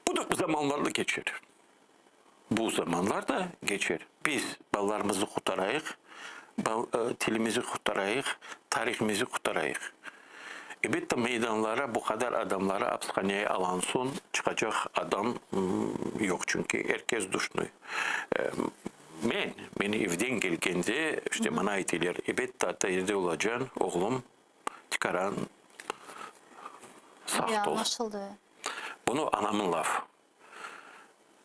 Bu da zamanlarla keçer. Bu zamanlar da keçer. Biz balalarımızı qurtarayıq, tilimizi qurtarayıq, tarihimizi qurtarayıq. Elbette, meydanlara bu qadar adamları apishaneye alan soñ çıqacaq adam yoq, çünki er kes duşnuy. Men, men evden kelgende, işte maña aytılar, elbette, ata evde olacañ, oğlum, tikaran saqt ol. Bunı anamıñ lafı.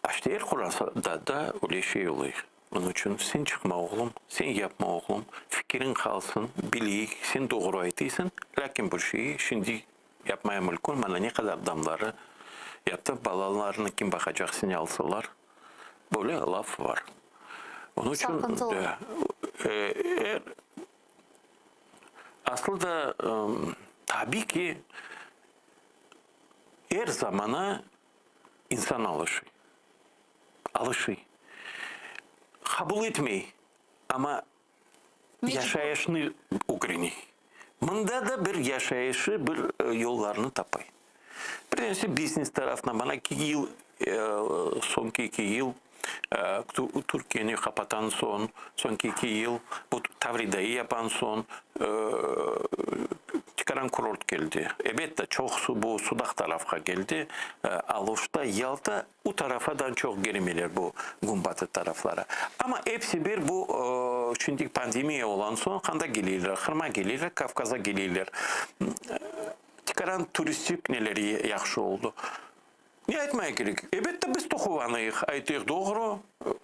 İşte er qoranta da öyle şey oluy. Onıñ içün sen çıqma, oğlum, sen yapma, oğlum, fikiriñ qalsın, bileyik, sen doğru aytıysıñ, lâkin bir şeyi şimdi yapmaya mülkün, mana ne qadar adamları yaptı, balalarını kim baqacaq seni alsalar, böyle laf var. Onıñ içün er aslı da tabiy ki, er zamana İnsan alışıy. Alışıy. Qabul etmey, amma yaşayışnı ögrene. Mında da bir yaşayışı, bir yollarnı tapay. Birincisi biznes tarafından, mana eki yıl, soñki eki yıl Türkiyeni qapatan soñ, soñki eki yıl bu Tavridayı yapan soñ, tikaran kurort keldi. Elbette, çoqusı bu Sudaq tarafqa keldi, Aluşta, Yalta, u tarafadan çoq kelmeyler bu Günbatı taraflara. Amma episi bir bu şimdi pandemiya olan soñ qanda keleyler? Qırıma keleyler, Kavkaza keleyler. Tikaran turistik neleri yahşı oldı. Ne aytmaya kerek? Elbette, biz toquvanıyıq, aytayıq, doğru,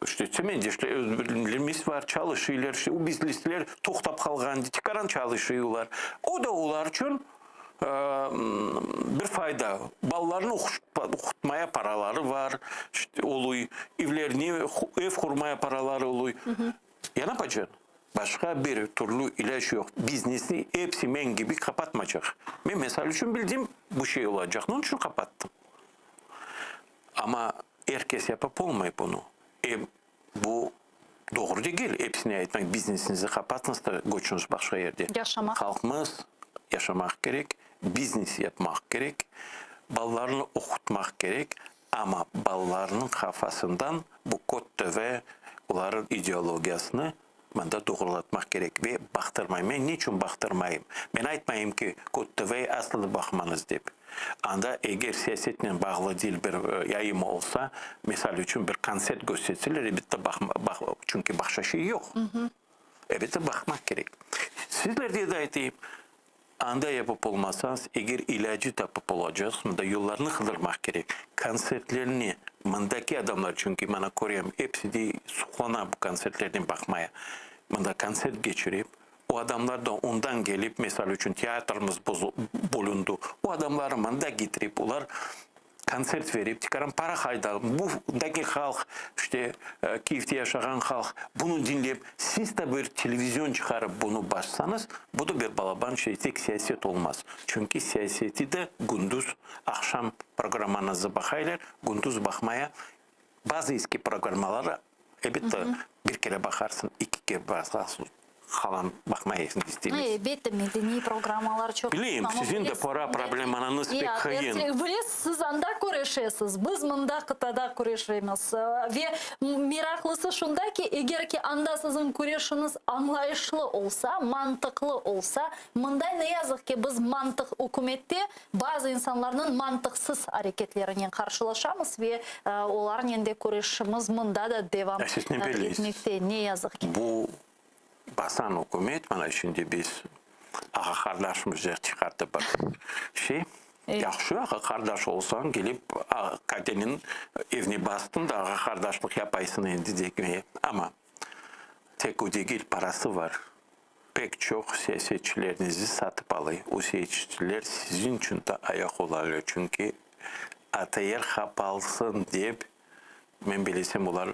işte, semetdeşlerimiz var, çalışıylar, işte, o biznesler toqtap qalğan, tikaran çalışıylar. O da olar içün bir fayda. Balalarını oqutmaya paraları var, işte, oluy, evlerini, ev qurmaya paraları oluy. Ya ne yapacañ? Başqa bir türlü ilâc yoq. Biznesni episi men kibi qapatmacaq. Men, misal içün, bildim, bu şey olacaq, nıñ içün qapattım. Amma er kes yapıp olmay bunı. Em bu doğru degil, episine aytmaq, biznesiñizni qapatıñız da köçüñiz başqa yerde. Yaşamaq. Halqımız yaşamaq kerek, biznes yapmaq kerek, balalarını oqutmaq kerek, Amma balalarnıñ qafasından bu kod TV olarıñ ideologiyasını. Mında doğrulatmaq kerek ve baqtırmay. Men niçün baqtırmayım? Men aytmayım ki, KOD-TV aslı da baqmañız dep. Anda eger siyasetnen bağlı dil bir yayım olsa, misal içün bir kontsert kösterseler, elbette baqma, çünki başqa şey yoq. Elbette baqmaq kerek. Sizlerge de aytayım, anda yapıp olmasañız, eger ilâcı tapıp olacaqsız, mında yollarnı qıdırmaq kerek. Kontsertlerni mındaki adamlar, çünki mana körem, episi de suqlana bu kontsertlerni baqmaya. Mında kontsert keçirip, o adamlar da ondan kelip, misal içün, teatrımız bölündi, o adamları mında ketirip, olar kontsert verip, tikaran para hayda, bundaki halq, işte, Kiyevde yaşağan halq bunı diñlep, siz de bir televizion çıqarıp bunı bassañız, bu da bir balaban şey, tek siyaset olmaz. Çünki siyaseti de gündüz, aqşam programmañızı baqaylar, gündüz baqmaya, bazı eski programmaları, elbette, bir kere baqarsıñ, eki kere baqarsıñ, Qalan baqmayasıñ istemez. Elbette, medeniy programmalar çoq. Bileyim, siziñ de para problemañız pek qıyın. Bilesiz, siz anda küreşesiz, biz mında qıtada küreşemiz. Ve meraqlısı şunda ki, eger ki anda siziñ küreşiñiz añlayışlı olsa, mantıqlı olsa, mında ne yazıq ki biz mantıq ükümette bazı insanlarnıñ mantıqsız areketlerinen qarşılaşamız ve olarnen de küreşimiz mında da devam etmekte, ne yazıq ki. Bu Basan ükümet, mana şimdi biz ağa-qardaşmız dep çıqarttı bir şey. Yahşı, ağa-qardaş olsañ, kelip Kateniñ evine bastıñ da ağa-qardaşlıq yapaysıñ endi degmeye. Amma tek o degil, parası bar. Pek çoq siyasetçilernizi satıp alay. O siyasetçiler siziñ içün de ayaq olarlar, çünki ATR qapalsın dep Men bilesem, olar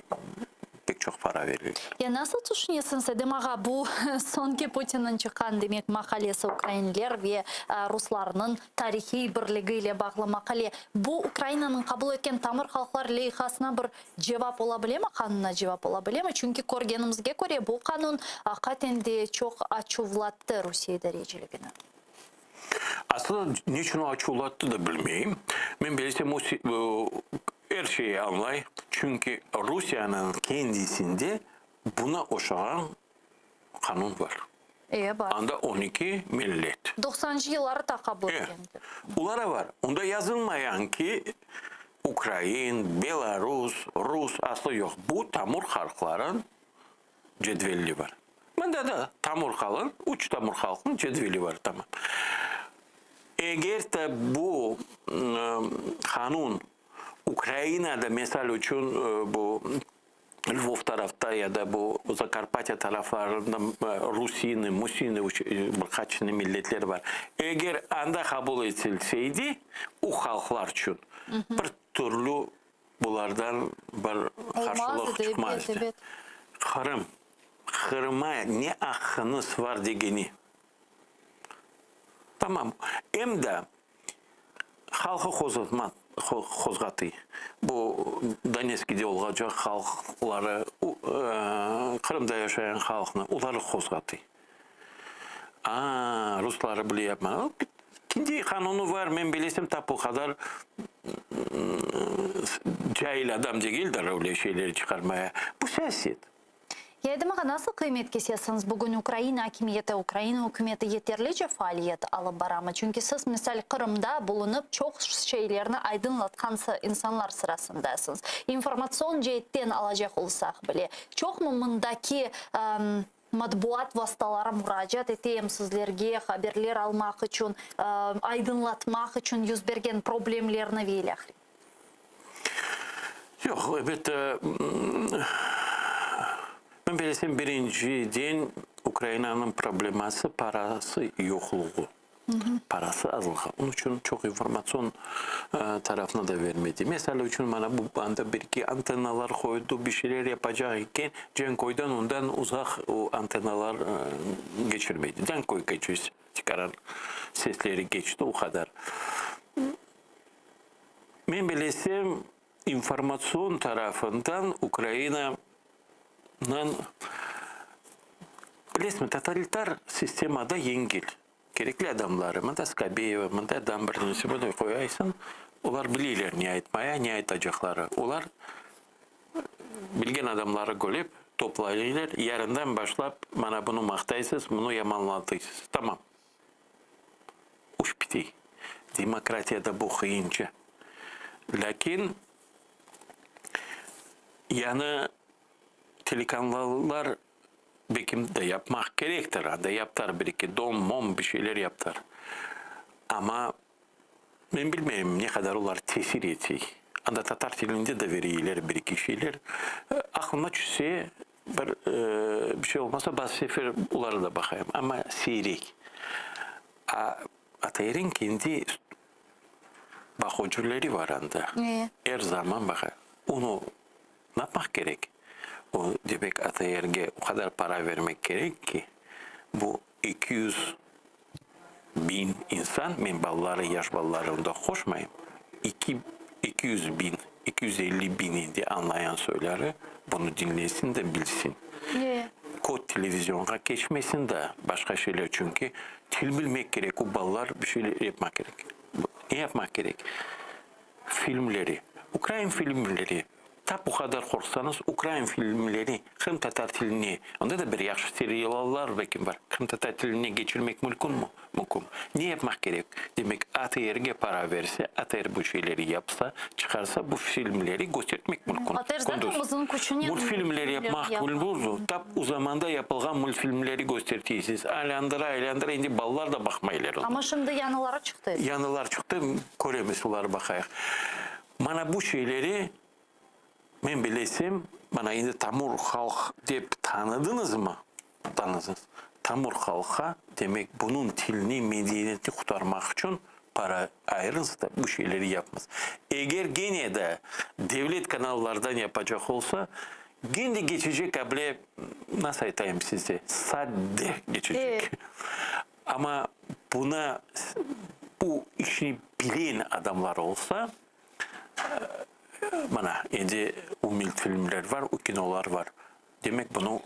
pek çoq para vereler. Ya nasıl tüşünesiñiz, Edem ağa, bu soñki Putinniñ çıqqan, demek, maqalesi, ukrainler ve ruslarnıñ tarihiy birligi ile bağlı maqale, bu Ukrainanıñ qabul etken tamır halqlar leyhasına bir cevap ola bilemi, qanunına cevap ola bilemi? Çünki körgenimizge köre, bu qanun aqiqaten de çoq açuvlattı Rusiye idareciligini. Aslında niçün o açuvlattı da bilmeyim. Men bilesem, o er şeyi añlay, çünki Rusiyeniñ kendisinde buna oşağan qanun bar. E, bar. Anda 12 millet. Doqsancı yılları ta qabul etken. Olara bar. Onda yazılmayan ki, ukrain, belarus, rus aslı yoq. Bu tamır halqlarıñ cedveli bar. Mında da tamır halqın, üç tamır halqnıñ cedveli bar, tamam. Eger de bu qanun Ukrainada, misal içün, bu Lvov tarafta ya da bu Zakarpatya taraflarında rusini, musini bir qaç milletler bar. Eger anda qabul etilseydi, o halqlar içün bir türlü Bulardan bir qarşılıq çıqmaz edi. Qırım, Qırıma ne aqqıñız var degeni. Tamam. Em de halqı qozğatmaq, qozğatıy. Bu Donetskide olğacaq halqları, Qırımda yaşayan halqnı, oları qozğatıy. A, rusları bile yapma. Kendi qanunı var, men bilesem, tap o qadar cail adam degildir öyle şeyleri çıqarmaya. Bu siyaset. Ya Edem ağa, nasıl qıymet kesesiñiz, bugün Ukraina akimiyeti, Ukraina ükümeti yeterlice faaliyet alıp baramı? Çünki siz, misal, Qırımda bulunıp, çoq şeylerni aydınlatqan insanlar sırasındasıñız. İnformatsion ceetten alacaq olsaq bile, çoqmı mındaki Matbuat vastaları muracaat ete em sizlerge haberler almaq içün, aydınlatmaq içün yüz bergen problemlerni ve ilâhre. Yoq, elbette, men bilesem, birinciden Ukrainanıñ probleması parası yoqluğı. Parası azlığı. Onıñ içün çoq informatsion tarafını da vermedi. Mesele içün mana bu anda bir-eki antennalar qoydı, bir şeyler yapacaq eken, Canköyden ondan uzaq o antennalar keçirmeydi. Canköy keçiş tikaran sesleri keçti, o qadar. Men bilesem, informatsion tarafından Ukrainanıñ, bilesizmi, totalitar sistemada yengil. Kerekli adamları, mında Skabeyeva, mında Dambrnisi, bunı qoyaysıñ, olar bileyler ne aytmaya, ne aytacaqları. Olar bilgen adamları körip. Toplaylar, yarından başlap mana bunı maqtaysız, bunı yamanlatıysız. Tamam. Uş bitey. Demokratiyada bu qıyınca. Lâkin yañı telekanallar bekim de yapmaq kerektir. Anda yaptar bir-eki dom, mom bir şeyler yaptar. Amma Men bilmeyim, ne qadar olar tesir etey. Anda tatar tilinde de vereyler bir-eki şeyler. Aqlıma tüşse, bir bir şey olmasa, bazı sefer oları da baqayım, amma siyrek. A ATRniñ kendi baqıcıları bar anda. Er zaman baqa. Onı napmaq kerek? O, demek, ATRge o qadar para vermek kerek ki, bu 200 biñ insan, men balaları, yaş balalarını da qoşmayım, eki, 200 biñ, 250 biñ endi añlayan soyları bunı diñlesin de bilsin. Kod televizionğa keçmesin da, başqa şeyler, çünki til bilmek kerek, o balalar bir şeyler yapmaq kerek. Ne yapmaq kerek? Filmleri, ukrain filmleri, Tap bu qadar qorqsañız, ukrain filmleri qırımtatar tiline, onda da bir yahşı seriallar belki bar, qırımtatar tiline keçirmek mülkünmi? Mümkün. Ne yapmaq kerek? Demek, ATR-ge para berse, ATR bu şeyleri yapsa, çıqarsa, bu filmleri köstertmek mümkün. ATR zaten özüniñ küçünen Multfilmler yapmaq mülkün. Tap o zamanda yapılğan multfilmleri kösterteysiz. Aylandıra, aylandıra, endi balalar da baqmaylar onı. Amma şimdi yañıları çıqtı. Yañılar çıqtı, köremiz, oları baqayıq. Mana bu şeyleri men bilesem, mana endi tamır halq dep tanıdıñızmı? Tanıdıñız. Tamır halqqa, demek, bunıñ tilini, medeniyetini qurtarmaq içün para ayırıñız da bu şeyleri yapıñız. Eger gene de devlet kanallardan yapacaq olsa, gene de keçecek able, nasıl aytayım size, sadde keçecek. Amma buna bu işni bilen adamlar olsa, mana, endi o miltfilmler var, o kinolar var, demek bunı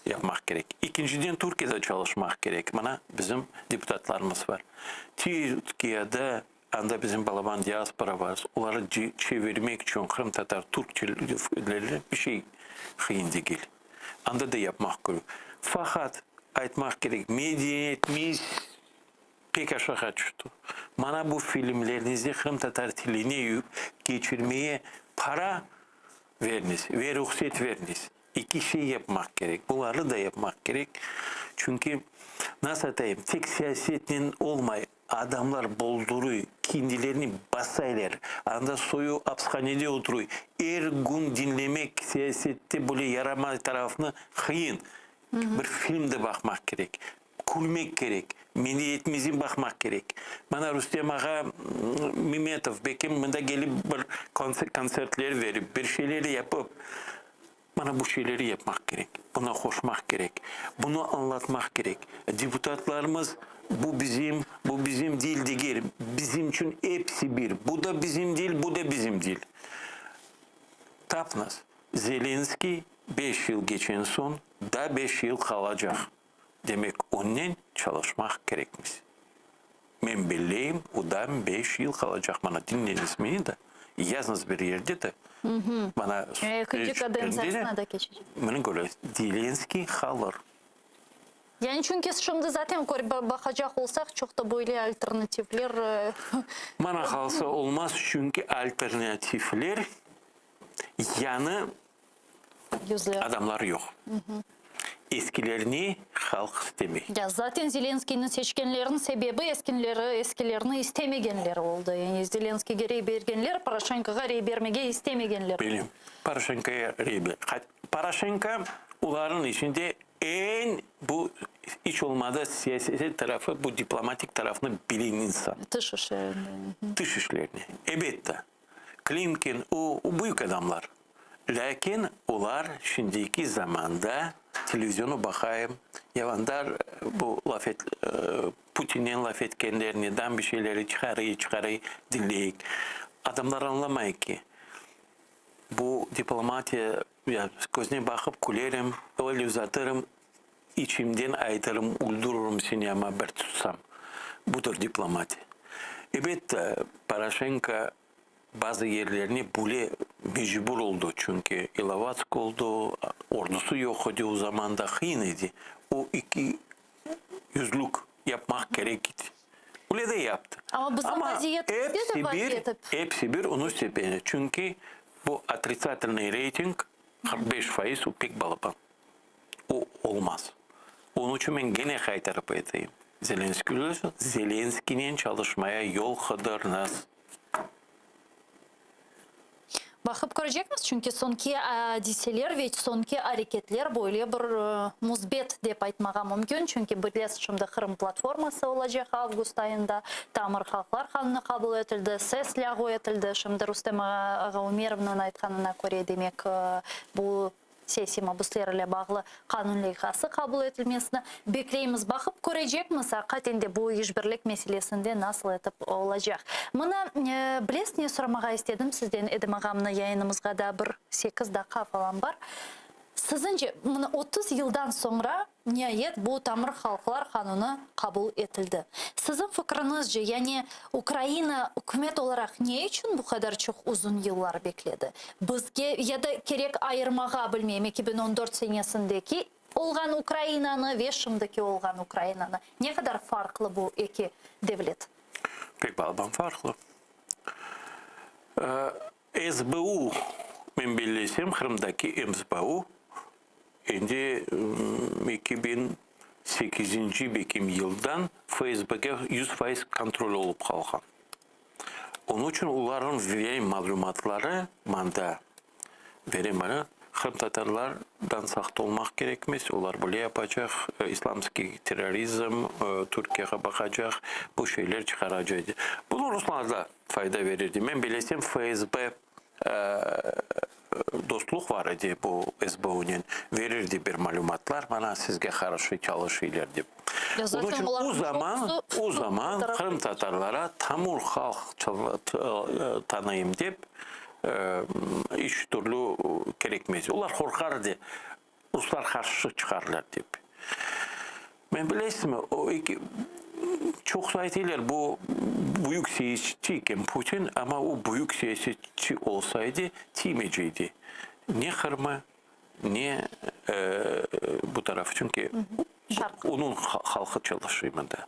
yapmaq kerek. Ekinciden, Türkiyede çalışmaq kerek. Mana, bizim deputatlarımız var. Türkiyede, anda bizim balaban diaspora var, oları çevirmek içün qırımtatar, türk tillerine bir şey qıyın degil. Anda da yapmaq kerek. Faqat, aytmaq kerek, medeniyetimiz pek aşağa tüşti. Mana bu filmlerniñizde qırımtatar tiline keçirmeye para veriniz ve ruhset veriniz. Eki şey yapmaq kerek. Buları da yapmaq kerek. Çünki, nasıl aytayım, tek siyasetnen olmay. Adamlar bolduruy, kendilerini basaylar, anda soyu apshanede oturuy. Er kün diñlemek siyasette böyle yaramay tarafnı qıyın. Bir film de baqmaq kerek, külmek kerek, medeniyetimizni baqmaq kerek. Mana Rustem ağa Memetov, belki mında kelip bir kontsertler verip, bir şeyler yapıp, Mana bu şeyleri yapmaq kerek, buna qoşmaq kerek, bunı añlatmaq kerek. Deputatlarımız bu bizim, bu bizim değil degil, bizim içün episi bir, bu da bizim değil, bu da bizim değil. Tapıñız, Zelenskiy beş yıl keçen soñ da beş yıl qalacaq. Demek, onnen çalışmaq kerekmiz. Men belleyim, o da beş yıl qalacaq. Mana, diñleñiz meni de, yazıñız bir yerde de. Mana, Ekinci kadentsiyasına da keçecek. Mına köre, Zelenskiy qalır. Yani çünki şimdi zaten baqacaq olsaq, çoq da böyle alternativler. Mana qalsa olmaz, çünki alternativler yañı Adamlar yoq. Eskilerni halq istemey. Ya zaten Zelenskiyni seçkenlerniñ sebebi eskinleri, eskilerni istemegenleri oldı. Yani Zelenskiyge rey bergenler, Poroşenkoğa rey bermege istemegenler. Bilem. Poroşenkoya rey ber. Poroşenko olarnıñ içinde eñ bu iç olmadı siyaset tarafı, bu diplomatik tarafını bilen insan. Tış işlerini. Tış işlerini. Ebette. Klimkin, o, büyük adamlar. Lâkin olar şimdiki zamanda televizionnı baqayım, yavanlar bu laf et, Putinnen laf etkenlerini, dam bir şeyleri çıqarıy, çıqarıy, diñleyik. Adamlar añlamay ki, bu diplomatiya, ya közüne baqıp külerim, öyle uzatırım, içimden aytırım, öldürürüm seni amma bir tutsam. Budır diplomatiya. Ebet, Poroşenko bazı yerlerni böle. mecbur oldı, çünki İlovatsk oldı, ordusı yoq edi o zamanda, qıyın edi. O ikiyüzlük yapmaq kerek edi. Öyle de yaptı. Amma bizim vaziyetimizde de vaziyet. Episi bir onı sebeni, çünki bu otritsatelnıy reyting 45%, o pek balaban. O olmaz. Onıñ içün men gene qaytarıp aytayım, Zelenskiy Zelenskiynen çalışmaya yol qıdırıñız. Baqıp körecekmiz, çünki soñki adiseler ve soñki areketler böyle bir müsbet dep aytmağa mümkün, çünki bilesiz, şimdi Qırım platforması olacaq avgust ayında, tamır halqlar qanunı qabul etildi, ses lâğu etildi, şimdi Rustem ağa Umerovnıñ aytqanına köre, demek, bu Siyasiy mabüsler ile bağlı qanun leyhası qabul etilmesini bekleymiz. Baqıp körecekmiz, aqiqaten de bu işbirlik meselesinde nasıl etip olacaq. Mına, bilesiz, ne soramağa istedim sizden, Edem ağamnı yayınımızğa daa bir sekiz daqqa falan bar. Siziñce, mına 30 yıldan soñra, niayet, bu tamır halqlar qanunı qabul etildi. Siziñ fikriñizce, yani Ukraina ükümet olaraq ne içün bu qadar çoq uzun yıllar bekledi? Bizge ya da kerek ayırmağa, bilmeyim, 2014 senesindeki olğan Ukrainanı ve şimdiki olğan Ukrainanı. Ne qadar farqlı bu eki devlet? Pek balaban farqlı. SBU, men bellesem, Qırımdaki MSBU endi 2008-nci bekim yıldan FSBge 100% kontrol olıp qalğan. Onıñ içün olarnıñ veren malümatları manda veren malümat, qırımtatarlardan saqt olmaq kerekmiz, olar böyle yapacaq, islamskiy terrorizm, Türkiyege baqacaq, bu şeyler çıqaracaq. Bunı ruslar da fayda verirdi. Men bilesem, FSB dostluq var edi bu SBUnen, verirdi bir malümatlar, mana sizge qarşı çalışıylar dep. Onıñ içün o zaman, o zaman qırımtatarlara tamır halq tanıyım dep iç türlü kerekmez. Olar qorqar edi, ruslar qarşı çıqarlar dep. Men bilesizmi, o eki, çoqusı aytıylar, bu büyük siyasetçi eken Putin, amma o büyük siyasetçi olsaydı, tiymeceydi ne Qırımı, ne bu tarafı, çünki onıñ halqı çalışıy mında.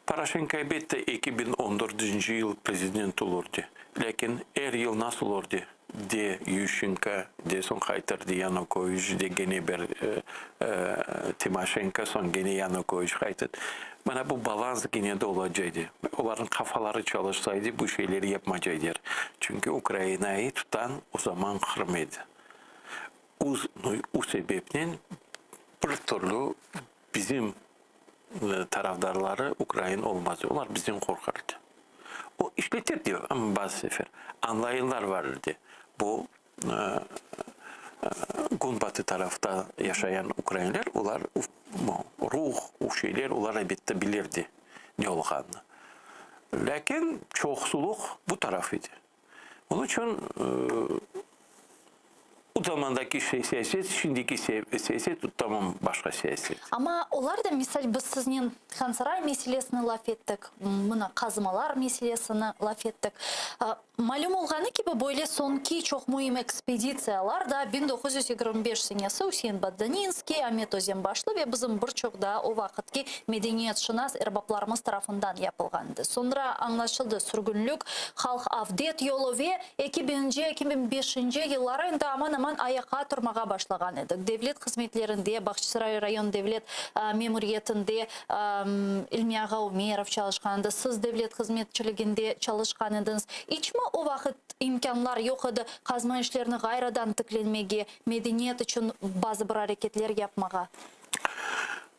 Poroşenko, elbette, 2014-nci yıl prezident olurdı, lâkin er yıl nasıl olurdı, de Yuşçenko, de soñ qaytırdı Yanukoviç, de gene bir Timoşenko, soñ gene Yanukoviç qaytır. Mana bu balans gene de olacaydı. Olarnıñ qafaları çalışsaydı, bu şeyleri yapmacaydılar. Çünki Ukrainayı tutan o zaman Qırım edi. O sebepnen bir türlü bizim tarafdarları ukrain olmaz, olar bizden qorqar edi. O işleter diyor, amma bazı sefer añlayınlar var edi. Bu künbatı tarafta yaşayan ukrainler, olar ruh, o şeyler, olar elbette bilirdi ne olğanını. Lâkin çoqsulıq bu taraf edi. Onıñ içün o zamandaki siyaset, şimdiki siyaset tamam başqa siyaset. Amma olar da, misal, biz siznen Hansaray meselesini laf ettik, mına qazmalar meselesini laf ettik. Malüm olğanı kibi, böyle soñki çoq müim ekspeditsiyalar da 1925 senesi Üsein Baddaninskiy, Amet Özenbaşlı ve bizim bir çoq daa o vaqıtki medeniyetşınas erbaplarımız tarafından yapılğan edi. Soñra añlaşıldı, sürgünlik, halq avdet yolu ve eki biñinci, eki biñ beşinci yılları endi aman-aman ayaqqa turmağa başlağan edik. Devlet hızmetlerinde, Bağçasaray rayon devlet memuriyetinde İlmi ağa Ümerov çalışqan edi, siz devlet hızmetçiliginde çalışqan ediñiz. İçmi o vaqıt imkânlar yoq edi qazma işlerini ğayrıdan tiklenmege, medeniyet içün bazı bir areketler yapmağa?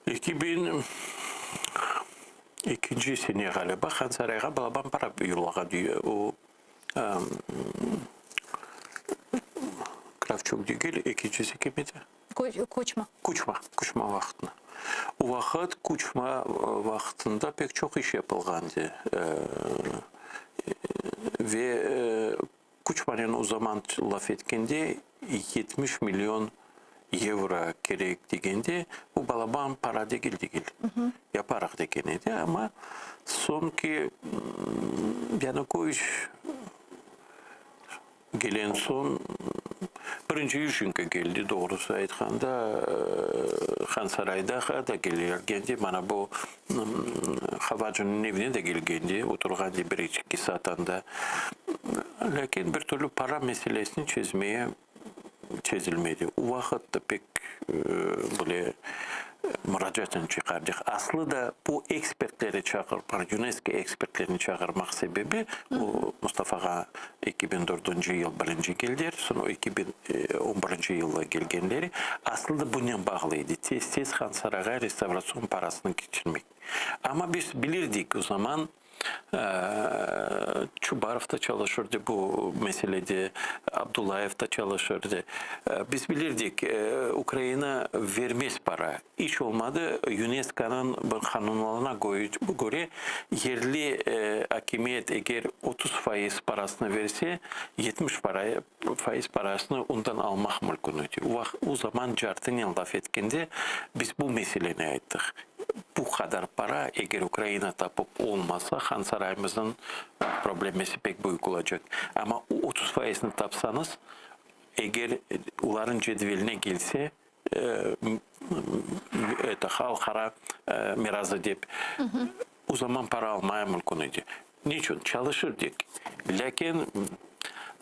2002 sene ğaliba Hansarayğa balaban para yollağan o Kravçuk degil, ekincisi kim edi? Kuçma. Kuçma, Kuçma vaqtında. O vaqıt Kuçma vaqtında pek çoq iş yapılğan edi. Ve Kuçmanen o zaman laf etkende 70 million yevro kerek degende, bu balaban para degil degil, yaparıq degen edi, amma soñki Yanukoviç. Gelen soñ, birinci Yuşçenko keldi, doğrusı aytqanda, Hansaraydağa da kelgende, mana bu Havacınıñ evine de kelgende, oturğanda bir-eki saat anda. Lâkin bir türlü para meselesini çezmeye çezilmedi. O vaqıt da pek böyle muracaaten çıqardıq. Aslı da bu ekspertleri çağırmaq, UNESCO ekspertlerini çağırmaq sebebi, o Mustafağa 2004 yıl birinci keldiler, soñ 2011 yılda kelgenleri, aslı da bunen bağlı edi, tez-tez Hansarayğa restavratsion parasını keçirmek. Amma biz bilirdik o zaman, Çubarov da çalışırdı bu meselede, Abdullayev da çalışırdı. Biz bilirdik, Ukraina vermez para. İç olmadı, YUNESKOnıñ bir qanunlarına köre, yerli akimiyet eger 30% parasını verse, 70% parasını ondan almaq mümkün edi. O zaman Cartınen laf etkende biz bu meseleni ayttıq. Bu qadar para, eger Ukraina tapıp olmasa, Hansaraymıznıñ problemesi pek büyük olacaq. Amma o 30 fayızını tapsañız, eger olarnıñ cedveline kelse, eto, halqara mirazı dep, o zaman para almaya mümkün edi. Niçün? Çalışır dek. Lâkin,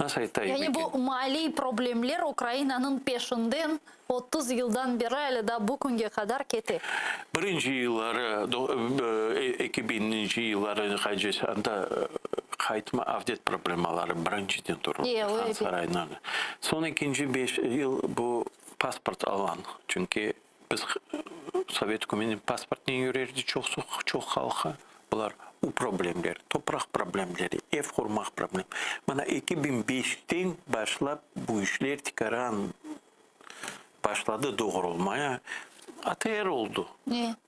nasıl aytayım Yani bu eken? maliy problemler Ukrainanıñ peşinden 30 yıldan beri ale daa bu künge qadar kete. Birinci yılları, eki biñinci yılları qacesi anda qaytma, avdet problemaları birinciden tururdı E, o Han ebet. sarayına. Soñ ekinci beş yıl bu pasport alan, çünki Biz Sovet ükümetiniñ pasportnen yürerdi çoqsu, çoq halqı. Bular u problemler, topraq problemleri, ev qurmaq problem. Mana 2005-ten başlap bu işler tikaran başladı doğrulmaya. ATR oldu.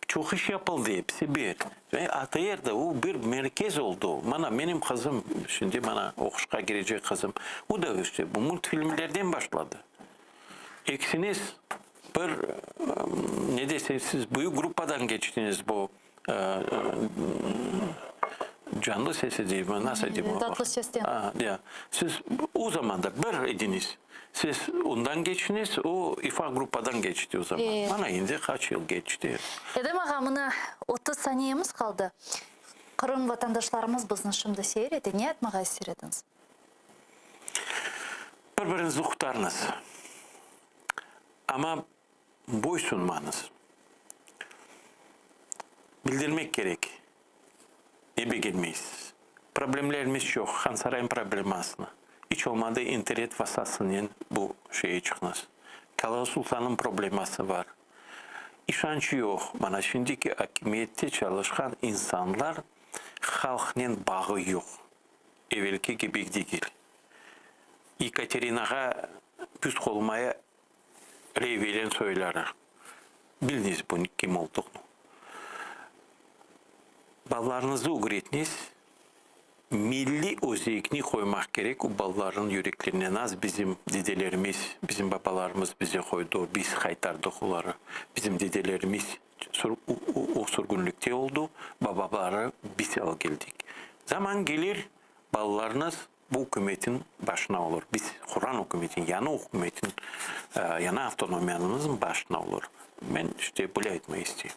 Çoq iş yapıldı, episi bir. Ve ATR de u bir merkez oldu. Mana menim qızım, şimdi mana oquşqa kirecek qızım, o da işte bu multfilmlerden başladı. Ekisiñiz bir, ne desem, siz büyük gruppadan keçtiñiz bu Canlı sesi deymi, nasıl deyim? Tatlı sesten. Ya. Siz o zamanda bir ediñiz. Siz ondan keçtiñiz, o ifa gruppadan keçti o zaman. Mana endi qaç yıl keçti. Edem ağa, mına 30 saniyemiz qaldı. Qırım vatandaşlarımız bizni şimdi seyir ete. Ne aytmağa ister ediñiz? Bir-biriñizni qutarıñız, amma boysunmañız. Bildirmek kerek, ne begenmeysiz. Problemlerimiz çoq, Hansaray'nıñ problemasını, iç olmadı internet vastasınen bu şeye çıqıñız. Kalğa Sultannıñ probleması bar. İşanç yoq, mana şimdiki akimiyette çalışqan insanlar halqnen bağı yoq. Evelki kibi degil. Yekaterinağa püs qolmaya rey veren soyları, bilñiz bunıñ kim olduğunu. Balalarıñızı ögretñiz, milliy özekni qoymaq kerek o balalarnıñ yüreklerine. Naz bizim dedelerimiz, bizim babalarımız bize qoydı, biz qaytardıq oları. Bizim dedelerimiz o sürgünlikte oldı, babaları biz alıp keldik. Zaman kelir, balalarıñız bu ükümetin başına olur. Biz quran ükümetin, yañı ükümetin, yañı avtonomiyanıñızın başına olur. Men işte böyle aytmağa isteyim.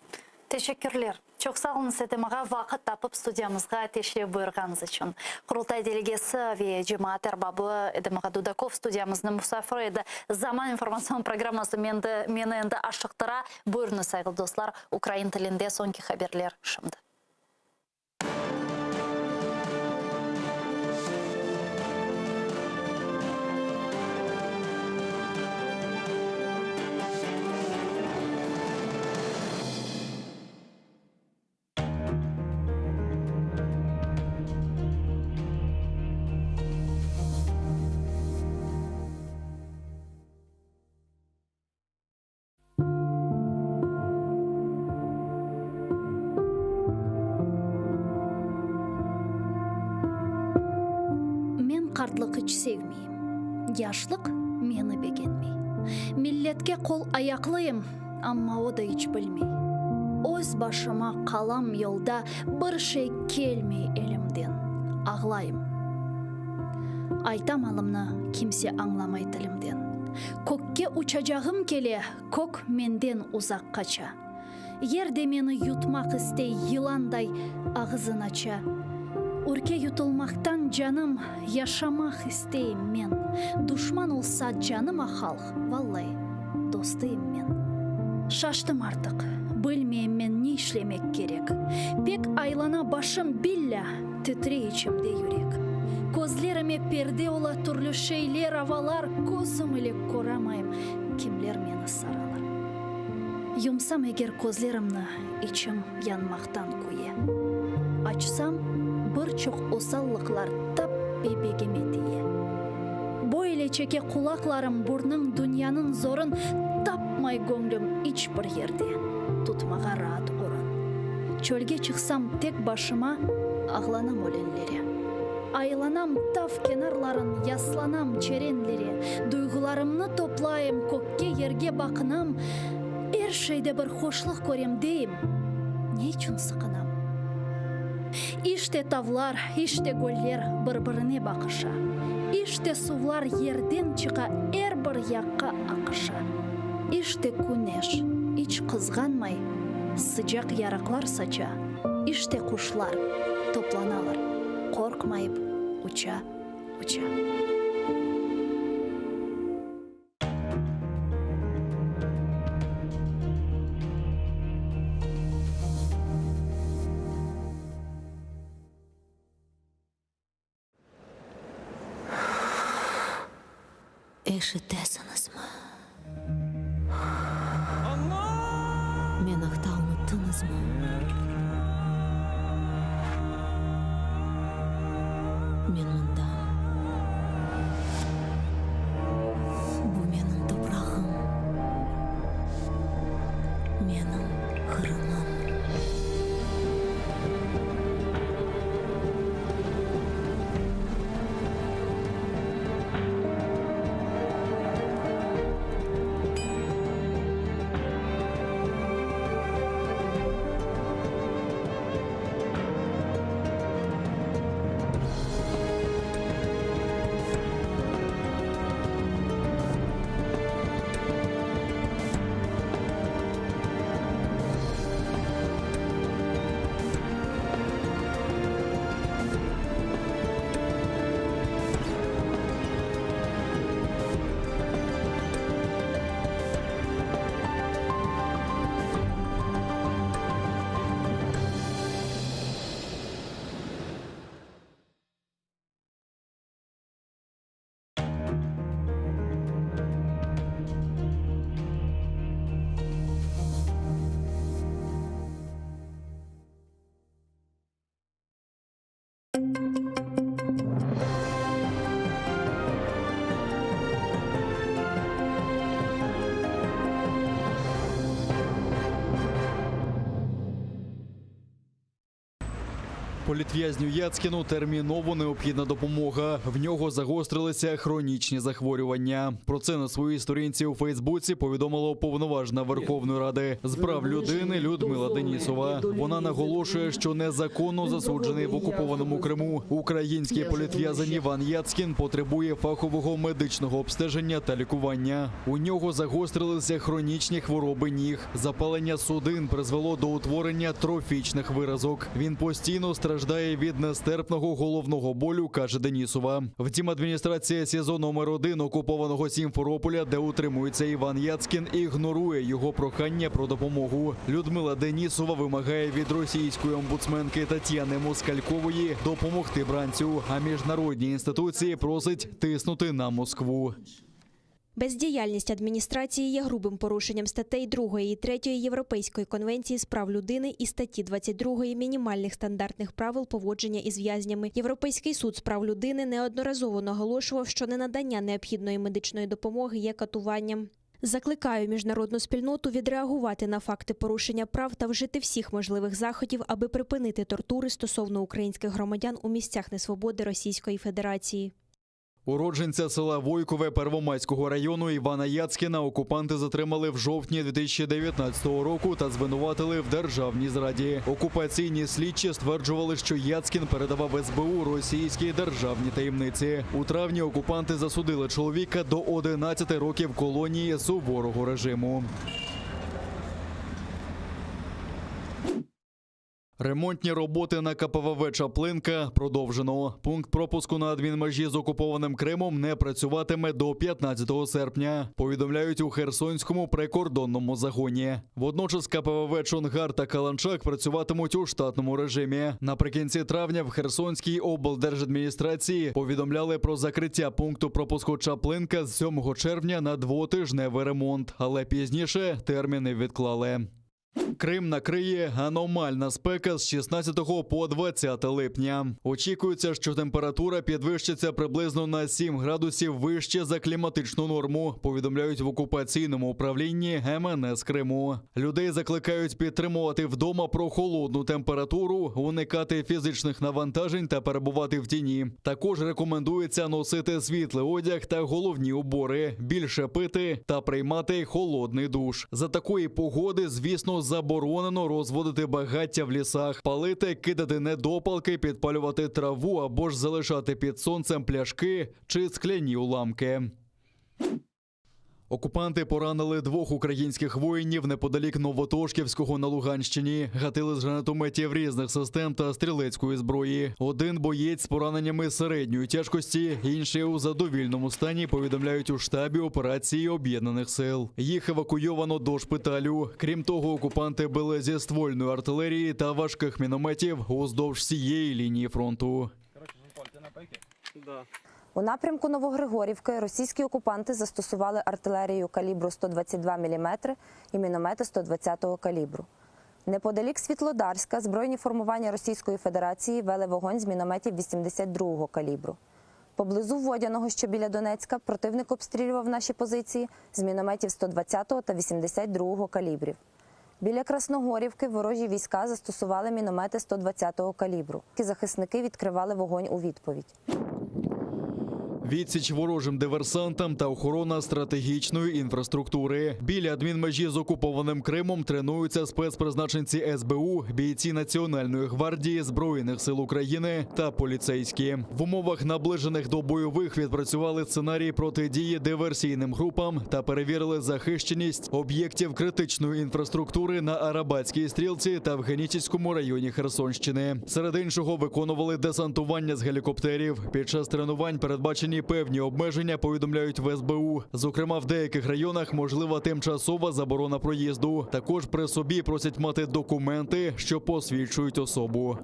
Teşekkürler. Çoq sağ oluñız, Edem ağa, vaqıt tapıp studiyamızğa teşrif buyurğanıñız içün. Qurultay delegesi ve cemaat erbabı Edem ağa Dudakov studiyamıznıñ musafiri edi. Zaman informatsion programması meni endi aşıqtıra. Buyurıñız, sayğılı dostlar, ukrain tilinde soñki haberler şimdi. Men qartlıq iç sevmeyim, Yaşlıq meni begenmey. Milletke qol-ayaqlıyım, Amma o da iç bilmey. Öz başıma qalam yolda, Bir şey kelmey elimden, Ağlayım. Aytam alımnı, kimse añlamay tilimden. Kökke uçacağım kele, kök menden uzaq qaça. Yer de meni yutmaq istey, yılanday ağızın aça. Ürke yutulmaqtan canım, yaşamaq isteyim men. Duşman olsa canıma halq, vallai, dostıyım men. Şaştım artıq, bilmeyim men ne işlemek kerek. Pek aylana başım, billâ, titrey içimde yürek. Közlerime perde ola türlü şeyler, avalar, közüm ile köramayım, kimler meni saralar. Yumsam eger közlerimni, içim yanmaqtan küye. Açsam, bir çoq osallıqlar tap bebegime tiye. Böyle çeke qulaqlarım burnıñ dünyanıñ zorun, tapmay göñlüm iç bir yerde tutmağa raat orun. Çölge çıqsam tek başıma, ağlanam ölenlere. Aylanam tav kenarların, yaslanam çerenlere, Duyğularımnı toplayım, kökke, yerge baqınam, Er şeyde bir hoşluq körem deyim, ne içün sıqınam? İşte tavlar, işte göller bir-birine baqışa, İşte suvlar yerden çıqa, er bir yaqqa aqışa. İşte küneş, iç qızğanmay, sıcaq yarıqlar saça, İşte quşlar toplanalar, qorqmayıp uça, uça. Eşitesiñizmi? Meni aqta unuttıñızmı? Men mındam. Bu menim toprağım, menim Qırımım. Політв'язню Яцкіну терміново необхідна допомога. В нього загострилися хронічні захворювання. Про це на своїй сторінці у Фейсбуці повідомила уповноважена Верховної Ради з прав людини Людмила Денісова. Вона наголошує, що незаконно засуджений в окупованому Криму. Український політв'язень Іван Яцкін потребує фахового медичного обстеження та лікування. У нього загострилися хронічні хвороби ніг. Запалення судин призвело до утворення трофічних виразок. Він постійно страждає від нестерпного головного болю, каже Денісова. Втім, адміністрація СІЗО номер 1 окупованого Сімферополя, де утримується Іван Яцкін, ігнорує його прохання про допомогу. Людмила Денісова вимагає від російської омбудсменки Тетяни Москалькової допомогти бранцю, а міжнародні інституції просить тиснути на Москву. Бездіяльність адміністрації є грубим порушенням статей 2 і 3 Європейської конвенції з прав людини і статті 22 Мінімальних стандартних правил поводження із в'язнями. Європейський суд з прав людини неодноразово наголошував, що ненадання необхідної медичної допомоги є катуванням. Закликаю міжнародну спільноту відреагувати на факти порушення прав та вжити всіх можливих заходів, аби припинити тортури стосовно українських громадян у місцях несвободи Російської Федерації. Уродженця села Войкове Первомайського району Івана Яцкіна окупанти затримали в жовтні 2019 року та звинуватили в державній зраді. Окупаційні слідчі стверджували, що Яцкін передавав СБУ російські державні таємниці. У травні окупанти засудили чоловіка до 11 років колонії суворого режиму. Ремонтні роботи на КПВВ Чаплинка продовжено. Пункт пропуску на адмінмежі з окупованим Кримом не працюватиме до 15 серпня. Повідомляють у Херсонському прикордонному загоні. Водночас КПВВ Чонгар та Каланчак працюватимуть у штатному режимі. Наприкінці травня в Херсонській облдержадміністрації повідомляли про закриття пункту пропуску Чаплинка з 7 червня на двотижневий ремонт, але пізніше терміни відклали. Крим накриє аномальна спека з 16 по 20 липня. Очікується, що температура підвищиться приблизно на 7 градусів вище за кліматичну норму. Повідомляють в окупаційному управлінні МНС Криму. Людей закликають підтримувати вдома прохолодну температуру, уникати фізичних навантажень та перебувати в тіні. Також рекомендується носити світлий одяг та головні убори, більше пити та приймати холодний душ. За такої погоди, звісно, заборонено розводити багаття в лісах, палити, кидати недопалки, підпалювати траву або ж залишати під сонцем пляшки чи скляні уламки. Окупанти поранили двох українських воїнів неподалік Новотошківського на Луганщині. Гатили з гранатометів різних систем та стрілецької зброї. Один боєць з пораненнями середньої тяжкості, інший у задовільному стані. Повідомляють у штабі операції об'єднаних сил. Їх евакуйовано до шпиталю. Крім того, окупанти били зі ствольної артилерії та важких мінометів уздовж всієї лінії фронту. У напрямку Новогригорівки російські окупанти застосували артилерію калібру 122 мм і міномети 120-го калібру. Неподалік Світлодарська збройні формування Російської Федерації вели вогонь з мінометів 82-го калібру. Поблизу Водяного, що біля Донецька, противник обстрілював наші позиції з мінометів 120-го та 82-го калібрів. Біля Красногорівки ворожі війська застосували міномети 120-го калібру. Захисники відкривали вогонь у відповідь. Відсіч ворожим диверсантам та охорона стратегічної інфраструктури. Біля адмінмежі з окупованим Кримом тренуються спецпризначенці СБУ, бійці Національної гвардії, Збройних сил України та поліцейські. В умовах наближених до бойових відпрацювали сценарій протидії диверсійним групам та перевірили захищеність об'єктів критичної інфраструктури на Арабатській стрілці та в Генічеському районі Херсонщини. Серед іншого виконували десантування з гелікоптерів. Під час тренувань передбачені певні обмеження, повідомляють в СБУ. Зокрема, в деяких районах можлива тимчасова заборона проїзду. Також при собі просять мати документи, що посвідчують особу.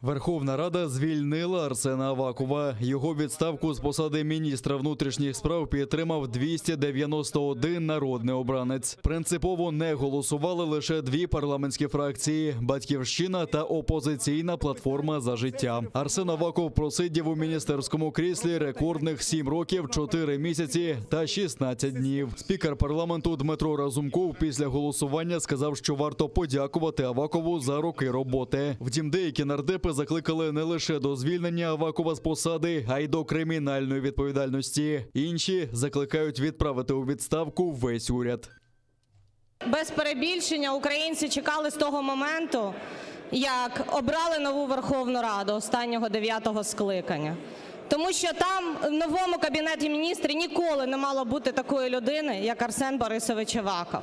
Верховна Рада звільнила Арсена Авакова. Його відставку з посади міністра внутрішніх справ підтримав 291 народний обранець. Принципово не голосували лише дві парламентські фракції: Батьківщина та опозиційна платформа за життя. Арсен Аваков просидів у міністерському кріслі рекордних 7 років, 4 місяці та 16 днів. Спікер парламенту Дмитро Разумков після голосування сказав, що варто подякувати Авакову за роки роботи. Втім, деякі нардепи закликали не лише до звільнення Авакова з посади, а й до кримінальної відповідальності. Інші закликають відправити у відставку весь уряд. Без перебільшення українці чекали з того моменту, як обрали нову Верховну Раду останнього дев'ятого скликання. Тому що там в новому Кабінеті міністрів ніколи не мало бути такої людини, як Арсен Борисович Аваков.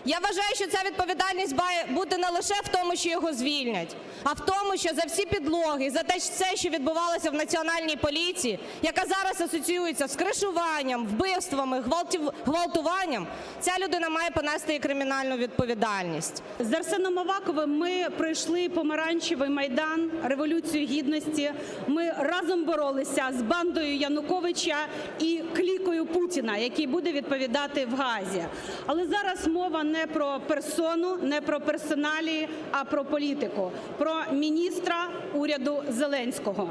Я вважаю, що ця відповідальність має бути не лише в тому, що його звільнять, а в тому, що за всі підлоги, за те, все, що відбувалося в Національній поліції, яка зараз асоціюється з кришуванням, вбивствами, гвалтів-, гвалтуванням, ця людина має понести і кримінальну відповідальність. З Арсеном Аваковим ми пройшли помаранчевий майдан, революцію гідності. Ми разом боролися з бандою Януковича і клікою Путіна, який буде відповідати в Гаазі. Але зараз мова не. не про персону, не про персоналії, а про політику, про міністра уряду Зеленського.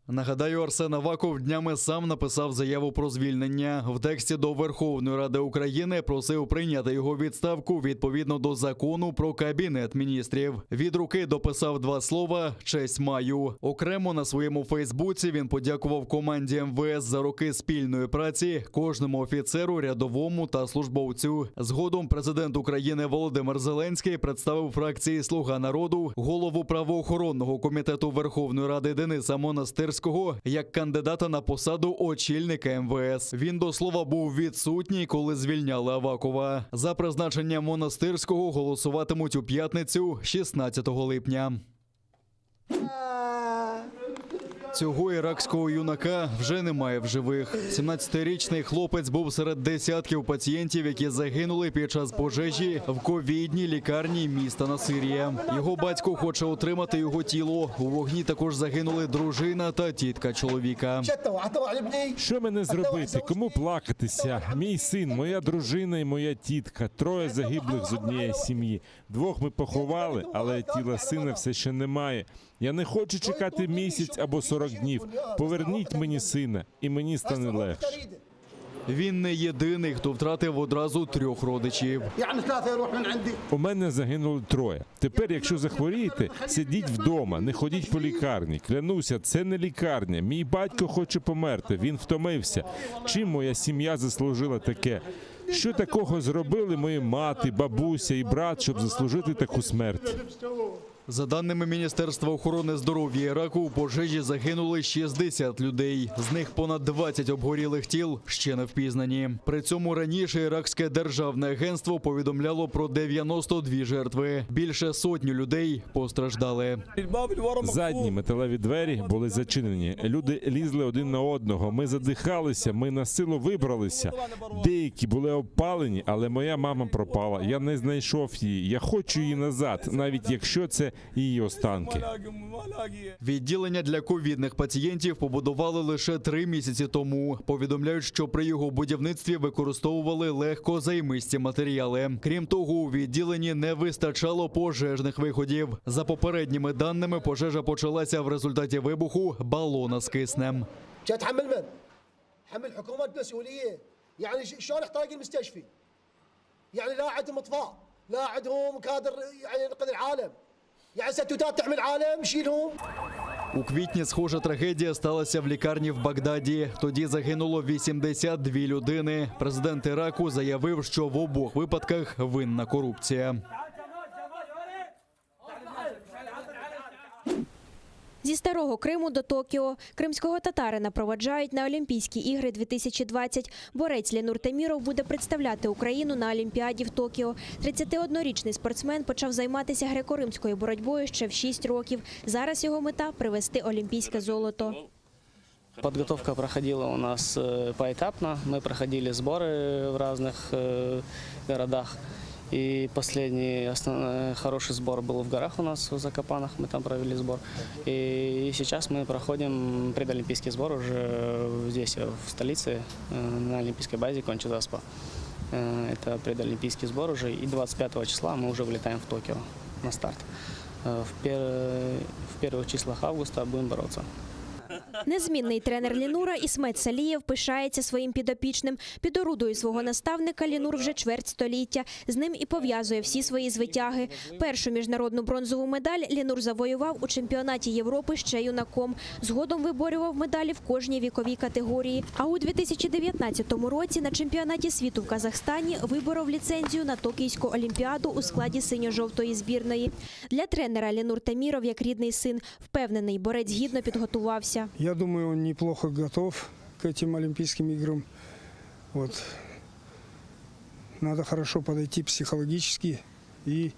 Нагадаю, Арсен Аваков днями сам написав заяву про звільнення. В тексті до Верховної Ради України просив прийняти його відставку відповідно до закону про кабінет міністрів. Від руки дописав два слова Честь маю. Окремо на своєму Фейсбуці він подякував команді МВС за роки спільної праці, кожному офіцеру, рядовому та службовцю. Згодом президент України Володимир Зеленський представив фракції Слуга народу голову правоохоронного комітету Верховної Ради Дениса Монастирського як кандидата на посаду очільника МВС. Він до слова був відсутній, коли звільняли Авакова. За призначення Монастирського голосуватимуть у п'ятницю, 16 липня. Цього іракського юнака вже немає в живих. 17-річний хлопець був серед десятків пацієнтів, які загинули під час пожежі в ковідній лікарні міста Насирія. Його батько хоче отримати його тіло. У вогні також загинули дружина та тітка чоловіка. Що мене зробити? Кому плакатися? Мій син, моя дружина і моя тітка. Троє загиблих з однієї сім'ї. Двох ми поховали, але тіла сина все ще немає. Я не хочу чекати місяць або 40 днів. Поверніть мені сина, і мені стане легше. Він не єдиний, хто втратив одразу трьох родичів. У мене загинули троє. Тепер, якщо захворієте, сидіть вдома, не ходіть по лікарні. Клянуся, це не лікарня. Мій батько хоче померти. Він втомився. Чим моя сім'я заслужила таке? Що такого зробили мої мати, бабуся і брат, щоб заслужити таку смерть? За даними Міністерства охорони здоров'я Іраку, у пожежі загинули 60 людей. З них понад 20 обгорілих тіл ще не впізнані. При цьому раніше Іракське державне агентство повідомляло про 92 жертви. Більше сотні людей постраждали. Задні металеві двері були зачинені. Люди лізли один на одного. Ми задихалися, ми на силу вибралися. Деякі були обпалені, але моя мама пропала. Я не знайшов її. Я хочу її назад, навіть якщо це її останки. Відділення для ковідних пацієнтів побудували лише три місяці тому. Повідомляють, що при його будівництві використовували легкозаймисті матеріали. Крім того, у відділенні не вистачало пожежних виходів. За попередніми даними, пожежа почалася в результаті вибуху балона з киснем. تحمل من؟ حمل حكومة مسؤولية يعني شلون احتراق المستشفى؟ يعني لا عندهم اطفاء لا عندهم كادر يعني ينقذ العالم يعني ستوتات تحمي العالم شيلهم У квітні схожа трагедія сталася в лікарні в Багдаді. Тоді загинуло 82 людини. Президент Іраку заявив, що в обох випадках винна корупція. Зі старого Криму до Токіо кримського татарина проводжають на Олімпійські ігри 2020. Борець Ленур Теміров буде представляти Україну на Олімпіаді в Токіо. 31-річний спортсмен почав займатися греко-римською боротьбою ще в 6 років. Зараз його мета – привезти олімпійське золото. Подготовка проходила у нас э, поэтапно. Мы проходили сборы в разных э, городах. И последний основной, хороший сбор был в горах у нас в Закопанах, мы там провели сбор. И сейчас мы проходим предолимпийский сбор уже здесь, в столице, э, на олимпийской базе Конча-Заспа. Э, Это предолимпийский сбор уже, и 25 числа мы уже вылетаем в Токио на старт. Э, В, пер- в первых числах августа будем бороться. Незмінний тренер Лінура Ісмет Салієв пишається своїм підопічним. Під орудою свого наставника Лінур вже чверть століття. З ним і пов'язує всі свої звитяги. Першу міжнародну бронзову медаль Лінур завоював у чемпіонаті Європи ще юнаком. Згодом виборював медалі в кожній віковій категорії. А у 2019 році на чемпіонаті світу в Казахстані виборов ліцензію на Токійську олімпіаду у складі синьо-жовтої збірної. Для тренера Лінур Теміров як рідний син. Впевнений, борець гідно підготувався. Я думаю, он неплохо готов к этим Олимпийским играм. Вот. Надо хорошо подойти психологически и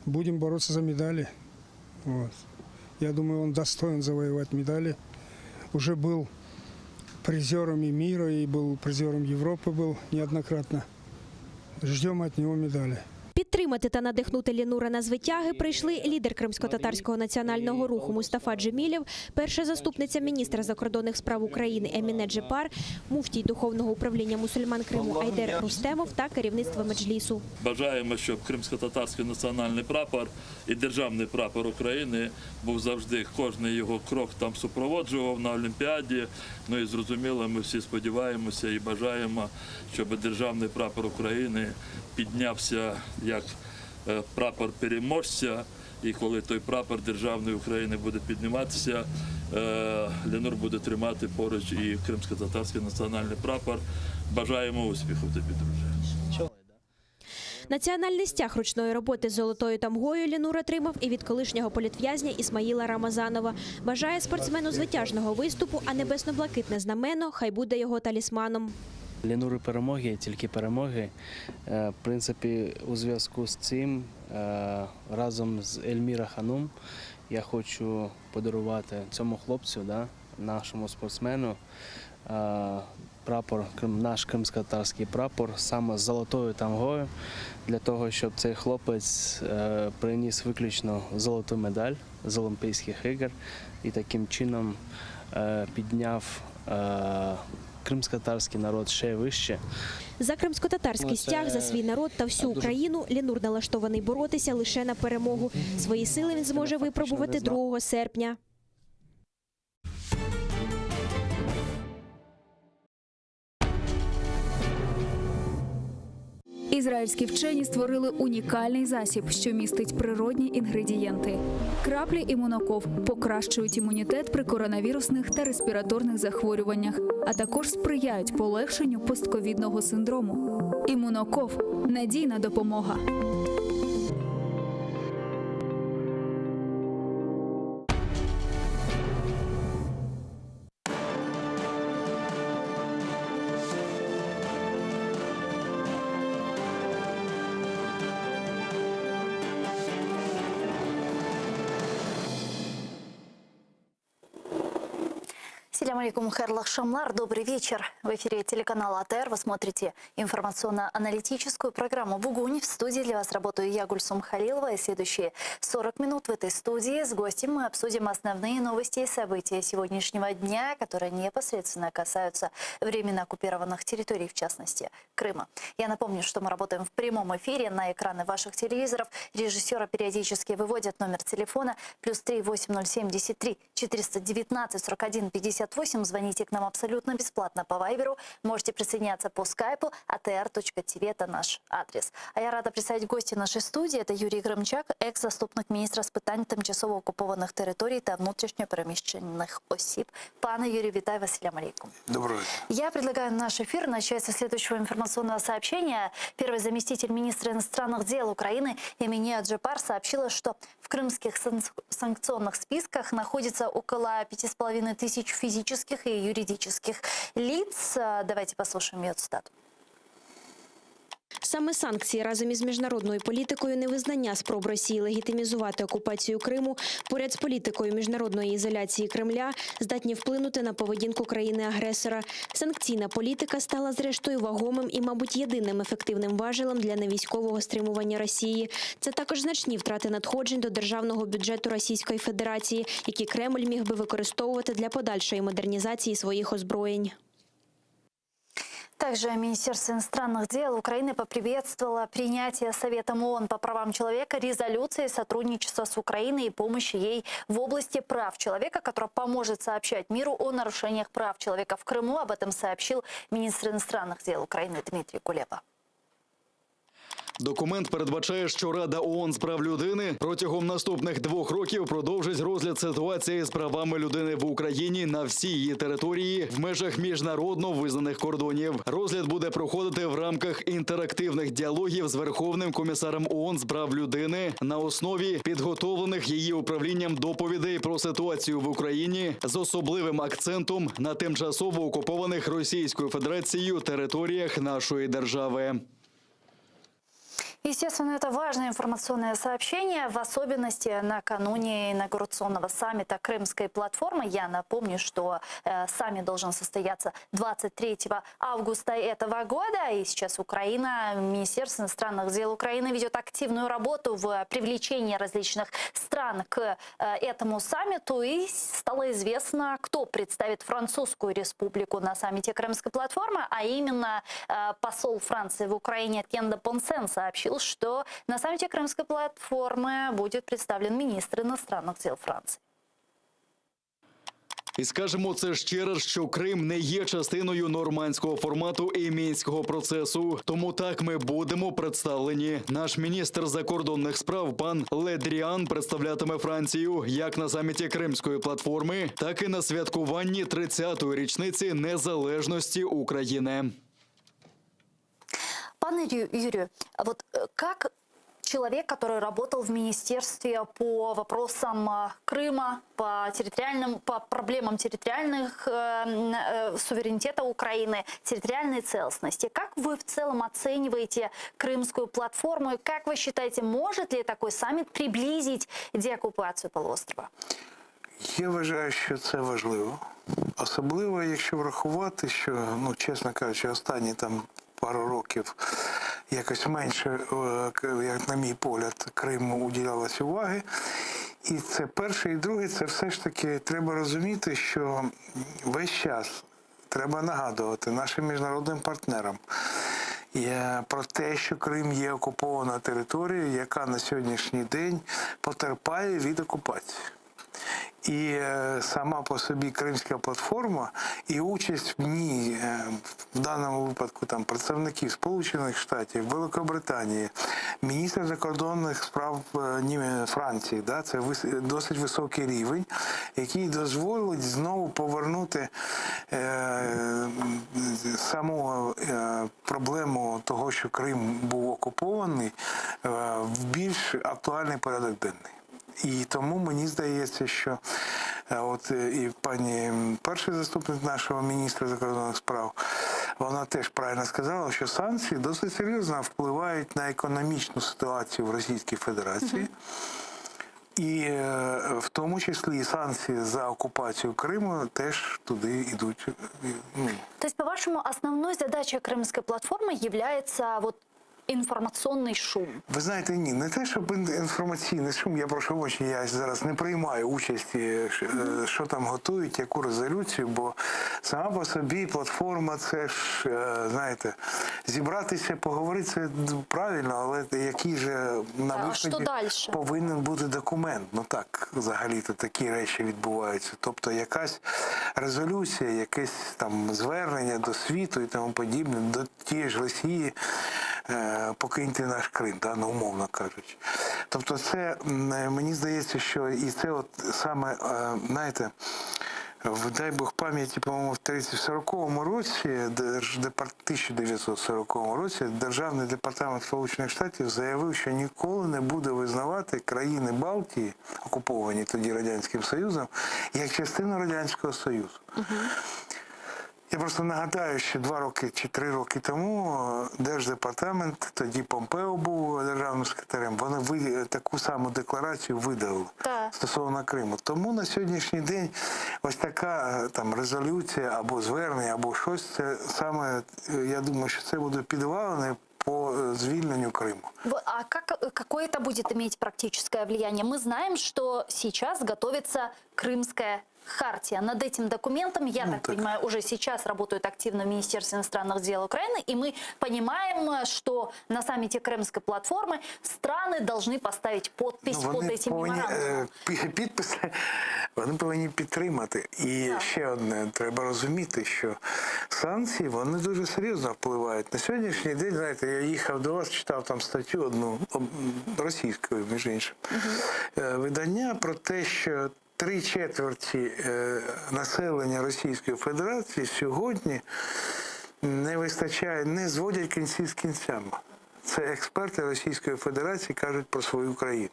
будем бороться за медали. Вот. Я думаю, он достоин завоевать медали. Уже был призером и мира, и был призером Европы был неоднократно. Ждем от него медали. Підтримати та надихнути Ленура на звитяги прийшли лідер кримськотатарського національного руху Мустафа Джемілєв, перша заступниця міністра закордонних справ України Еміне Джепар, муфтій духовного управління мусульман Криму Айдер Рустемов та керівництво Меджлісу. Бажаємо, щоб кримськотатарський національний прапор і державний прапор України був завжди, кожний його крок там супроводжував на Олімпіаді. Ну і зрозуміло, ми всі сподіваємося і бажаємо, щоб державний прапор України піднявся як е, прапор переможця. І коли той прапор державної України буде підніматися, е, Ленур буде тримати поруч і кримськотатарський національний прапор. Бажаємо успіху тобі, друже. Національний стяг ручної роботи з золотою тамгою Ленур отримав і від колишнього політв'язня Ісмаїла Рамазанова. Бажає спортсмену звитяжного виступу, а небесно-блакитне знамено хай буде його талісманом. Ленуру перемоги, тільки перемоги. Е, В принципі, у зв'язку з цим е, разом з Ельміра Ханум я хочу подарувати цьому хлопцю, да, нашому спортсмену, е, прапор, наш кримськотатарський прапор саме з золотою тамгою, для того, щоб цей хлопець приніс виключно золоту медаль з Олімпійських ігор і таким чином підняв кримськотатарський народ ще вище. За кримськотатарський Ну, це стяг, за свій народ та всю дуже- Україну Ленур налаштований боротися лише на перемогу. Свої сили він зможе випробувати 2 серпня. Ізраїльські вчені створили унікальний засіб, що містить природні інгредієнти. Краплі імуноков покращують імунітет при коронавірусних та респіраторних захворюваннях, а також сприяють полегшенню постковідного синдрому. Імуноков надійна допомога. Селям алейкум, Херлах Шамлар. Добрый вечер. В эфире телеканала АТР вы смотрите информационно-аналитическую программу «Бугунь». В студии для вас работаю я, Гульсум Халилова. И следующие 40 минут в этой студии с гостем мы обсудим основные новости и события сегодняшнего дня, которые непосредственно касаются временно оккупированных территорий, в частности, Крыма. Я напомню, что мы работаем в прямом эфире на экраны ваших телевизоров. Режиссера периодически выводят номер телефона плюс 3 8073 419 41 58. Звоните к нам абсолютно бесплатно по Вайберу. Можете присоединяться по скайпу atr.tv – это наш адрес. А я рада представить гостя нашей студии. Это Юрий Гримчак, екс-заступник міністра з питань тимчасово окупованих територій та внутрішньо переміщених осіб. Пане Юрію, вітаю вас, Селям алейкум. Доброго вечера. Я предлагаю наш эфир начать со следующего информационного сообщения. Первый заместитель министра иностранных дел Украины Эмине Аджипар сообщила, что в крымских санкционных списках находится около 5,5 тысяч физических и юридических лиц. Давайте послушаем ее цитату. Саме санкції разом із міжнародною політикою невизнання спроб Росії легітимізувати окупацію Криму поряд з політикою міжнародної ізоляції Кремля здатні вплинути на поведінку країни-агресора. Санкційна політика стала зрештою вагомим і, мабуть, єдиним ефективним важелем для невійськового стримування Росії. Це також значні втрати надходжень до державного бюджету Російської Федерації, які Кремль міг би використовувати для подальшої модернізації своїх озброєнь. Также Министерство иностранных дел Украины поприветствовало принятие Советом ООН по правам человека резолюции сотрудничества с Украиной и помощи ей в области прав человека, которая поможет сообщать миру о нарушениях прав человека в Крыму. Об этом сообщил министр иностранных дел Украины Дмитрий Кулеба. Документ передбачає, що Рада ООН з прав людини протягом наступних двох років продовжить розгляд ситуації з правами людини в Україні на всій її території в межах міжнародно визнаних кордонів. Розгляд буде проходити в рамках інтерактивних діалогів з Верховним комісаром ООН з прав людини на основі підготовлених її управлінням доповідей про ситуацію в Україні з особливим акцентом на тимчасово окупованих Російською Федерацією територіях нашої держави. Естественно, это важное информационное сообщение, в особенности накануне инаугурационного саммита Крымской платформы. Я напомню, что э, саммит должен состояться 23 августа этого года. И сейчас Украина, Министерство иностранных дел Украины ведет активную работу в привлечении различных стран к э, этому саммиту. И стало известно, кто представит Французскую республику на саммите Крымской платформы, а именно э, посол Франции в Украине Этьен де Понсен сообщил, что на саммите Крымской платформы будет представлен министр иностранных дел Франции. І скажемо це ще раз, що Крим не є частиною нормандського формату і мінського процесу. Тому так ми будемо представлені. Наш міністр закордонних справ пан Ле Дріан представлятиме Францію як на саміті Кримської платформи, так і на святкуванні 30-ї річниці незалежності України. Пане Ю- Юрию, а вот э, как человек, который работал в министерстве по вопросам э, Крыма, по территориальным, по проблемам территориальных э, м, э, суверенитета Украины, территориальной целостности, как вы в целом оцениваете крымскую платформу и как вы считаете, может ли такой саммит приблизить деоккупацию полуострова? Я вважаю, що це важливо. Особливо, якщо врахувати, що, ну, чесно кажучи, останні там пару років якось менше, е, к- як на мій погляд, Криму уділялось уваги. І це перше, і друге, це все ж таки треба розуміти, що весь час треба нагадувати нашим міжнародним партнерам е, про те, що Крим є окупована територією, яка на сьогоднішній день потерпає від окупації. І е, сама по собі Кримська платформа і участь в ній, е, в даному випадку там представників Сполучених Штатів, Великобританії, міністр закордонних справ е, Німе- Франції, да, це вис- досить високий рівень, який дозволить знову повернути е, м, саму е, проблему того, що Крим був окупований, е, в більш актуальний порядок денний. І тому мені здається, що е, от е, і пані м, перший заступник нашого міністра закордонних справ, вона теж правильно сказала, що санкції досить серйозно впливають на економічну ситуацію в Російській Федерації. І е, в тому числі і санкції за окупацію Криму теж туди йдуть. е, Ну, То есть, по-вашему, основной задачей крымской платформы является вот информационный шум? Ви знаєте, ні, не те, щоб ін- інформаційний шум, я прошу вибачення, я зараз не приймаю участі, ш- е, що там готують, яку резолюцію, бо сама по собі платформа це ж, е, знаєте, зібратися, поговорити це правильно, але який же на А що виході дальше? повинен бути документ. Ну так, взагалі-то такі речі відбуваються. Тобто якась резолюція, якесь там звернення до світу і тому подібне, до тієї ж Росії, е, покиньте наш Крим, да, ну, умовно кажучи. Тобто, це м, е, мені здається, що і це от саме, е, знаєте, в дай Бог пам'яті, по-моєму, в 1940 році, Держдепар- 1940 році Державний департамент Сполучених Штатів заявив, що ніколи не буде визнавати країни Балтії, окуповані тоді Радянським Союзом, як частину Радянського Союзу. Я просто нагадаю, що два роки чи три роки тому е, Держдепартамент, тоді Помпео був державним секретарем, вони ви- таку саму декларацію видали стосовно Криму. Тому на сьогоднішній день ось така е, там резолюція або звернення, або щось, це саме, е, я думаю, що це буде підвалене по е, звільненню Криму. Вот, А как, какое это будет иметь практическое влияние? Мы знаем, что сейчас готовится Крымская хартия. Над этим документом, я так, понимаю, уже сейчас работают активно в Министерстве иностранных дел Украины, и мы понимаем, что на саммите Крымской платформы страны должны поставить подпись Ну, под вони этим повинні меморандумом. е, пі- підписи, вони повинні підтримати. І ще одне, треба розуміти, що санкції вони дуже серйозно впливають. На сьогоднішній день, знаєте, я їхав до вас, читав там статтю одну об- російською, між іншим, е, видання про те, що три четверті е, населення Російської Федерації сьогодні не вистачає, не зводять кінці з кінцями. Це експерти Російської Федерації кажуть про свою країну.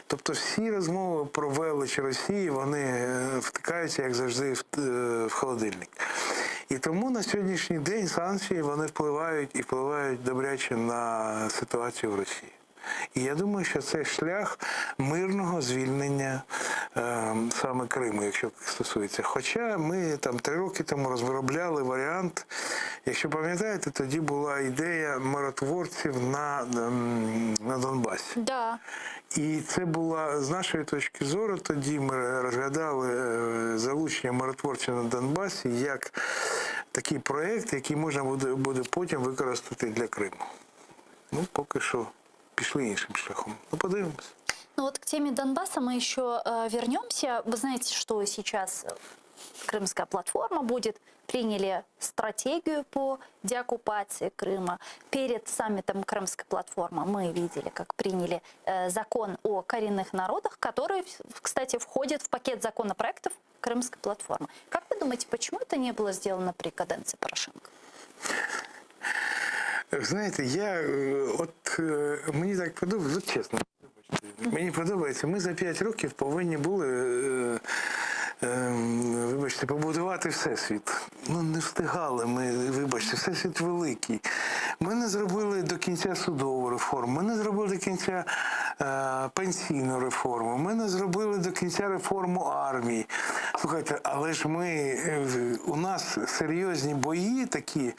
Тобто всі розмови про велич Росії, вони е, втикаються, як завжди, в, е, в холодильник. І тому на сьогоднішній день санкції вони впливають і впливають добряче на ситуацію в Росії. І я думаю, що це шлях мирного звільнення е, саме Криму, якщо стосується. Хоча ми там три роки тому розробляли варіант, якщо пам'ятаєте, тоді була ідея миротворців на, ем, на Донбасі. Да. І це була з нашої точки зору, тоді ми розглядали е, залучення миротворців на Донбасі як такий проєкт, який можна буде, буде потім використати для Криму. Ну, поки що пішли іншим шляхом. Ну, подивимось. Ну вот к теме Донбасса мы еще э, вернемся. Вы знаете, что сейчас э, Крымская платформа будет. Приняли стратегию по деоккупации Крыма. Перед саммитом Крымской платформы мы видели, как приняли э, закон о коренных народах, который, в- кстати, входит в пакет законопроектов Крымской платформы. Как вы думаете, почему это не было сделано при каденции Порошенко? Знаєте, я е, от е, мені так подобається, от чесно, вибачте, мені подобається, ми за 5 років повинні були, е, е, вибачте, побудувати всесвіт. Ну, не встигали ми, вибачте, всесвіт великий. Ми не зробили до кінця судову реформу, ми не зробили до кінця е, пенсійну реформу, ми не зробили до кінця реформу армії. Слухайте, але ж ми, е, у нас серйозні бої такі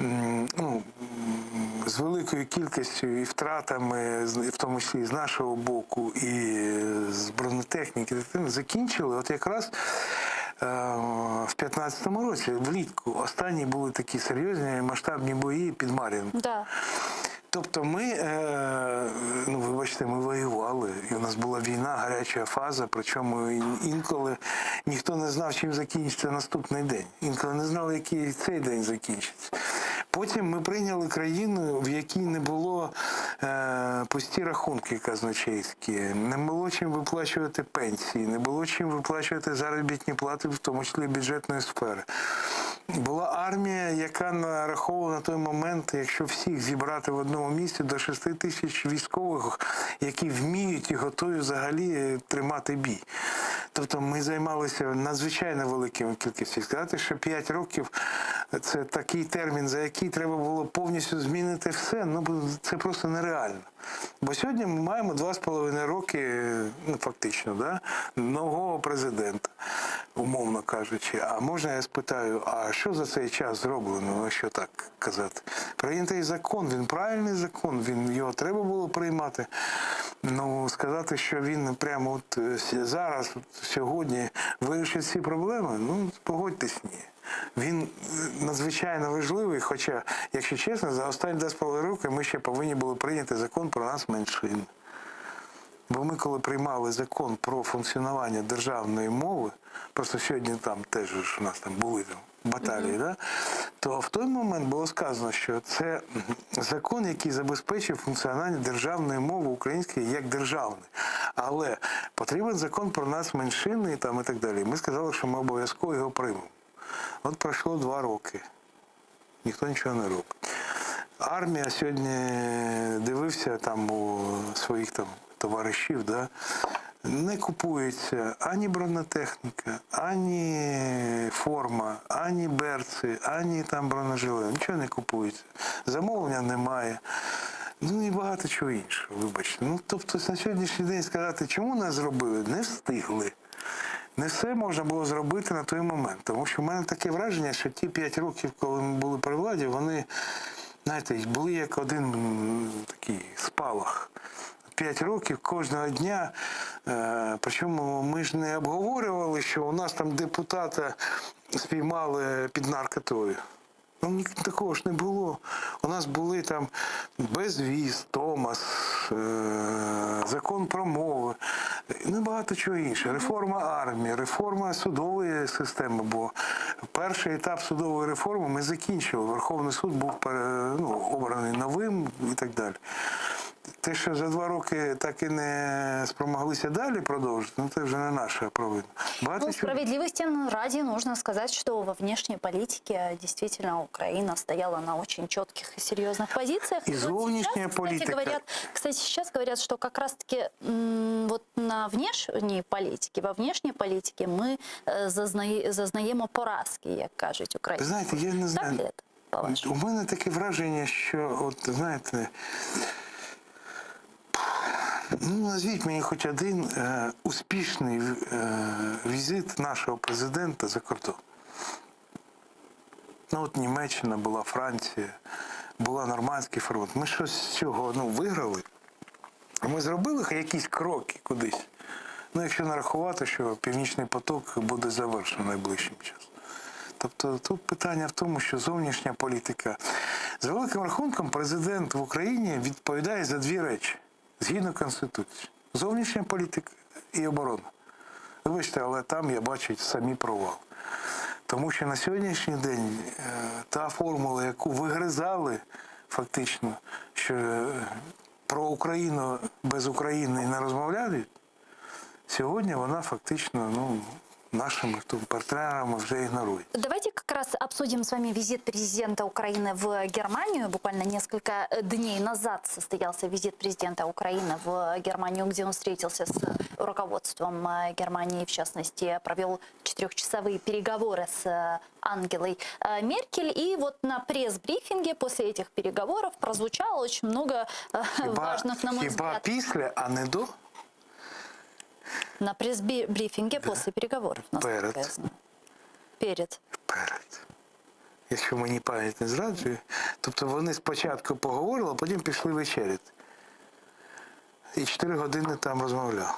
м, ну, м, з великою кількістю і втратами, з- в тому числі і з нашого боку, і з бронетехніки, закінчили от якраз е, в 15-му році, влітку, останні були такі серйозні масштабні бої під Мар'їнкою. Да. Тобто ми, е, ну вибачте, ми воювали, і у нас була війна, гаряча фаза, причому ін- інколи ніхто не знав, чим закінчиться наступний день. Інколи не знали, який цей день закінчиться. Потім ми прийняли країну, в якій не було е, пусті рахунки казначейські, не було чим виплачувати пенсії, не було чим виплачувати заробітні плати, в тому числі бюджетної сфери. Була армія, яка нараховувала на той момент, якщо всіх зібрати в одному місці, до 6 тисяч військових, які вміють і готові взагалі е, тримати бій. Тобто ми займалися надзвичайно великими кількістю. Сказати, що 5 років це такий термін, за який треба було повністю змінити все, ну це просто нереально. Бо сьогодні ми маємо 2,5 роки, ну фактично, да, нового президента, умовно кажучи. А можна я спитаю, а що за цей час зроблено, ну, якщо так казати? Прийнятий закон, він правильний закон, він його треба було приймати. Ну, сказати, що він прямо от е, с- зараз, от сьогодні вирішить всі проблеми, ну погодьтесь, ні. Він е, надзвичайно важливий, хоча, якщо чесно, за останні 2,5 роки ми ще повинні були прийняти закон про нас меншин. Бо ми, коли приймали закон про функціонування державної мови, просто сьогодні там теж ж у нас там були там баталії, да? то в той момент було сказано, що це закон, який забезпечив функціонування державної мови української як державної. Але потрібен закон про нас меншини і там і так далі. Ми сказали, що ми обов'язково його приймемо. От пройшло два роки. Ніхто нічого не робить. Армія сьогодні дивився там у своїх там товаришів, да? не купується ані бронетехніка, ані форма, ані берці, ані там бронежилет. Нічого не купується. Замовлення немає. Ну і багато чого іншого, вибачте. Ну, тобто на сьогоднішній день сказати, чому не зробили, не встигли. Не все можна було зробити на той момент. Тому що в мене таке враження, що ті 5 років, коли ми були при владі, вони, знаєте, були як один м, такий спалах. 5 років кожного дня. Е, причому ми ж не обговорювали, що у нас там депутата спіймали під наркотою. Ну, ні- такого ж не було. У нас були там безвіз, Томас, е, закон про мови, ну багато чого іншого. Реформа армії, реформа судової системи. Бо перший етап судової реформи ми закінчили. Верховний суд був пере- ну, обраний новим і так далі. Те, що за два роки так і не спромоглися далі продовжити, ну це вже не наша провина. Багато Ну, чого- справедливости ради нужно сказать, что во внешней политике действительно Украина стояла на очень четких и серьезных позициях. И вот зовнішня сейчас, кстати, політика. говорят, кстати, сейчас говорят, что как раз-таки м, вот на внешней политике, во внешней политике мы э, зазнає, зазнаємо поразки, як кажуть Ви українці. знаєте, я не знаю. Так ли це, У мене таке враження, що от знаєте, ну назвіть мені хоч один е, успішний е, візит нашого президента за кордон. Ну от Німеччина була, Франція, була нормандський формат. Ми щось з цього ну, виграли. Ми зробили якісь кроки кудись. Ну, якщо нарахувати, що Північний поток буде завершено найближчим часом. Тобто тут питання в тому, що зовнішня політика. За великим рахунком, президент в Україні відповідає за дві речі згідно Конституції: зовнішня політика і оборона. Вибачте, але там я бачу самі провал. Тому що на сьогоднішній день е, та формула, яку вигризали фактично, що е, про Україну без України не розмовляють, сьогодні вона фактично ну, нашими партнерами вже ігнорує. Давайте как раз обсудим с вами визит президента Украины в Германию. Буквально несколько э, дней назад состоялся визит президента Украины в Германию, где он встретился с руководством э, Германии, в частности, провел четырехчасовые переговоры с э, Ангелой э, Меркель. И вот на пресс-брифинге после этих переговоров прозвучало очень много э, важных, на мой хіба взгляд, після, а не до? на пресс-брифинге после переговоров, насколько Перед. я знаю. Перед. Якщо мені пам'ять не зраджує. Тобто вони спочатку поговорили, а потім пішли вечеряти. І 4 години там розмовляли.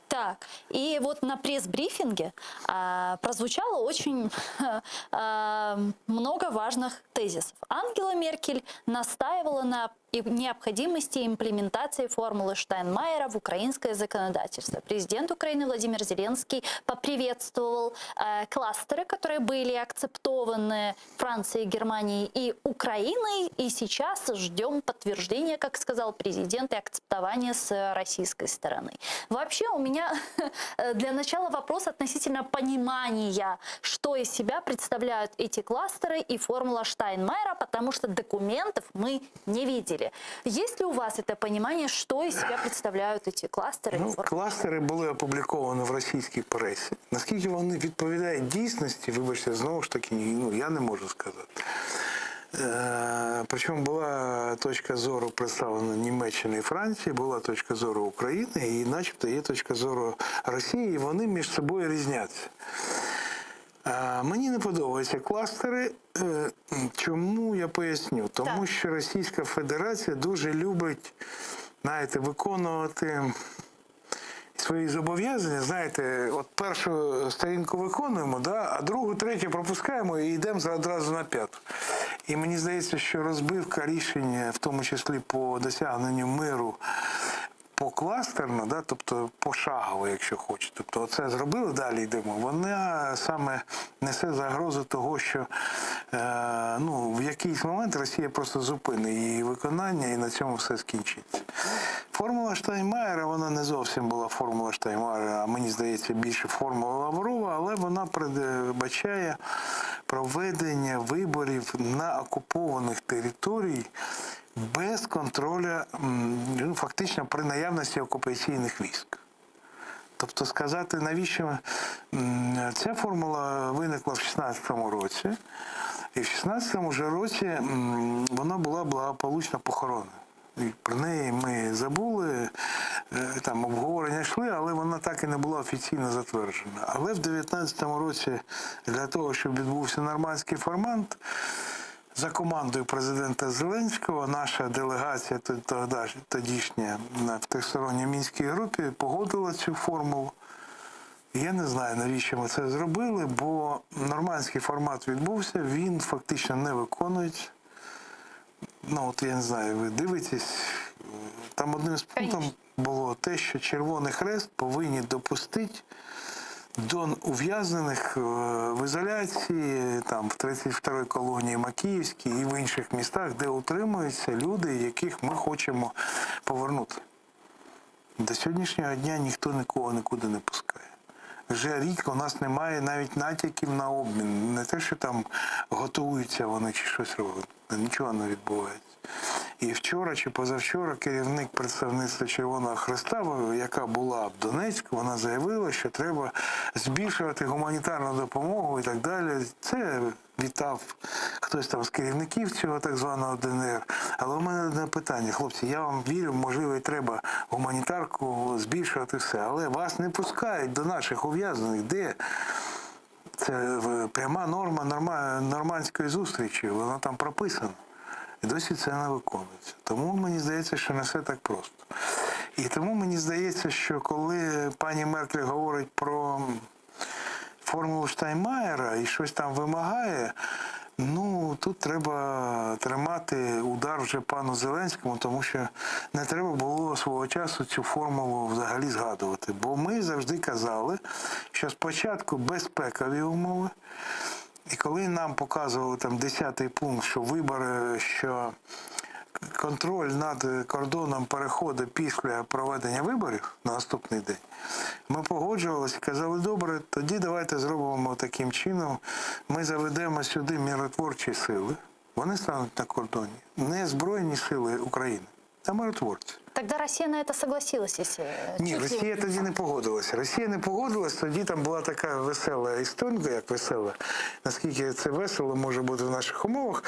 Так, и вот на пресс-брифинге а, прозвучало очень а, много важных тезисов. Ангела Меркель настаивала на и- необходимости имплементации формулы Штайнмайера в украинское законодательство. Президент Украины Владимир Зеленский поприветствовал э, кластеры, которые были акцептованы Францией, Германией и Украиной. И сейчас ждем подтверждения, как сказал президент, и акцептования с российской стороны. Вообще у меня для начала вопрос относительно понимания, что из себя представляют эти кластеры и формула Штайнмайера, потому что документов мы не видели. Есть ли у вас это понимание, что из себя представляют эти кластеры? и Ну, формула? кластери були опубліковані в російській пресі. Наскільки вони відповідають дійсності, вибачте, знову ж таки, ну, я не можу сказати. Е, причому була точка зору представлена Німеччини і Франції, була точка зору України, і начебто є точка зору Росії, і вони між собою різняться. Е, Мені не подобаються кластери. Е, Чому я поясню? Тому що Російська Федерація дуже любить, знаєте, виконувати свої зобов'язання. Знаєте, от першу сторінку виконуємо, да, а другу, третю пропускаємо і йдемо одразу на п'яту. І мені здається, що розбивка рішення, в тому числі по досягненню миру, покластерно, да, тобто пошагово, якщо хочете. Тобто оце зробили, далі йдемо. Вона саме несе загрозу того, що е, ну, в якийсь момент Росія просто зупинить її виконання і на цьому все скінчиться. Формула Штайнмаєра, вона не зовсім була формула Штайнмаєра, а мені здається, більше формула Лаврова, але вона передбачає проведення виборів на окупованих територій без контроля, м, ну, фактично при наявності окупаційних військ. Тобто сказати, навіщо м, ця формула виникла в 16-му році, і в 16-му ж році м, вона була благополучно похоронена. І про неї ми забули, е, там обговорення йшли, але вона так і не була офіційно затверджена. Але в 19-му році для того, щоб відбувся нормандський формат, за командою президента Зеленського наша делегація тодішня на- в тристоронній мінській групі погодила цю формулу. Я не знаю, навіщо ми це зробили, бо нормандський формат відбувся, він фактично не виконується. Ну, от я не знаю, ви дивитесь, там одним з пунктів було те, що Червоний Хрест повинні допустити. До ув'язнених е, в ізоляції, там в 32-й колонії Макіївській і в інших містах, де утримуються люди, яких ми хочемо повернути. До сьогоднішнього дня ніхто нікого нікуди не пускає. Вже рік у нас немає навіть натяків на обмін. Не те, що там готуються вони чи щось роблять. Нічого не відбувається. І вчора чи позавчора керівник представництва Червоного Хреста, яка була в Донецьку, вона заявила, що треба збільшувати гуманітарну допомогу і так далі. Це вітав хтось там з керівників цього так званого ДНР. Але у мене одне питання, хлопці, я вам вірю, можливо, і треба гуманітарку збільшувати все, але вас не пускають до наших ув'язнених. Де? Це е, пряма норма норма, нормандської зустрічі, вона там прописана. І досі це не виконується. Тому мені здається, що не все так просто. І тому мені здається, що коли пані Меркель говорить про формулу Штайнмаєра і щось там вимагає, ну тут треба тримати удар вже пану Зеленському, тому що не треба було свого часу цю формулу взагалі згадувати. Бо ми завжди казали, що спочатку безпекові умови. І коли нам показували там 10-й пункт, що вибори, що контроль над кордоном переходить після проведення виборів на наступний день, ми погоджувалися і казали, добре, тоді давайте зробимо таким чином. Ми заведемо сюди миротворчі сили, вони стануть на кордоні, не Збройні сили України, а миротворці. Тогда Россия на это согласилась, если Ні, чуть ли- Росія тоді не погодилася. Росія не погодилась, тоді там була така весела історія, як весела. Наскільки це весело може бути в наших умовах.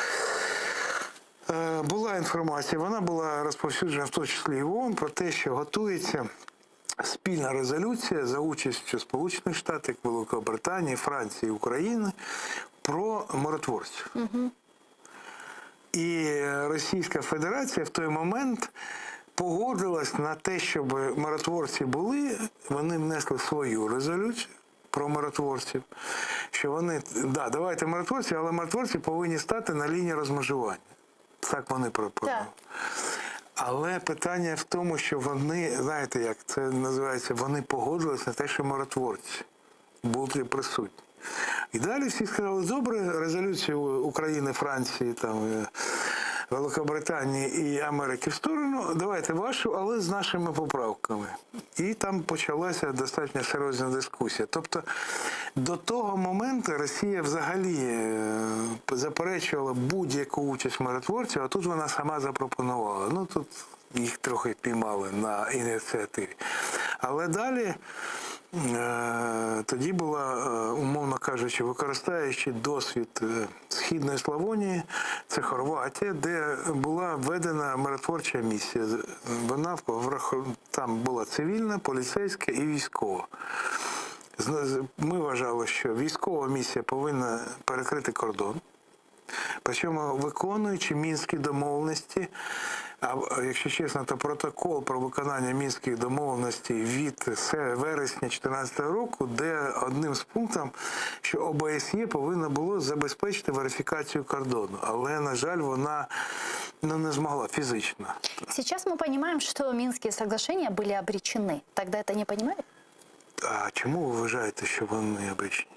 Е, Була інформація, вона була розповсюджена в тому числі і в ООН, про те, що готується спільна резолюція за участю Сполучених Штатів, Великобританії, Франції, України про миротворців. І Російська Федерація в той момент погодилась на те, щоб миротворці були, вони внесли свою резолюцію про миротворців, що вони, да, давайте миротворці, але миротворці повинні стати на лінії розмежування. Так вони пропонували. Але питання в тому, що вони, знаєте, як це називається, вони погодились на те, що миротворці були присутні. І далі всі сказали, добре, резолюцію України, Франції, там, е, Великобританії і Америки в сторону, давайте вашу, але з нашими поправками. І там почалася достатньо серйозна дискусія. Тобто до того моменту Росія взагалі е, заперечувала будь-яку участь миротворців, а тут вона сама запропонувала. Ну тут їх трохи піймали на ініціативі. Але далі. Е, Тоді була, е, умовно кажучи, використаючи досвід е, Східної Славонії, це Хорватія, де була введена миротворча місія. З- Вона врах- там була цивільна, поліцейська і військова. Зна- з- Ми вважали, що військова місія повинна перекрити кордон. Причому виконуючи мінські домовленості, а якщо чесно, то протокол про виконання мінських домовленостей від се- вересня 2014 року, де одним з пунктів, що ОБСЄ повинно було забезпечити верифікацію кордону. Але, на жаль, вона ну, не змогла фізично. Сейчас мы понимаем, что Минские соглашения были обречены. Тогда это не понимали? А чому ви вважаєте, що вони обречені?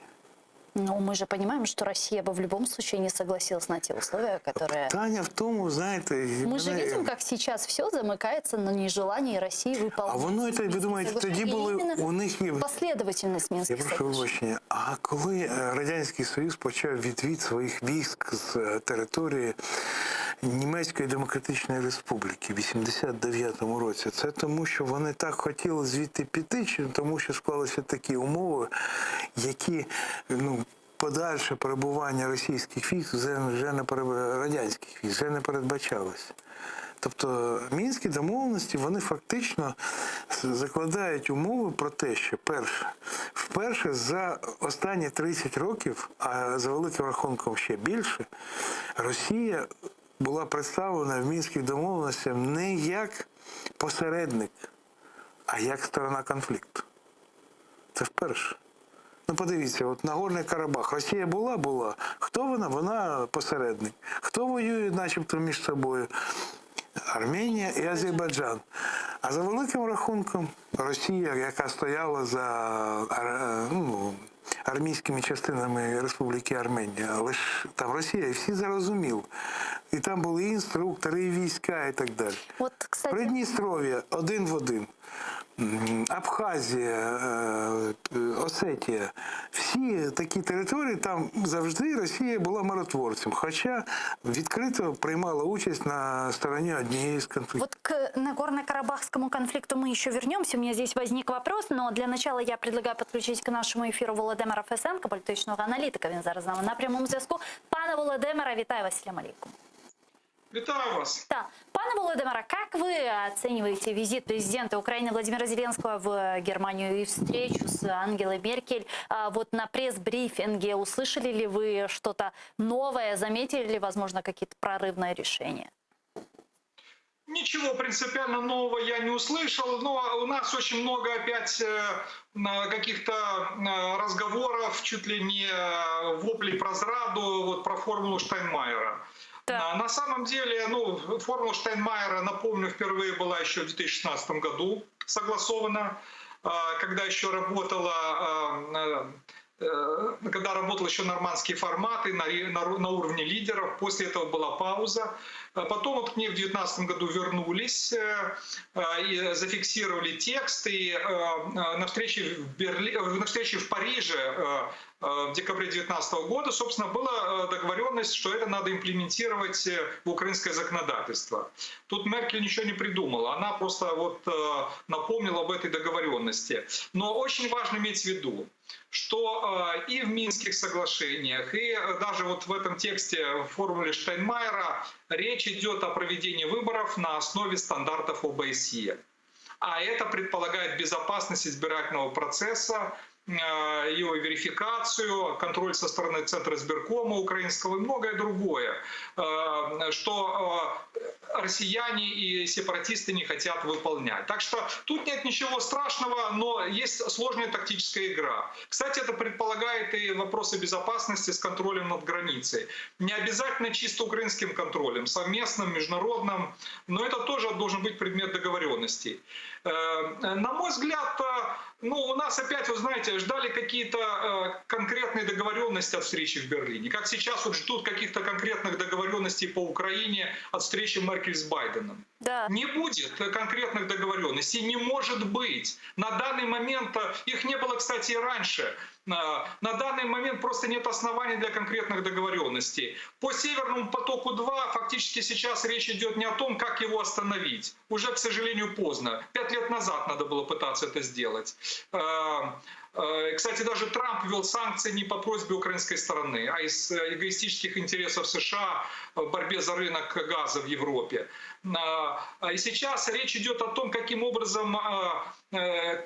Ну, мы же понимаем, что Россия бы в любом случае не согласилась на те условия, которые... Питання в тому, знаєте, Мы же мене- видим, как сейчас все замыкается на нежелании России выполнять. А воно, це, ви думаєте, тоді були у них є Последовательность Я Минских прошу соглашений. вибачення, а коли е, Радянський Союз почав відвід своїх військ з е, території Німецької Демократичної Республіки в 89-му році, це тому, що вони так хотіли звідти піти, чи тому, що склалися такі умови, які ну, подальше перебування російських військ вже, вже не переб- радянських військ вже не передбачалося. Тобто мінські домовленості вони фактично закладають умови про те, що перше, вперше за останні 30 років, а за великим рахунком ще більше, Росія була представлена в мінських домовленостях не як посередник, а як сторона конфлікту. Це вперше. Ну, подивіться, от Нагорний Карабах. Росія була, була. Хто вона? Вона посередник. Хто воює, начебто, між собою? Арменія і Азербайджан. А за великим рахунком, Росія, яка стояла за ар- ну, армійськими частинами Республіки Арменія, але ж там Росія, і всі зрозуміли. І там були і інструктори, і війська, і так далі. Вот, кстати, Придністров'я один в один. М, Абхазія, е, е, Осетія. Всі такі території, там завжди Росія була миротворцем, хоча відкрито приймала участь на стороні однієї з конфліктів. Вот к Нагорно-Карабахскому конфликту мы еще вернемся. У меня здесь возник вопрос, но для начала я предлагаю подключить к нашему эфиру Володимира Фесенка, політичного аналітика. Він зараз з нами на прямому зв'язку. Пане Володимире, вітаю вас, Салям алейкум. Вітаю вас. Да. Пане Володимире, как вы оцениваете визит президента Украины Владимира Зеленского в Германию и встречу с Ангелой Меркель? А Вот на пресс-брифинге услышали ли вы что-то новое, заметили ли, возможно, какие-то прорывные решения? Ничего принципиально нового я не услышал, но у нас очень много опять э, на каких-то э, разговоров, чуть ли не э, воплей про зраду, вот про формулу Штайнмайера. На, на самом деле, ну, формула Штайнмайера, напомню, впервые была еще в 2016 году согласована, э, когда еще работала э, э, когда работал еще нормандские форматы на, ре- на, ру- на уровне лидеров. После этого была пауза. Э, Потом вот к ней в 2019 году вернулись э, э, и зафиксировали текст. И э, э, на встрече в, Берли... э, на встрече в Париже э, э, в декабре 2019 года, собственно, была э, договоренность, что это надо имплементировать э, в украинское законодательство. Тут Меркель ничего не придумала, она просто вот э, напомнила об этой договоренности. Но очень важно иметь в виду, что э, и в Минских соглашениях, и э, даже вот в этом тексте в формуле Штайнмайера речь идет о проведении выборов на основе стандартов ОБСЕ. А это предполагает безопасность избирательного процесса, э, его верификацию, контроль со стороны Центра избиркома украинского и многое другое, э, что э, россияне и сепаратисты не хотят выполнять. Так что тут нет ничего страшного, но есть сложная тактическая игра. Кстати, это предполагает и вопросы безопасности с контролем над границей. Не обязательно чисто украинским контролем, совместным, международным, но это тоже должен быть предмет договоренностей. Э, На мой взгляд, э, ну, у нас опять, вы знаете, ждали какие-то э, конкретные договоренности от встречи в Берлине. Как сейчас вот ждут каких-то конкретных договоренностей по Украине от встречи Меркель с Байденом. Да. Не будет конкретных договоренностей, не может быть. На данный момент, э, их не было, кстати, и раньше. Э, На данный момент просто нет оснований для конкретных договоренностей. По Северному потоку-2 фактически сейчас речь идет не о том, как его остановить. Уже, к сожалению, поздно. Пять лет назад надо было пытаться это сделать. Э, э, Кстати, даже Трамп ввел санкции не по просьбе украинской стороны, а из э, эгоистических интересов США в борьбе за рынок газа в Европе. А, И сейчас речь идет о том, каким образом э, э,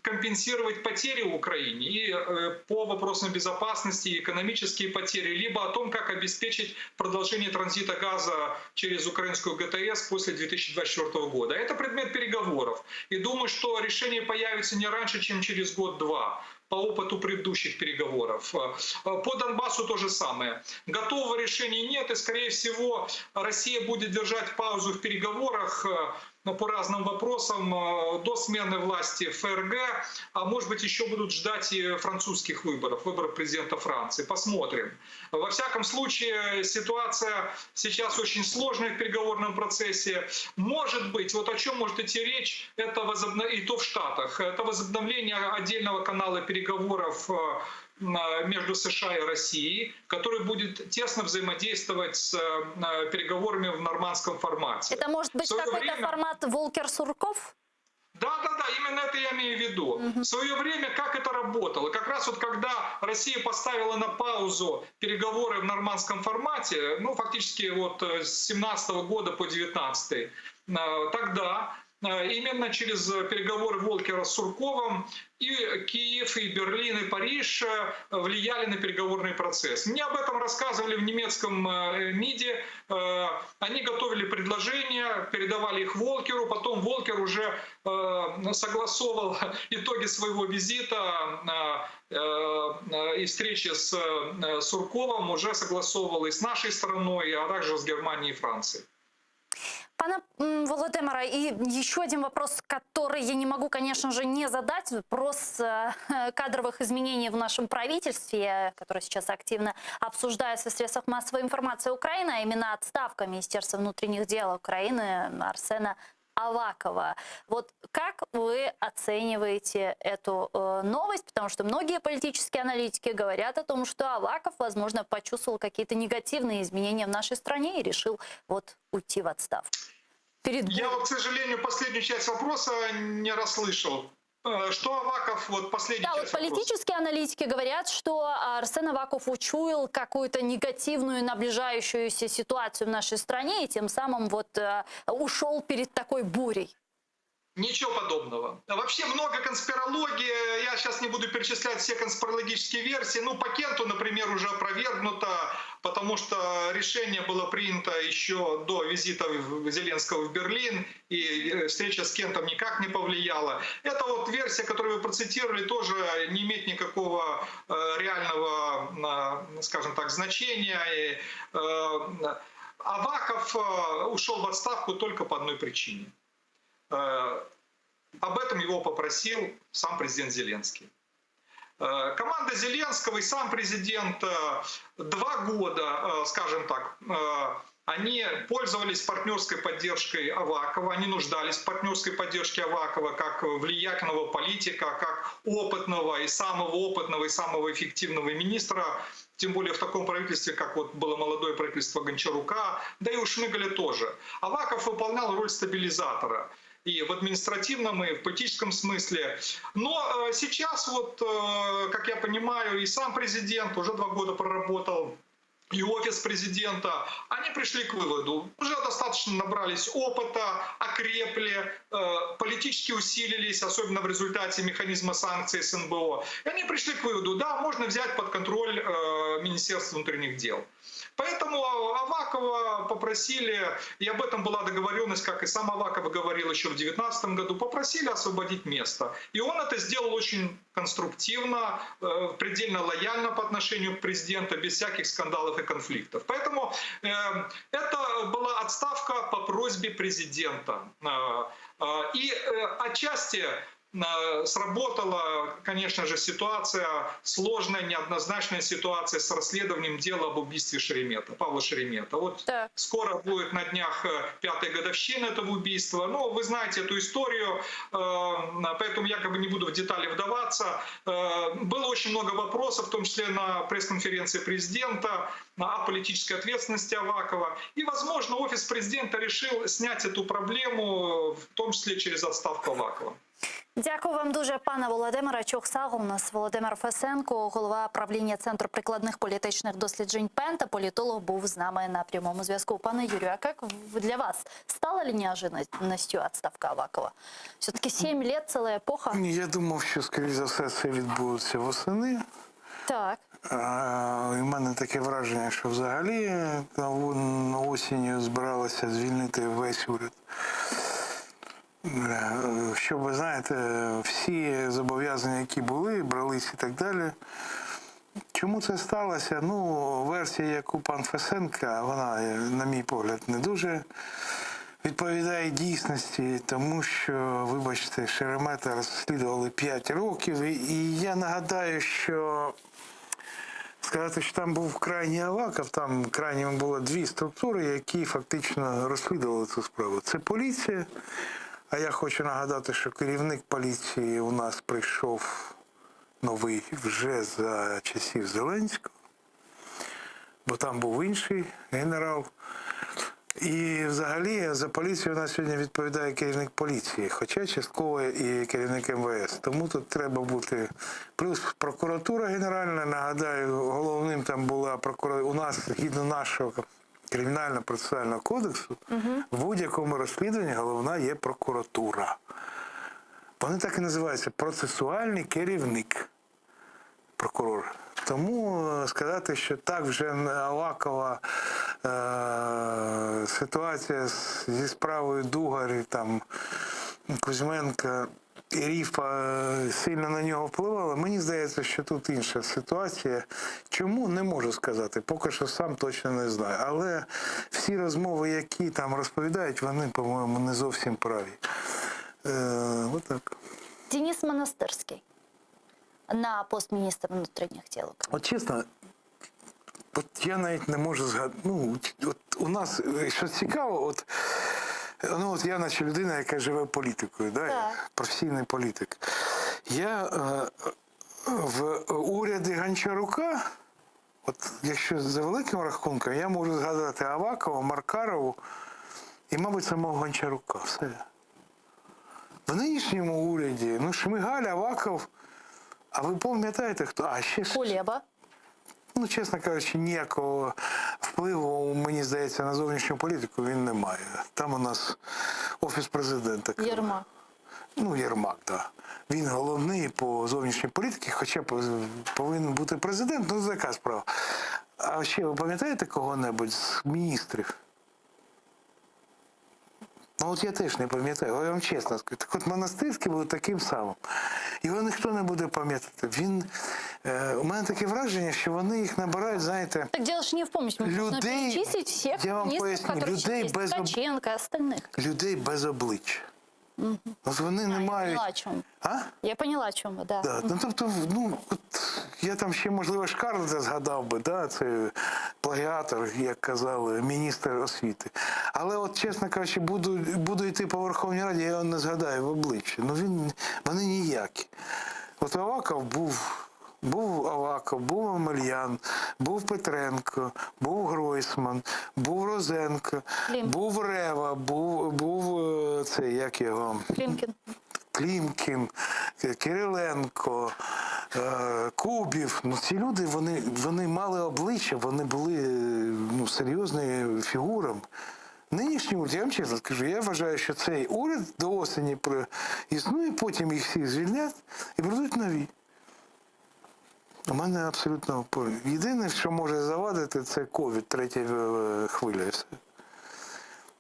компенсировать потери Украине и э, по вопросам безопасности, и экономические потери, либо о том, как обеспечить продолжение транзита газа через украинскую ГТС после 2024 года. Это предмет переговоров. И думаю, что решение появится не раньше, чем через год-два по опыту предыдущих переговоров. Э, По Донбассу то же самое. Готового решения нет, и, скорее всего, Россия будет держать паузу в переговорах э, по разным вопросам э, до смены власти в ФРГ, а может быть еще будут ждать и французских выборов, выборов президента Франции. Посмотрим. Во всяком случае, ситуация сейчас очень сложная в переговорном процессе. Может быть, вот о чем может идти речь, это возобно... и то в Штатах, это возобновление отдельного канала переговоров э, на- между США и Россией, который будет тесно взаимодействовать с э, переговорами в нормандском формате. Это может быть В своё какой-то время- формат Волкер-Сурков? Да, да, да, именно это я имею в виду. В свое время как это работало? Как раз вот когда Россия поставила на паузу переговоры в нормандском формате, ну фактически вот э, с 17 года по 19 э, тогда э, именно через переговоры Волкера с Сурковым и Киев, и Берлин, и Париж э, влияли на переговорный процесс. Мне об этом рассказывали в немецком э, МИДе. Э, Они готовили предложения, передавали их Волкеру, потом Волкер уже э, согласовывал итоги своего визита э, э, и встречи с э, Сурковым уже согласовывал и с нашей страной, а также с Германией и Францией. Пане Володимире, и еще один вопрос, который я не могу, конечно же, не задать. Вопрос э, кадровых изменений в нашем правительстве, который сейчас активно обсуждается в средствах массовой информации Украины, а именно отставка Министерства внутренних дел Украины Арсена Авакова. Вот как вы оцениваете эту э, новость? Потому что многие политические аналитики говорят о том, что Аваков, возможно, почувствовал какие-то негативные изменения в нашей стране и решил вот уйти в отставку. Перед... Я вот, к сожалению, последнюю часть вопроса не расслышал. Э, что Аваков, вот последний Да, вот политические вопроса. аналитики говорят, что Арсен Аваков учуял какую-то негативную наближающуюся ситуацию в нашей стране и тем самым вот э, ушел перед такой бурей. Ничего подобного. Вообще много конспирологии. Я сейчас не буду перечислять все конспирологические версии. Ну, по Кенту, например, уже опровергнуто, потому что решение было принято еще до визита Зеленского в Берлин, и э, встреча с Кентом никак не повлияла. Это вот версия, которую вы процитировали, тоже не имеет никакого э, реального, скажем так, значения. Э, Аваков ушел в отставку только по одной причине. Э, об этом его попросил сам президент Зеленский. Э, команда Зеленского и сам президент э, два года, скажем так, они пользовались партнерской поддержкой Авакова, они нуждались в партнерской поддержке Авакова как влиятельного политика, как опытного и самого опытного и самого эффективного министра, тем более в таком правительстве, как вот было молодое правительство Гончарука, да и у Шмыгаля тоже. Аваков выполнял роль стабилизатора и в административном, и в политическом смысле. Но э, сейчас, вот, э, как я понимаю, и сам президент уже два года проработал, и офис президента, они пришли к выводу, уже достаточно набрались опыта, окрепли, э, политически усилились, особенно в результате механизма санкций СНБО. И они пришли к выводу, да, можно взять под контроль Министерство внутренних дел. Поэтому Авакова попросили, и об этом была договоренность, как и сам Аваков говорил еще в 2019 году, попросили освободить место. И он это сделал очень конструктивно, э, предельно лояльно по отношению к президенту, без всяких скандалов и конфликтов. Поэтому э, это была отставка по просьбе президента. Э, и отчасти сработала, конечно же, ситуация, сложная, неоднозначная ситуация с расследованием дела об убийстве Шеремета, Павла Шеремета. Вот так. скоро будет на днях э, пятая годовщина этого убийства. Ну, вы знаете эту историю, э, поэтому я как бы не буду в детали вдаваться. Э, было очень много вопросов, в том числе на пресс-конференции президента, о политической ответственности Авакова. И, возможно, офис президента решил снять эту проблему, в том числе через отставку Авакова. Дякую вам дуже, пане Володимире. Çoq sağ oluñız. Володимир Фесенко, голова правління Центру прикладних політичних досліджень Пента, політолог, був з нами на прямому зв'язку. Пане Юрію, а как для вас стала ли неожиданностью отставка Авакова? Все-таки 7 лет, целая эпоха. Ні, Я думав, що, скоріш за все, це відбудеться восени. Так. А, І в мене таке враження, що взагалі на осінню збиралися звільнити весь уряд. Е, Щоб, ви знаєте, всі зобов'язання, які були, брались і так далі. Чому це сталося? Ну, версія, яку пан Фесенка, вона, на мій погляд, не дуже відповідає дійсності, тому що, вибачте, Шеремета розслідували 5 років. І я нагадаю, що сказати, що там був крайній Аваков, там крайніми було дві структури, які фактично розслідували цю справу. Це поліція. А я хочу нагадати, що керівник поліції у нас прийшов новий вже за часів Зеленського, бо там був інший генерал. І взагалі за поліцію у нас сьогодні відповідає керівник поліції, хоча частково і керівник МВС. Тому тут треба бути. Плюс прокуратура генеральна, нагадаю, головним там була прокуратура. У нас, згідно нашого кримінально-процесуального кодексу, в будь-якому розслідуванні головна є прокуратура. Вони так і називаються процесуальний керівник прокурор. Тому е, сказати, що так вже Авакова е, ситуація зі справою Дугарі, там, Кузьменка. І рифа сильно на нього впливала. Мені здається, що тут інша ситуація. Чому не можу сказати, поки що сам точно не знаю. Але всі розмови, які там розповідають, вони, по-моєму, не зовсім праві. Е, отак. Денис Монастырский на пост министра внутренних дел. Украины. От чесно, от я навіть не можу згадати. Ну, от у нас, е, що цікаво, от, ну, от я наче людина, яка живе політикою, да? Так. професійний політик. Я е, в уряді Гончарука, от якщо за великим рахунком, я можу згадати Авакова, Маркарову і, мабуть, самого Гончарука. Все. В нинішньому уряді, ну, Шмигаль, Аваков, а ви пам'ятаєте, хто? А, ще ж Кулеба. Ну, чесно кажучи, ніякого впливу, мені здається, на зовнішню політику він не має. Там у нас офіс президента. Ермак. Ну, Єрмак, так. Да. Він головний по зовнішній політиці, хоча б повинен бути президент, ну це така справа. А ще ви пам'ятаєте кого-небудь з міністрів? Ну от я теж не пам'ятаю, я вам чесно скажу. Так от Монастирський був таким самим. Його ніхто не буде пам'ятати. Він, е, у мене таке враження, що вони їх набирають, знаєте, Так дело ж не в помощи. Мы должны Людей- перечислить всех я вам министров, поясню, которые людей есть. без об- Ткаченко, остальных. людей без обличчя. От вони не Я мають. поняла, о чем. А? Я поняла, о чем вы, да. Да. Ну, тобто, ну, от я там ще, можливо, Шкарлета згадав би, да, це плагіатор, як казали, міністр освіти. Але от, чесно кажучи, буду, буду йти по Верховній Раді, я його не згадаю в обличчя. Ну, він, вони ніякі. От Аваков був. Був Аваков, був Омельян, був Петренко, був Гройсман, був Розенко, Клімкін. був Рева, був, був е, цей, як його. Климкин. Клімкін, Кириленко, е, Кубів. Ну, ці люди вони, вони мали обличчя, вони були е, ну, серйозними фігурами. Нинішній уряд, я вам чесно скажу, я вважаю, що цей уряд до осені про- існує, потім їх всіх звільнять і прийдуть нові. У мене абсолютно по- єдине, що може завадити, це ковід, третя е, хвиля. і все.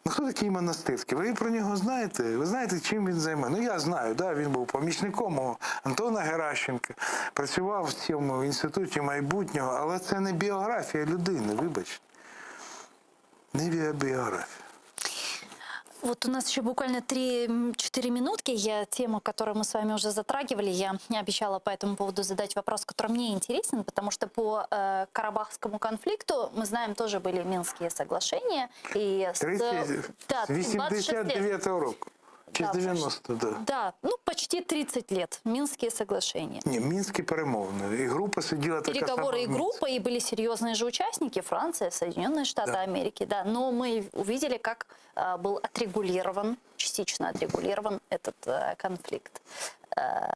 Ну, хто такий Монастирський? Ви про нього знаєте? Ви знаєте, чим він займає? Ну, я знаю, да, він був помічником у Антона Геращенка, працював в цьому інституті майбутнього, але це не біографія людини, вибачте. Не біографія. Вот у нас еще буквально 3-4 минутки. Я тему, которую мы с вами уже затрагивали, я обещала по этому поводу задать вопрос, который мне интересен, потому что по э, Карабахскому конфликту, мы знаем, тоже были Минские соглашения. И с, 30, да, з 26 лет. 89-го року. Чи з Да, 90-го, да. Да, ну почти 30 лет. Минские соглашения. Ні, Мінські перемовини. І група сиділа така сама. Переговоры и в Мінську. группа, и были серьезные же участники, Франция, Соединенные Штаты Да. Америки, да. Но мы увидели, как э, был отрегулирован, частично отрегулирован этот э, конфликт. Э,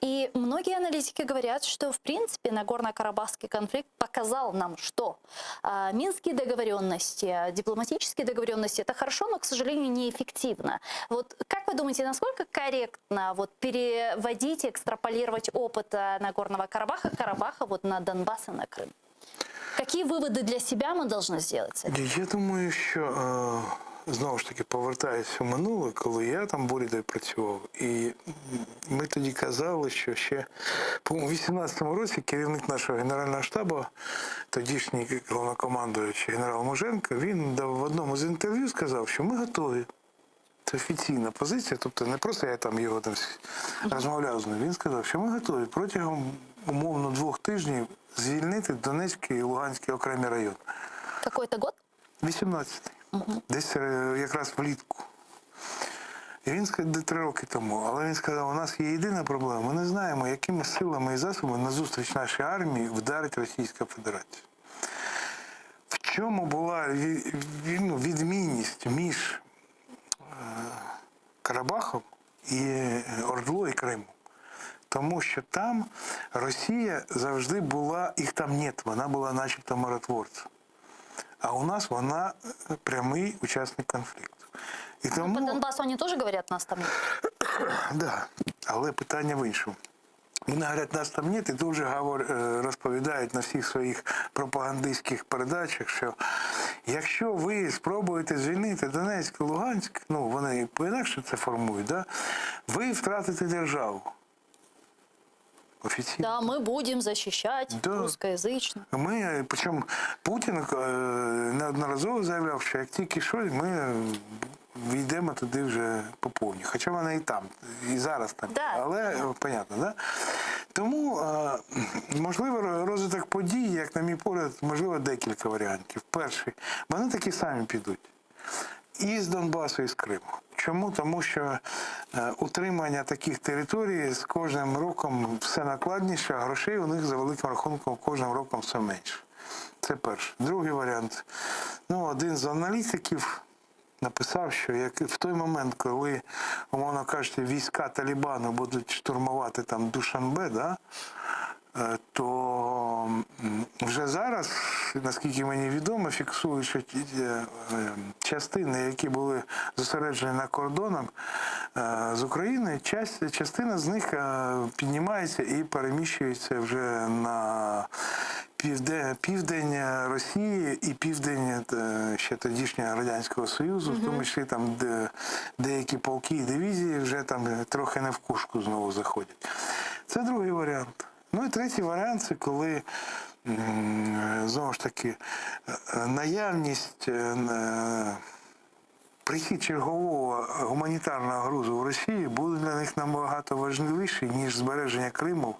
И многие аналитики говорят, что, в принципе, Нагорно-Карабахский конфликт показал нам, что а, минские договоренности, а, дипломатические договоренности – это хорошо, но, к сожалению, неэффективно. Вот как вы думаете, насколько корректно вот, переводить, экстраполировать опыт а, Нагорного Карабаха, Карабаха вот, на Донбасс и на Крым? Какие выводы для себя мы должны сделать? с этого? Я думаю, що е, знову ж таки повертаюся в минуле, коли я там в уряді працював, і ми тоді казали, що ще по-моєму, у 18-му році керівник нашого генерального штабу, тодішній головнокомандуючий генерал Муженко, він дав в одному з інтерв'ю сказав, що ми готові. Це офіційна позиція, тобто не просто я там його там розмовляв з ним. Він сказав, що ми готові протягом умовно двох тижнів звільнити Донецький і Луганський окремі райони. Какой это год? 18-й. Десь е, якраз влітку. І він сказав, три роки тому, але він сказав, у нас є єдина проблема. Ми не знаємо, якими силами і засобами назустріч нашій армії вдарить Російська Федерація. В чому була ві- ві- ну, відмінність між е, Карабахом і е, Ордло і Кримом? Тому що там Росія завжди була, їх там нет, вона була начебто миротворцем. А у нас вона е, прямий учасник конфлікту. І Ну, тому, по Донбассу они тоже говорят, нас там нет. да, але питання в іншому. Вони говорять, нас там нет, і дуже говор, е, розповідають на всіх своїх пропагандистських передачах, що. Якщо ви спробуєте звільнити Донецьк і Луганськ, ну вони по-інакше це формують, да? ви втратите державу. Офіційно. Да, мы будем защищать Да. русскоязычных. Ми, причому Путін е, неодноразово заявляв, що як тільки щось, ми війдемо туди вже по повній. Хоча вони і там, і зараз там. Да. Але е, понятно, да? Тому е, можливо розвиток подій, як на мій погляд, можливо декілька варіантів. Перший, вони такі самі підуть. І з Донбасу, і з Криму. Чому? Тому що е, утримання таких територій з кожним роком все накладніше, а грошей у них за великим рахунком кожним роком все менше. Це перше. Другий варіант. Ну, один з аналітиків написав, що як в той момент, коли, умовно кажучи, війська Талібану будуть штурмувати там Душанбе, да, е, то м, вже зараз, наскільки мені відомо, фіксують, що ті, е, е, частини, які були зосереджені на кордонах е, з України, часть, частина з них е, піднімається і переміщується вже на півде, південь Росії і південь е, ще тодішнього Радянського Союзу, в тому числі там де, деякі полки і дивізії вже там трохи не в кушку знову заходять. Це другий варіант. Ну і третій варіант це коли м, знову ж таки е, наявність. е, е, Прихід чергового гуманітарного грузу в Росію буде для них набагато важливіший, ніж збереження Криму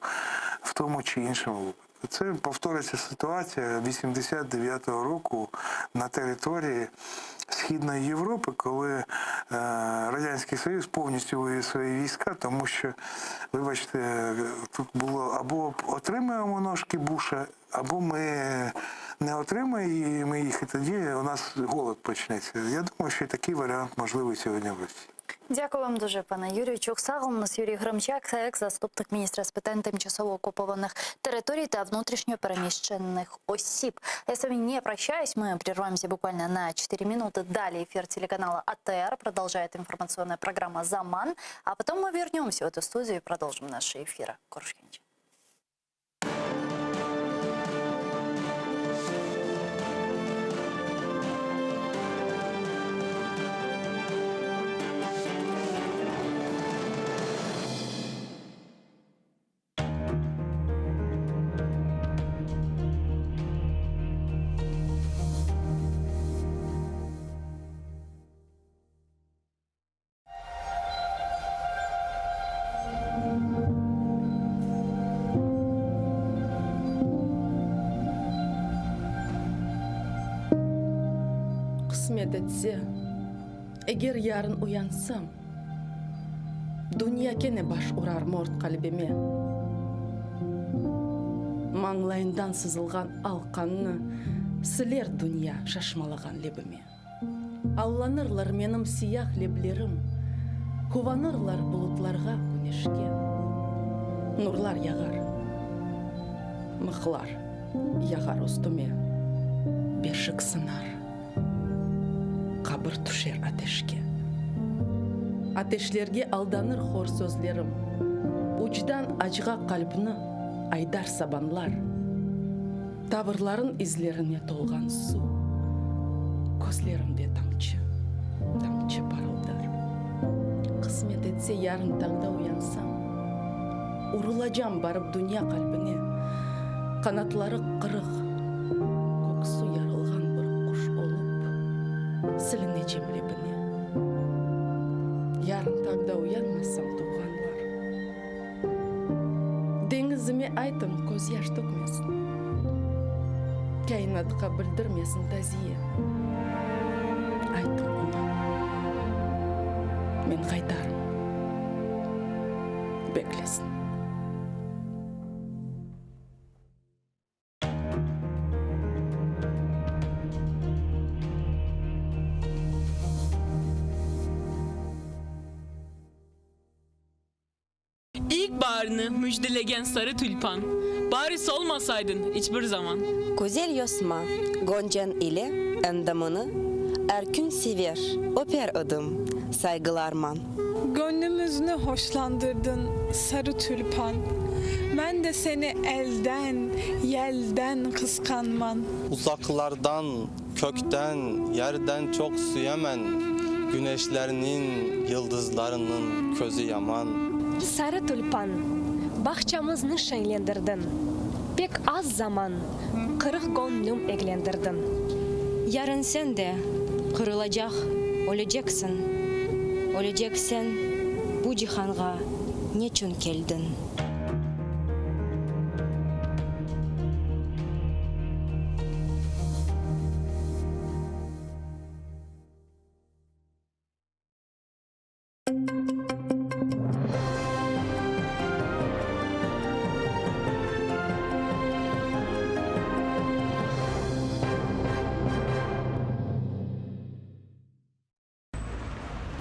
в тому чи іншому випадку. Це повториться ситуація 89-го року на території Східної Європи, коли е, Радянський Союз повністю вивів свої війська, тому що, вибачте, тут було або отримаємо ножки Буша, або ми не отримаємо їх, і тоді у нас голод почнеться. Я думаю, що і такий варіант можливий сьогодні в Росії. Дякую вам дуже, пане Юрію. Çoq sağ oluñız Юрій Гримчак, екс-заступник міністра з питань тимчасово окупованих територій та внутрішньо переміщених осіб. Я с вами не прощаюсь, мы прервемся буквально на 4 минуты. Далее эфир телеканала АТР продолжает информационная программа «Заман», а потом мы вернемся в эту студию и продолжим наши эфиры. Körüşkence. Qısmet etse, eger yarın uyansam, Dünya kene baş urar mort qalbime. Mañlayından sızılğan al qannı Siler dünya şaşmalağan lebime. Allanırlar menim siyah leblerim, Quvanırlar bulutlarğa, küneşke. Nurlar yağar, mıhlar yağar üstüme, Beşik sınar, qabir tüşer ateşke. Ateşlerge aldanır hor sözlerim, Ucdan acğa qalbni aydar sabanlar. Tavırların izlerine tolğan suv Közlerimde tamçı, tamçı parıldar. Qısmet etse, yarın tañda uyansam, Urulacam barıp dünya qalbine, Qanatları qırıq, köksü yarılğan bir quş olıp, Silinecem lebine. Yarın tañda uyanmasam, tuvğanlar, Deñizime aytıñ, közyaş tökmesin, Kâinatqa bildirmesin taziye. Aytıñ oña, men qaytarım, beklesin. İlkbaarnı müjdelegen sarı tülpan, Bari solmasaydın iç bir zaman. Güzel yosma, goncañ ile endamını Er kün sever, öper edim sayğılarman. Göñlümizni hoşlandırdıñ, sarı tülpan, Men de seni elden, yelden qısqanman. Uzaqlardan. Kökten, yerden çoq süyemen, Güneşlerniñ, yıldızlarnıñ közü yaman. Sarı tülpan, bağçamıznı şeñlendirdiñ, Pek az zaman qırıq göñlüm eglendirdiñ. Yarın sen de qırılacaq, öleceksiñ, Ölecekseñ, bu cihanğa neçün keldiñ?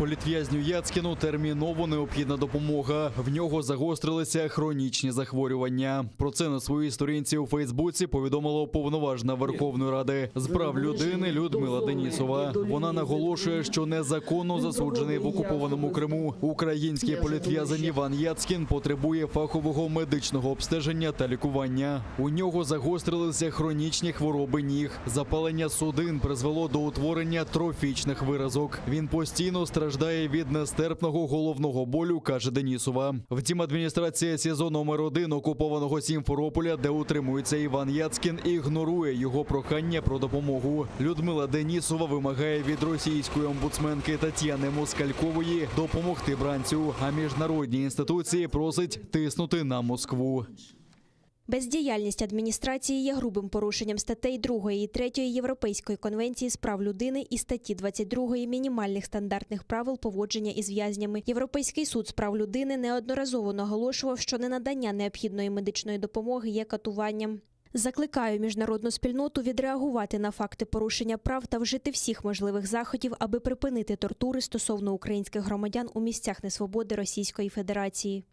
Політв'язню Яцкіну терміново необхідна допомога. В нього загострилися хронічні захворювання. Про це на своїй сторінці у Фейсбуці повідомила уповноважена Верховної Ради з прав людини Людмила Денісова. Вона наголошує, що незаконно засуджений в окупованому Криму український політв'язень Іван Яцкін потребує фахового медичного обстеження та лікування. У нього загострилися хронічні хвороби ніг. Запалення судин призвело до утворення трофічних виразок. Він постійно страждає від нестерпного головного болю, каже Денісова. Втім, адміністрація СІЗО номер 1 окупованого Сімферополя, де утримується Іван Яцкін, ігнорує його прохання про допомогу. Людмила Денісова вимагає від російської омбудсменки Тетяни Москалькової допомогти бранцю, а міжнародні інституції просить тиснути на Москву. Бездіяльність адміністрації є грубим порушенням статей 2 і 3 Європейської конвенції з прав людини і статті 22 мінімальних стандартних правил поводження із в'язнями. Європейський суд з прав людини неодноразово наголошував, що ненадання необхідної медичної допомоги є катуванням. Закликаю міжнародну спільноту відреагувати на факти порушення прав та вжити всіх можливих заходів, аби припинити тортури стосовно українських громадян у місцях несвободи Російської Федерації.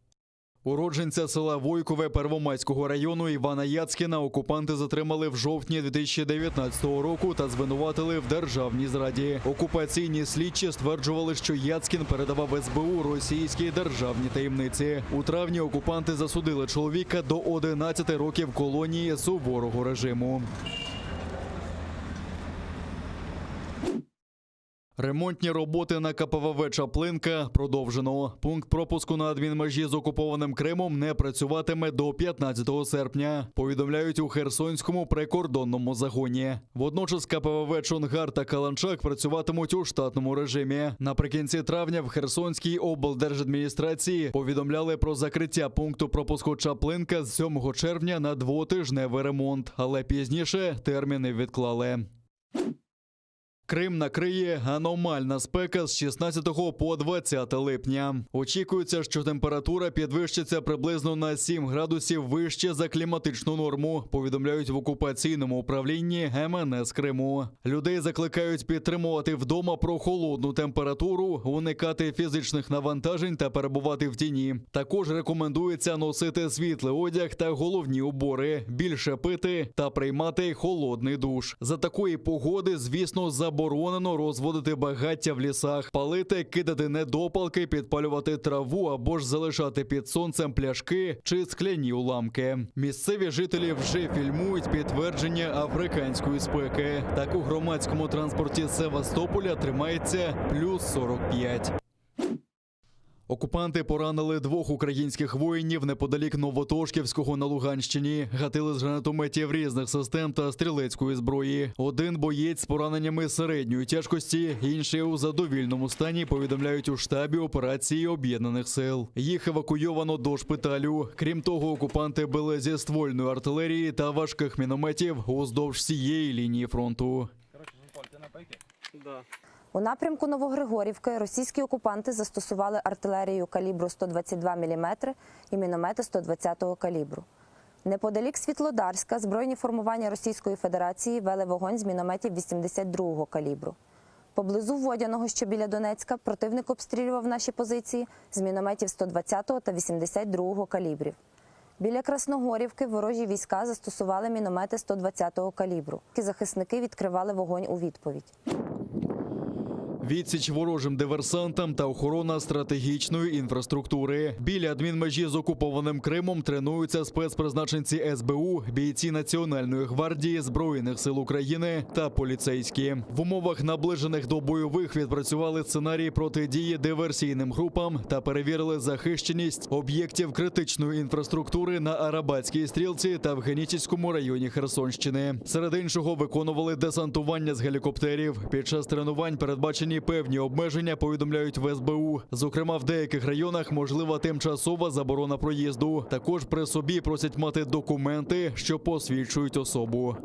Уродженця села Войкове Первомайського району Івана Яцкіна окупанти затримали в жовтні 2019 року та звинуватили в державній зраді. Окупаційні слідчі стверджували, що Яцкін передавав СБУ російські державні таємниці. У травні окупанти засудили чоловіка до 11 років колонії суворого режиму. Ремонтні роботи на КПВВ Чаплинка продовжено. Пункт пропуску на адмінмежі з окупованим Кримом не працюватиме до 15 серпня. Повідомляють у Херсонському прикордонному загоні. Водночас КПВВ Чонгар та Каланчак працюватимуть у штатному режимі. Наприкінці травня в Херсонській облдержадміністрації повідомляли про закриття пункту пропуску Чаплинка з 7 червня на двотижневий ремонт, але пізніше терміни відклали. Крим накриє аномальна спека з 16 по 20 липня. Очікується, що температура підвищиться приблизно на 7 градусів вище за кліматичну норму. Повідомляють в окупаційному управлінні МНС Криму. Людей закликають підтримувати вдома прохолодну температуру, уникати фізичних навантажень та перебувати в тіні. Також рекомендується носити світлий одяг та головні убори, більше пити та приймати холодний душ. За такої погоди, звісно, заборонено розводити багаття в лісах, палити, кидати недопалки, підпалювати траву або ж залишати під сонцем пляшки чи скляні уламки. Місцеві жителі вже фільмують підтвердження африканської спеки. Так у громадському транспорті Севастополя тримається плюс 45. Окупанти поранили двох українських воїнів неподалік Новотошківського на Луганщині. Гатили з гранатометів різних систем та стрілецької зброї. Один боєць з пораненнями середньої тяжкості, інший у задовільному стані. Повідомляють у штабі операції об'єднаних сил. Їх евакуйовано до шпиталю. Крім того, окупанти били зі ствольної артилерії та важких мінометів уздовж всієї лінії фронту. У напрямку Новогригорівки російські окупанти застосували артилерію калібру 122 мм і міномети 120-го калібру. Неподалік Світлодарська збройні формування Російської Федерації вели вогонь з мінометів 82-го калібру. Поблизу Водяного, що біля Донецька, противник обстрілював наші позиції з мінометів 120-го та 82-го калібрів. Біля Красногорівки ворожі війська застосували міномети 120-го калібру. Захисники відкривали вогонь у відповідь. Відсіч ворожим диверсантам та охорона стратегічної інфраструктури. Біля адмінмежі з окупованим Кримом тренуються спецпризначенці СБУ, бійці Національної гвардії Збройних сил України та поліцейські. В умовах наближених до бойових відпрацювали сценарій протидії диверсійним групам та перевірили захищеність об'єктів критичної інфраструктури на Арабатській стрілці та в Генічеському районі Херсонщини. Серед іншого виконували десантування з гелікоптерів. Під час тренувань передбачені певні обмеження, повідомляють в СБУ. Зокрема, в деяких районах можлива тимчасова заборона проїзду. Також при собі просять мати документи, що посвідчують особу.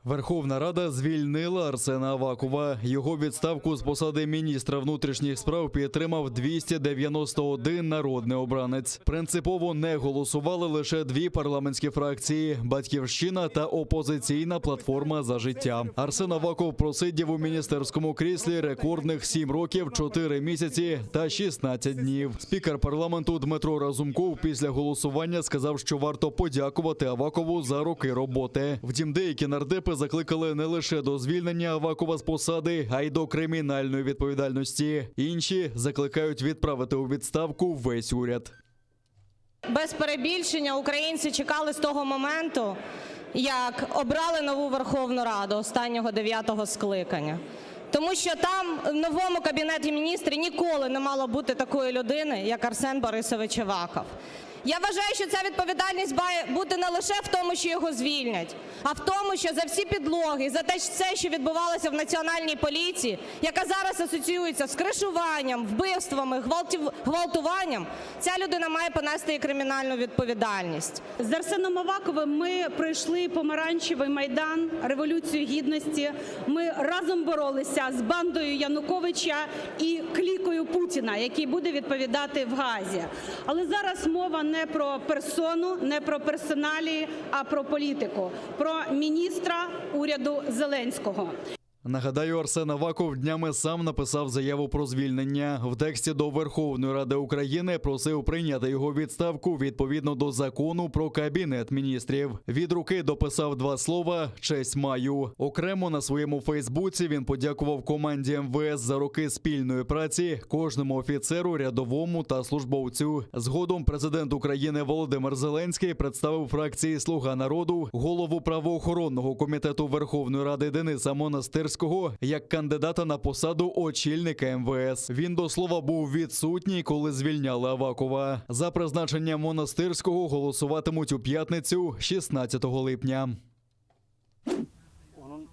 Верховна Рада звільнила Арсена Авакова. Його відставку з посади міністра внутрішніх справ підтримав 291 народний обранець. Принципово не голосували лише дві парламентські фракції: Батьківщина та опозиційна платформа за життя. Арсен Аваков просидів у міністерському кріслі рекордних 7 років, 4 місяці та 16 днів. Спікер парламенту Дмитро Разумков після голосування сказав, що варто подякувати Авакову за роки роботи. Втім, деякі нардепи закликали не лише до звільнення Авакова з посади, а й до кримінальної відповідальності. Інші закликають відправити у відставку весь уряд. Без перебільшення українці чекали з того моменту, як обрали нову Верховну Раду останнього дев'ятого скликання. Тому що там в новому Кабінеті міністрів ніколи не мало бути такої людини, як Арсен Борисович Аваков. Я вважаю, що ця відповідальність має бути не лише в тому, що його звільнять, а в тому, що за всі підлоги, за те, все, що відбувалося в Національній поліції, яка зараз асоціюється з кришуванням, вбивствами, гвалтів- гвалтуванням, ця людина має понести і кримінальну відповідальність. З Арсеном Аваковим ми пройшли помаранчевий майдан, революцію гідності. Ми разом боролися з бандою Януковича і клікою Путіна, який буде відповідати в Газі. Але зараз мова не про персону, не про персоналії, а про політику, про міністра уряду Зеленського. Нагадаю, Арсен Аваков днями сам написав заяву про звільнення. В тексті до Верховної Ради України просив прийняти його відставку відповідно до закону про кабінет міністрів. Від руки дописав два слова Честь маю. Окремо на своєму Фейсбуці він подякував команді МВС за роки спільної праці, кожному офіцеру, рядовому та службовцю. Згодом президент України Володимир Зеленський представив фракції Слуга народу голову правоохоронного комітету Верховної Ради Дениса Монастирського як кандидата на посаду очільника МВС. Він до слова був відсутній, коли звільняли Авакова. За призначення Монастирського голосуватимуть у п'ятницю, 16 липня.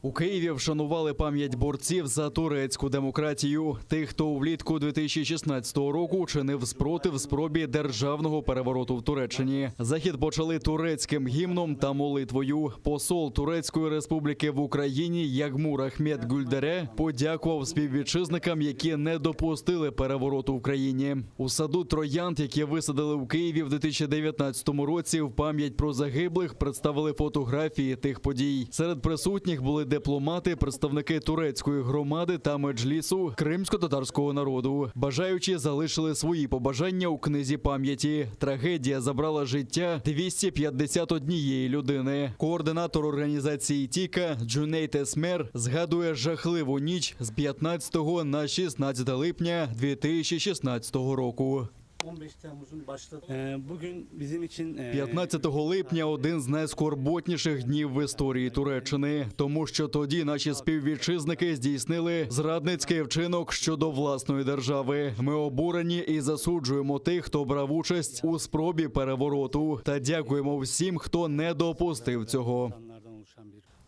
У Києві вшанували пам'ять борців за турецьку демократію. Тих, хто влітку 2016 року чинив спротив спробі державного перевороту в Туреччині. Захід почали турецьким гімном та молитвою. Посол Турецької республіки в Україні Ягмур Ахмед Гюльдере подякував співвітчизникам, які не допустили перевороту в країні. У саду троянд, які висадили в Києві в 2019 році, в пам'ять про загиблих представили фотографії тих подій. Серед присутніх були дипломати, представники турецької громади та меджлісу кримсько-татарського народу. Бажаючі залишили свої побажання у книзі пам'яті. Трагедія забрала життя 251 людини. Координатор організації Тіка Джунейт Есмер згадує жахливу ніч з 15 на 16 липня 2016 року. 15 Temmuz'un başladı. Ee, Bugün bizim için e, 15 липня один з найскорботніших днів в історії Туреччини, тому що тоді наші співвітчизники здійснили зрадницький вчинок щодо власної держави. Ми обурені і засуджуємо тих, хто брав участь у спробі перевороту, та дякуємо всім, хто не допустив цього.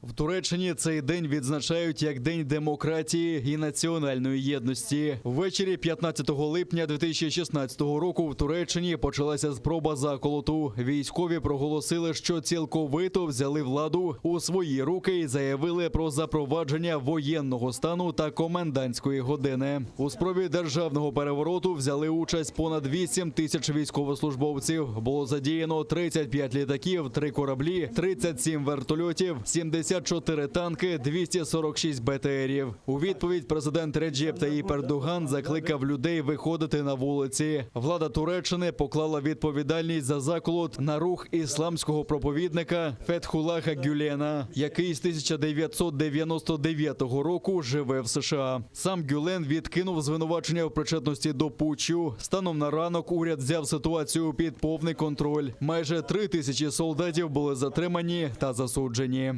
В Туреччині цей день відзначають як День демократії і національної єдності. Ввечері 15 липня 2016 року в Туреччині почалася спроба заколоту. Військові проголосили, що цілковито взяли владу у свої руки і заявили про запровадження воєнного стану та комендантської години. У спробі державного перевороту взяли участь понад 8 тисяч військовослужбовців. Було задіяно 35 літаків, 3 кораблі, 37 вертольотів, 74. 74 танки, 246 БТРів. У відповідь президент Реджеп Таїп Ердоган закликав людей виходити на вулиці. Влада Туреччини поклала відповідальність за заколот на рух ісламського проповідника Фетхулаха Гюлена, який з 1999 року живе в США. Сам Гюлен відкинув звинувачення в причетності до путчу. Станом на ранок уряд взяв ситуацію під повний контроль. Майже 3000 солдатів були затримані та засуджені.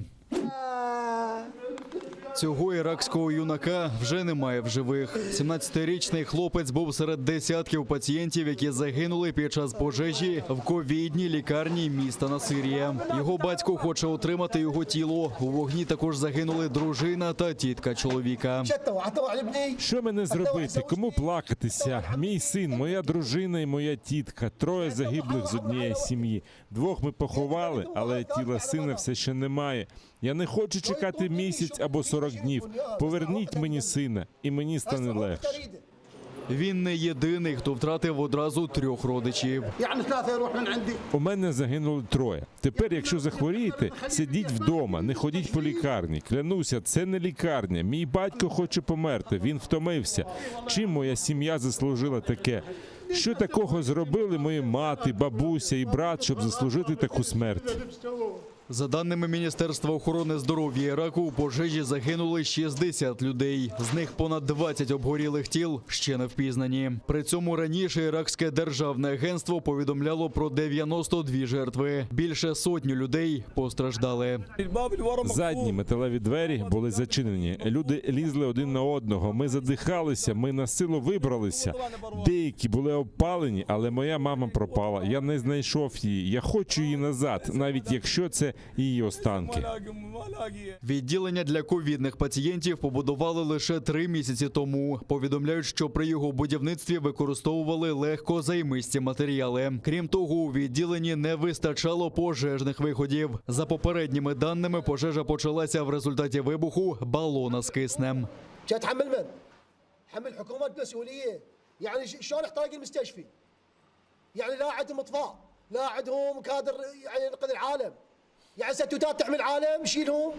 Цього іракського юнака вже немає в живих. 17-річний хлопець був серед десятків пацієнтів, які загинули під час пожежі в ковідній лікарні міста Насирія. Його батько хоче отримати його тіло. У вогні також загинули дружина та тітка чоловіка. Що мене зробити? Кому плакатися? Мій син, моя дружина і моя тітка. Троє загиблих з однієї сім'ї. Двох ми поховали, але тіла сина все ще немає. Я не хочу чекати місяць або 40 днів. Поверніть мені сина, і мені стане легше. Він не єдиний, хто втратив одразу трьох родичів. يعني ثلاثة يروح من عندي У мене загинули троє. Тепер, якщо захворієте, сидіть вдома, не ходіть по лікарні. Клянуся, це не лікарня. Мій батько хоче померти. Він втомився. Чим моя сім'я заслужила таке? Що такого зробили мої мати, бабуся і брат, щоб заслужити таку смерть? За даними Міністерства охорони здоров'я Іраку, у пожежі загинули 60 людей. З них понад 20 обгорілих тіл ще не впізнані. При цьому раніше Іракське державне агентство повідомляло про 92 жертви. Більше сотні людей постраждали. Задні металеві двері були зачинені. Люди лізли один на одного. Ми задихалися, ми на силу вибралися. Деякі були обпалені, але моя мама пропала. Я не знайшов її. Я хочу її назад, навіть якщо це її останки. Відділення для ковідних пацієнтів побудували лише три місяці тому. Повідомляють, що при його будівництві використовували легкозаймисті матеріали. Крім того, у відділенні не вистачало пожежних виходів. За попередніми даними, пожежа почалася в результаті вибуху балона з киснем. جاي تحمل من؟ حمل حكومات مسؤوليه يعني ش- شلون احترق المستشفى؟ يعني لا عندهم اطفاء لا عندهم كادر يعني ينقذ العالم يعني ستوتات تحمي العالم شيلهم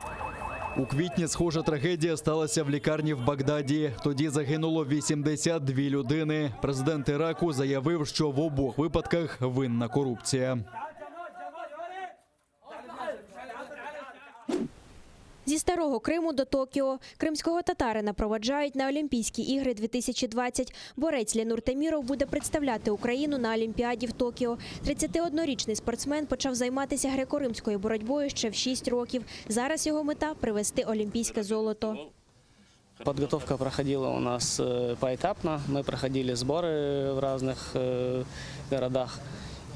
У квітні схожа трагедія сталася в лікарні в Багдаді. Тоді загинуло 82 людини. Президент Іраку заявив, що в обох випадках винна корупція. Зі старого Криму до Токіо кримського татарина проводжають на Олімпійські ігри 2020. Борець Ленур Теміров буде представляти Україну на Олімпіаді в Токіо. 31-річний спортсмен почав займатися греко-римською боротьбою ще в 6 років. Зараз його мета – привезти олімпійське золото. Подготовка проходила у нас э, поэтапно. Мы проходили сборы в разных э, городах.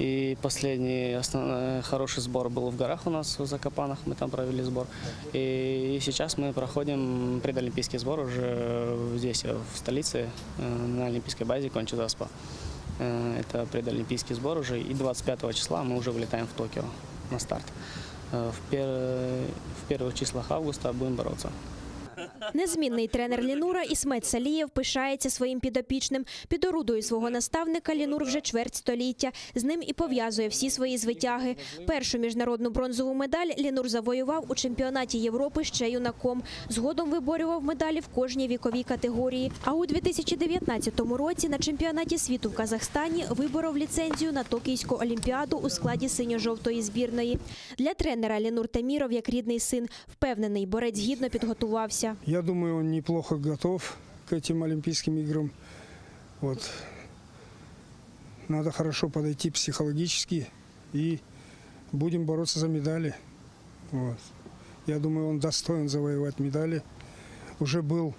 И последний основ- э, хороший сбор был в горах у нас в Закопанах, мы там провели сбор. И, и сейчас мы проходим предолимпийский сбор уже здесь, э, в столице, э, на олимпийской базе Конча-Заспа. Э, Это предолимпийский сбор уже, и 25 числа мы уже вылетаем в Токио на старт. Э, В, пер- в первых числах августа будем бороться. Незмінний тренер Лінура Ісмет Салієв пишається своїм підопічним. Під орудою свого наставника Лінур вже чверть століття. З ним і пов'язує всі свої звитяги. Першу міжнародну бронзову медаль Лінур завоював у чемпіонаті Європи ще юнаком. Згодом виборював медалі в кожній віковій категорії. А у 2019 році на чемпіонаті світу в Казахстані виборов ліцензію на Токійську олімпіаду у складі синьо-жовтої збірної. Для тренера Лінур Теміров як рідний син. Впевнений, борець гідно підготувався. Я думаю, он неплохо готов к этим Олимпийским играм. Вот. Надо хорошо подойти психологически и будем бороться за медали. Вот. Я думаю, он достоин завоевать медали. Уже был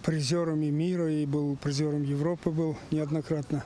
призером и мира, и был призером Европы был неоднократно.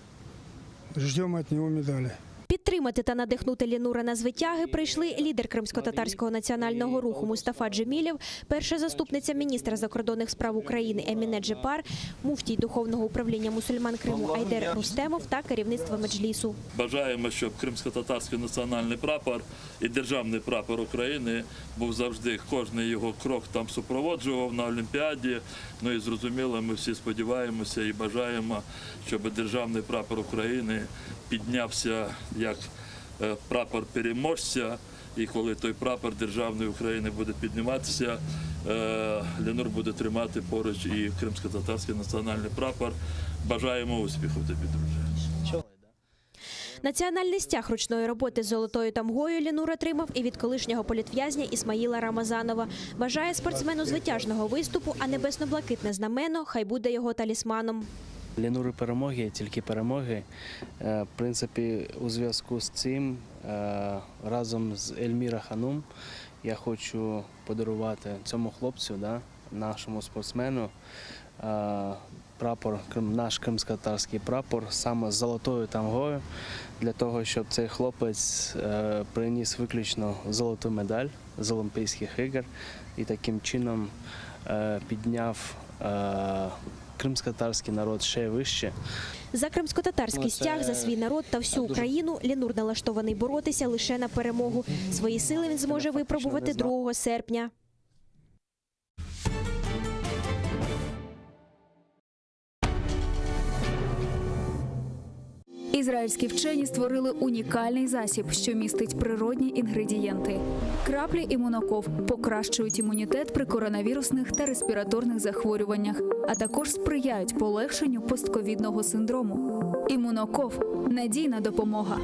Ждем от него медали. Підтримати та надихнути Лінура на звитяги прийшли лідер кримськотатарського національного руху Мустафа Джемілєв, перша заступниця міністра закордонних справ України Еміне Джепар, муфтій духовного управління мусульман Криму Айдер Рустемов та керівництво Меджлісу. Бажаємо, щоб кримськотатарський національний прапор і державний прапор України був завжди кожний його крок там супроводжував на Олімпіаді. Ну і зрозуміло, ми всі сподіваємося і бажаємо, щоб державний прапор України піднявся як е, прапор переможця. І коли той прапор державної України буде підніматися, е, Ленур буде тримати поруч і кримсько-татарський національний прапор. Бажаємо успіху тобі, друже. Національний стяг ручної роботи з золотою тамгою Ленур отримав і від колишнього політв'язня Ісмаїла Рамазанова. Бажає спортсмену звитяжного виступу, а небесно-блакитне знамено хай буде його талісманом. Ленуру перемоги, тільки перемоги. Е, В принципі, у зв'язку з цим е, разом з Ельміра Ханум я хочу подарувати цьому хлопцю, да, нашому спортсмену, е, прапор, крим- наш кримськотатарський прапор саме з золотою тамгою, для того, щоб цей хлопець е, приніс виключно золоту медаль з Олімпійських ігор і таким чином е, підняв е, кримськотатарський народ ще вище. За кримськотатарський Ну, це стяг, за свій народ та всю дуже- Україну Ленур налаштований боротися лише на перемогу. Свої сили він зможе випробувати не знав. 2 серпня. Ізраїльські вчені створили унікальний засіб, що містить природні інгредієнти. Краплі імуноков покращують імунітет при коронавірусних та респіраторних захворюваннях, а також сприяють полегшенню постковідного синдрому. Імуноков надійна допомога.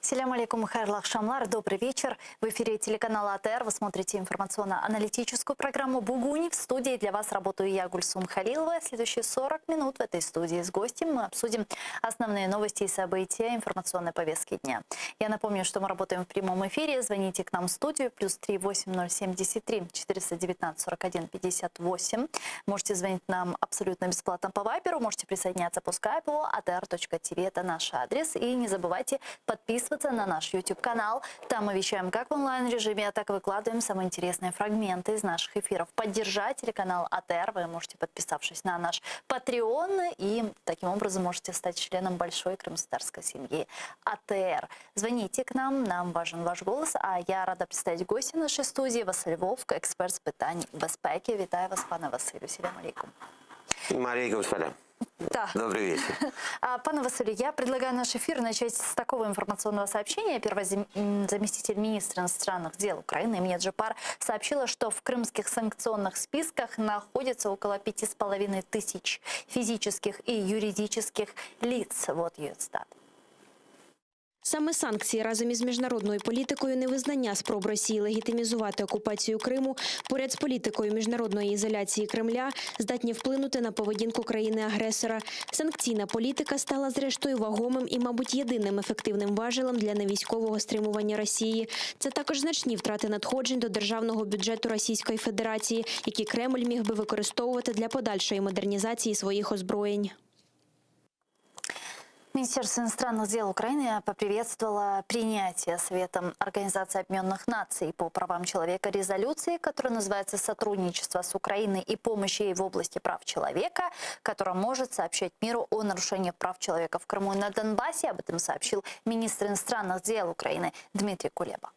Селям алейкум, hayırlı aqşamlar. Добрый вечер. В эфире телеканала АТР вы смотрите информационно-аналитическую программу «Бугунь». В студии для вас работаю я, Гульсум Халилова. Следующие 40 минут в этой студии с гостем мы обсудим основные новости и события информационной повестки дня. Я напомню, что мы работаем в прямом эфире. Звоните к нам в студию плюс 3 8073 419 41 58. Можете звонить нам абсолютно бесплатно по Вайберу, можете присоединяться по скайпу atr.tv, это наш адрес. И не забывайте подписываться на наш YouTube-канал. Там мы вещаем как в онлайн-режиме, так и выкладываем самые интересные фрагменты из наших эфиров. Поддержать телеканал АТР вы можете, подписавшись на наш Patreon, и таким образом можете стать членом большой крымско-татарской семьи АТР. Звоните к нам, нам важен ваш голос. А я рада представить гостя нашей студии Василь Вовк, експерт з питань безпеки. Вітаю вас, пане Василю. Селям алейкум. Алейкум салям. Да. Добрый вечер. А, Пане Василю, я предлагаю наш эфир начать с такого информационного сообщения. Первый зам- м, заместитель министра иностранных дел Украины Эмине Джеппар сообщила, что в крымских санкционных списках находится около 5,5 тысяч физических и юридических лиц. Вот ее цитата. Саме санкції разом із міжнародною політикою невизнання спроб Росії легітимізувати окупацію Криму поряд з політикою міжнародної ізоляції Кремля здатні вплинути на поведінку країни-агресора. Санкційна політика стала зрештою вагомим і, мабуть, єдиним ефективним важелем для невійськового стримування Росії. Це також значні втрати надходжень до державного бюджету Російської Федерації, які Кремль міг би використовувати для подальшої модернізації своїх озброєнь. Министерство иностранных дел Украины поприветствовало принятие Советом Организации Объединенных Наций по правам человека резолюции, которая называется «Сотрудничество с Украиной и помощь ей в области прав человека», которая может сообщать миру о нарушении прав человека в Крыму и на Донбассе. Об этом сообщил министр иностранных дел Украины Дмитрий Кулеба.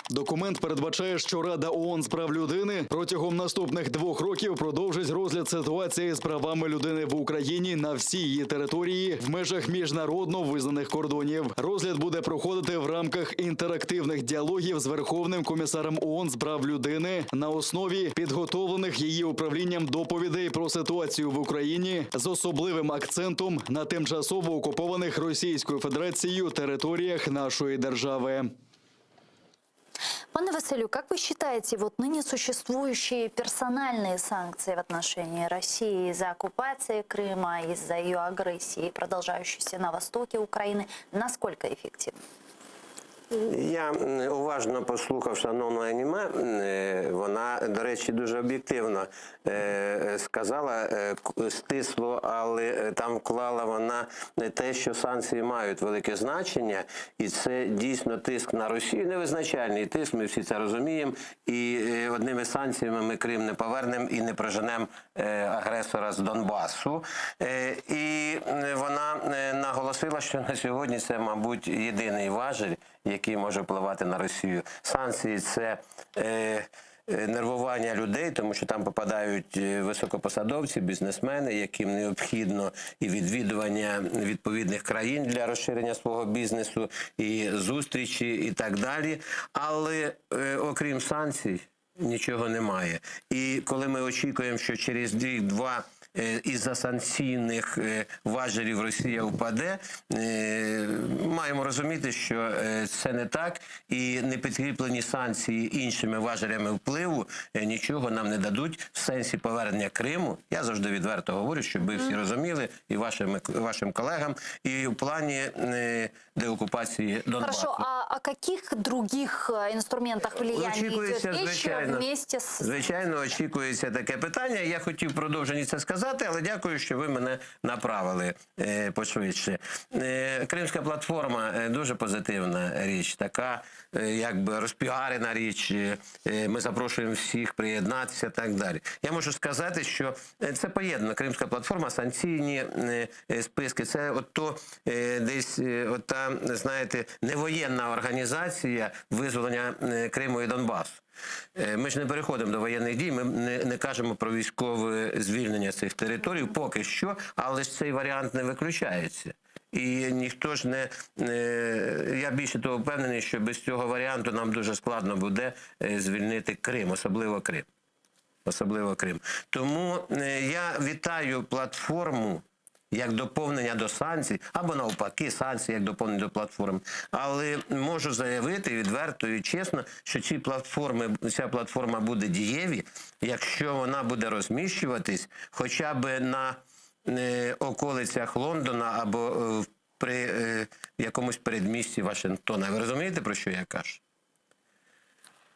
Документ передбачає, що Рада ООН з прав людини протягом наступних двох років продовжить розгляд ситуації з правами людини в Україні на всій її території в межах міжнародно визнаних кордонів. Розгляд буде проходити в рамках інтерактивних діалогів з Верховним комісаром ООН з прав людини на основі підготовлених її управлінням доповідей про ситуацію в Україні з особливим акцентом на тимчасово окупованих Російською Федерацією територіях нашої держави. Пане Василю, как вы считаете, вот ныне существующие персональные санкции в отношении России из-за оккупации Крыма, из-за ее агрессии, продолжающейся на востоке Украины, насколько эффективны? Я м, уважно послухав шановну Еніме. Е, Вона дуже. До речі, дуже об'єктивно сказала стисло, але там вклала вона те, що санкції мають велике значення, і це дійсно тиск на Росію, невизначальний тиск, ми всі це розуміємо. І одними санкціями ми Крим не повернемо і не проженемо агресора з Донбасу. І вона наголосила, що на сьогодні це, мабуть, єдиний важіль, який може впливати на Росію. Санкції це нервування людей, тому що там попадають високопосадовці, бізнесмени, яким необхідно і відвідування відповідних країн для розширення свого бізнесу, і зустрічі, і так далі. Але окрім санкцій, нічого немає. І коли ми очікуємо, що через рік-два із-за санкційних важелів Росія впаде, маємо розуміти, що це не так, і не підкріплені санкції іншими важелями впливу нічого нам не дадуть в сенсі повернення Криму. Я завжди відверто говорю, щоб ви всі розуміли, і вашим, вашим колегам, і в плані деокупації Донбасу. Хорошо, а о каких других инструментах влияния идет Очікується, речь звичайно. вместе с... Звичайно, очікується таке питання. Я хотів в продовженні це сказати, але дякую, що ви мене направили е, пошвидше. Е, Кримська платформа е, дуже позитивна річ, така е, якби розпіарена річ. Е, Ми запрошуємо всіх приєднатися і так далі. Я можу сказати, що це поєднано. Кримська платформа, санкційні е, е, списки. Це от то е, десь е, от та, знаєте, невоєнна організація визволення е, Криму і Донбасу. Е, Ми ж не переходимо до воєнних дій, ми не, не кажемо про військове звільнення цих територій поки що, але ж цей варіант не виключається. І ніхто ж не е, я більше того впевнений, що без цього варіанту нам дуже складно буде е, звільнити Крим, особливо Крим. Особливо Крим. Тому е, я вітаю платформу як доповнення до санкцій, або навпаки, санкції як доповнення до платформ. Але можу заявити відверто і чесно, що ці платформи, ця платформа буде дієві, якщо вона буде розміщуватись хоча б на е, околицях Лондона або е, при е, якомусь передмісті Вашингтона. Ви розумієте, про що я кажу?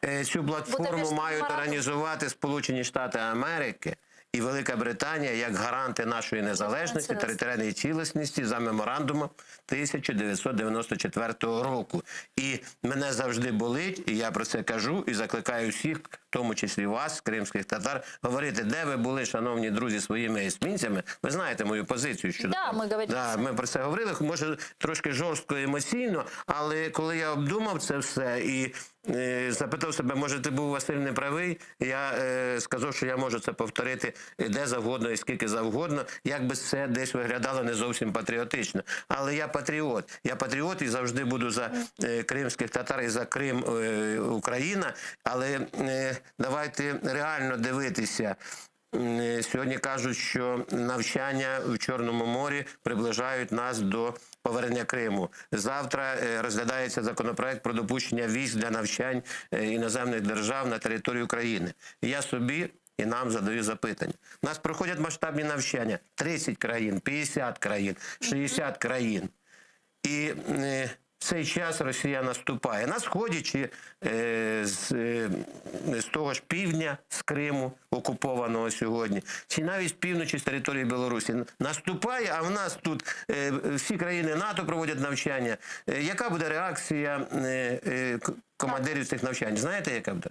Е, Цю платформу Будапешт мають меморандум. організувати Сполучені Штати Америки і Велика Британія як гаранти нашої незалежності, територіальної цілісності за меморандумом 1994 року. І мене завжди болить, і я про це кажу, і закликаю всіх, в тому числі вас, кримських татар, говорити, де ви були, шановні друзі, своїми есмінцями. Ви знаєте мою позицію щодо Да, ми говорили. Да, ми про це говорили, може трошки жорстко емоційно, але коли я обдумав це все і е, запитав себе, може ти був Василь не правий, я е, сказав, що я можу це повторити де завгодно і скільки завгодно, як би це десь виглядало не зовсім патріотично. Але я патріот. Я патріот і завжди буду за е, кримських татар і за Крим е, Україна. Але е, давайте реально дивитися. М, Сьогодні кажуть, що навчання в Чорному морі приближають нас до повернення Криму. Завтра е, розглядається законопроект про допущення військ для навчань е, іноземних держав на територію України. Я собі і нам задаю запитання. У нас проходять масштабні навчання 30 країн, 50 країн, 60 країн. І е, в цей час Росія наступає на сході чи е, з, е, з того ж півдня, з Криму, окупованого сьогодні, чи навіть з півночі з території Білорусі. Наступає, а в нас тут е, всі країни НАТО проводять навчання. Е, яка буде реакція е, е, к- командирів цих навчань? Знаєте, яка буде?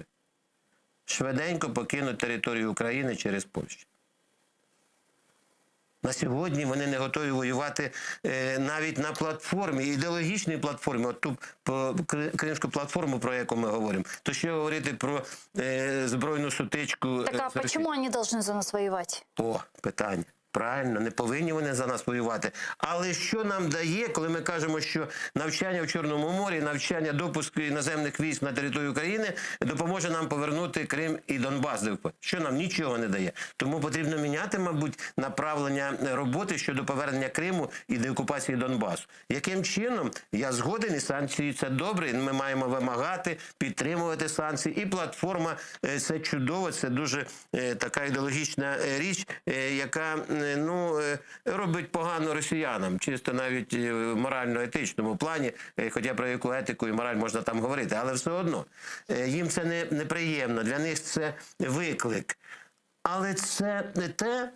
Швиденько покинуть територію України через Польщу. На сьогодні вони не готові воювати е, навіть на платформі, ідеологічній платформі, от ту по, Кри- кримську платформу, про яку ми говоримо. То що говорити про е, збройну сутичку? Так е, а з Росією? почему они должны за нас воевать? О, питання. Правильно, не повинні вони за нас воювати. Але що нам дає, коли ми кажемо, що навчання в Чорному морі, навчання допуск іноземних військ на територію України допоможе нам повернути Крим і Донбас? Що нам нічого не дає. Тому потрібно міняти, мабуть, направлення роботи щодо повернення Криму і деокупації Донбасу. Яким чином я згоден, і санкції це добре. і Ми маємо вимагати, підтримувати санкції. І платформа е, це чудово, це дуже е, така ідеологічна е, річ, е, яка е, ну, робить погано росіянам, чисто навіть в морально-етичному плані, хоча про яку етику і мораль можна там говорити, але все одно їм це не, неприємно, для них це виклик. Але це не те,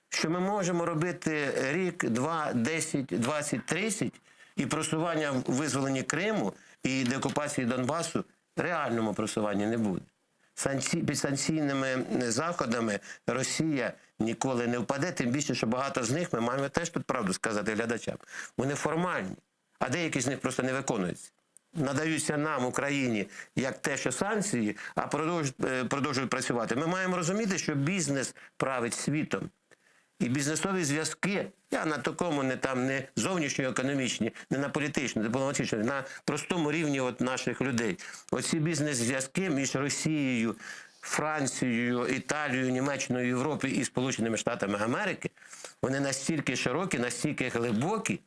що ми можемо робити рік, два, 10, 20, 30, і просування в визволенні Криму і деокупації Донбасу реальному просуванні не буде. Санкці... Під санкційними заходами Росія ніколи не впаде, тим більше, що багато з них, ми маємо теж тут правду сказати глядачам, вони формальні, а деякі з них просто не виконуються. Надаються нам, Україні, як те, що санкції, а продовжують, продовжують працювати. Ми маємо розуміти, що бізнес править світом. І бізнесові зв'язки, я на такому не там не зовнішньоекономічні, не на політичному, дипломатичному, на простому рівні от наших людей. Оці бізнес-зв'язки між Росією, Францією, Італією, Німеччиною, Європою і Сполученими Штатами Америки, вони настільки широкі, настільки глибокі,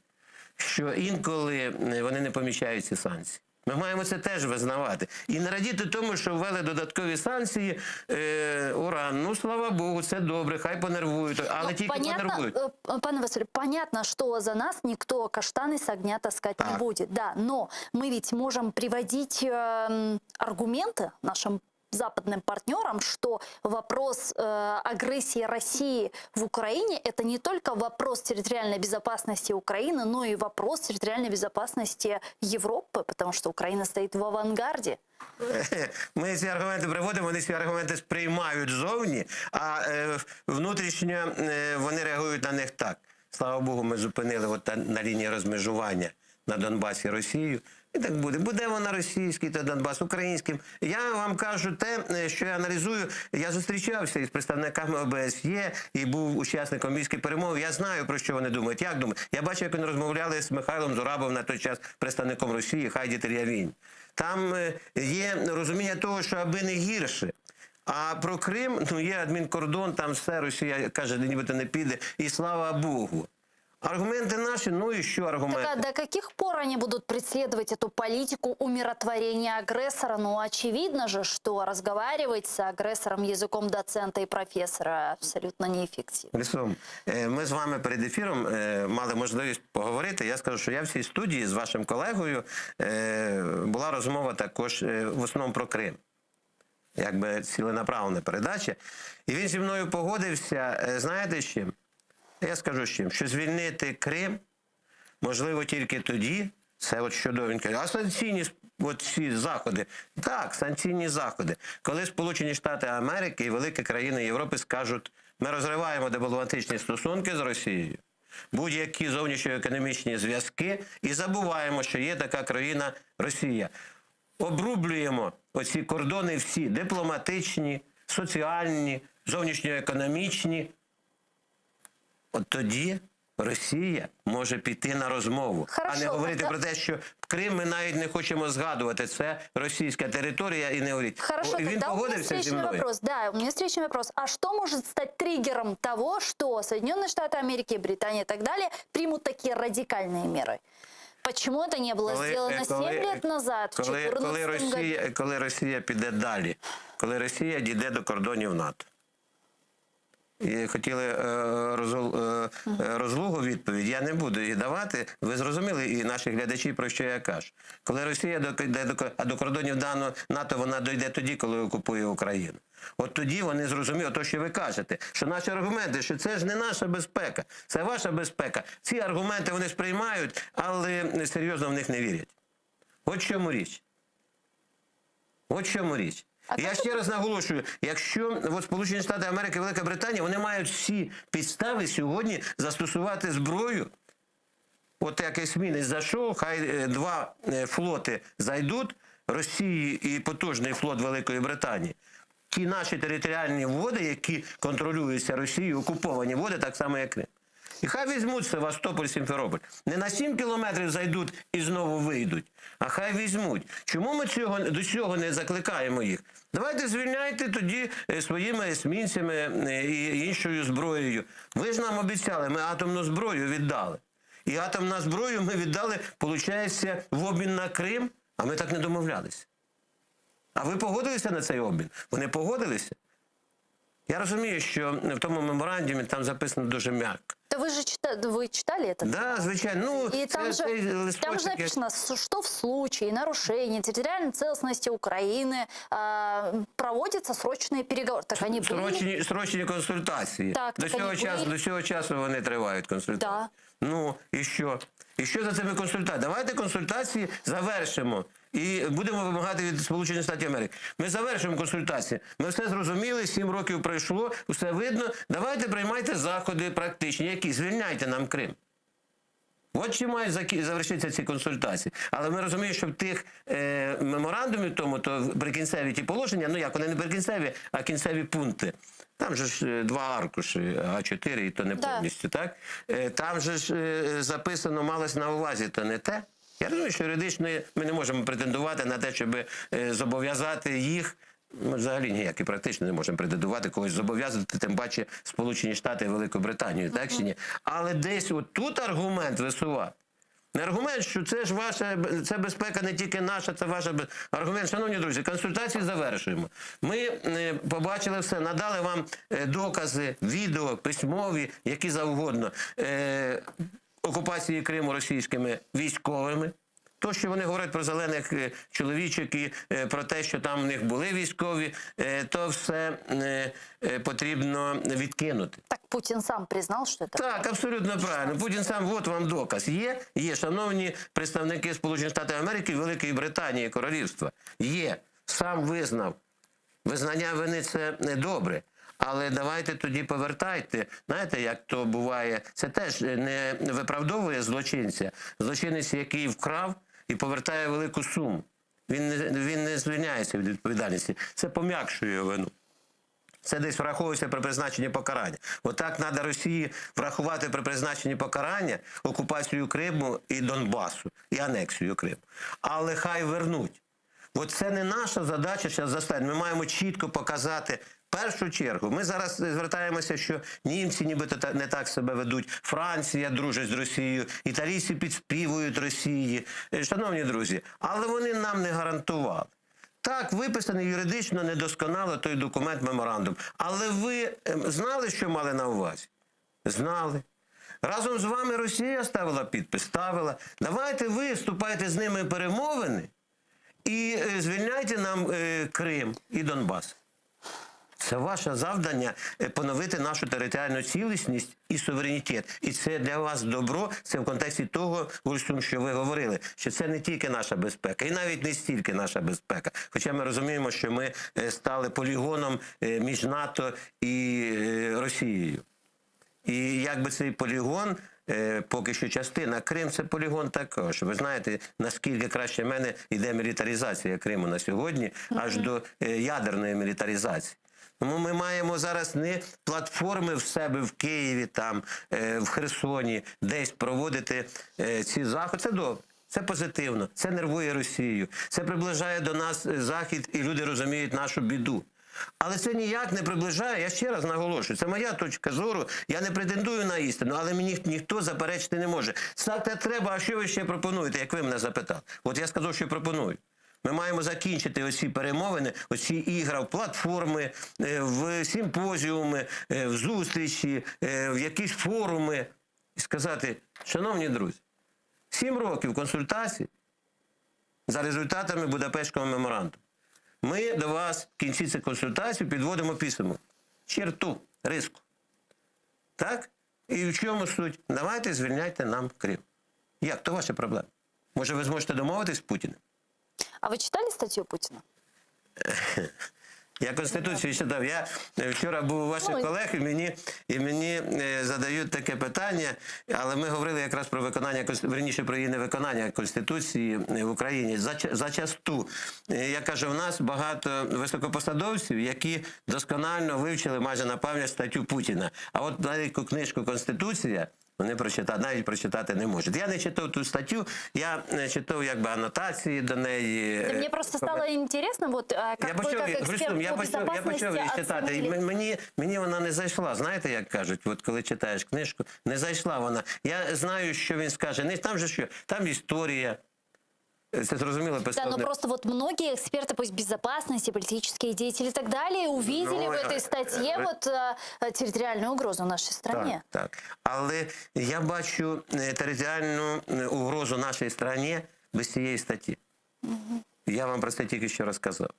що інколи вони не помічають ці санкції. Ми маємо це теж визнавати. І не радіти тому, що ввели додаткові санкції, е, уран. Ну, слава Богу, це добре, хай понервують, але Ну, тільки понятно, понервують. э, пане Василю, понятно, что за нас никто каштаны с огня таскать не будет. Да, но мы ведь можем приводить эм, аргументы нашим западным партнерам, что вопрос э, агрессии России в Украине это не только вопрос территориальной безопасности Украины, но и вопрос территориальной безопасности Европы, потому что Украина стоит в авангарде. Ми ці аргументи приводимо, вони ці аргументи сприймають зовні, а е, внутрішньо е, вони реагують на них так. Слава Богу, ми зупинили от та, на лінії розмежування на Донбасі Росію. І так буде. Буде вона російський, то Донбас українським. Я вам кажу те, е, що я аналізую. Я зустрічався із представниками ОБСЄ і був учасником мінських перемов. Я знаю, про що вони думають. Як думають? Я бачу, як вони розмовляли з Михайлом Зурабовим на той час представником Росії, Хайді Тельявінь. Там е, є розуміння того, що аби не гірше. А про Крим, ну є адмінкордон, там все Росія каже, нібито не піде, і слава Богу. Аргументи наші, ну і що аргументи? Так а до каких пор они будут преследовать эту политику умиротворения агрессора? Ну, очевидно же, что разговаривать с агрессором языком доцента и профессора абсолютно неэффективно. Лісом, е, ми з вами перед ефіром е, мали можливість поговорити. Я скажу, що я в цій студії з вашим колегою е, була розмова також е, в основному про Крим. Якби ціленаправлена передача. І він зі мною погодився, е, знаєте з чим? Я скажу з чим, що звільнити Крим можливо тільки тоді, це от щодо він каже, а санкційні от ці заходи. Так, санкційні заходи. Коли Сполучені Штати Америки і великі країни Європи скажуть, ми розриваємо дипломатичні стосунки з Росією, будь-які зовнішньоекономічні зв'язки і забуваємо, що є така країна Росія. Обрублюємо оці кордони всі дипломатичні, соціальні, зовнішньоекономічні. От тоді Росія може піти на розмову, Хорошо, а не говорити тогда- про те, що Крим ми навіть не хочемо згадувати. Це російська територія і не говоріть. Хорошо, О, і він тогда у меня погодився зі встречный мною. вопрос. Да, у меня встречный вопрос. А что может стать триггером того, что Соединенные Штаты Америки, Британия и так далее примут такие радикальные меры? Почему это не было сделано 7 коли- лет назад, в коли, коли, 2014 году? Росія, коли Росія піде далі, коли Росія дійде до кордонів НАТО. І хотіли е, розгул- е, е, розлугу відповідь, я не буду її давати. Ви зрозуміли, і наші глядачі, про що я кажу. Коли Росія дойде до, а до кордонів дано- НАТО, вона дойде тоді, коли окупує Україну. От тоді вони зрозуміли, то, що ви кажете, що наші аргументи, що це ж не наша безпека, це ваша безпека. Ці аргументи вони сприймають, але серйозно в них не вірять. От в чому річ. От в чому річ. Я ще раз наголошую, якщо от Сполучені Штати Америки, Велика Британія, вони мають всі підстави сьогодні застосувати зброю. От як есмінець зайшов, хай е, два е, флоти зайдуть, Росії і потужний флот Великої Британії. Ті наші територіальні води, які контролюються Росією, окуповані води, так само, як Крим. І хай візьмуть Севастополь, Сімферополь. Не на 7 кілометрів зайдуть і знову вийдуть, а хай візьмуть. Чому ми цього, до цього не закликаємо їх? Давайте звільняйте тоді е, своїми есмінцями е, і іншою зброєю. Ви ж нам обіцяли, ми атомну зброю віддали. І атомну зброю ми віддали, виходить, в обмін на Крим, а ми так не домовлялися. А ви погодилися на цей обмін? Вони погодилися. Я розумію, що в тому меморандумі там записано дуже м'яко. Да вы же читали, вы читали это? Да, звичайно. Ну, И там це- же, цей там же листочок, як- написано, с- что в случае нарушения территориальной целостности Украины а, проводятся срочные переговоры. Так они были? Срочні, срочні консультації. Так, до, так цього вони часу, були. до цього часу вони тривають консультації. Да. Ну і що? І що за цими консультаціями? Давайте консультації завершимо. І будемо вимагати від Сполучених Штатів Америки. Ми завершимо консультації. Ми все зрозуміли, сім років пройшло, все видно. Давайте приймайте заходи практичні, які звільняйте нам Крим. От чи мають закі- завершитися ці консультації. Але ми розуміємо, що в тих е, меморандумів тому, то прикінцеві ті положення, ну як вони не прикінцеві, а кінцеві пункти. Там же ж е, два аркуші, А4, і то не Да. повністю, так? Е, там же ж е, записано малось на увазі, то не те. Я розумію, що юридично ми не можемо претендувати на те, щоб е, зобов'язати їх. Ми взагалі ніяк і практично не можемо претендувати когось зобов'язати, тим паче Сполучені Штати і Велику Британію, так чи ні? Але десь от тут аргумент висувати. Не аргумент, що це ж ваша це безпека не тільки наша, це ваша без- аргумент. Шановні друзі, консультації завершуємо. Ми е, побачили все, надали вам е, докази, відео, письмові, які завгодно. Е, окупації Криму російськими військовими. То, що вони говорять про зелених е, чоловічок і е, про те, що там в них були військові, е, то все е, е, потрібно відкинути. Так Путин сам признал, что это... Так, абсолютно правильно. Путін сам, от вам доказ. Є, є, шановні представники Сполучених Штатів Америки, Великої Британії, Королівства. Є, сам визнав. Визнання вини це не добре. Але давайте тоді повертайте. Знаєте, як то буває, це теж не виправдовує злочинця. Злочинець, який вкрав і повертає велику суму. Він не, він не звільняється від відповідальності. Це пом'якшує його вину. Це десь враховується при призначенні покарання. Отак треба Росії врахувати при призначенні покарання окупацію Криму і Донбасу, і анексію Криму. Але хай вернуть. От це не наша задача зараз заставити. Ми маємо чітко показати. в Першу чергу, ми зараз звертаємося, що німці нібито та- не так себе ведуть, Франція дружить з Росією, італійці підспівують Росії. Е, Шановні друзі, але вони нам не гарантували. Так, виписаний юридично недосконало той документ меморандум. Але ви ем, знали, що мали на увазі? Знали. Разом з вами Росія ставила підпис, ставила. Давайте ви вступайте з ними в перемовини і е, звільняйте нам е, Крим і Донбас. Це ваше завдання е, поновити нашу територіальну цілісність і суверенітет. І це для вас добро. Це в контексті того, Гульсум, що ви говорили, що це не тільки наша безпека, і навіть не стільки наша безпека. Хоча ми розуміємо, що ми е, стали полігоном е, між НАТО і е, Росією. І якби цей полігон, е, поки що частина, Крим це полігон також. Ви знаєте, наскільки краще мене йде мілітаризація Криму на сьогодні, аж до е, ядерної мілітаризації. Тому ми маємо зараз не платформи в себе в Києві, там, е, в Херсоні, десь проводити е, ці заходи. Це добре. Це позитивно, це нервує Росію, це приближає до нас е, Захід, і люди розуміють нашу біду. Але це ніяк не приближає, я ще раз наголошую, це моя точка зору, я не претендую на істину, але мені ніхто заперечити не може. Так те треба, а що ви ще пропонуєте, як ви мене запитали? От я сказав, що пропоную. Ми маємо закінчити оці перемовини, оці ігра в платформи, е, в симпозіуми, е, в зустрічі, е, в якісь форуми. І сказати, шановні друзі, сім років консультацій за результатами Будапештського меморандуму. Ми до вас в кінці цих консультацій підводимо підсумок. Черту, риску. Так? І в чому суть? Давайте звільняйте нам Крим. Як? То ваша проблема. Може, ви зможете домовитись з Путіним? А вы читали статью Путина? Я Конституцію читав. Я е, вчора був у ваших Ой. колег, і мені, і мені е, задають таке питання, але ми говорили якраз про виконання, Конст- верніше, про її невиконання Конституції е, в Україні. Зач- Зачасту, Е, я кажу, в нас багато високопосадовців, які досконально вивчили майже на пам'ять статтю Путіна. А от навіть книжку Конституція. Вони прочитати, навіть прочитати не можуть. Я не читав ту статтю, я е, читав якби анотації до неї. Да е, Мне просто стало интересно, вот а, как я вы, почав, как эксперт Гульсум, я по почав, я почав її безопасности, читати. І оценили- м- мені, мені вона не зайшла. Знаєте, як кажуть, от коли читаєш книжку, не зайшла вона. Я знаю, що він скаже. Не там же що, там історія. Це зрозуміло Да, но представник. просто вот многие эксперты, пусть безопасности, политические деятели и так далее, увидели Ну, в этой э, статье э, вот э, территориальную угрозу нашей стране. Так, так. Але я бачу е, територіальну е, угрозу нашій країні без цієї статті. Я вам про це тільки що розказав.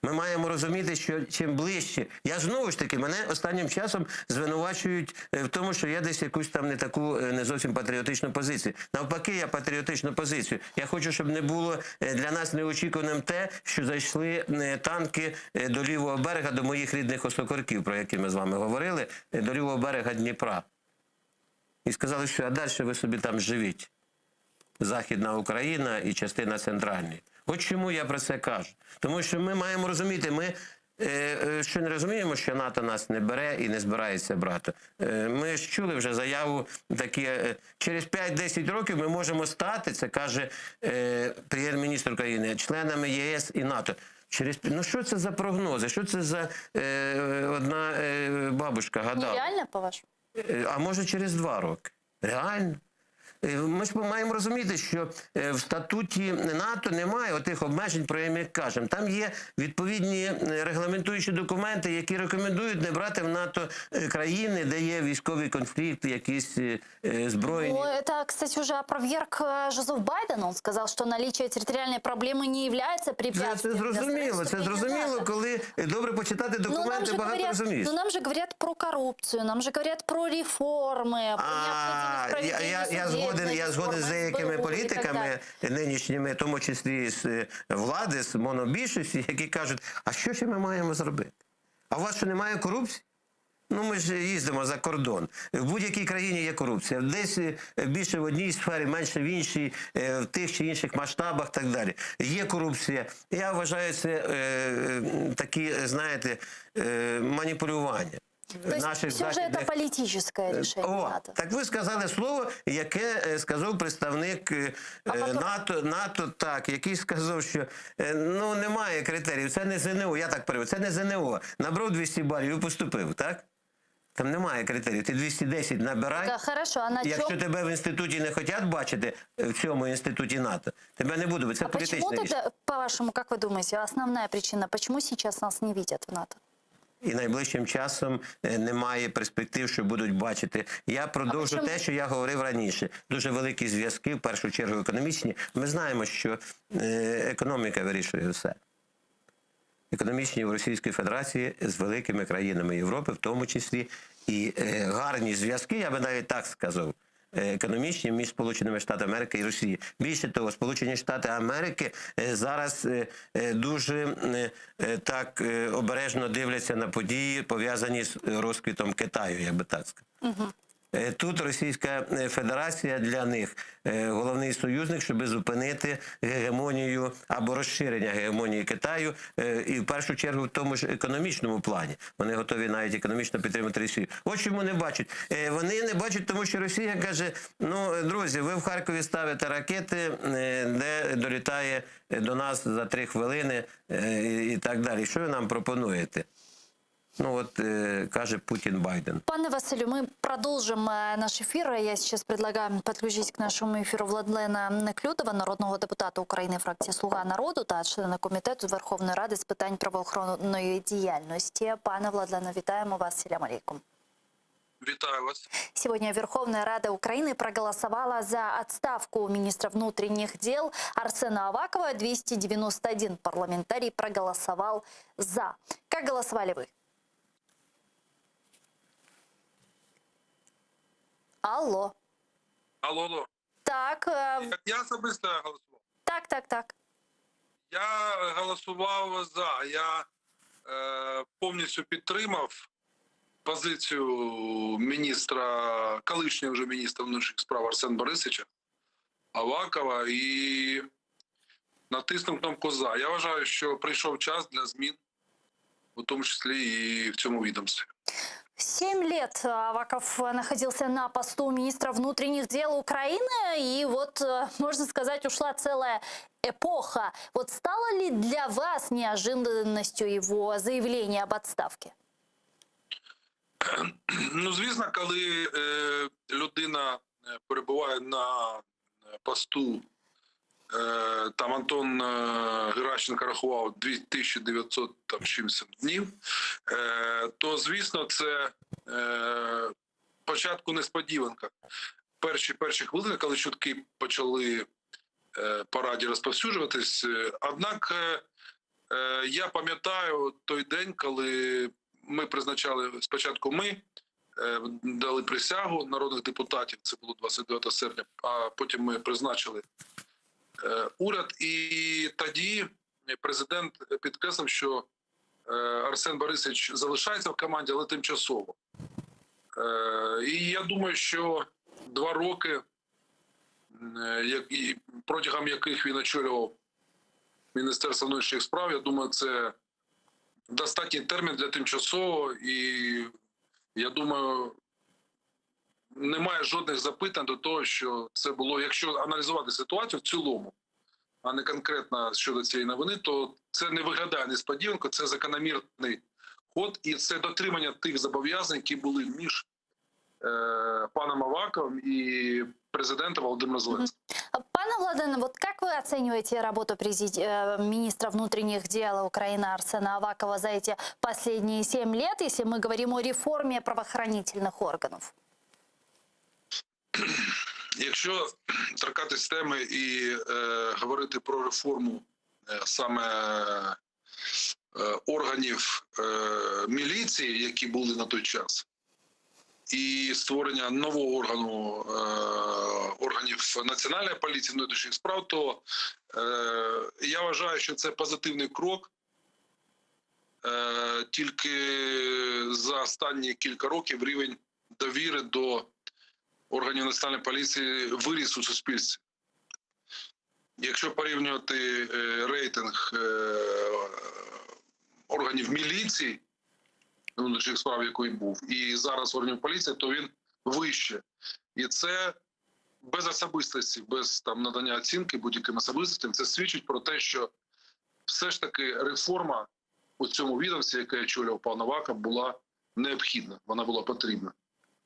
Ми маємо розуміти, що чим ближче. Я знову ж таки, мене останнім часом звинувачують е, в тому, що я десь якусь там не таку е, не зовсім патріотичну позицію. Навпаки, я патріотичну позицію. Я хочу, щоб не було е, для нас неочікуваним те, що зайшли е, танки е, до лівого берега, до моїх рідних осокорків, про які ми з вами говорили, е, до лівого берега Дніпра. І сказали, що а далі ви собі там живіть. Західна Україна і частина центральної. От чому я про це кажу? Тому що ми маємо розуміти, ми е, е, що не розуміємо, що НАТО нас не бере і не збирається брати. Е, ми ж чули вже заяву такі, е, через 5-10 років ми можемо стати, це каже е, прем'єр-міністр України, членами ЄС і НАТО. Через ну що це за прогнози? Що це за е, одна е, бабушка гадала? Нереально, по-вашему? Е, А може через два роки. Реально. Е, Ми ж маємо розуміти, що е, в статуті НАТО немає отих обмежень, про які ми кажемо. Там є відповідні е, регламентуючі документи, які рекомендують не брати в НАТО е, країни, де є військові конфлікти, якісь е, е, збройні. Ну, это, кстати, уже опроверг э, Жозеф Байден. Он сказал, что наличие территориальной проблемы не является Це, препятствием. це для зрозуміло, це вступления в зрозуміло, НАТО. коли е, добре почитати Но нам, документи, же багато говорят, розумієш. но нам же говорят про коррупцию, нам же говорят про реформы, про А, необходимость я, я, проведения я згоден, судебной я згоден з реформы, деякими СБУ и так політиками далее. нинішніми, в тому числі з е, влади, з монобільшості, які кажуть, а що ще ми маємо зробити? А у вас що немає корупції? Ну, ми ж їздимо за кордон. В будь-якій країні є корупція. Десь е, більше в одній сфері, менше в іншій, е, в тих чи інших масштабах, так далі. Є корупція. Я вважаю, це е, е, такі, знаєте, е, маніпулювання. То есть наших все же это західних политическое решение Е, О, НАТО. так ви сказали слово, яке е, сказав представник е, е, НАТО, НАТО, так, який сказав, що е, ну немає критеріїв. Це не ЗНО, я так перевів, це не ЗНО. Набрав 200 балів і поступив, так? Там немає критеріїв. Ти 210 набирай. Так, хорошо, а на Якщо чем? тебе в інституті не хочуть бачити, е, в цьому інституті НАТО, тебе не буде, бо це А почему політичне рішення. тогда, по-вашему, как вы думаете, основная причина, почему сейчас нас не видят в НАТО? І найближчим часом е, немає перспектив, що будуть бачити. Я продовжу чому- те, що я говорив раніше. Дуже великі зв'язки, в першу чергу економічні. Ми знаємо, що е, економіка вирішує все. Економічні в Російській Федерації з великими країнами Європи, в тому числі, і е, гарні зв'язки, я би навіть так сказав. е, Економічні між Сполученими Штатами Америки і Росією. Більше того, Сполучені Штати Америки е, зараз е, е, дуже е, е, так е, обережно дивляться на події, пов'язані з розквітом Китаю, я би так сказав. Е, Тут Російська е, Федерація для них е, головний союзник, щоб зупинити гегемонію або розширення гегемонії Китаю, е, і в першу чергу в тому ж економічному плані. Вони готові навіть економічно підтримати Росію. От чому не бачать. Е, Вони не бачать, тому що Росія каже: ну, е, друзі, ви в Харкові ставите ракети, е, де долітає до нас за три хвилини е, і- і так далі. Що ви нам пропонуєте? Ну от е, каже Путін Байден. Пане Василю, мы продолжим э, наш эфир. Я сейчас предлагаю подключить к нашему эфиру Владлена Неклюдова, народного депутата України фракції «Слуга народу» та члена комітету Верховної Ради з питань правоохоронної діяльності. Пане Владлене, вітаємо вас. Селям алейкум. Вітаю вас. Сегодня Верховная Рада Украины проголосовала за отставку министра внутренних дел Арсена Авакова. 291 парламентарий проголосовал за. Как голосовали вы? Алло. Алло, алло. Так, э, Як я особисто голосував? так, так, так. Я голосував за. Я е, повністю підтримав позицію міністра, колишнього вже міністра внутрішніх справ Арсена Борисовича Авакова і натиснув кнопку за. Я вважаю, що прийшов час для змін, у тому числі і в цьому відомстві. Семь лет Аваков находился на посту министра внутренних дел Украины, и вот, э, можно сказать, ушла целая эпоха. Вот стало ли для вас неожиданностью его заявление об отставке? Ну, звісно, коли е, людина е, перебуває на е, посту е, міністра внутрішніх справ. Е, Там Антон е, Геращенко рахував 2900 там чимось днів. Е, То звісно, це е, початку несподіванка. Перші перші хвилини, коли чутки почали е, по раді розповсюджуватись. Е, Однак е, е, я пам'ятаю той день, коли ми призначали спочатку ми е, дали присягу народних депутатів. Це було 29 серпня, а потім ми призначили е, уряд. І тоді президент підкреслив, що е, Арсен Борисович залишається в команді, але тимчасово. Е, І я думаю, що два роки, е, як- і протягом яких він очолював Міністерство внутрішніх справ, я думаю, це достатній термін для тимчасового. І я думаю, немає жодних запитань до того, що це було, якщо аналізувати ситуацію в цілому, а не конкретно щодо цієї новини, то це не виглядає несподіванко, це закономірний ход і це дотримання тих зобов'язань, які були між е, паном Аваковим і президентом Володимиром Зеленським. Пане Владлене, вот как вы оцениваете работу президи- э, министра внутренних дел Украины Арсена Авакова за эти последние семь лет, если мы говорим о реформе правоохранительных органов? Якщо торкатись теми і е, говорити про реформу е, саме е, органів е, міліції, які були на той час, і створення нового органу е, органів національної поліції внутрішніх справ, то е, я вважаю, що це позитивний крок. Е, тільки за останні кілька років рівень довіри до органів національної поліції виріс у суспільстві. Якщо порівнювати е, рейтинг е, органів міліції, внутрішніх справ, який був, і зараз органів поліції, то він вище. І це без особистості, без там надання оцінки будь-яким особистостям, це свідчить про те, що все ж таки реформа у цьому відомстві, яке очолював пан Аваков, була необхідна, вона була потрібна.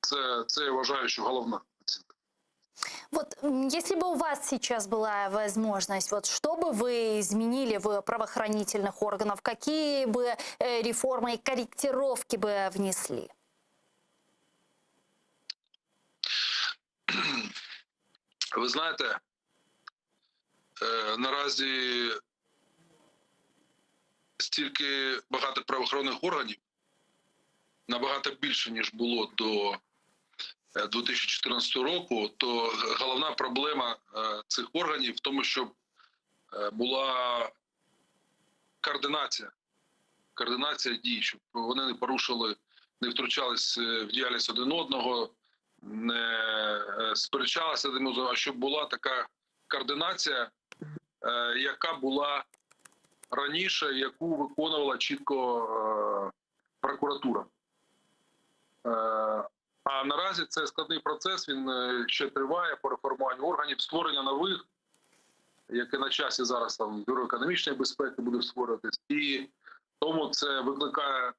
Це, це я вважаю, що головна оцінка. Вот м, если бы у вас сейчас была возможность, вот что бы вы изменили в правоохранительных органах, какие бы э, реформы и корректировки бы внесли? Ви знаєте, е, наразі стільки багато правоохоронних органів, набагато більше, ніж було до е, 2014 року, то головна проблема е, цих органів в тому, щоб е, була координація, координація дій, щоб вони не порушили, не втручались е, в діяльність один одного, не е, сперечалися один одного, а щоб була така координація, е, яка була раніше, яку виконувала чітко е, прокуратура. Е, А наразі це складний процес, він е, ще триває по реформуванню органів, створення нових, яке на часі зараз там Бюро економічної безпеки буде створюватись. І тому це викликає,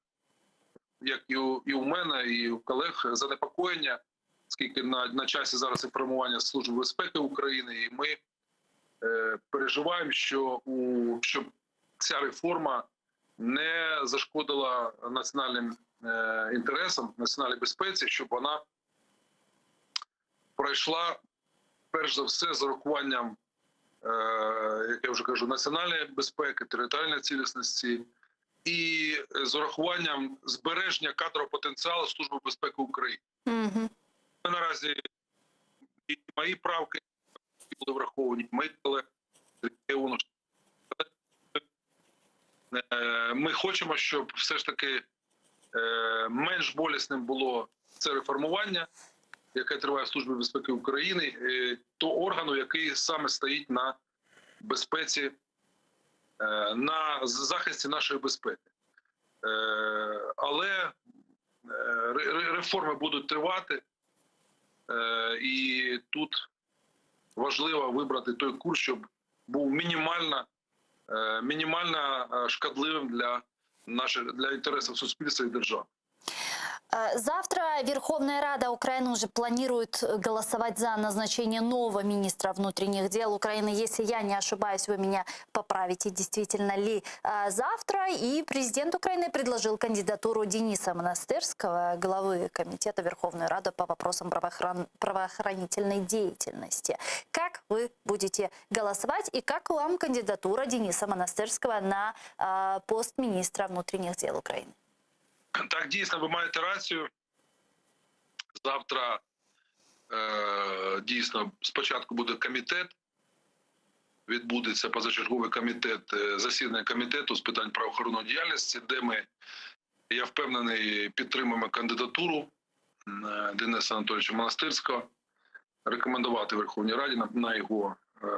як і у, і у мене, і у колег, занепокоєння, оскільки на, на часі зараз і формування Служби безпеки України, і ми е, переживаємо, що у щоб ця реформа не зашкодила національним е, інтересам, національній безпеці, щоб вона пройшла перш за все з урахуванням, е, як я вже кажу, національної безпеки, територіальної цілісності і з урахуванням збереження кадрового потенціалу Служби безпеки України. Мгм. Ми наразі і мої правки були враховані, мої колеги, Леонов. Е, Ми хочемо, щоб все ж таки е, менш болісним було це реформування, яке триває в Службі безпеки України, е, то органу, який саме стоїть на безпеці, е, на захисті нашої безпеки. Е, Але е, ре- ре- реформи будуть тривати, Е, і тут важливо вибрати той курс, щоб був мінімально, е, мінімально е, шкідливим для наших для інтересів суспільства і держави. Э, Завтра Верховная Рада Украины уже планирует голосовать за назначение нового министра внутренних дел Украины. Если я не ошибаюсь, вы меня поправите, действительно ли э, завтра. И президент Украины предложил кандидатуру Дениса Монастырского, главы Комитета Верховной Рады по вопросам правоохран- правоохранительной деятельности. Как вы будете голосовать и как вам кандидатура Дениса Монастырского на э, пост министра внутренних дел Украины? Так, дійсно, ви маєте рацію. Завтра е, дійсно спочатку буде комітет. Відбудеться позачерговий комітет, е, засідання комітету з питань правоохоронної діяльності, де ми, я впевнений, підтримаємо кандидатуру е, Дениса Анатолійовича Монастирського, рекомендувати Верховній Раді на, на його е,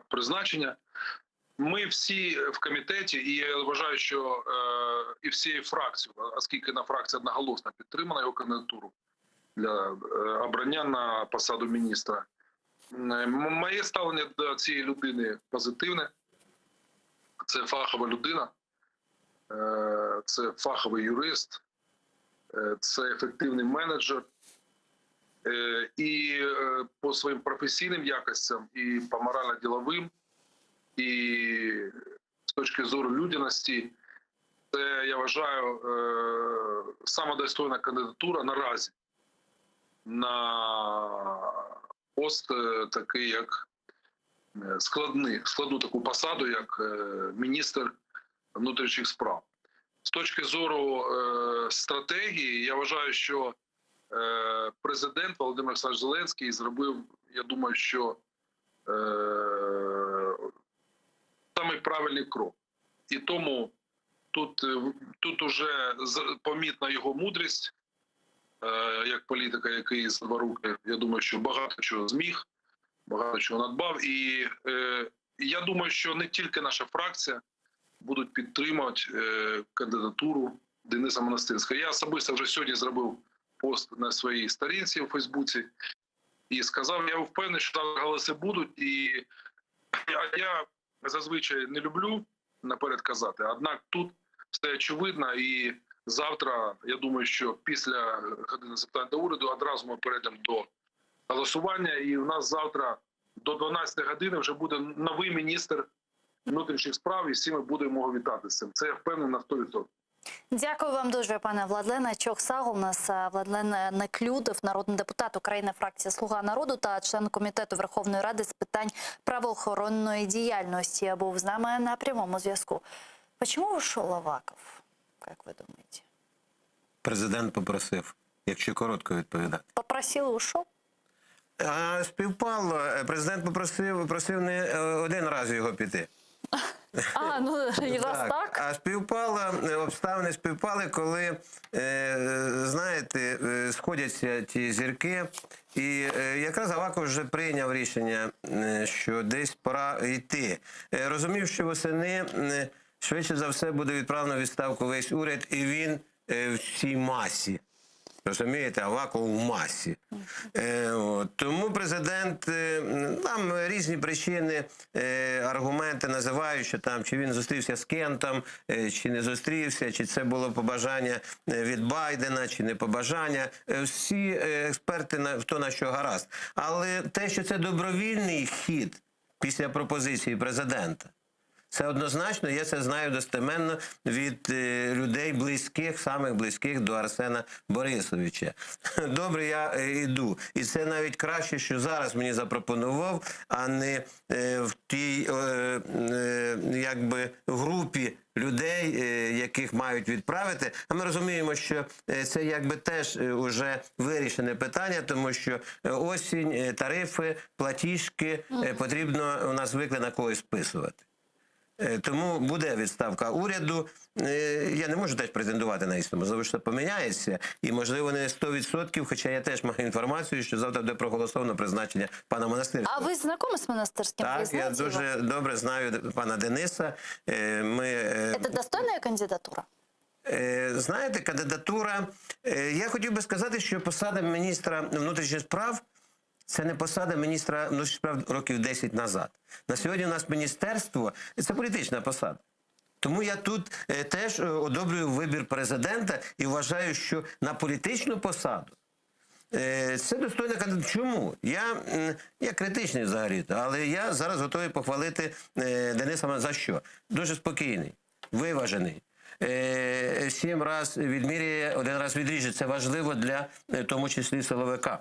призначення. Ми всі в комітеті, і я вважаю, що е, і всією фракцією, оскільки на фракція одноголосно підтримала його кандидатуру для е, обрання на посаду міністра. М, Моє ставлення до цієї людини позитивне. Це фахова людина, е, це фаховий юрист, е, це ефективний менеджер. Е, І е, по своїм професійним якостям, і по морально-діловим, і з точки зору людяності, це я вважаю е, сама достойна кандидатура наразі на пост е, такий, як е, складний, складну таку посаду, як е, міністр внутрішніх справ. З точки зору е, стратегії, я вважаю, що е, президент Володимир Олександрович Зеленський зробив, я думаю, що е, самий правильний крок. І тому тут, е, тут уже з- помітна його мудрість е, як політика, який за два роки, я думаю, що багато чого зміг, багато чого надбав. І е, я думаю, що не тільки наша фракція будуть підтримувати е, кандидатуру Дениса Монастирського. Я особисто вже сьогодні зробив пост на своїй сторінці у Фейсбуці і сказав, я впевнений, що там голоси будуть. І я, я зазвичай не люблю наперед казати, однак тут все очевидно, і завтра, я думаю, що після години запитань до уряду одразу ми перейдемо до голосування, і у нас завтра до 12 години вже буде новий міністр внутрішніх справ, і всі ми будемо його вітати з цим. Це я впевнений на 100%. Дякую вам дуже, пане Владлене. Çoq sağ oluñız. Владлен Неклюдов, народний депутат України, фракція Слуга народу та член комітету Верховної Ради з питань правоохоронної діяльності, був з нами на прямому зв'язку. Почему ушел Аваков? Как вы думаете? Президент попросив, якщо коротко відповідати. Попросил и ушел? А співпало, президент попросив, просив не е, один раз його піти. А, ну и раз так. А співпало, е, обставини співпали, коли, е, знаєте, е, сходяться ті зірки, і е, якраз Аваков вже прийняв рішення, е, що десь пора йти. Е, Розумів, що восени е, швидше за все буде відправлено у відставку весь уряд, і він е, в цій масі. Розумієте, Аваков у масі. Е, от. Тому президент, е, там різні причини, е, аргументи називають, що там чи він зустрівся з Кентом, е, чи не зустрівся, чи це було побажання е, від Байдена, чи не побажання. Е, Всі е, експерти на хто на що гаразд. Але те, що це добровільний хід після пропозиції президента. Це однозначно, я це знаю достеменно від е, людей близьких, самих близьких до Арсена Борисовича. Добре, я е, йду. І це навіть краще, що зараз мені запропонував, а не е, в тій е, е, якби групі людей, е, яких мають відправити. А ми розуміємо, що е, це якби теж е, уже вирішене питання, тому що е, осінь, е, тарифи, платіжки е, потрібно у нас звикли на когось списувати. Е, Тому буде відставка уряду. Е, Я не можу теж претендувати на істину, можливо, що поміняється. І, можливо, не 100%, хоча я теж маю інформацію, що завтра буде проголосовано призначення пана Монастирського. А вы знакомы с Монастырским? Вы Так, я знаете его? дуже добре знаю пана Дениса. Е, Ми, е, Это достойная кандидатура? Е, Знаєте, кандидатура. е, Я хотів би сказати, що посада міністра внутрішніх справ це не посада міністра внутрішніх справ років 10 назад. На сьогодні у нас міністерство це політична посада. Тому я тут е, теж е, одобрюю вибір президента і вважаю, що на політичну посаду е, це достойна кандидатура. Чому? Я, м, я критичний взагалі, але я зараз готовий похвалити е, Дениса Ма- за що? Дуже спокійний, виважений. Е, Сім раз відміряє, один раз відріже. Це важливо для е, в тому числі силовика.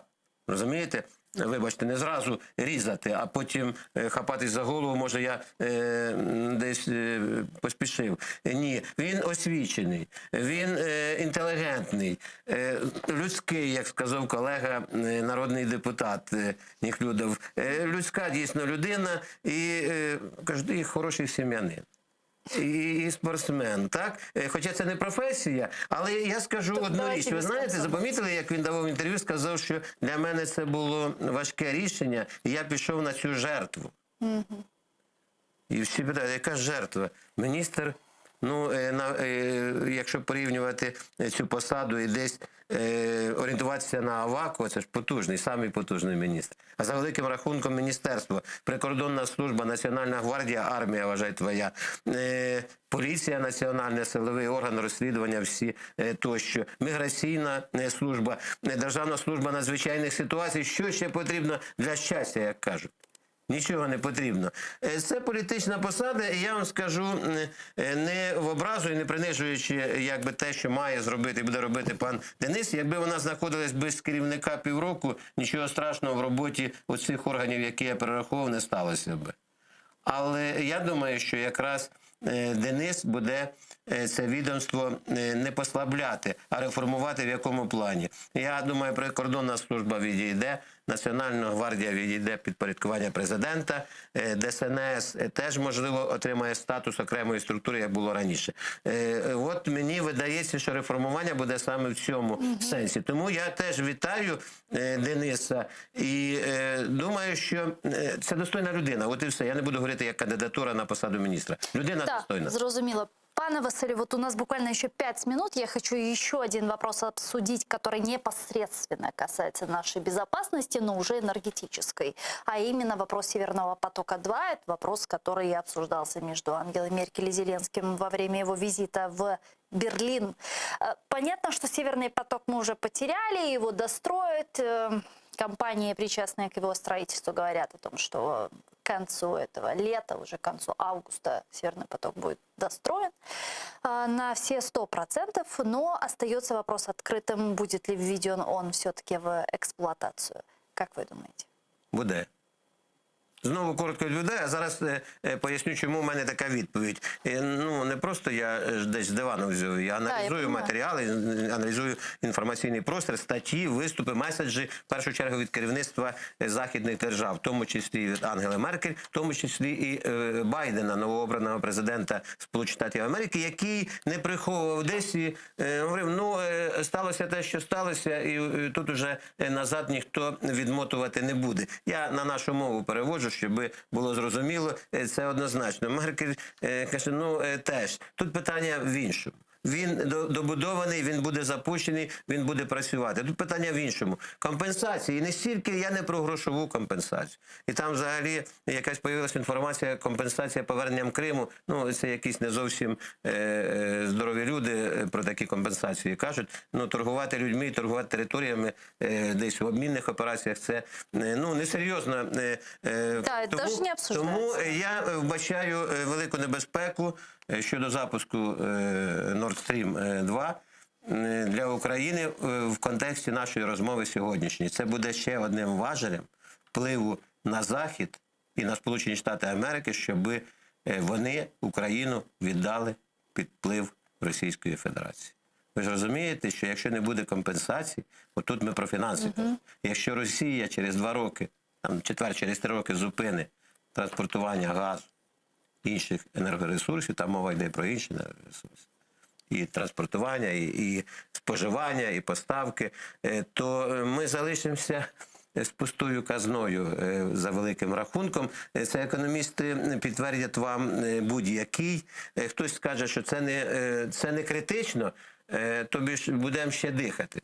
Розумієте? Вибачте, не зразу різати, а потім е, хапатись за голову, може я е, м, десь е, поспішив. Ні, він освічений, він е, інтелігентний, е, людський, як сказав колега, е, народний депутат е, Нехлюдов. Е, людська дійсно людина і, е, кажуть, і хороший сім'янин. І, і спортсмен, так? Е, Хоча це не професія, але я скажу одну давайте річ. Ви без знаєте, конца. запомітили, як він давав інтерв'ю, сказав, що для мене це було важке рішення, і я пішов на цю жертву. І всі питають, яка жертва? Міністр, ну, е, на, е, якщо порівнювати е, цю посаду і десь е, орієнтуватися на Авакова, це ж потужний, самий потужний міністр. А за великим рахунком міністерство, прикордонна служба, Національна гвардія, армія, вважай твоя, е, поліція національна, силовий орган розслідування всі е, тощо, міграційна е, служба, е, Державна служба надзвичайних ситуацій. Що ще потрібно для щастя, як кажуть? Нічого не потрібно. Е, Це політична посада, і я вам скажу м, е, не в образу і не принижуючи е, якби те, що має зробити і буде робити пан Денис. Якби вона знаходилась без керівника півроку, нічого страшного в роботі оцих органів, які я перераховував, не сталося би. Але я думаю, що якраз е, Денис буде е, це відомство е, не послабляти, а реформувати в якому плані. Я думаю, прикордонна служба відійде, Національна гвардія відійде підпорядкування президента, е, ДСНС теж можливо отримає статус окремої структури, як було раніше. Е, е, От мені видається, що реформування буде саме в цьому сенсі. Тому я теж вітаю е, Дениса і е, думаю, що е, це достойна людина. От і все. Я не буду говорити як кандидатура на посаду міністра. Людина Да, достойна. зрозуміло. Пане Василю, вот у нас буквально еще пять минут. Я хочу еще один вопрос обсудить, который непосредственно касается нашей безопасности, но уже энергетической. А именно вопрос Северного потока-2. Это вопрос, который обсуждался между Ангелой Меркель и Зеленским во время его визита в Берлин. Э, Понятно, что Северный поток мы уже потеряли, его достроят. Э, Компании, причастные к его строительству, говорят о том, что к концу этого лета, уже к концу августа, Северный поток будет достроен а, на все 100%, но остается вопрос открытым, будет ли введен он все-таки в эксплуатацию. Как вы думаете? Буде. Знову коротко відповідаю, а зараз е, е, поясню, чому в мене така відповідь. Е, Ну, не просто я е, ж десь з дивану взяв, я аналізую понимаю. матеріали, е, аналізую інформаційний простір, статті, виступи, меседжі, в першу чергу від керівництва е, західних держав, в тому числі і від Ангели Меркель, в тому числі і е, Байдена, новообраного президента Сполучених Штатів Америки, який не приховував десь і е, говорив, ну е, сталося те, що сталося, і е, тут уже е, назад ніхто відмотувати не буде. Я на нашу мову переводжу, щоб було зрозуміло, е, це однозначно. Меркель е, каже, ну е, теж тут питання в іншому. Він до- добудований, він буде запущений, він буде працювати. Тут питання в іншому. Компенсації. І не стільки я не про грошову компенсацію. І там взагалі якась появилася інформація, компенсація поверненням Криму. Ну, це якісь не зовсім е, е, здорові люди е, про такі компенсації кажуть. Ну, торгувати людьми, торгувати територіями е, десь в обмінних операціях це е, ну, несерйозно. Е, е, Да, це ж не обсуждається. тому е, я е, вбачаю е, велику небезпеку е, щодо запуску е, Nord Stream 2 е, для України е, в контексті нашої розмови сьогоднішньої. Це буде ще одним важелем впливу на Захід і на Сполучені Штати Америки, щоб вони Україну віддали під вплив Російської Федерації. Ви ж розумієте, що якщо не буде компенсації, отут ми про фінанси. кажемо. Якщо Росія через два роки, там четвер, через три роки зупини транспортування газу, інших енергоресурсів, там мова йде про інші енергоресурси, і транспортування, і, і споживання, і поставки, е, то е, ми залишимося з пустою казною е, за великим рахунком. Е, Це економісти підтвердять вам е, будь-який. Е, Хтось скаже, що це не, е, це не критично, е, тобі ж будемо ще дихати.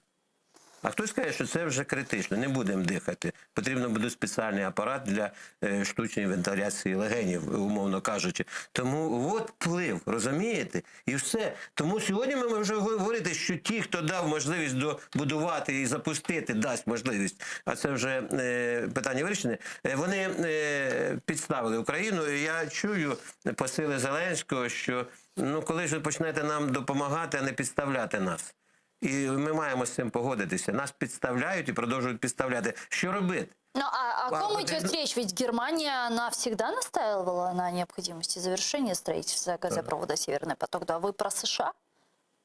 А хтось каже, що це вже критично, не будемо дихати. Потрібно буде спеціальний апарат для е, штучної вентиляції легенів, умовно кажучи. Тому от вплив, розумієте? І все. Тому сьогодні ми можемо говорити, що ті, хто дав можливість добудувати і запустити, дасть можливість, а це вже е, питання вирішене, е, вони е, підставили Україну. І я чую посили Зеленського, що ну коли ж ви почнете нам допомагати, а не підставляти нас. І ми маємо з цим погодитися. Нас підставляють і продовжують підставляти. Що робити? Ну, а о А, ком вот идет это- речь? Ведь Германия, она всегда настаивала на необходимости завершения строительства газопровода «Северный поток-2». Вы про США?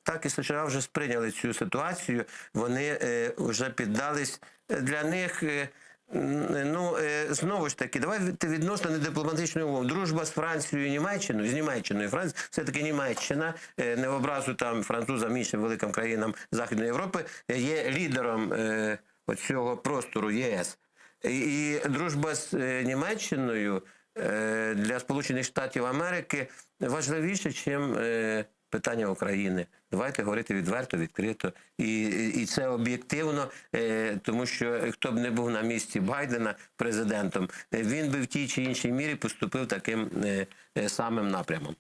Так і США вже сприйняли цю ситуацію. Вони е, вже піддались. Для них. е, м, Ну, е, знову ж таки, давайте відносно недипломатичної умови. Дружба з Францією і Німеччиною, з Німеччиною, Франція, все-таки Німеччина, е, не в образу там французам, іншим великим країнам Західної Європи, е, є лідером е, оцього простору ЄС. І, і дружба з е, Німеччиною е, для Сполучених Штатів Америки важливіше, чим е, питання України. Давайте говорити відверто, відкрито. І, і це об'єктивно, е, тому що хто б не був на місці Байдена президентом, е, він би в тій чи іншій мірі поступив таким е, е, самим напрямом.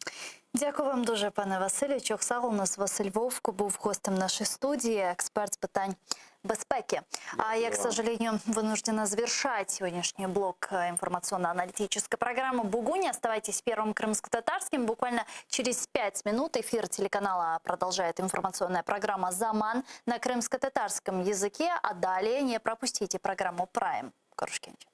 Дякую вам дуже, пане Василю. Çoq sağ oluñız Василь Вовк був гостем нашей студии, експерт з питань безпеки. А я, к сожалению, вынуждена завершать сегодняшний блок э, информационно-аналитической программы «Бугунь». Оставайтесь с первым крымско-татарским. Буквально через пять минут эфир телеканала продолжает информационная программа «Заман» на крымско-татарском языке. А далее не пропустите программу «Прайм». Körüşkence.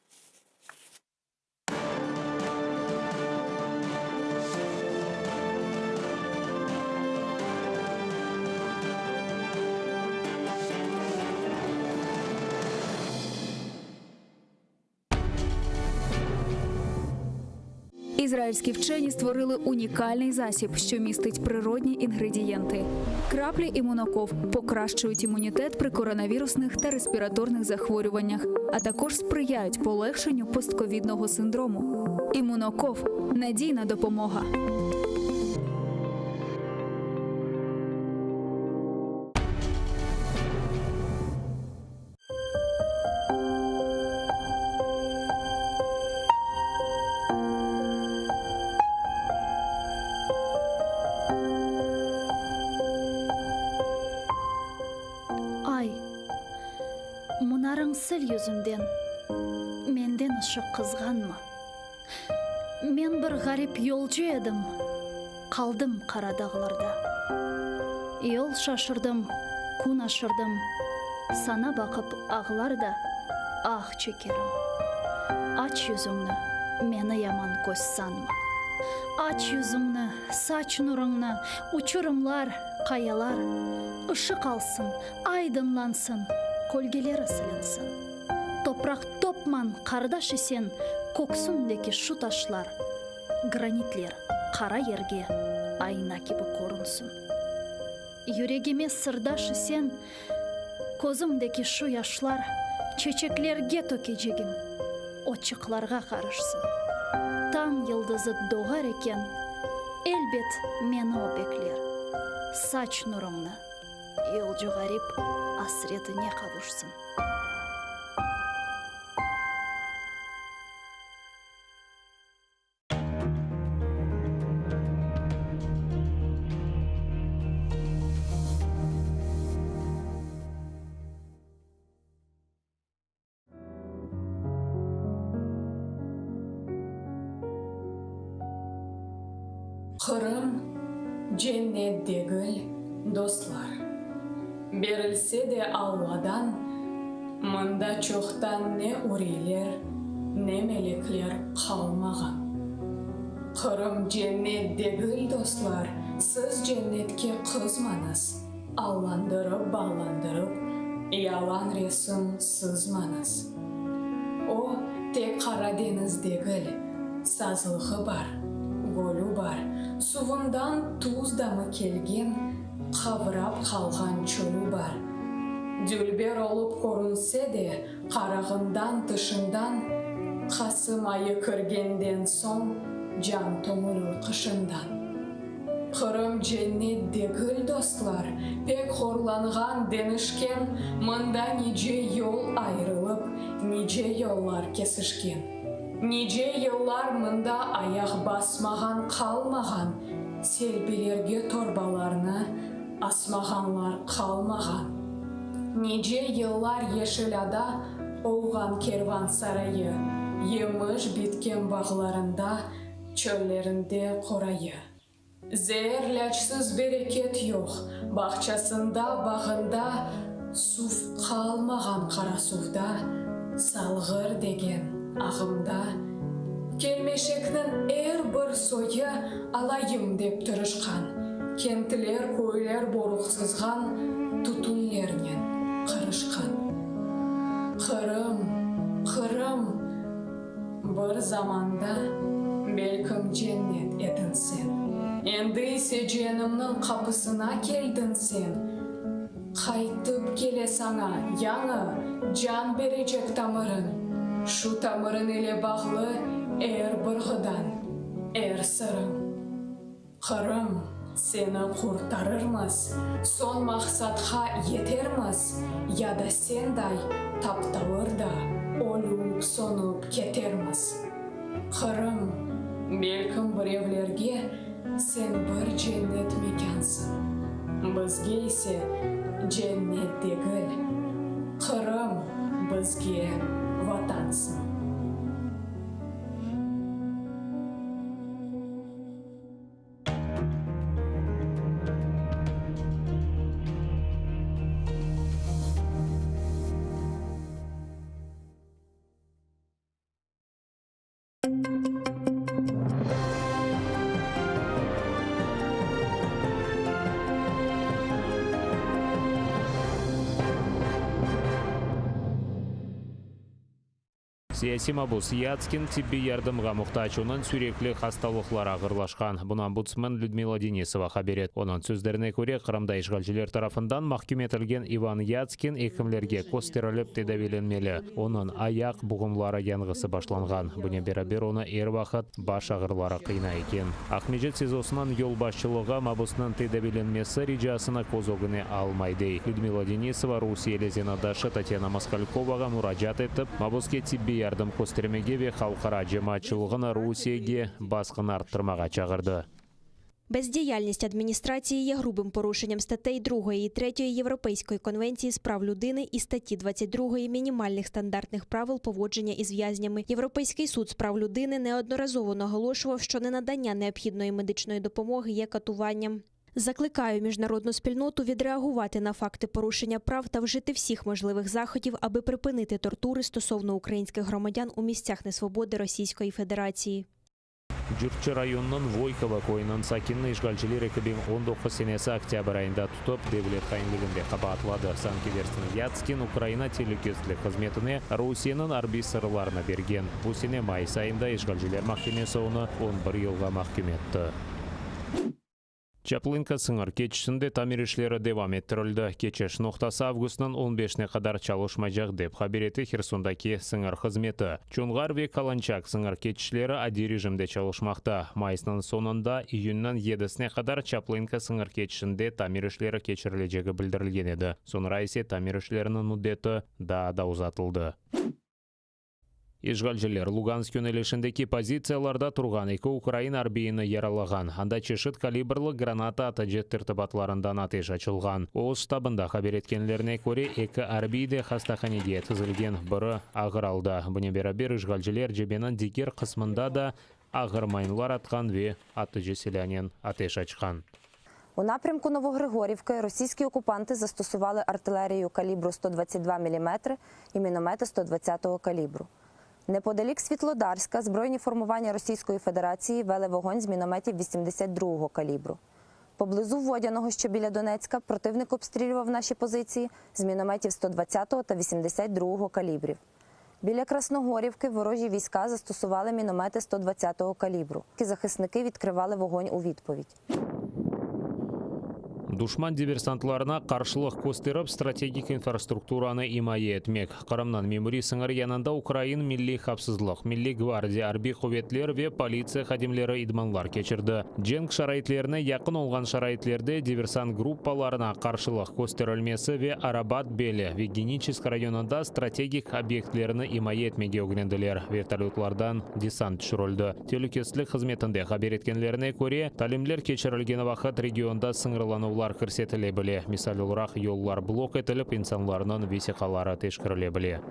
Ізраїльські вчені створили унікальний засіб, що містить природні інгредієнти. Краплі імуноков покращують імунітет при коронавірусних та респіраторних захворюваннях, а також сприяють полегшенню постковідного синдрому. Імуноков надійна допомога. Ay, munarıñ sil yüzünden, Menden ışıq qızğanma. Men bir ğarip yolcu edim, Qaldım qara dağlarda. Yol şaşırdım, kün aşırdım, Saña baqıp ağlar da, ah çekerim. Aç yüzüñni, meni yaman köz sanma. Aç yüzüñni, saç nurıñnı, uçurımlar, qayalar, Işıq alsın, aydınlansın, kölgeleri silinsin. Topraq topman, qardaş isen, köksündeki şu taşlar, Granitler qara yerge ayna kibi körünsin. Yüregime sırdaş isen, közümdeki şu yaşlar, Çeçeklerge tökecegim, otçıqlarğa qarışsın. Tañ yıldızı doğar eken, elbet meni o bekler, Saç nurıñnı, yolcu ğarip asretine qavuşsın. Qırım cennet degil, dostlar. Berilse de Alladan, mında çoqtan ne uriyler, ne melekler qalmağan. Qırım cennet degil, dostlar, siz cennetke qızmañız, allandırıp-ballandırıp, yalan resim sızmañız. O, tek Qara deñiz degil, sazlığı bar, gölü bar, suvundan tuz damı kelgen, qavrap qalğan çölü bar. Dülber olıp körünse de, qarağından tışından, Qasım ayı kirgenden soñ can töñülür qışından. Qırım cennet degil, dostlar, pek horlanğan, denişken, mında nice yol ayırılıp, nice yollar kesişken. Nice yıllar mında ayaq basmağan qalmağan, selbilerge torbalarnı asmağanlar qalmağan. Nice yıllar yeşil ada olğan kervan sarayı, yemiş bitken bağlarında, çöllerinde qorayı. Zeer lâcsız bereket yoq, bağçasında, bağında, suv qalmağan Qarasuvda, Salğır degen ağımda. Kelmeşekniñ er bir soyı alayım dep tırışqan, kentler, köyler boruqsızğan tütünlernen qırışqan. Qırım, Qırım! Bir zamanda belkim cennet ediñ sen, Endi ise ceenimniñ qapısına keldiñ sen. Qaytıp kele saña yañı can berecek tamırıñ, Şu tamırıñ ile bağlı er bir ğıdañ, er sırıñ. Qırım, seni qurtarırmız, soñ maqsatqa yetermiz, ya da senday taptalır da ölüp sönüp ketermiz. Qırım, belkim birevlerge sen bir cennet mekânsıñ, bizge ise cennet degil, Qırım bizge Vatansıñ. Siyasiy mabus Yatskin tibbiy yardımğa muhtac, onıñ sürekli hastalıqları ağırlaşqan. Bunı ombudsmen Lüdmila Denisova haber et. Onıñ sözlerine köre, Qırımda işğalciler tarafından mahküm etilgen İvan Yatskin ekimlerge kösterilip tedaviylenmeli. Onıñ ayaq buğumları yanğısı başlanğan, bunen beraber onı er vaqıt baş ağrıları qıynay eken. Aqmescit SİZOsınıñ yolbaşçılığı mabusnıñ tedaviylenmesi ricasını köz ögüne almay, dey. Lüdmila Denisova rusiyeli zenaatdaşı Tatyana Moskalkovağa muracaat etip, mabuske tibbiy yardım köstermege ve halqara cemaatçılığını Rusiyege basqını arttırmağa çağırdı. Бездіяльність адміністрації є грубим порушенням статей 2 і 3 Європейської конвенції з прав людини і статті 22 Мінімальних стандартних правил поводження із в'язнями. Європейський суд з прав людини неодноразово наголошував, що ненадання необхідної медичної допомоги є катуванням. Закликаю міжнародну спільноту відреагувати на факти порушення прав та вжити всіх можливих заходів, аби припинити тортури стосовно українських громадян у місцях несвободи Російської Федерації. Cürçi rayonınıñ Voykovo köyüniñ sakinini işğalciler 2019 senesi oktâbr ayında tutıp, devlet hainliginde qabaatladı. Sanki dersiñ Yatskin Ukraina telükesizlik hızmetine Rusiyeniñ arbiy sırlarını bergen. Bu sene mayıs ayında işğalciler mahkemesi onı on bir yılğa mahküm etti. Çaplınka sıñır keçişinde tamir işleri devam ettirildi. Keçiş noqtası avgustnıñ on beşine qadar çalışmaycaq, dep haber ete Hersondaki sıñır hızmeti. Çonğar ve Kalançak sıñır keçişleri adiy rejimde çalışmaqta. Mayısnıñ soñunda iyünniñ yedisine qadar Çaplınka sıñır keçişinde tamir işleri keçirilecegi bildirilgen edi, soñra ise tamir işleriniñ müddeti daa da uzatıldı. İşğalciler Lugansk yönelişindeki pozitsiyalarda turğan eki ukrain arbiyini yaralağan, anda çeşit kalibrlı granata atıcı tertibatlarından ateş açılğan. Öz ştabında haber etkenlerine köre, eki arbiy de hastahanege tizilgen, biri ağır alda. Bunen beraber, işğalciler cebeniñ diger qısmında da ağır mayınlar atqan ve atıcı silânen ateş açqan. У напрямку Новогригорівки російські окупанти застосували артилерію калібру 122 мм і міномети 120-го калібру. Неподалік Світлодарська збройні формування Російської Федерації вели вогонь з мінометів 82-го калібру. Поблизу Водяного, що біля Донецька, противник обстрілював наші позиції з мінометів 120-го та 82-го калібрів. Біля Красногорівки ворожі війська застосували міномети 120-го калібру. Захисники відкривали вогонь у відповідь. Duşman diversantlarına qarşılıq kösterip, strategik infrastrukturanı imaye etmek. Qırımnıñ memuriy sıñırı yanında ukrain milliy havfsızlıq, Milliy gvardiya, arbiy quvetler ve politsiya hadimleri idmanlar keçirdi. Cenk şaraitlerine yaqın olğan şaraitlerde diversant gruppalarına qarşılıq kösterilmesi ve Arabat beli ve Geniçesk rayonında strategik obyektlerni imaye etmege ögrendiler, vertolötlardan desant tüşürildi. Telükesizlik hızmetinde haber etkenlerine köre, talimler keçirilgeni vaqıt regionda sıñırlanuvlar kirsetile bile, misal olaraq, yollar blok etilip, insanlarnıñ vesiqaları teşkirile bile.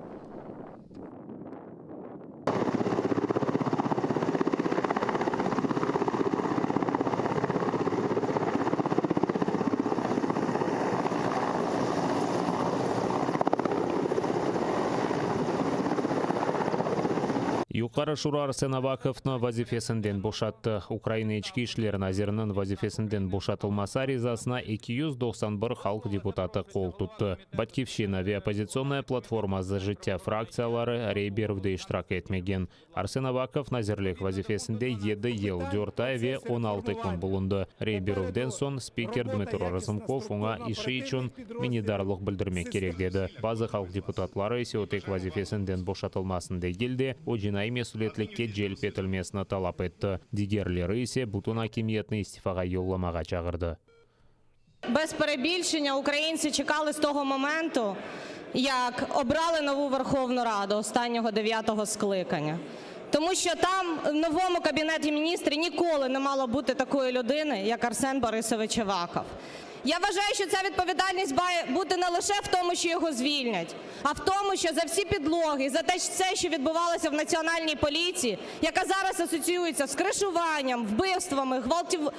Yuqarı Şura Arsen Avakovnı vazifesinden boşattı. Ukraina İçki işler naziriniñ vazifesinden boşatılması arizasına 291 halq deputatı qol tuttı. Batkivşçina ve Oppozitsionnaya platforma Za jıttâ fraktsiyaları rey berüvde iştirak etmegen. Arsen Avakov nazirlik vazifesinde yedi yıl, dört ay ve 16 kün bulundı. Rey berüvden soñ spiker Dmıtro Razumkov oña işi içün minnetdarlıq bildirmek kerek dedi. Bazı halq deputatları ise o tek vazifesinden boşatılmasını degil de, o cinaiy mesüliyetlikke celp etilmesini talap etti. Digerleri ise bütün akimiyetni istifağa yollamağa çağırdı. Без перебільшення українці чекали з того моменту, як обрали нову Верховну Раду останнього дев'ятого скликання. Тому що там, в новому Кабінеті Міністрів, ніколи не мало бути такої людини, як Арсен Борисович Аваков. Я вважаю, що ця відповідальність має бути не лише в тому, що його звільнять, а в тому, що за всі підлоги, за те все, що відбувалося в Національній поліції, яка зараз асоціюється з кришуванням, вбивствами,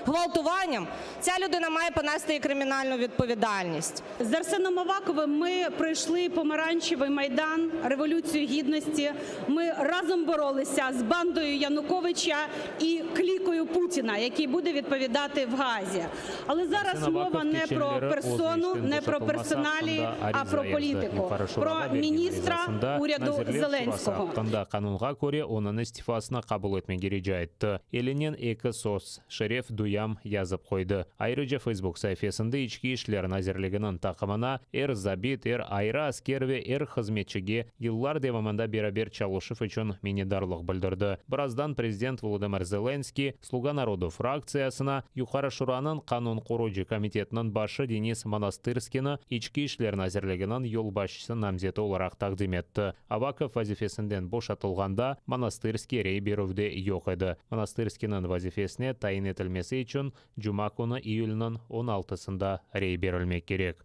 гвалтуванням, ця людина має понести і кримінальну відповідальність. З Арсеном Аваковим ми пройшли помаранчевий майдан, революцію гідності. Ми разом боролися з бандою Януковича і клікою Путіна, який буде відповідати в Гаазі. Але зараз Арсен мова Аваков не про keçenleri öz персону, işten не про boşatılması персоналії, aqqında а про ariza yazdı. політику, Yuqarı про Şurağa bergen міністра arizasında уряду Nazirler Şurası Зеленського. aqqında qanunğa köre onıñ istifasını qabul etmege rica etti. Elinen eki söz, Şeref duyam yazıp qoydı. Ayrıca Facebook saifesinde İçki işler nazirliginiñ taqımına, er zabit, er ayrı asker ve er hızmetçige yıllar devamında beraber çalışuv içün minnetdarlıq bildirdi. Birazdan prezident Volodımır Zelenskıy Sluga narodu fraktsiyasına Yuqarı Şuranıñ qanunqurucı komitetiniñ başı Denis Monastırskiyni İçki işler nazirliginiñ yolbaşçısı namzeti olaraq taqdim etti. Avakov vazifesinden boşatılğanda Monastırskiy rey berüvde yoq edi. Monastırskiyniñ vazifesine tayin etilmesi içün cuma künü iyülniñ on altısında rey berilmek kerek.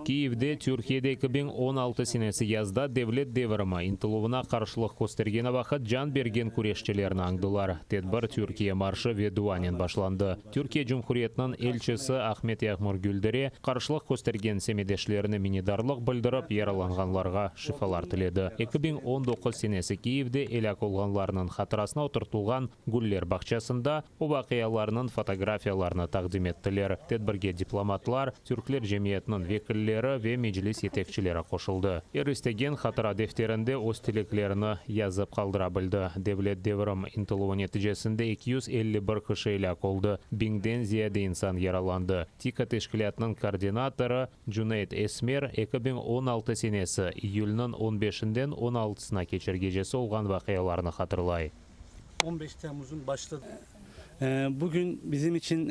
Kiyevde Türkiyede 2016 senesi yazda devlet devrimi ıntıluvına qarşılıq köstergeni vaqıt can bergen küreşçilerni añdılar. Tedbir Türkiye marşı ve duanen başlandı. Türkiye Cumhuriyetiniñ elçisi Ahmet Yağmur Güldere qarşılıq köstergen semetdeşlerine minnetdarlıq bildirip, yaralanğanlarğa şifalar tiledi. 2019 senesi Kiyevde elâk olğanlarnıñ hatırasına oturtılğan Güller bağçasında o vaqialarnıñ fotografiyalarını taqdim ettiler. Tedbirge diplomatlar, türkler cemiyetiniñ vekilleri ve Meclis yetekçileri qoşuldı. Er istegen hatıra defterinde öz tileklerini yazıp qaldıra bildi. Devlet devrim ıntıluvı neticesinde 251 kişi elâk oldı, biñden ziyade insan yaralandı. TİKA teşkilâtınıñ koordinatorı Cüneyt Esmer 2016 senesi iyülniñ on beşinden on altısına keçer gecesi olğan vaqialarnı hatırlay. 15 Temmuz'un başladı. Bugün bizim için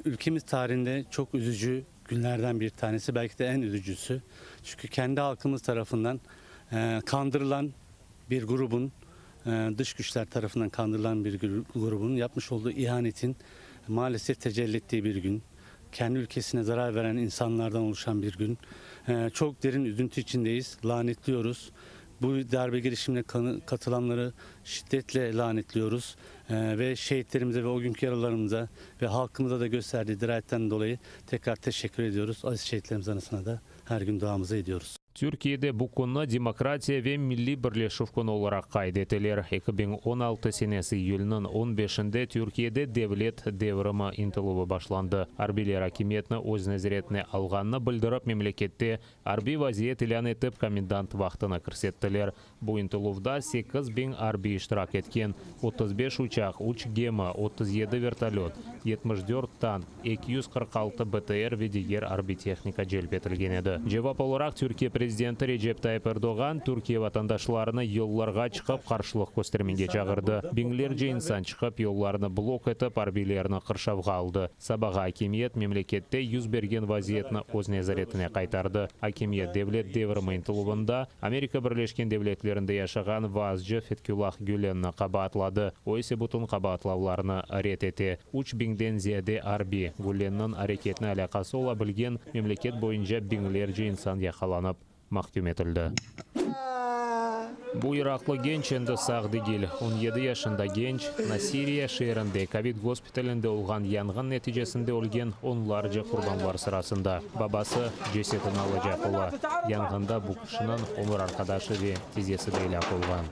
ülkemiz tarihinde çok üzücü günlerden bir tanesi, belki de en üzücüsü. Çünkü kendi halkımız tarafından kandırılan bir grubun, dış güçler tarafından kandırılan bir grubun yapmış olduğu ihanetin maalesef tecelli ettiği bir gün. Kendi ülkesine zarar veren insanlardan oluşan bir gün. Çok derin üzüntü içindeyiz, lanetliyoruz. Bu darbe girişimine katılanları şiddetle lanetliyoruz ve şehitlerimize ve o günkü yaralılarımıza ve halkımıza da gösterdiği dirayetten dolayı tekrar teşekkür ediyoruz. Aziz şehitlerimiz anısına da her gün duamızı ediyoruz. Türkiyede bu künni Demokratiya ve milliy birleşüv künü olaraq qayd eteler. 2016 senesi iyülniñ on beşinde Türkiyede devlet devrimi ıntıluvı başlandı. Arbiyler akimiyetni öz nezaretine alğanını bildirip, memlekette arbiy vaziyet ilân etip, komendant vaqtını kirsettiler. Bu ıntıluvda 8000 arbiy iştirak etken, 35 uçaq, üç gemi, 37 vertolöt, 74 tank, 246 BTR ve diger arbiy tehnika celp etilgen edi. Cevap olaraq Türkiye prezidenti Recep Tayyip Erdoğan Türkiye vatandaşlarını yollarğa çıqıp qarşılıq köstermege çağırdı. Biñlerce insan çıqıp yollarnı blok etip arbiylerni qırşavğa aldı. Sabağa akimiyet memlekette yüz bergen vaziyetni öz nezaretine qaytardı. Akimiyet devlet devrimi ıntıluvında Amerika Birleşken Devletlerinde yaşağan vaazcı Fetküllah Gülenni qabaatladı, o ise bütün qabaatlavlarnı red ete. Üç biñden ziyade arbiy, Gülenniñ areketine alâqası ola bilgen memleket boyunca biñlerce insan yaqalanıp, mahküm etildi. Bu iraqlı genç endi sağ degil. On yedi yaşında genç, Nasiriya şeerinde kovid gospitalinde olğan yanğın neticesinde ölgen onlarca qurbanlar sırasında. Babası cesetini alacaq ola. Yanğında bu kişiniñ ömür arqadaşı ve tizesi de elâk olğan.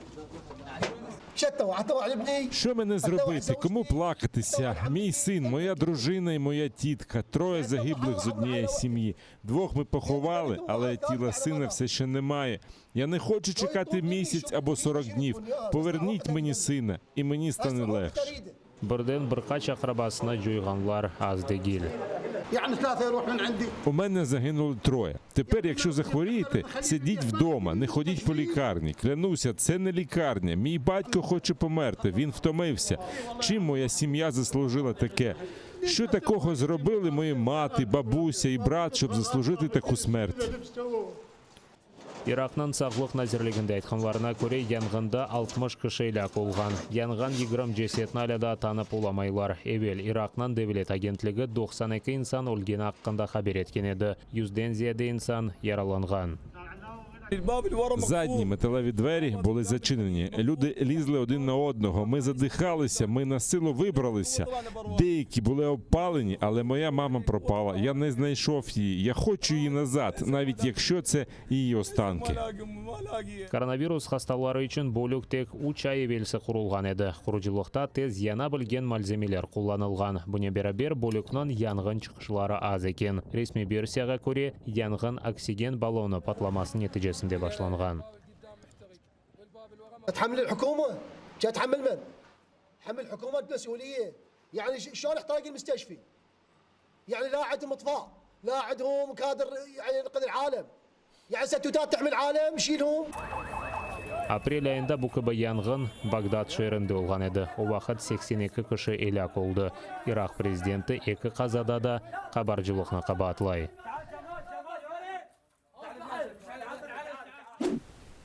Що мене зробити? Кому плакатися? Мій син, моя дружина і моя тітка. Троє загиблих з однієї сім'ї. Двох ми поховали, але тіла сина все ще немає. Я не хочу чекати місяць або 40 днів. Поверніть мені сина, і мені стане легше. Birden bir qaç aqrabasını coyğanlar az degil. У мене загинули троє. Тепер, якщо захворієте, сидіть вдома, не ходіть по лікарні. Клянуся, це не лікарня. Мій батько хоче померти, він втомився. Чим моя сім'я заслужила таке? Що такого зробили мої мати, бабуся і брат, щоб заслужити таку смерть? İraqnıñ Sağlıq nazirliginde aytqanlarına köre, yanğında 60 kişi elâk olğan. Yanğan 20 cesetni alâ daa tanıp olamaylar. Evel İraqnıñ devlet agentligi 92 insan ölgeni aqqında haber etken edi. Yüzden ziyade insan yaralanğan. Задні металеві двері були зачинені. Люди лізли один на одного. Ми задихалися, ми насилу вибралися. Деякі були обпалені, але моя мама пропала. Я не знайшов її. Я хочу її назад, навіть якщо це її останки. Koronavirus hastaları içün bölük tek üç ay evelsi qurulğan edi. Qurucılıqta tez yana bilgen malzemeler qullanılğan. Bunen beraber, bölükniñ yanğın çıqışları az eken. Resmiy versiyağa köre, yanğın oksigen ballonı patlaması neticesinde başlanğan. تحمل الحكومه جا تحمل من؟ حمل الحكومه المسؤوليه يعني شلون احترق المستشفى؟ يعني لا عندهم اطفاء لا عندهم كادر يعني ينقذ العالم يعني ستوتات تحمي العالم شيلهم Aprel ayında bu kibi yanğın Bağdad şeerinde olğan edi. O vaqıt 82 kişi elâk oldı. İraq prezidenti eki qazada da qabarcılıqnı qabaatlay.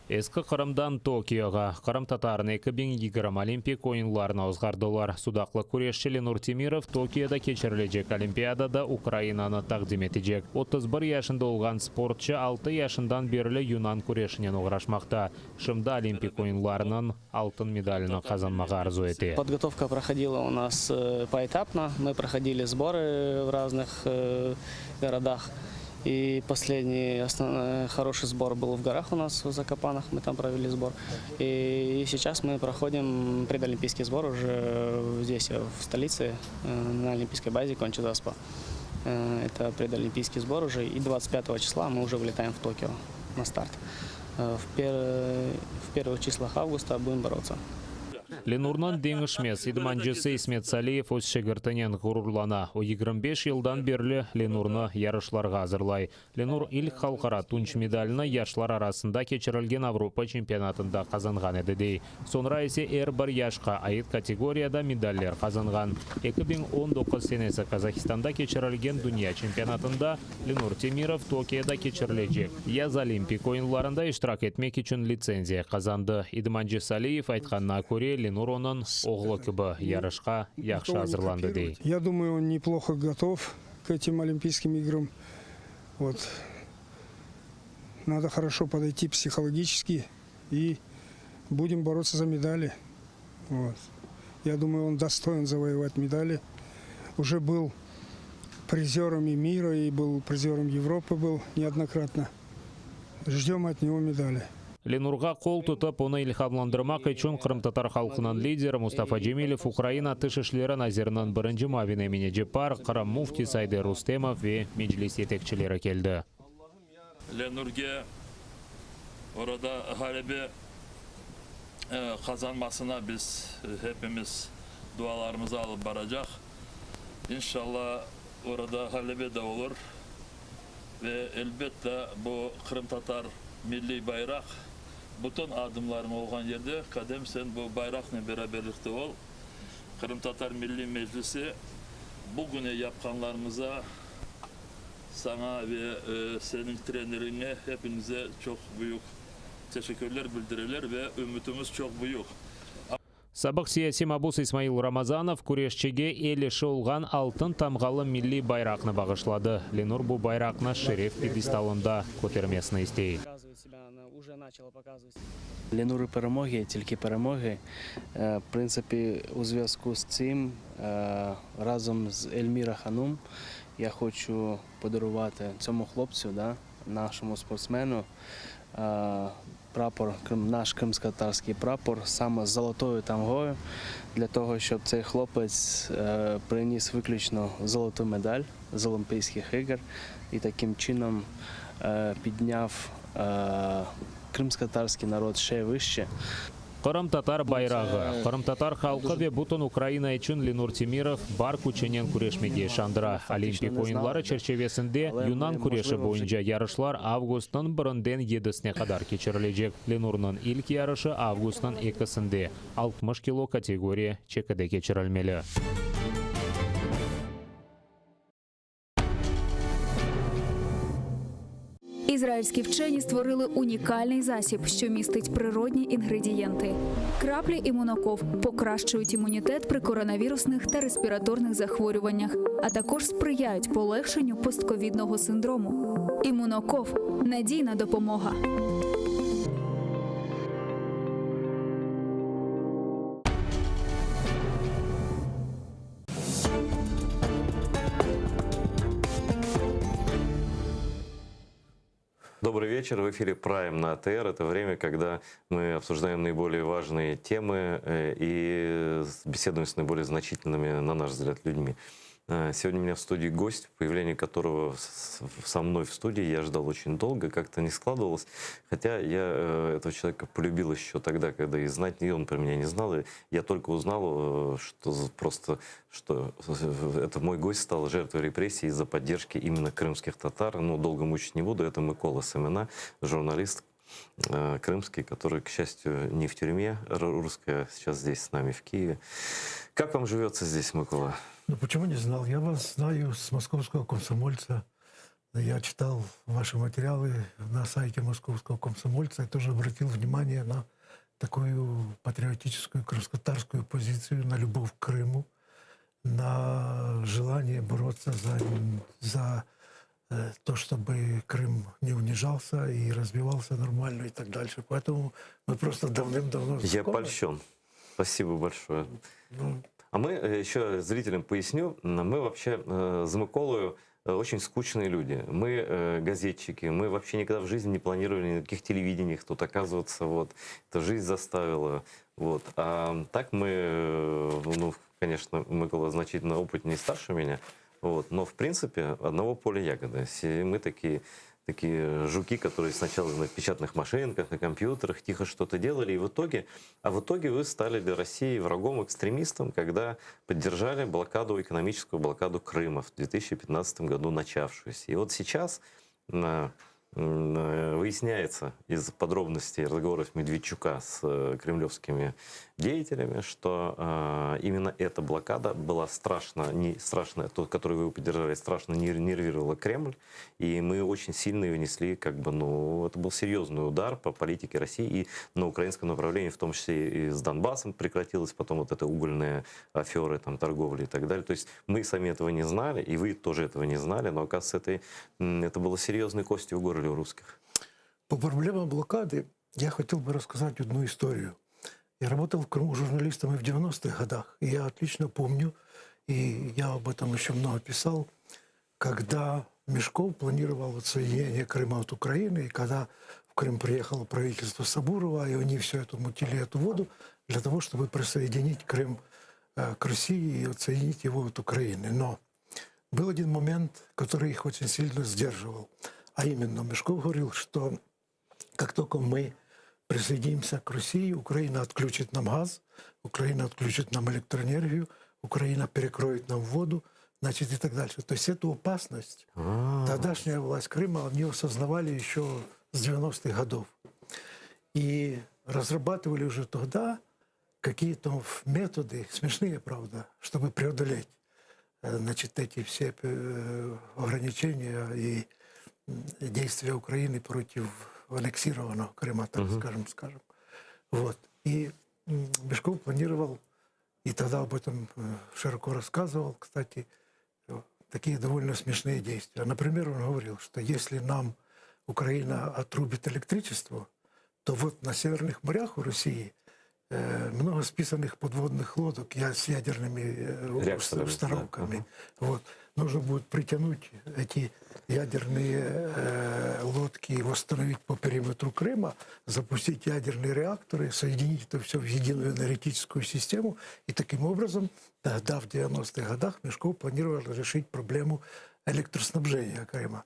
Eski Qırımdan Tokioğa qırımtatarını 2020 Olimpik oyunlarına ozğardılar. Sudaqlı küreşçi Lenur Temirov Tokioda keçirilecek Olimpiadada Ukrainanı taqdim etecek. 31 yaşında olğan sportçı altı yaşından berli yunan küreşinen oğraşmaqta. Şimdi Olimpik oyunlarınıñ altın medalini qazanmağa arzu ete. Подготовка проходила у нас э, поэтапно. Мы проходили сборы в разных э, городах. И последний основной, хороший сбор был в горах у нас в Закопанах, мы там провели сбор. И сейчас мы проходим предолимпийский сбор уже здесь, в столице, э, на олимпийской базе Конча-Заспа. Э, Это предолимпийский сбор уже. И 25 числа мы уже вылетаем в Токио на старт. Э, В, пер- в первых числах августа будем бороться. Lenurnıñ deñişmez idmancısı İsmet Saliyev öz şegirtinen ğururlana. O 25 yıldan berli Lenurnı yarışlarğa azırlay. Lenur ilk halqara tunç medalini yaşlar arasında keçirilgen Avropa çempionatında qazanğan edi, dey. Soñra ise er bir yaşqa ait kategoriyada medaller qazanğan. 2019 senesi Qazahistanda keçirilgen dünya çempionatında Lenur Temirov Tokioda keçirilecek yaz Olimpik oyunlarında iştirak etmek içün litsenziya qazandı. İdmancı Saliyev aytqanına köre, Lenur onıñ oğlu kibi yarışqa yahşı azırlandı, dey. Я думаю, он неплохо готов к этим Олимпийским играм. Вот. Надо хорошо подойти психологически и будем бороться за медали. Вот. Я думаю, он достоин завоевать медали. Уже был призером и мира, и был призером Европы был неоднократно. Ждем от него медали. Lenurğa qol tutıp, onı ilhamlandırmaq içün qırımtatar halqınıñ lideri Mustafa Cemilev, Ukraina Tış işleri naziriniñ birinci muavini Emine Ceppar, Qırım müftisi Ayder Rustemov ve Meclis yetekçileri keldi. Lenurge orada ğalebe qazanmasına biz hepimiz dualarımızı alıp baracaq. İnşallah, orada ğalebe de olur ve elbette bu qırımtatar milliy bayraq bütün adımlarıñ olğan yerde, Kadem, sen bu bayraqnen beraberlikte ol. Qırımtatar Milliy Meclisi bugüne yapqanlarıñıza Saña ve seniñ treneriñe, hepiñize çoq büyük teşekkürler bildireler ve ümütimiz çoq büyük. Sabıq siyasiy mabus İsmail Ramazanov küreşçige el işi olğan altın tamğalı milliy bayraqnı bağışladı. Lenur bu bayraqnı şeref pyedestalında kötermesini istey. Lenuru перемоги, тільки перемоги. В принципі, у зв'язку з цим разом з Ельміра Ханум я хочу подарувати цьому хлопцю, да, нашому спортсмену, прапор, наш кримськотатарський прапор саме з золотою тамгою, для того, щоб цей хлопець приніс виключно золоту медаль з Олімпійських ігор і таким чином підняв кримськотатарський народ ще вище. Qırımtatar bayrağı, qırımtatar halqı ve bütün Ukraina içün Lenur Temirov bar küçünen küreşmege işandıra. Olimpik oyunları çerçevesinde yunan küreşi boyunca yarışlar avgustnıñ birinden yedisine qadar keçirilecek. Lenurnıñ ilk yarışı avgustnıñ ekisinde, 60 kilo kategoriya çekide keçirilmeli. Ізраїльські вчені створили унікальний засіб, що містить природні інгредієнти. Краплі імуноков покращують імунітет при коронавірусних та респіраторних захворюваннях, а також сприяють полегшенню постковідного синдрому. Імуноков надійна допомога. Добрый вечер. В эфире Prime на АТР. Это время, когда мы обсуждаем наиболее важные темы э, и беседуем с наиболее значительными, на наш взгляд, людьми. Э, сегодня у меня в студии гость, появление которого со мной в студии я ждал очень долго, как-то не складывалось. Хотя я э, этого человека полюбил еще тогда, когда и знать не он про меня не знал. И я только узнал, что просто что это мой гость стал жертвой репрессий из-за поддержки именно крымских татар. Но долго мучить не буду. Это Микола Семена, журналист э, крымский, который, к счастью, не в тюрьме русская, сейчас здесь с нами в Киеве. Как вам живется здесь, Микола? Ну, почему не знал? Я вас знаю с московского комсомольца. Я читал ваши материалы на сайте московского комсомольца и тоже обратил внимание на такую патриотическую крымско-татарскую позицию, на любовь к Крыму, на желание бороться за, за э, то, чтобы Крым не унижался и развивался нормально и так дальше. Поэтому мы просто давным-давно Я знакомы. польщен. Спасибо большое. Ну, А мы, э, еще зрителям поясню, мы вообще э, с Миколою э, очень скучные люди. Мы э, газетчики, мы вообще никогда в жизни не планировали ни на каких телевидениях тут оказываться. Вот. Это жизнь заставила. Вот. А так мы, э, ну, конечно, Микола значительно опытнее и старше меня, вот. но в принципе одного поля ягоды. Все Мы такие такие жуки, которые сначала на печатных машинках, на компьютерах тихо что-то делали, и в итоге, а в итоге вы стали для России врагом, экстремистом, когда поддержали блокаду, экономическую блокаду Крыма в 2015 году начавшуюся. И вот сейчас э, э, выясняется из подробностей разговоров Медведчука с э, кремлевскими деятелями, что э, именно эта блокада была страшно, не страшно, тот, которую вы поддержали, страшно нер- нервировала Кремль, и мы очень сильно ее несли, как бы, ну, это был серьезный удар по политике России и на украинском направлении, в том числе и с Донбассом прекратилась потом вот эта угольная аферы, там, торговли и так далее. То есть мы сами этого не знали, и вы тоже этого не знали, но, оказывается, это, м, это было серьезной костью в горле у русских. По проблемам блокады я хотел бы рассказать одну историю. Я работал в Крыму журналистом и в 90-х годах. И я отлично помню, и я об этом еще много писал, когда... Мешков планировал отсоединение Крыма от Украины, и когда в Крым приехало правительство Сабурова, и они все это мутили, эту воду, для того, чтобы присоединить Крым э, к России и отсоединить его от Украины. Но был один момент, который их очень сильно сдерживал. А именно, Мешков говорил, что как только мы присоединимся к России, Украина отключит нам газ, Украина отключит нам электроэнергию, Украина перекроет нам воду, значит, и так дальше. То есть эту опасность тогдашняя власть Крыма они осознавали еще с 90-х годов. И разрабатывали уже тогда какие-то методы, смешные, правда, чтобы преодолеть э, значит, эти все э, ограничения и м, действия Украины против аннексированного Крыма, так скажем, скажем. Вот. И м, Мешков планировал, и тогда об этом э, широко рассказывал, кстати, э, такие довольно смешные действия. Например, он говорил, что если нам Украина отрубит электричество, то вот на северных морях у России э, много списанных подводных лодок я, с ядерными э, Реакторами, да. установками. Вот. Нужно будет притянуть эти ядерные э, лодки, восстановить по периметру Крыма, запустить ядерные реакторы, соединить это все в единую энергетическую систему. И таким образом тогда, в 90-х годах, Мешков планировал решить проблему электроснабжения Крыма.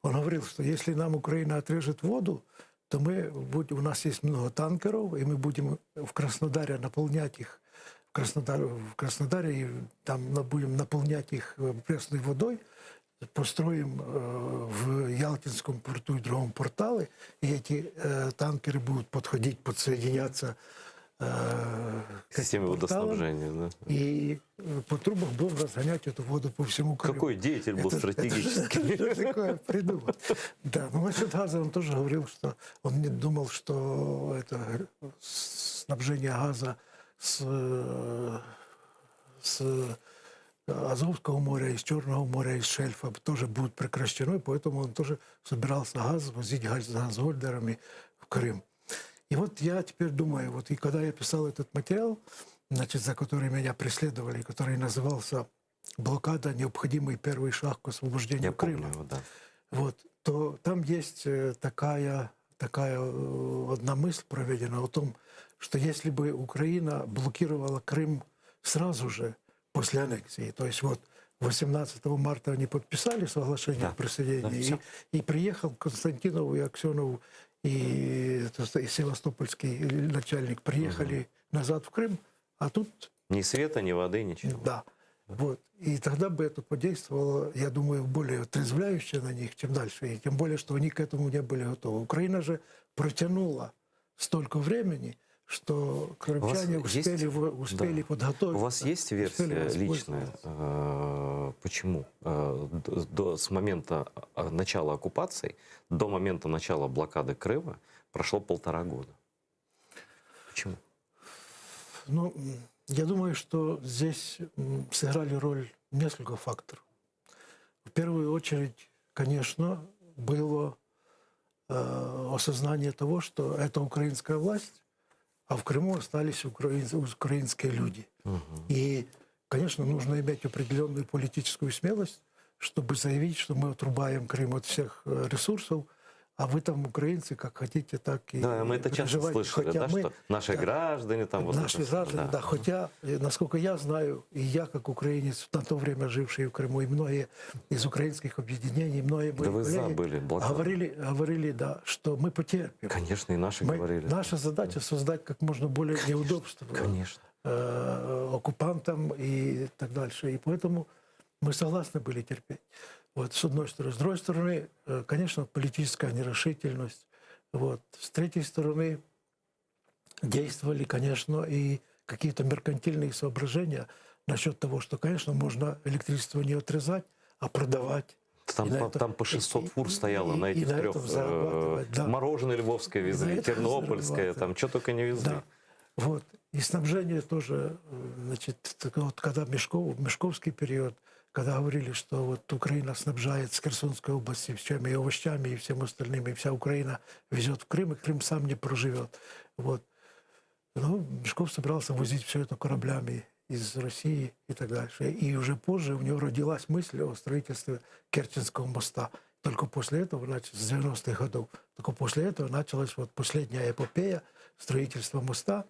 Он говорил, что если нам Украина отрежет воду, то мы, будь- у нас есть много танкеров, и мы будем в Краснодаре наполнять их в, Краснодар, в Краснодаре, и там на- будем наполнять их э, пресной водой, построим э, в Ялтинском порту и другом порталы, и эти э, танкеры будут подходить, подсоединяться э, к этим Системе порталам, водоснабжения, да. И э, по трубах будем разгонять эту воду по всему Крыму. Какой деятель был Это- стратегический. Это что такое придумал? Да, но насчет газа он тоже говорил, что он не думал, что это снабжение газа с, э, с Азовского моря, из Черного моря, из шельфа тоже будет прекращено, и поэтому он тоже собирался газ возить газ с газгольдерами в Крым. И вот я теперь думаю, вот и когда я писал этот материал, значит, за который меня преследовали, который назывался «Блокада. Необходимый первый шаг к освобождению Я Крыма», помню его, да. вот, то там есть э, такая, такая э, одна мысль проведена о том, что если бы Украина блокировала Крым сразу же после аннексии, то есть вот 18 марта они подписали соглашение Да, о присоединении, да, всё. и, и приехал Константинов и Аксенов и, это, и севастопольский начальник приехали назад в Крым, а тут Ни света, ни воды, ничего. да. Вот. И тогда бы это подействовало, я думаю, более отрезвляюще на них, чем дальше. И тем более, что они к этому не были готовы. Украина же протянула столько времени, что крымчане У вас успели, есть- в- успели Да. подготовиться. У вас есть успели версия воспользоваться. личная, э, почему э, до, до- с момента а, начала оккупации до момента начала блокады Крыма прошло полтора года? Почему? Ну, м, я думаю, что здесь м, сыграли роль несколько факторов. В первую очередь, конечно, было э, осознание того, что это украинская власть, а в Крыму остались украин- украинские люди. И, конечно, нужно иметь определенную политическую смелость, чтобы заявить, что мы отрубаем Крым от всех э, ресурсов, а вы там, украинцы, как хотите, так и Да, мы это часто переживайте. слышали, Хотя да, мы- что наши да. граждане там... вот Наши это всё, граждане, да. Хотя, э, насколько я знаю, и я, как украинец, на то время живший в Крыму, и многие из украинских объединений, многие мои Да вы коллеги забыли блокаду. говорили, говорили, да, что мы потерпим. Конечно, и наши Мы- говорили. Наша задача создать как можно более неудобств Конечно. э, оккупантам и так дальше. И поэтому мы согласны были терпеть. Вот, с одной стороны. С другой стороны, э, конечно, политическая нерешительность. Вот. С третьей стороны, действовали, конечно, и какие-то меркантильные соображения насчет того, что, конечно, можно электричество не отрезать, а продавать. Там, И на по, это- там по 600 фур стояло и- на и этих на трех. этом зарабатывать, да. Мороженое львовское везли, на этом тернопольское, там что только не везли. Да. Вот. И снабжение тоже, э, значит, так вот когда Мешков, Мешковский период, когда говорили, что вот Украина снабжает с Херсонской области всеми и овощами, и всем остальным, и вся Украина везет в Крым, и Крым сам не проживет. Вот. Ну, Мешков собирался возить все это кораблями. из России и так дальше. И уже позже у него родилась мысль о строительстве Керченского моста. Только после этого, значит, с 90-х годов, только после этого началась вот последняя эпопея строительства моста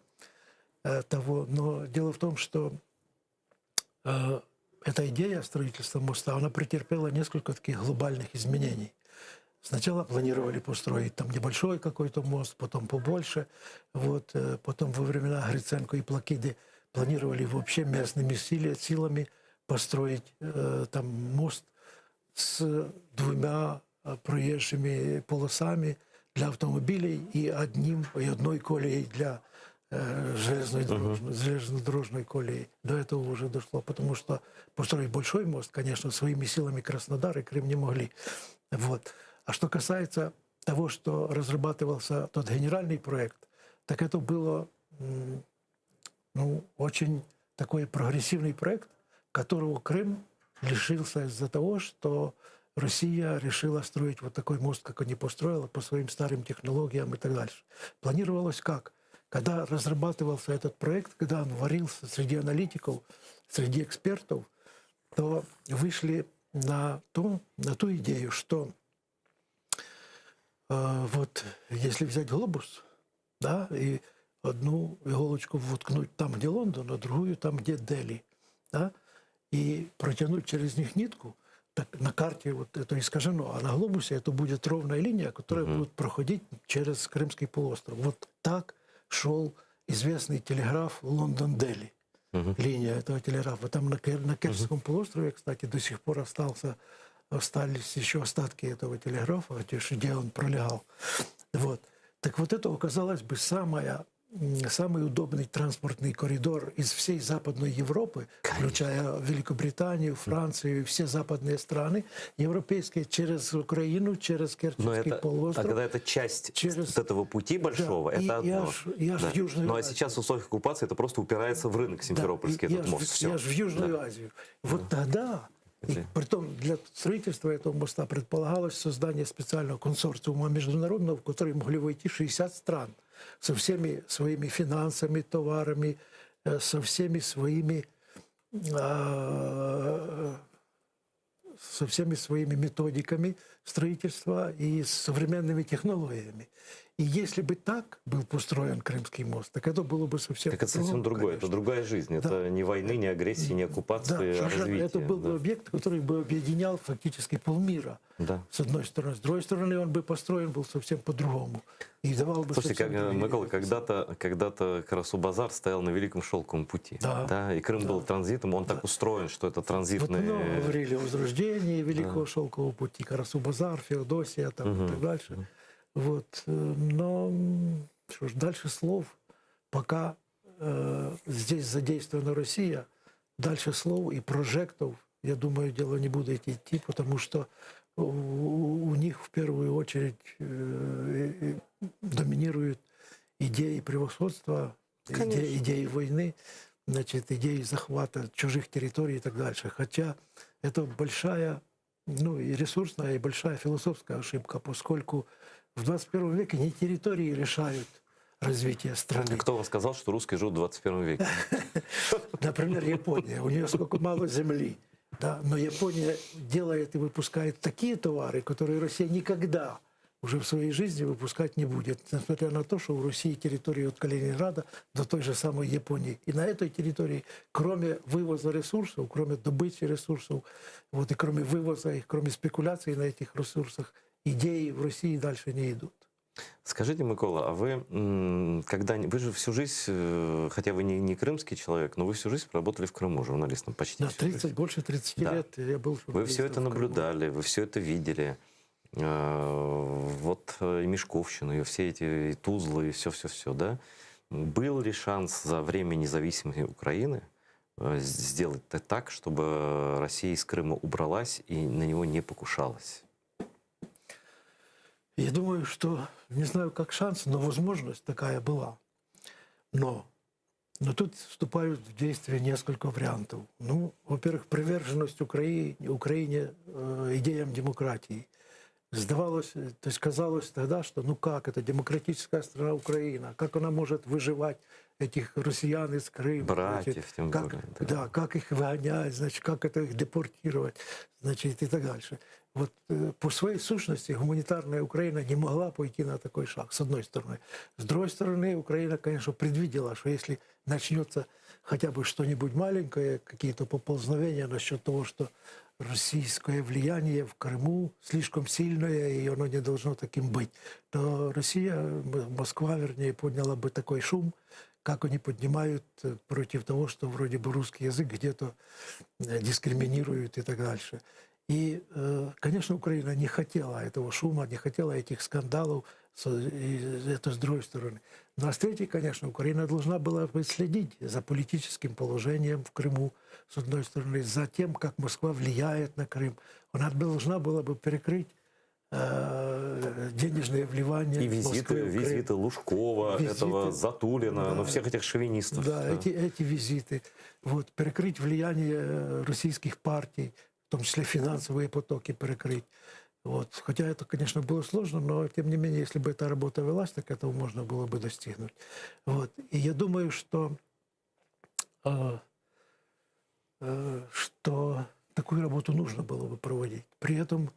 э, того. Но дело в том, что э, эта идея строительства моста, она претерпела несколько таких глобальных изменений. Сначала планировали построить там небольшой какой-то мост, потом побольше. Вот, э, потом во времена Гриценко и Плакиды планировали вообще местными силе- силами построить э, там мост с двумя э, проезжими полосами для автомобилей и одним и одной колеей для э, железной дорожной, железнодорожной колеи. До этого уже дошло, потому что построить большой мост, конечно, своими силами Краснодар и Крым не могли. Вот. А что касается того, что разрабатывался тот генеральный проект, так это было м, ну, очень такой прогрессивный проект, которого Крым лишился из-за того, что Россия решила строить вот такой мост, как они построила, по своим старым технологиям и так дальше. Планировалось как? Когда разрабатывался этот проект, когда он варился среди аналитиков, среди экспертов, то вышли на ту, на ту идею, что э, вот если взять глобус, да, и одну иголочку воткнуть там, где Лондон, а другую там, где Дели, да, и протянуть через них нитку, так на карте вот это искажено, а на глобусе это будет ровная линия, которая будет проходить через Крымский полуостров. Вот так шел известный телеграф Лондон-Дели. Линия этого телеграфа. Там на, Кер- на Керченском полуострове, кстати, до сих пор остался, остались еще остатки этого телеграфа, где где он пролегал. Вот. Так вот это оказалось бы самая, м, самый удобный транспортный коридор из всей Западной Европы, включая Великобританию, Францию и все западные страны европейские, через Украину, через Но Керченский это, полуостров. а когда это часть через- вот этого пути большого, Да, и- это и одно. аж- и аж в Южную Ну а Азию. сейчас в условиях оккупации это просто упирается в рынок симферопольский, Да, и- этот и аж мост. в- Всё. и аж в Южную Да. Азию. Вот тогда, и притом для строительства этого моста предполагалось создание специального консорциума международного, в который могли войти 60 стран со всеми своими финансами, товарами, э, со всеми своими а, со всеми своими методиками строительства и с современными технологиями. И если бы так был построен Крымский мост, так это было бы совсем Так это совсем по-другому, другое, это другая жизнь. Это не войны, не агрессии, не Да, оккупации, а совершенно. развитие. Это был бы да. объект, который бы объединял фактически полмира. Да. С одной стороны. С другой стороны, он бы построен был совсем по-другому. И давал бы Слушайте, совсем как, э, другие- Микола, когда-то, когда-то Карасу-Базар стоял на Великом Шелковом пути. Да. И Крым был транзитом, он так устроен, что это Вот транзитный... много говорили о возрождении Великого Шелкового пути, Карасу-Базар, Феодосия там, и Мгм. так дальше. Вот. э, Но м, что ж, дальше слов, пока э, здесь задействована Россия, дальше слов и прожектов, я думаю, дело не будет идти, потому что у, у них в первую очередь э, э, доминируют идеи превосходства, Конечно. идеи, идеи войны, значит, идеи захвата чужих территорий и так дальше. Хотя это большая, ну и ресурсная, и большая философская ошибка, поскольку в 21 веке не территории решают развитие страны. А Кто вам сказал, что русские живут в 21 веке? Например, Япония. У нее сколько мало земли. Да? Но Япония делает и выпускает такие товары, которые Россия никогда уже в своей жизни выпускать не будет. Несмотря на то, что у России территория от Калининграда до той же самой Японии. И на этой территории, кроме вывоза ресурсов, кроме добычи ресурсов, вот, и кроме вывоза их, кроме спекуляций на этих ресурсах, идеи в России дальше не идут. Скажите, Микола, а вы м, когда вы же всю жизнь, э, хотя вы не, не крымский человек, но вы всю жизнь проработали в Крыму журналистом почти. Да, всю жизнь. 30, больше 30 Да. лет я был Вы все журналистом это в Крыму. наблюдали, вы все это видели. Э, Вот э, и Мешковщину, и все эти и Тузлы, и все-все-все, да? Был ли шанс за время независимой Украины э, сделать т- так, чтобы Россия из Крыма убралась и на него не покушалась? Я думаю, что, не знаю, как шанс, но возможность такая была. Но, но тут вступают в действие несколько вариантов. Ну, во-первых, приверженность Украине, Украине э, идеям демократии. Сдавалось, то есть казалось тогда, что ну как это, демократическая страна Украина, как она может выживать этих россиян из Крыма? Братьев, значит, тем как, более. Да. да, как их выгонять, значит, как это их депортировать, значит, и так дальше. Вот э, по своей сущности гуманитарная Украина не могла пойти на такой шаг, с одной стороны. С другой стороны, Украина, конечно, предвидела, что если начнется хотя бы что-нибудь маленькое, какие-то поползновения насчет того, что российское влияние в Крыму слишком сильное, и оно не должно таким быть, то Россия, Москва, вернее, подняла бы такой шум, как они поднимают э, против того, что вроде бы русский язык где-то э, дискриминируют и так дальше. И, э, конечно, Украина не хотела этого шума, не хотела этих скандалов, это с другой стороны. Ну а с третьей, конечно, Украина должна была бы следить за политическим положением в Крыму, с одной стороны, за тем, как Москва влияет на Крым. Она должна была бы перекрыть э, денежные вливания И визиты, визиты Лужкова, Визиты. этого Затулина, Да. ну всех этих шовинистов. Да, Эти, эти визиты. Вот, перекрыть влияние российских партий, в том числе финансовые потоки перекрыть. Вот. Хотя это, конечно, было сложно, но тем не менее, если бы эта работа велась, так этого можно было бы достигнуть. Вот. И я думаю, что, э, э, что такую работу нужно было бы проводить. При этом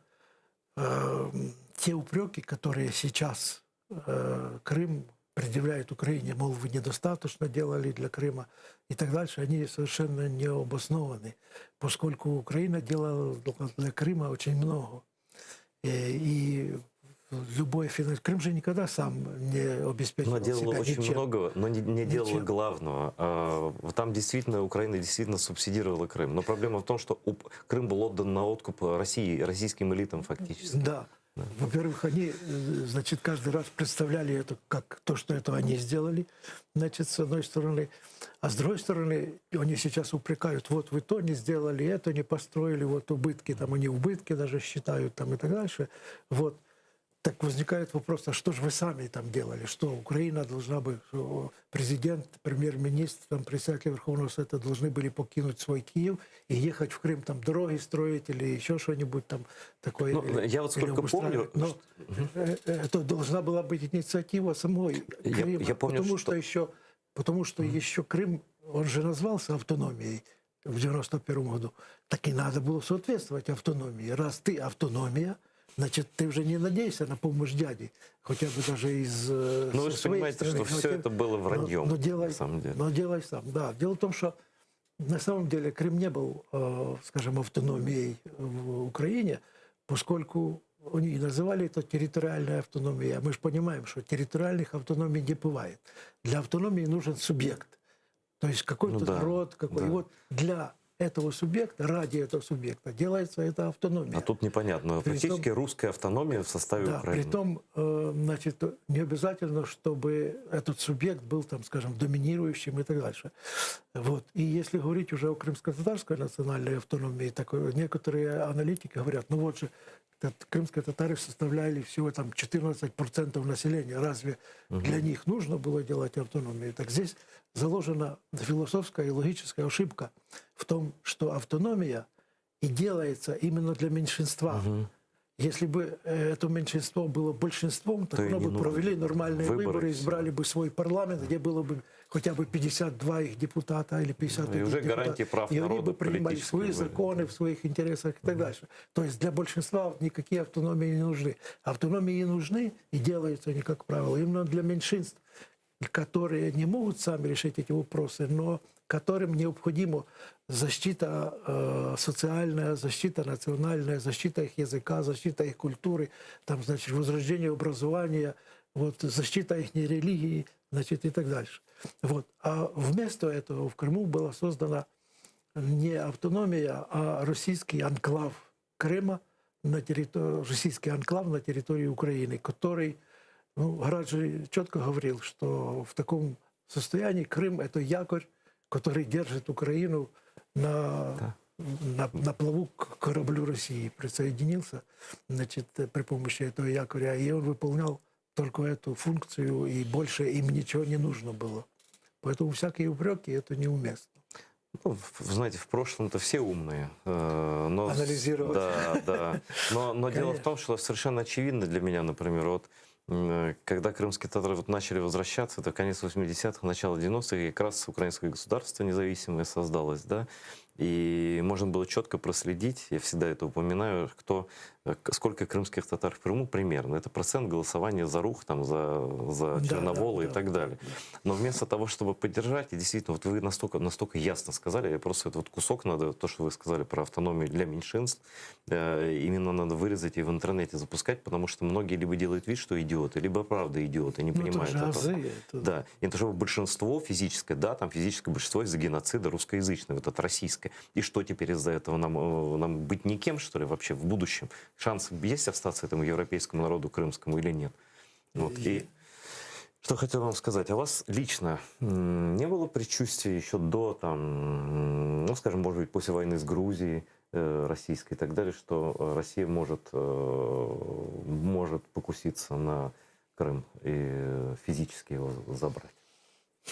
э, те упреки, которые сейчас э, Крым предъявляет Украине, мол, вы недостаточно делали для Крыма и так дальше, они совершенно не обоснованы, поскольку Украина делала для Крыма очень много. Э, И любое финансирование... Крым же никогда сам не обеспечивал Но делала себя очень ничем. многого, но не, не делала Ничем. главного. А, Там действительно Украина действительно субсидировала Крым. Но проблема в том, что уп- Крым был отдан на откуп России, российским элитам фактически. Да. Во-первых, они, э, значит, каждый раз представляли это как то, что это они сделали, значит, с одной стороны. А с другой стороны, они сейчас упрекают, вот вы то не сделали, это не построили, вот убытки, там они убытки даже считают, там и так дальше. Вот. Так возникает вопрос, а что же вы сами там делали? Что Украина должна бы, что президент, премьер-министр, там, председатель Верховного Совета должны были покинуть свой Киев и ехать в Крым, там дороги строить или еще что-нибудь там такое. Ну, или- я вот или сколько помню, обустраивать. Но э, э, это должна была быть инициатива самой Я- Крыма. я помню, потому что- что, еще, потому что еще Крым, он же назвался автономией в 91 году. Так и надо было соответствовать автономии. Раз ты автономия, значит, ты уже не надейся на помощь дяди, хотя бы даже из э, Ну, вы со же своей понимаете, страны. что Но все тем- это было враньем, Но, но делай, на самом деле. Но делай сам, да. Дело в том, что на самом деле Крым не был, э, скажем, автономией в Украине, поскольку они и называли это территориальной автономией. А мы же понимаем, что территориальных автономий не бывает. Для автономии нужен субъект. То есть какой-то Ну да, народ, какой. да. И вот для этого субъекта, ради этого субъекта делается эта автономия. А тут непонятно. Притом- Фактически русская автономия в составе Да, Украины. притом, э, значит, не обязательно, чтобы этот субъект был, там, скажем, доминирующим и так дальше. Вот. И если говорить уже о крымско-татарской национальной автономии, так э, некоторые аналитики говорят, ну вот же, тат- крымские татары составляли всего там 14% населения. Разве для них нужно было делать автономию? Так здесь заложена философская и логическая ошибка в том, что автономия и делается именно для меньшинства. Если бы э, это меньшинство было большинством, так То и оно не бы нужно провели было. нормальные Выборы выборы, и всё. избрали бы свой парламент, где было бы хотя бы 52 их депутата или 51 Ну, и уже депутат. гарантии прав И они народа бы принимали политические свои были. законы в своих интересах и так дальше. То есть для большинства никакие автономии не нужны. Автономии не нужны и делаются они, как правило, именно для меньшинств, которые не могут сами решить эти вопросы, но которым необходима защита э, социальная, защита национальная, защита их языка, защита их культуры, там, значит, возрождение образования, вот, защита их религии, значит, и так дальше. Вот. А вместо этого в Крыму была создана не автономия, а российский анклав Крыма на территории, российский анклав на территории Украины, который, ну, Грач же четко говорил, что в таком состоянии Крым – это якорь, который держит Украину на, на, на плаву к кораблю России. Присоединился значит, при помощи этого якоря, и он выполнял только эту функцию, и больше им ничего не нужно было. Поэтому всякие упреки – это неуместно. Ну, знаете, в прошлом-то все умные. Э, но, Анализировать. Да, да. Но, но дело в том, что совершенно очевидно для меня, например, вот когда крымские татары вот начали возвращаться, это конец 80-х, начало 90-х, и как раз украинское государство независимое создалось, да, и можно было четко проследить, я всегда это упоминаю, кто, э, сколько крымских татар в Крыму примерно. Это процент голосования за Рух, там, за, за да, Черновола да, и так далее. Но вместо того, чтобы поддержать, и действительно, вот вы настолько, настолько ясно сказали, я просто этот вот кусок надо, то, что вы сказали про автономию для меньшинств, э, именно надо вырезать и в интернете запускать, потому что многие либо делают вид, что идиоты, либо правда идиоты, не ну, понимают это этого. Азы, это... Да, и это чтобы большинство физическое, да, там физическое большинство из-за геноцида русскоязычное, вот это российское. И что теперь из-за этого нам, э, нам быть никем, что ли, вообще в будущем? Шанс есть остаться этому европейскому народу крымскому или нет? Вот. И что хотел вам сказать, а у вас лично не было предчувствия еще до, там, ну, скажем, может быть, после войны с Грузией, э, российской и так далее, что Россия может, э, может покуситься на Крым и физически его забрать?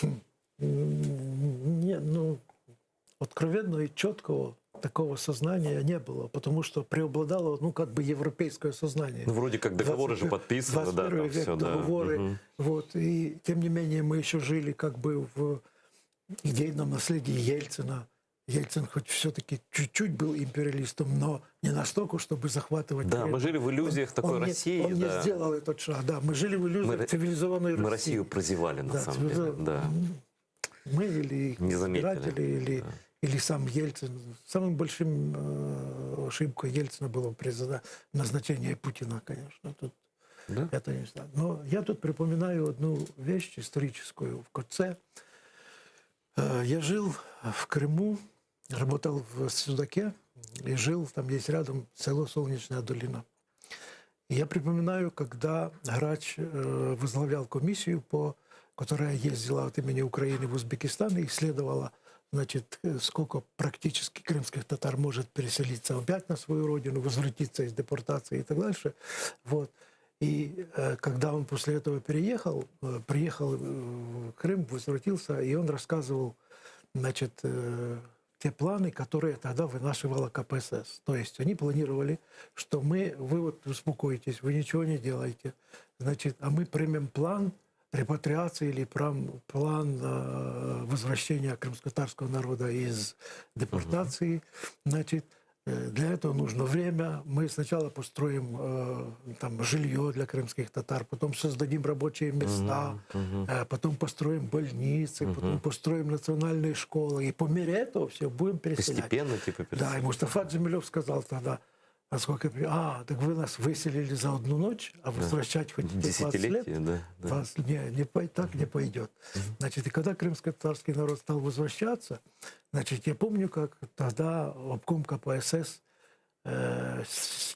Хм. Не, ну, откровенно и четкого такого сознания не было, потому что преобладало, ну, как бы европейское сознание. Ну, вроде как договоры 20, же подписаны, да, там век, все, договоры, да. вот, и тем не менее мы еще жили как бы в идейном наследии Ельцина. Ельцин хоть все-таки чуть-чуть был империалистом, но не настолько, чтобы захватывать. Да, мы жили в иллюзиях он, такой он России. Не, он да. не сделал этот шаг, да. Мы жили в иллюзиях мы, цивилизованной мы России. Россию прозевали, на да, самом деле. Да. Мы или не избиратели, или, да. или сам Ельцин. Самым большим э, ошибкой Ельцина было назначение Путина, конечно. Тут да? это не знаю. Но я тут припоминаю одну вещь историческую в Коце. Э, Я жил в Крыму, работал в Судаке и жил, там есть рядом село Солнечная долина. И я припоминаю, когда Грач э, возглавлял комиссию, по, которая ездила от имени Украины в Узбекистан и исследовала, значит, сколько практически крымских татар может переселиться опять на свою родину, возвратиться из депортации и так дальше. Вот. И э, когда он после этого переехал, э, приехал в Крым, возвратился, и он рассказывал, значит, э, те планы, которые тогда вынашивала КПСС. То есть они планировали, что мы, вы вот успокоитесь, вы ничего не делаете, значит, а мы примем план репатриации или план, план э, возвращения крымско-татарского народа из депортации. Значит, для этого нужно время. Мы сначала построим э, там жилье для крымских татар, потом создадим рабочие места, uh-huh. э, потом построим больницы, Uh-huh. потом построим национальные школы. И по мере этого все будем переселять. Постепенно типа переселять. Да, и Мустафа Джемилев сказал тогда, насколько я понимаю, а, так вы нас выселили за одну ночь, а возвращать хотите 20 лет? Да, да. 20, не, не, так не пойдет. Значит, и когда крымско-татарский народ стал возвращаться, значит, я помню, как тогда обком КПСС э,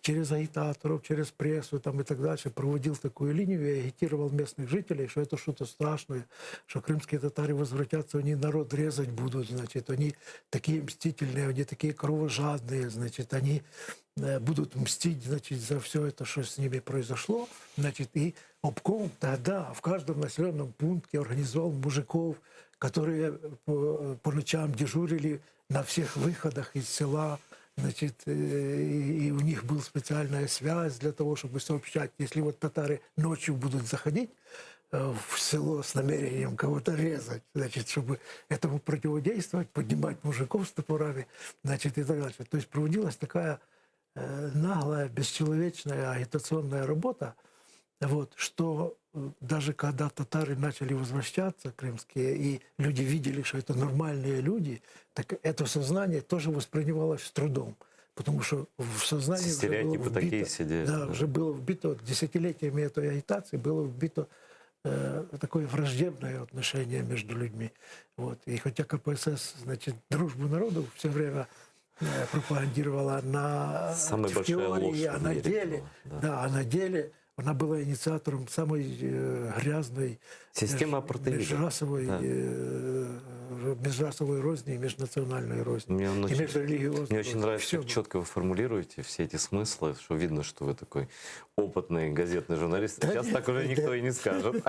через агитаторов, через прессу там, и так дальше проводил такую линию и агитировал местных жителей, что это что-то страшное, что крымские татары возвратятся, они народ резать будут, значит, они такие мстительные, они такие кровожадные, значит, они будут мстить, значит, за все это, что с ними произошло. Значит, и обком тогда в каждом населенном пункте организовал мужиков, которые по, по ночам дежурили на всех выходах из села, значит, и, и у них была специальная связь для того, чтобы сообщать, если вот татары ночью будут заходить в село с намерением кого-то резать, значит, чтобы этому противодействовать, поднимать мужиков с топорами, значит, и так дальше. То есть проводилась такая наглая, бесчеловечная агитационная работа, вот, что даже когда татары начали возвращаться, крымские, и люди видели, что это нормальные люди, так это сознание тоже воспринималось с трудом. Потому что в сознании уже было вбито, такие сидели, да, да. уже было вбито вот, десятилетиями этой агитации, было вбито э, такое враждебное отношение между людьми. Вот. И хотя КПСС, значит, дружбу народов все время пропагандировала на Самая в большая теории, ложь а в на мире деле, была, да. да, а на деле она была инициатором самой э, грязной Система меж, апартеида. межрасовой Да. э, межрасовой розни, и межнациональной розни, Мне он и очень, межрелигиозной мне очень розни. нравится, Всё как четко вы формулируете все эти смыслы, что видно, что вы такой опытный газетный журналист. Сейчас так уже никто и не скажет.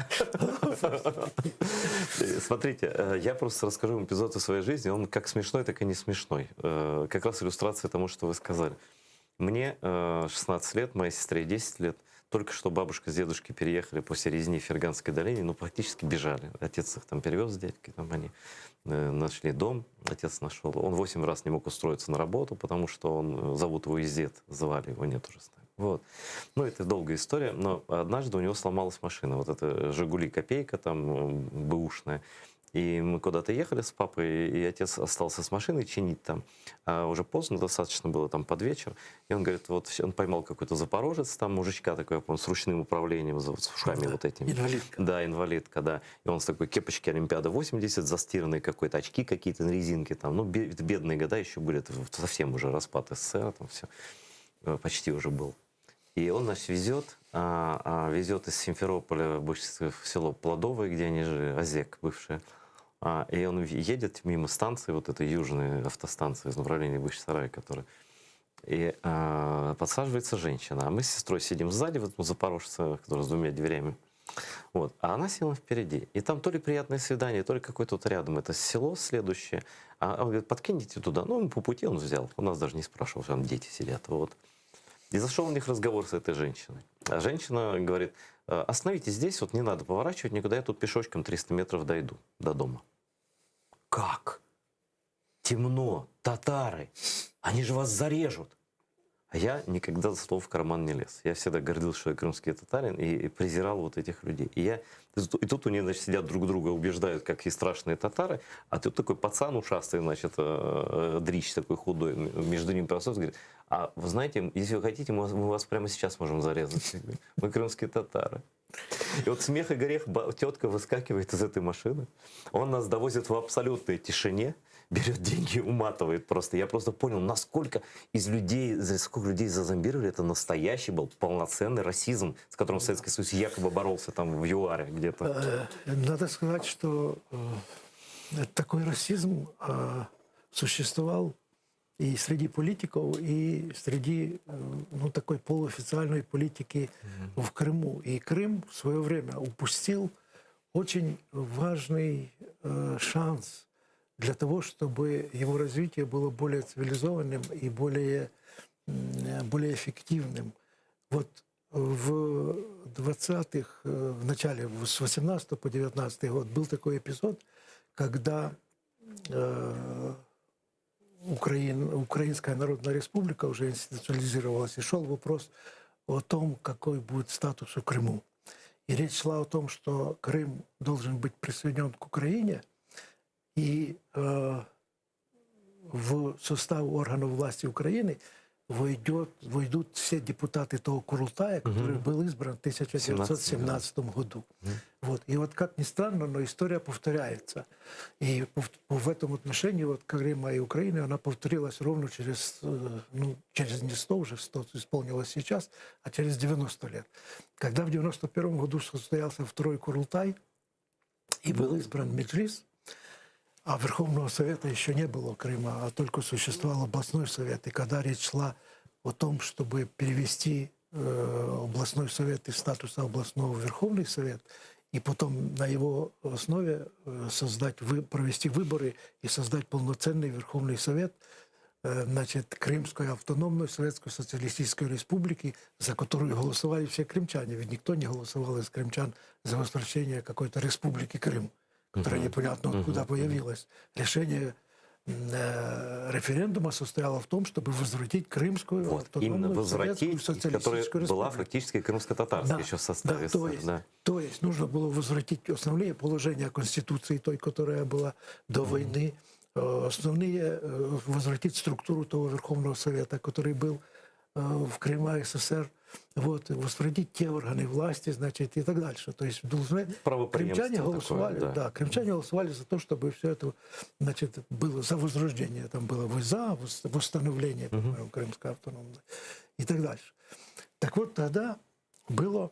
Смотрите, э, я просто расскажу вам эпизод из своей жизни. Он как смешной, так и не смешной. Э, Как раз иллюстрация тому, что вы сказали. Мне э, 16 лет, моей сестре 10 лет. Только что бабушка с дедушкой переехали после резни в Ферганской долине, ну, практически бежали. Отец их там перевез с дядькой, там они э, нашли дом, отец нашел. Он 8 раз не мог устроиться на работу, потому что он, э, зовут его Изет, звали его, нет уже с нами. Вот. Ну, это долгая история, но однажды у него сломалась машина. Вот эта «Жигули» копейка там э, бэушная. И мы куда-то ехали с папой, и отец остался с машиной чинить там. А уже поздно достаточно было, там под вечер. И он говорит, вот он поймал какой-то запорожец, там мужичка такой, я помню, с ручным управлением, с с ушами вот этими. Инвалидка. Да, инвалидка, да. И он с такой кепочки Олимпиада 80, застиранные какой-то, очки какие-то на резинке там. Ну, бе- это бедные года еще были, это совсем уже распад СССР, там все почти уже был. И он, значит, везет, а, а, везет из Симферополя в бывшее- в село Плодовое, где они жили, Озек бывшее. А, и он едет мимо станции, вот этой южной автостанции из направления Бахчисарая, которая... И а, подсаживается женщина. А мы с сестрой сидим сзади в этом запорожце, который с двумя дверями. Вот. А она села впереди. И там то ли приятное свидание, то ли какое-то вот рядом это село следующее. А он говорит, подкиньте туда. Ну, по пути он взял. Он нас даже не спрашивал, что там дети сидят. Вот. И зашел у них разговор с этой женщиной. А женщина говорит, «Э, остановитесь здесь, вот не надо поворачивать никуда, я тут пешочком 300 метров дойду до дома. Как? Темно, татары, они же вас зарежут. А я никогда за стол в карман не лез. Я всегда гордился, что я крымский татарин, и, и презирал вот этих людей. И, я, и тут у них, значит, сидят друг друга, убеждают, какие страшные татары, а тут такой пацан ушастый, значит, э, э, дрищ такой худой, м- между ними проснулся, говорит, а вы знаете, если вы хотите, мы вас, мы вас прямо сейчас можем зарезать. Я говорю, Мы крымские татары. И вот смех и грех, ба- тетка выскакивает из этой машины, он нас довозит в абсолютной тишине, берет деньги и уматывает просто. Я просто понял, насколько из людей, за сколько людей зазомбировали, это настоящий был полноценный расизм, с которым Советский Союз якобы боролся там в ЮАРе где-то. Э, Надо сказать, что э, такой расизм э, существовал и среди политиков, и среди э, ну, такой полуофициальной политики в Крыму. И Крым в свое время упустил очень важный э, шанс для того, чтобы его развитие было более цивилизованным и более, м, более эффективным. Вот в 20-х, э, в начале, в- с 18 по 19 год был такой эпизод, когда э, Украин, Украинская Народная Республика уже институциализировалась, и шел вопрос о том, какой будет статус у Крыму. И речь шла о том, что Крым должен быть присоединен к Украине, и э, в состав органов власти Украины войдет, войдут все депутаты того Курултая, который был избран в 1917 году. Вот. И вот как ни странно, но история повторяется. И пов- в этом отношении вот Крыма и Украины она повторилась ровно через, э, ну, через не 100 уже, 100 исполнилось сейчас, а через 90 лет. Когда в 91 году состоялся второй Курултай и был избран Меджлис, а Верховного Совета еще не было Крыма, а только существовал областной совет. И когда речь шла о том, чтобы перевести э, областной совет из статуса областного в Верховный Совет, и потом на его основе э, создать, вы, провести выборы и создать полноценный Верховный Совет, э, значит, Крымской автономной Советской Социалистической Республики, за которую голосовали все крымчане. Ведь никто не голосовал из крымчан за возвращение какой-то республики Крым, которая непонятно откуда появилась. Решение м, э, референдума состояло в том, чтобы возвратить Крымскую Вот, автономную именно возвратить, Советскую которая Социалистическую была Республику. фактически крымско-татарской Да, еще в составе да, то СССР, есть, да. то есть нужно было возвратить основные положения Конституции, той, которая была до войны, э, основные, э, возвратить структуру того Верховного Совета, который был э, в Крыму СССР, вот, возвратить те органы власти, значит, и так дальше. То есть должны... Правопреемство Крымчане такое, голосовали, да. да. крымчане голосовали за то, чтобы все это, значит, было за возрождение, там было вы за вос- восстановление, по-моему, Крымской автономной и так дальше. Так вот, тогда было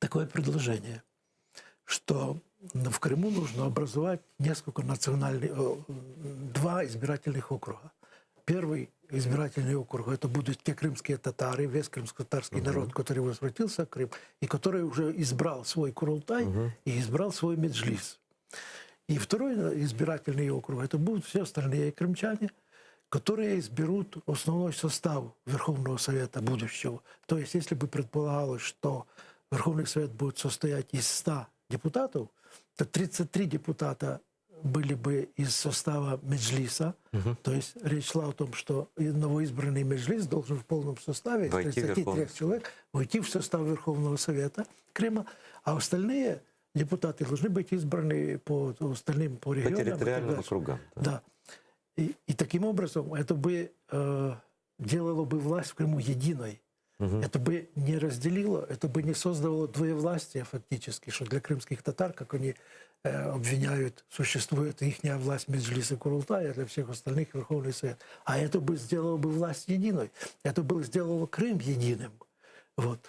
такое предложение, что В Крыму нужно образовать несколько национальных, э, два избирательных округа. Первый избирательный округ это будут те крымские татары, весь крымско-татарский угу. народ, который возвратился в Крым и который уже избрал свой Курултай угу. и избрал свой Меджлис. И второй избирательный округ это будут все остальные крымчане, которые изберут основной состав Верховного Совета будущего. То есть, если бы предполагалось, что Верховный Совет будет состоять из 100 депутатов, то 33 депутата были бы из состава Меджлиса. Угу. То есть речь шла о том, что новоизбранный Меджлис должен в полном составе из 33 человек войти в состав Верховного Совета Крыма, а остальные депутаты должны быть избраны по остальным по регионам. По территориальным округам. Да. да. И, и таким образом это бы э, делало бы власть в Крыму единой. Угу. Это бы не разделило, это бы не создавало двоевластие фактически, что для крымских татар, как они э, обвиняют, существует их власть Меджлиса и Курултая, а для всех остальных Верховный Совет. А это бы сделало бы власть единой. Это бы сделало Крым единым. Вот.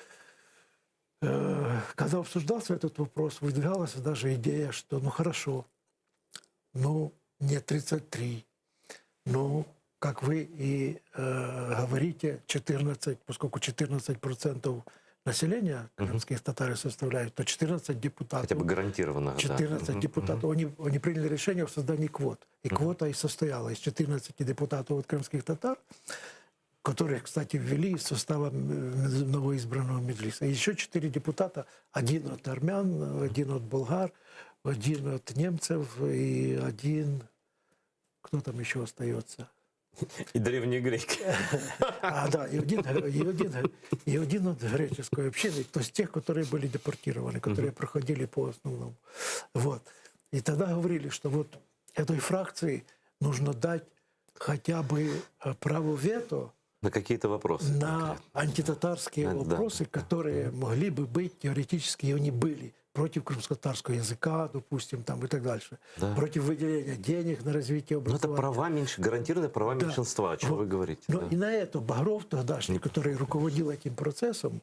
Э, когда обсуждался этот вопрос, выдвигалась даже идея, что ну хорошо, ну не 33, ну как вы и э, говорите, 14, поскольку 14% населения крымских татар составляют, то 14 депутатов. Хотя бы гарантированно. 14 да. депутатов. Угу. Они, они приняли решение о создании квот. И квота и состояла из 14 депутатов от крымских татар, которых, кстати, ввели из состава новоизбранного Меджлиса. И еще 4 депутата, один от армян, один от болгар, один от немцев и один... Кто там еще остается? И древние греки. А, да, и один, и один, и один от греческой общины, то есть тех, которые были депортированы, которые угу. проходили по основному. Вот. И тогда говорили, что вот этой фракции нужно дать хотя бы э, право вето на какие-то вопросы. На антитатарские Да, вопросы, которые могли бы быть теоретически, и они были против крымско-татарского языка, допустим, там и так дальше. Да. Против выделения денег на развитие Но это образования. права меньше, гарантированные права Да. меньшинства, о чем Вот. вы говорите. Но да. и на это Багров тогдашний, который руководил этим процессом,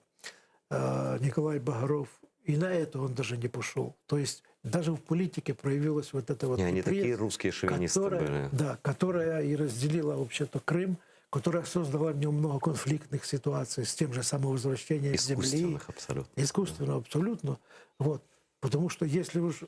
э, Николай Багров, и на это он даже не пошел. То есть даже в политике проявилась вот эта вот Не, они хитрец, такие русские шовинисты которая, были. Да, которая и разделила вообще-то Крым, которая создала в нем много конфликтных ситуаций с тем же самовозвращением земли. Искусственных абсолютно. Искусственно, абсолютно. Вот. Потому что если уж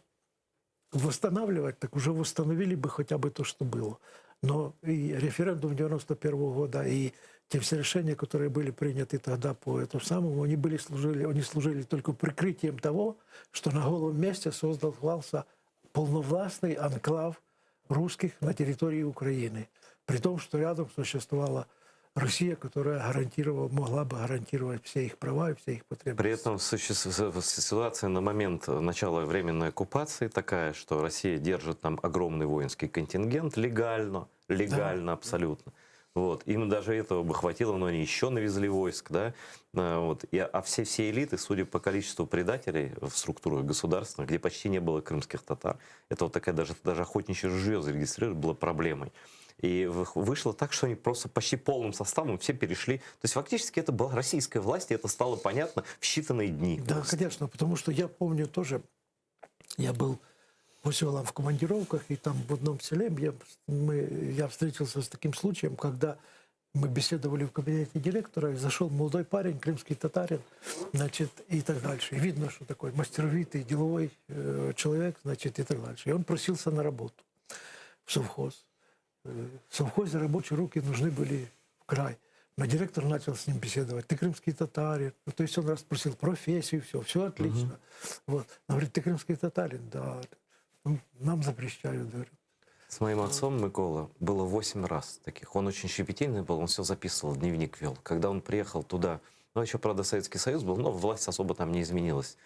восстанавливать, так уже восстановили бы хотя бы то, что было. Но и референдум 91 года, и те все решения, которые были приняты тогда по этому самому, они, были, служили, они служили только прикрытием того, что на голом месте создавался полновластный анклав русских на территории Украины. При том, что рядом существовала Россия, которая гарантировала, могла бы гарантировать все их права и все их потребности. При этом суще- ситуация на момент начала временной оккупации такая, что Россия держит там огромный воинский контингент легально, легально абсолютно. Вот. Им даже этого бы хватило, но они еще навезли войск, да. А, Вот. И, а все, все элиты, судя по количеству предателей в структурах государственных, где почти не было крымских татар, это вот такая даже, даже охотничье ружье зарегистрировать было проблемой. И вышло так, что они просто почти полным составом все перешли. То есть фактически это была российская власть, и это стало понятно в считанные дни. Да, конечно, потому что я помню тоже, я был по селам в командировках, и там в одном селе я, мы, я встретился с таким случаем, когда мы беседовали в кабинете директора, и зашел молодой парень, крымский татарин, значит, и так дальше. И видно, что такой мастеровитый, деловой э, человек, значит, и так дальше. И он просился на работу в совхоз. Э, В совхозе рабочие руки нужны были в край. Но директор начал с ним беседовать. Ты крымский татарин. Ну, то есть он расспросил профессию, все, все отлично. Вот. Он говорит, ты крымский татарин? Да. «Ну, нам запрещают, говорит. С моим отцом Микола было 8 раз таких. Он очень щепетильный был, он все записывал, дневник вел. Когда он приехал туда, ну еще, правда, Советский Союз был, но власть особо там не изменилась.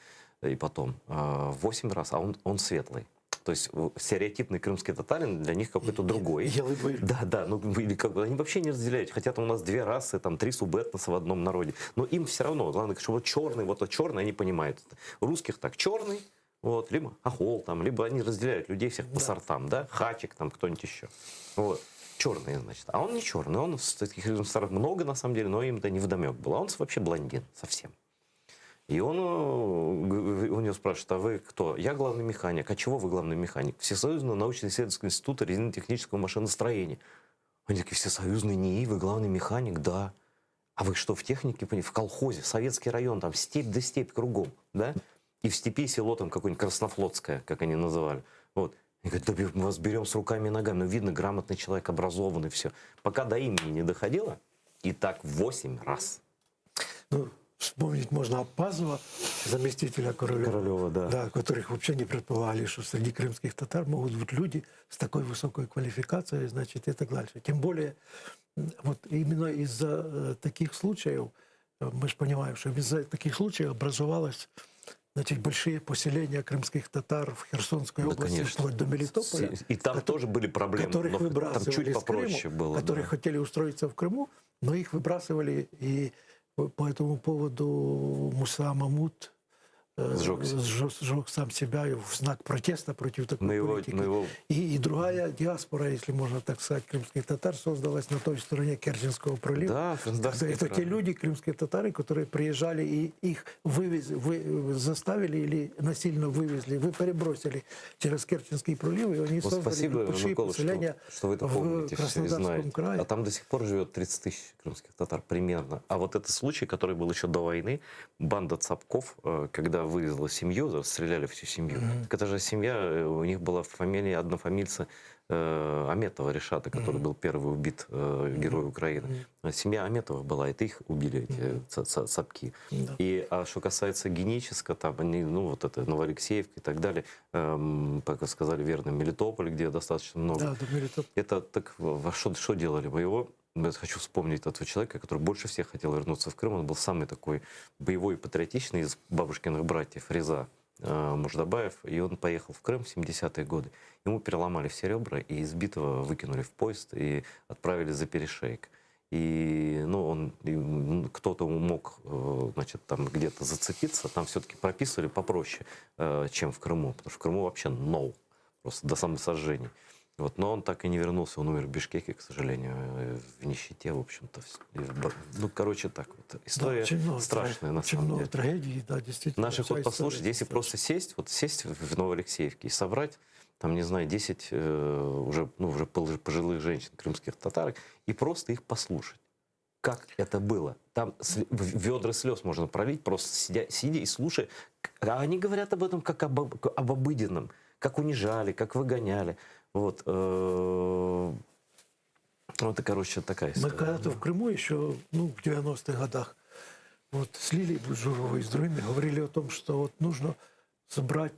И потом, 8 раз, а он, он светлый. То есть э, стереотипный крымский татарин для них какой-то другой. Да, да, ну или как бы они вообще не разделяют. Хотя там у нас две расы, там три субэтноса в одном народе. Но им все равно, главное, что вот черный, вот вот черный, они понимают. это. Русских так черный, вот, либо ахол там, либо они разделяют людей всех по сортам, да, хачик там, кто-нибудь еще. Вот. Черные, значит. А он не черный, он с таких сортов много на самом деле, но им это не вдомек было. А он вообще блондин совсем. И он, э, у него спрашивает, а вы кто? Я главный механик. А чего вы главный механик? Всесоюзного научно-исследовательского института резинотехнического машиностроения. Они такие, всесоюзный НИИ, вы главный механик? Да. А вы что, в технике, в колхозе, в советский район, там степь да степь кругом, да? И в степи село там какое-нибудь Краснофлотское, как они называли. Вот. Они говорят, да мы вас берем с руками и ногами. Ну, видно, грамотный человек, образованный, все. Пока до имени не доходило, и так восемь раз. Ну, вспомнить можно Аппазова, заместителя Королева. Королева, да. Да, которых вообще не предполагали, что среди крымских татар могут быть люди с такой высокой квалификацией, значит, и так дальше. Тем более, вот именно из-за э, таких случаев, э, мы же понимаем, что из-за таких случаев образовалось значит, большие поселения крымских татар в Херсонской да, области, конечно. вплоть до Мелитополя. И там который, тоже были проблемы, которых но выбрасывали там чуть из попроще Крыму, было. Которые да. хотели устроиться в Крыму, но их выбрасывали, и по этому поводу Муса Мамут э, сжег, сжег, сжег сам себя в знак протеста против такой мы его, политики. Мы его... И, и другая диаспора, если можно так сказать, крымских татар создалась на той стороне Керченского пролива. Да, Это те люди, крымские татары, которые приезжали и их вывезли, вы, заставили или насильно вывезли, вы перебросили через Керченский пролив, и они вот создали спасибо, большие Микола, поселения что, что вы это в помните все и Краснодарском знаете. крае. А там до сих пор живет 30 тысяч крымских татар примерно. А вот этот случай, который был еще до войны, банда Цапков, э, когда вывезла семью, расстреляли всю семью. Мгм. Так это же семья, э, у них была фамилия однофамильца э, Аметова Решата, который Мгм. был первый убит э, герой Украины. Мгм. Семья Аметова была, это их убили, эти ца- ца- цапки. Да. И а что касается Геническа, там они, ну вот это Новоалексеевка и так далее, эм, как вы сказали верно, Мелитополь, где достаточно много. Да, до Мелитополя. Это так, во что, что делали? Мы его, я хочу вспомнить этого человека, который больше всех хотел вернуться в Крым. Он был самый такой боевой и патриотичный из бабушкиных братьев, Реза э, Муждабаев. И он поехал в Крым в 70-е годы. Ему переломали все ребра и избитого выкинули в поезд и отправили за перешеек. И, ну, он, и, кто-то мог, э, значит, там где-то зацепиться, там все-таки прописывали попроще, э, чем в Крыму, потому что в Крыму вообще no, просто до самосожжения. Вот, но он так и не вернулся, он умер в Бишкеке, к сожалению, э, в нищете, в общем-то. Ну, короче, так вот. История да, очень много, страшная, на очень самом много деле. трагедий, да, действительно. Наших вся вот послушать, история если просто сесть, вот сесть в Новоалексеевке и собрать, там, не знаю, 10 э, уже, ну, уже пожилых женщин, крымских татарок, и просто их послушать. Как это было? Там ведра слез можно пролить, просто сидя, сидя и слушая. А они говорят об этом как об, об обыденном, как унижали, как выгоняли. Вот. Э, вот, и, короче, такая история. Мы когда-то в Крыму еще, ну, в 90-х годах, вот с Лилией Буджуровой и с другими говорили о том, что вот нужно собрать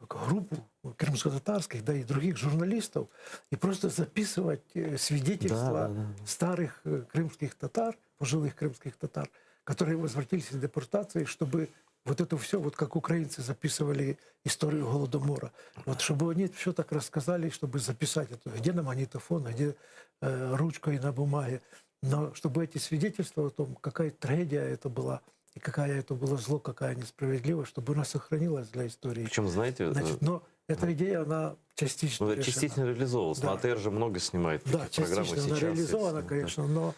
группу крымско-татарских, да и других журналистов и просто записывать э, свидетельства Да, да, да. старых э, крымских татар, пожилых крымских татар, которые возвратились из депортации, чтобы вот это все, вот как украинцы записывали историю Голодомора, вот чтобы они все так рассказали, чтобы записать это, где на магнитофон, где э, ручкой на бумаге, но чтобы эти свидетельства о том, какая трагедия это была, и какая это было зло, какая несправедливость, чтобы она сохранилась для истории. Причем, знаете, Значит, но эта идея, она частично ну, решена. частично реализовывалась. Да. Но АТР же много снимает Да, таких программ и частично она сейчас. реализована, и- конечно, но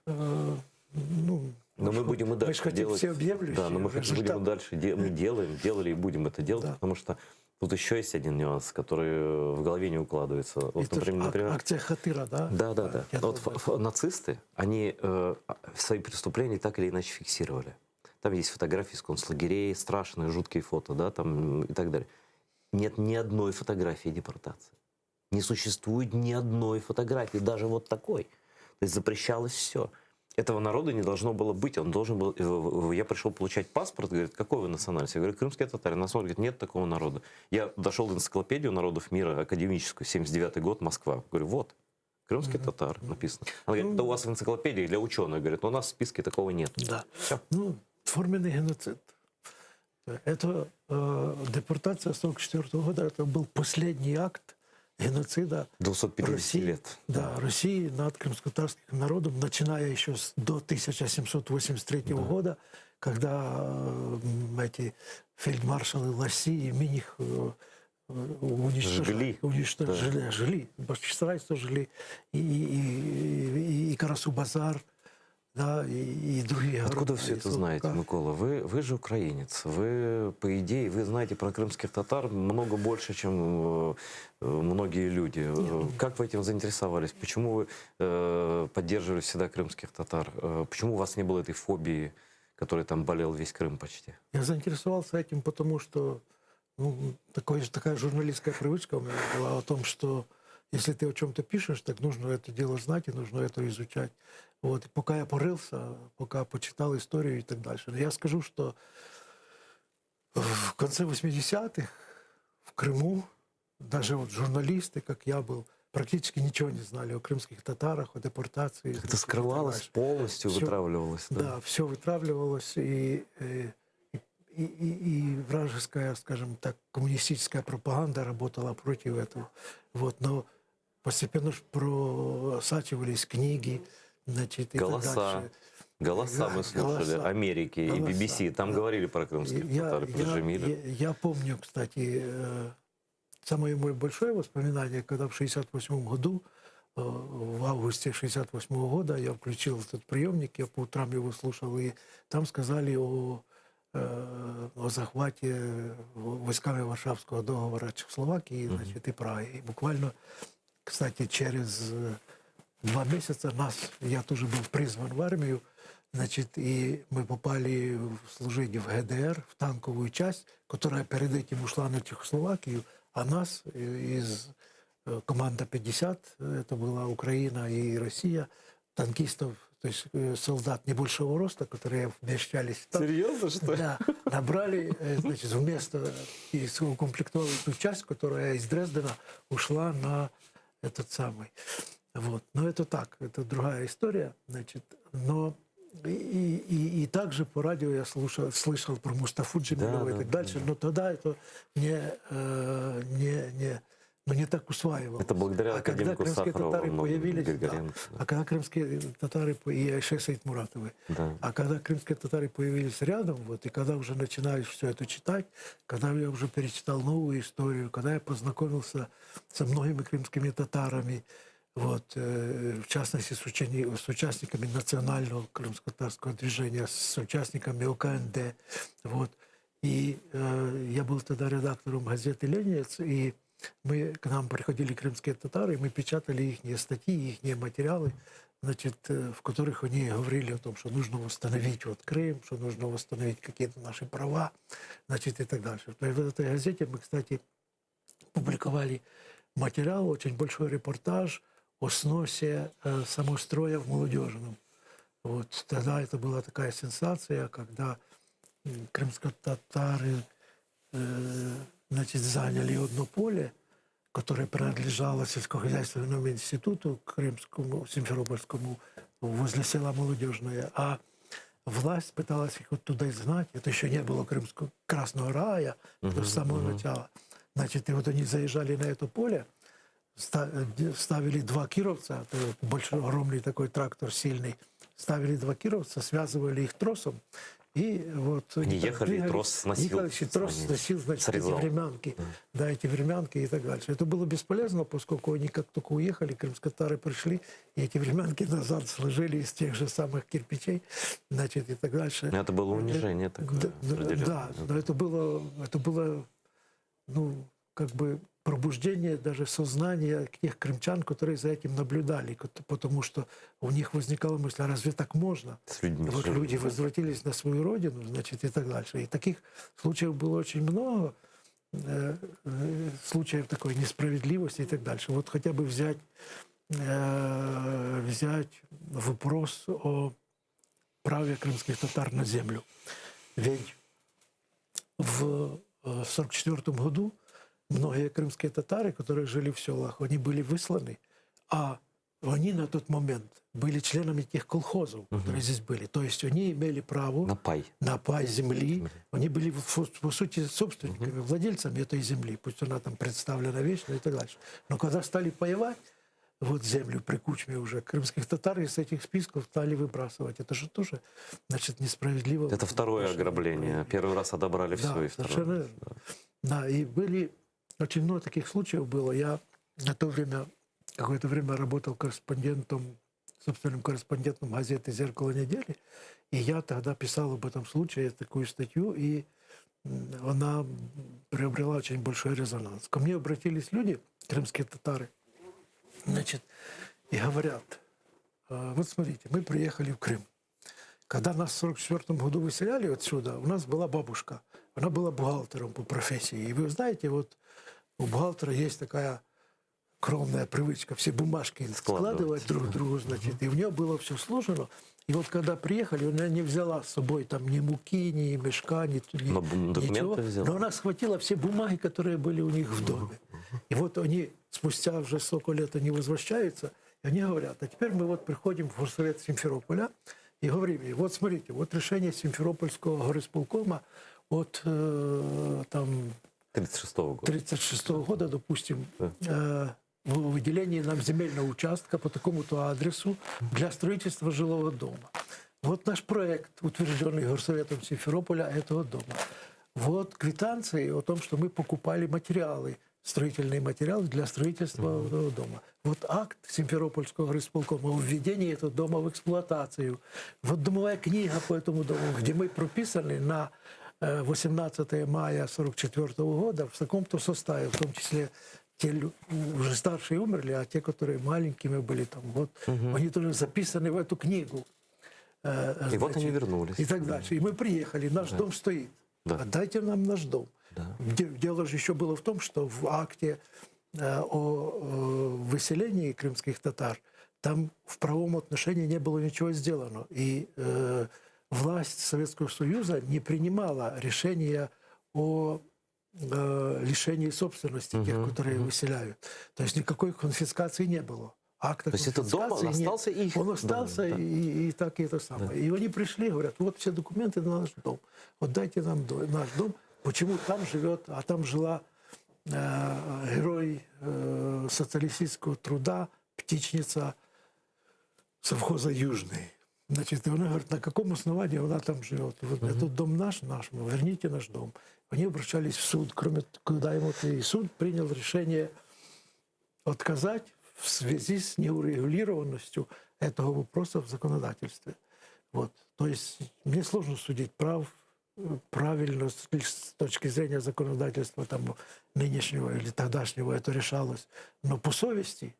э, ну, Но мы будем и мы дальше же хотим делать. всеобъемлющий Да, но мы хотим- результат. будем и дальше де- мы делаем, делали и будем это делать, потому что тут еще есть один нюанс, который э, в голове не укладывается. Вот, Это ж например, ак- например, акция Хатыра, да? Да, да, да. я Вот ф- ф- нацисты, они э, свои преступления так или иначе фиксировали. Там есть фотографии из концлагерей, страшные, жуткие фото, да, там и так далее. Нет ни одной фотографии депортации. Не существует ни одной фотографии, даже вот такой. То есть запрещалось все. Этого народа не должно было быть. Он должен был... э, Я пришел получать паспорт, говорит, какой вы национальность? Я говорю, крымский татарин. Она смотрит, говорит, нет такого народа. Я дошел до энциклопедию народов мира, академическую, 79 год, Москва. Говорю, вот, крымский татар написано. Она говорит, это у вас в энциклопедии для ученых. Говорит, но у нас в списке такого нет. Да. Ну, форменный геноцид. Это э, депортация 44 года, это был последний акт геноцида 250 России, лет. Да, России над крымско-татарским народом, начиная еще с, до 1783 года, когда э, эти фельдмаршалы Ласси и Миних э, уничтожали. Жгли. Уничтожили, Да. жгли. Бахчисарай жгли, и, и, и, и, и Карасу-Базар. Да, и, и другие Откуда города, все и это знаете, Слободка. Микола? Вы, вы же украинец. Вы, по идее, вы знаете про крымских татар много больше, чем э, э, многие люди. Э, Как вы этим заинтересовались? Почему вы э, поддерживали всегда крымских татар? Э, Почему у вас не было этой фобии, которой там болел весь Крым почти? Я заинтересовался этим, потому что ну, такой, такая журналистская привычка у меня была о том, что если ты о чем-то пишешь, так нужно это дело знать и нужно это изучать. Вот. И пока я порылся, пока почитал историю и так дальше. Но я скажу, что в конце 80-х в Крыму даже вот журналисты, как я был, практически ничего не знали о крымских татарах, о депортации. Это скрывалось полностью, Всё- вытравливалось. Да? Да, все вытравливалось, и, э, и, и, и вражеская, скажем так, коммунистическая пропаганда работала против этого. Вот, но постепенно ж просачивались книги, значит, и так Голоса. дальше. Голоса мы слушали, Голоса. Америки и Голоса, BBC. Там да. говорили про крымских Я, татар, про я, Джемиля. я, я помню, кстати, э, самое мое большое воспоминание, когда в 68 году, э, в августе 68 года я включил этот приемник, я по утрам его слушал, и там сказали о, э, о захвате войсками Варшавского договора Чехословакии, значит, и Праги. И буквально, кстати, через э, два месяца нас, я тоже был призван в армию, значит, и мы попали в- служить в ГДР, в танковую часть, которая перед этим ушла на Чехословакию, а нас э, из э, команда 50, э, это была Украина и Россия, танкистов, то есть э, солдат небольшого роста, которые вмещались в танк. Серьезно, что ли? Да, набрали, э, значит, вместо и укомплектовали ту часть, которая из Дрездена ушла на этот самый. Вот. Но это так, это другая история, значит, но и, и, и также по радио я слушал, слышал про Мустафу Джемилева Да, и да, так дальше, но тогда это не, э, не, не, ну, не так усваивалось. Это благодаря а когда академику крымские Сахарову татары во многом, появились, да, Григоренко, а когда крымские татары по- и Айше Саид-Муратовы, Да. а когда крымские татары появились рядом, вот, и когда уже начинаешь все это читать, когда я уже перечитал новую историю, когда я познакомился со многими крымскими татарами, вот, э, в частности, с, учени- с участниками национального крымско-татарского движения, с участниками ОКНД, вот. И э, я был тогда редактором газеты «Ленинец», и мы, к нам приходили крымские татары, и мы печатали их статьи, их материалы, значит, э, в которых они говорили о том, что нужно восстановить вот Крым, что нужно восстановить какие-то наши права, значит, и так дальше. В этой газете мы, кстати, публиковали материал, очень большой репортаж о сносе э, самостроя в Молодежном. Вот тогда это была такая сенсация, когда м, крымско-татары э, значит, заняли одно поле, которое принадлежало сельскохозяйственному институту крымскому, симферопольскому, возле села Молодежное. А власть пыталась их оттуда изгнать. Это еще не было Крымского Красного Рая, это с самого начала. Значит, и вот они заезжали на это поле, ста- э, де- ставили два кировца, это вот большой, огромный такой трактор сильный, ставили два кировца, связывали их тросом, и вот Они так ехали, и двигались, трос сносил. ехали, и трос Они сносил, значит, эти срезал. времянки, да, эти времянки и так дальше. Это было бесполезно, поскольку они как только уехали, крымскотары пришли, и эти времянки назад сложили из тех же самых кирпичей, значит, и так дальше. Ну, Это было унижение такое. Да, да, определенное. да, но это было, это было, ну, как бы пробуждение даже сознания тех крымчан, которые за этим наблюдали, кот- потому что у них возникала мысль, а разве так можно? С людьми Вот жили. люди возвратились на свою родину, значит, и так дальше. И таких случаев было очень много, э, э, случаев такой несправедливости и так дальше. Вот хотя бы взять, э, взять вопрос о праве крымских татар на землю. Ведь в 1944 году многие крымские татары, которые жили в селах, они были высланы, а они на тот момент были членами тех колхозов, которые здесь были. То есть они имели право На пай. на пай земли. Они были, в- по сути, собственниками, владельцами этой земли. Пусть она там представлена вечно и так дальше. Но когда стали паевать вот землю при Кучме уже, крымских татар из этих списков стали выбрасывать. Это же тоже, значит, несправедливо. Это второе ограбление. Первый раз отобрали Да, все, и второе. совершенно верно. Да, и были очень много таких случаев было. Я на то время, какое-то время работал корреспондентом. собственным корреспондентом газеты «Зеркало недели», и я тогда писал об этом случае такую статью, и она приобрела очень большой резонанс. Ко мне обратились люди, крымские татары, значит, и говорят, «Э, вот смотрите, мы приехали в Крым. Когда нас в 1944 году выселяли отсюда, у нас была бабушка. Она была бухгалтером по профессии. И вы знаете, вот у бухгалтера есть такая кровная привычка все бумажки складывать друг другу, значит. И у нее было все сложено. И вот когда приехали, она не взяла с собой там ни муки, ни мешка, ни, ни Но документы ничего. взяла. Но она схватила все бумаги, которые были у них в доме. И вот они спустя уже столько лет они возвращаются, и они говорят, а теперь мы вот приходим в горсовет Симферополя и говорим им, вот смотрите, вот решение Симферопольского горисполкома от э, там 36-го года. 36 года, допустим, э, в выделении нам земельного участка по такому-то адресу для строительства жилого дома. Вот наш проект, утвержденный горсоветом Симферополя этого дома. Вот квитанции о том, что мы покупали материалы, строительные материалы для строительства этого дома. Вот акт Симферопольского горисполкома о введении этого дома в эксплуатацию. Вот домовая книга по этому дому, где мы прописаны на э, 18 мая 1944 года в таком-то составе, в том числе те лю- уже старшие умерли, а те, которые маленькими были там, вот, они тоже записаны в эту книгу. Э, И вот они значит, вернулись. И так дальше. И мы приехали, наш Да. дом стоит. Да. Отдайте нам наш дом. Да. Де- Дело же еще было в том, что в акте э, о э, выселении крымских татар там в правом отношении не было ничего сделано. И э, власть Советского Союза не принимала решения о э, лишении собственности тех, которые выселяют. То есть никакой конфискации не было. Акта То есть этот дом, он конфискации не- остался их Он домом, остался, да. и, и так и это самое. И они пришли, говорят, вот все документы на наш дом. Вот дайте нам до- наш дом. Почему там живет, а там жила э, герой э, социалистического труда, птичница совхоза Южный. Значит, и она говорит, на каком основании она там живет? Вот этот дом наш, наш, ну, верните наш дом. Они обращались в суд, кроме куда ему и суд принял решение отказать в связи с неурегулированностью этого вопроса в законодательстве. Вот. То есть мне сложно судить прав, э, правильно с лишь с точки зрения законодательства там, нынешнего или тогдашнего это решалось. Но по совести,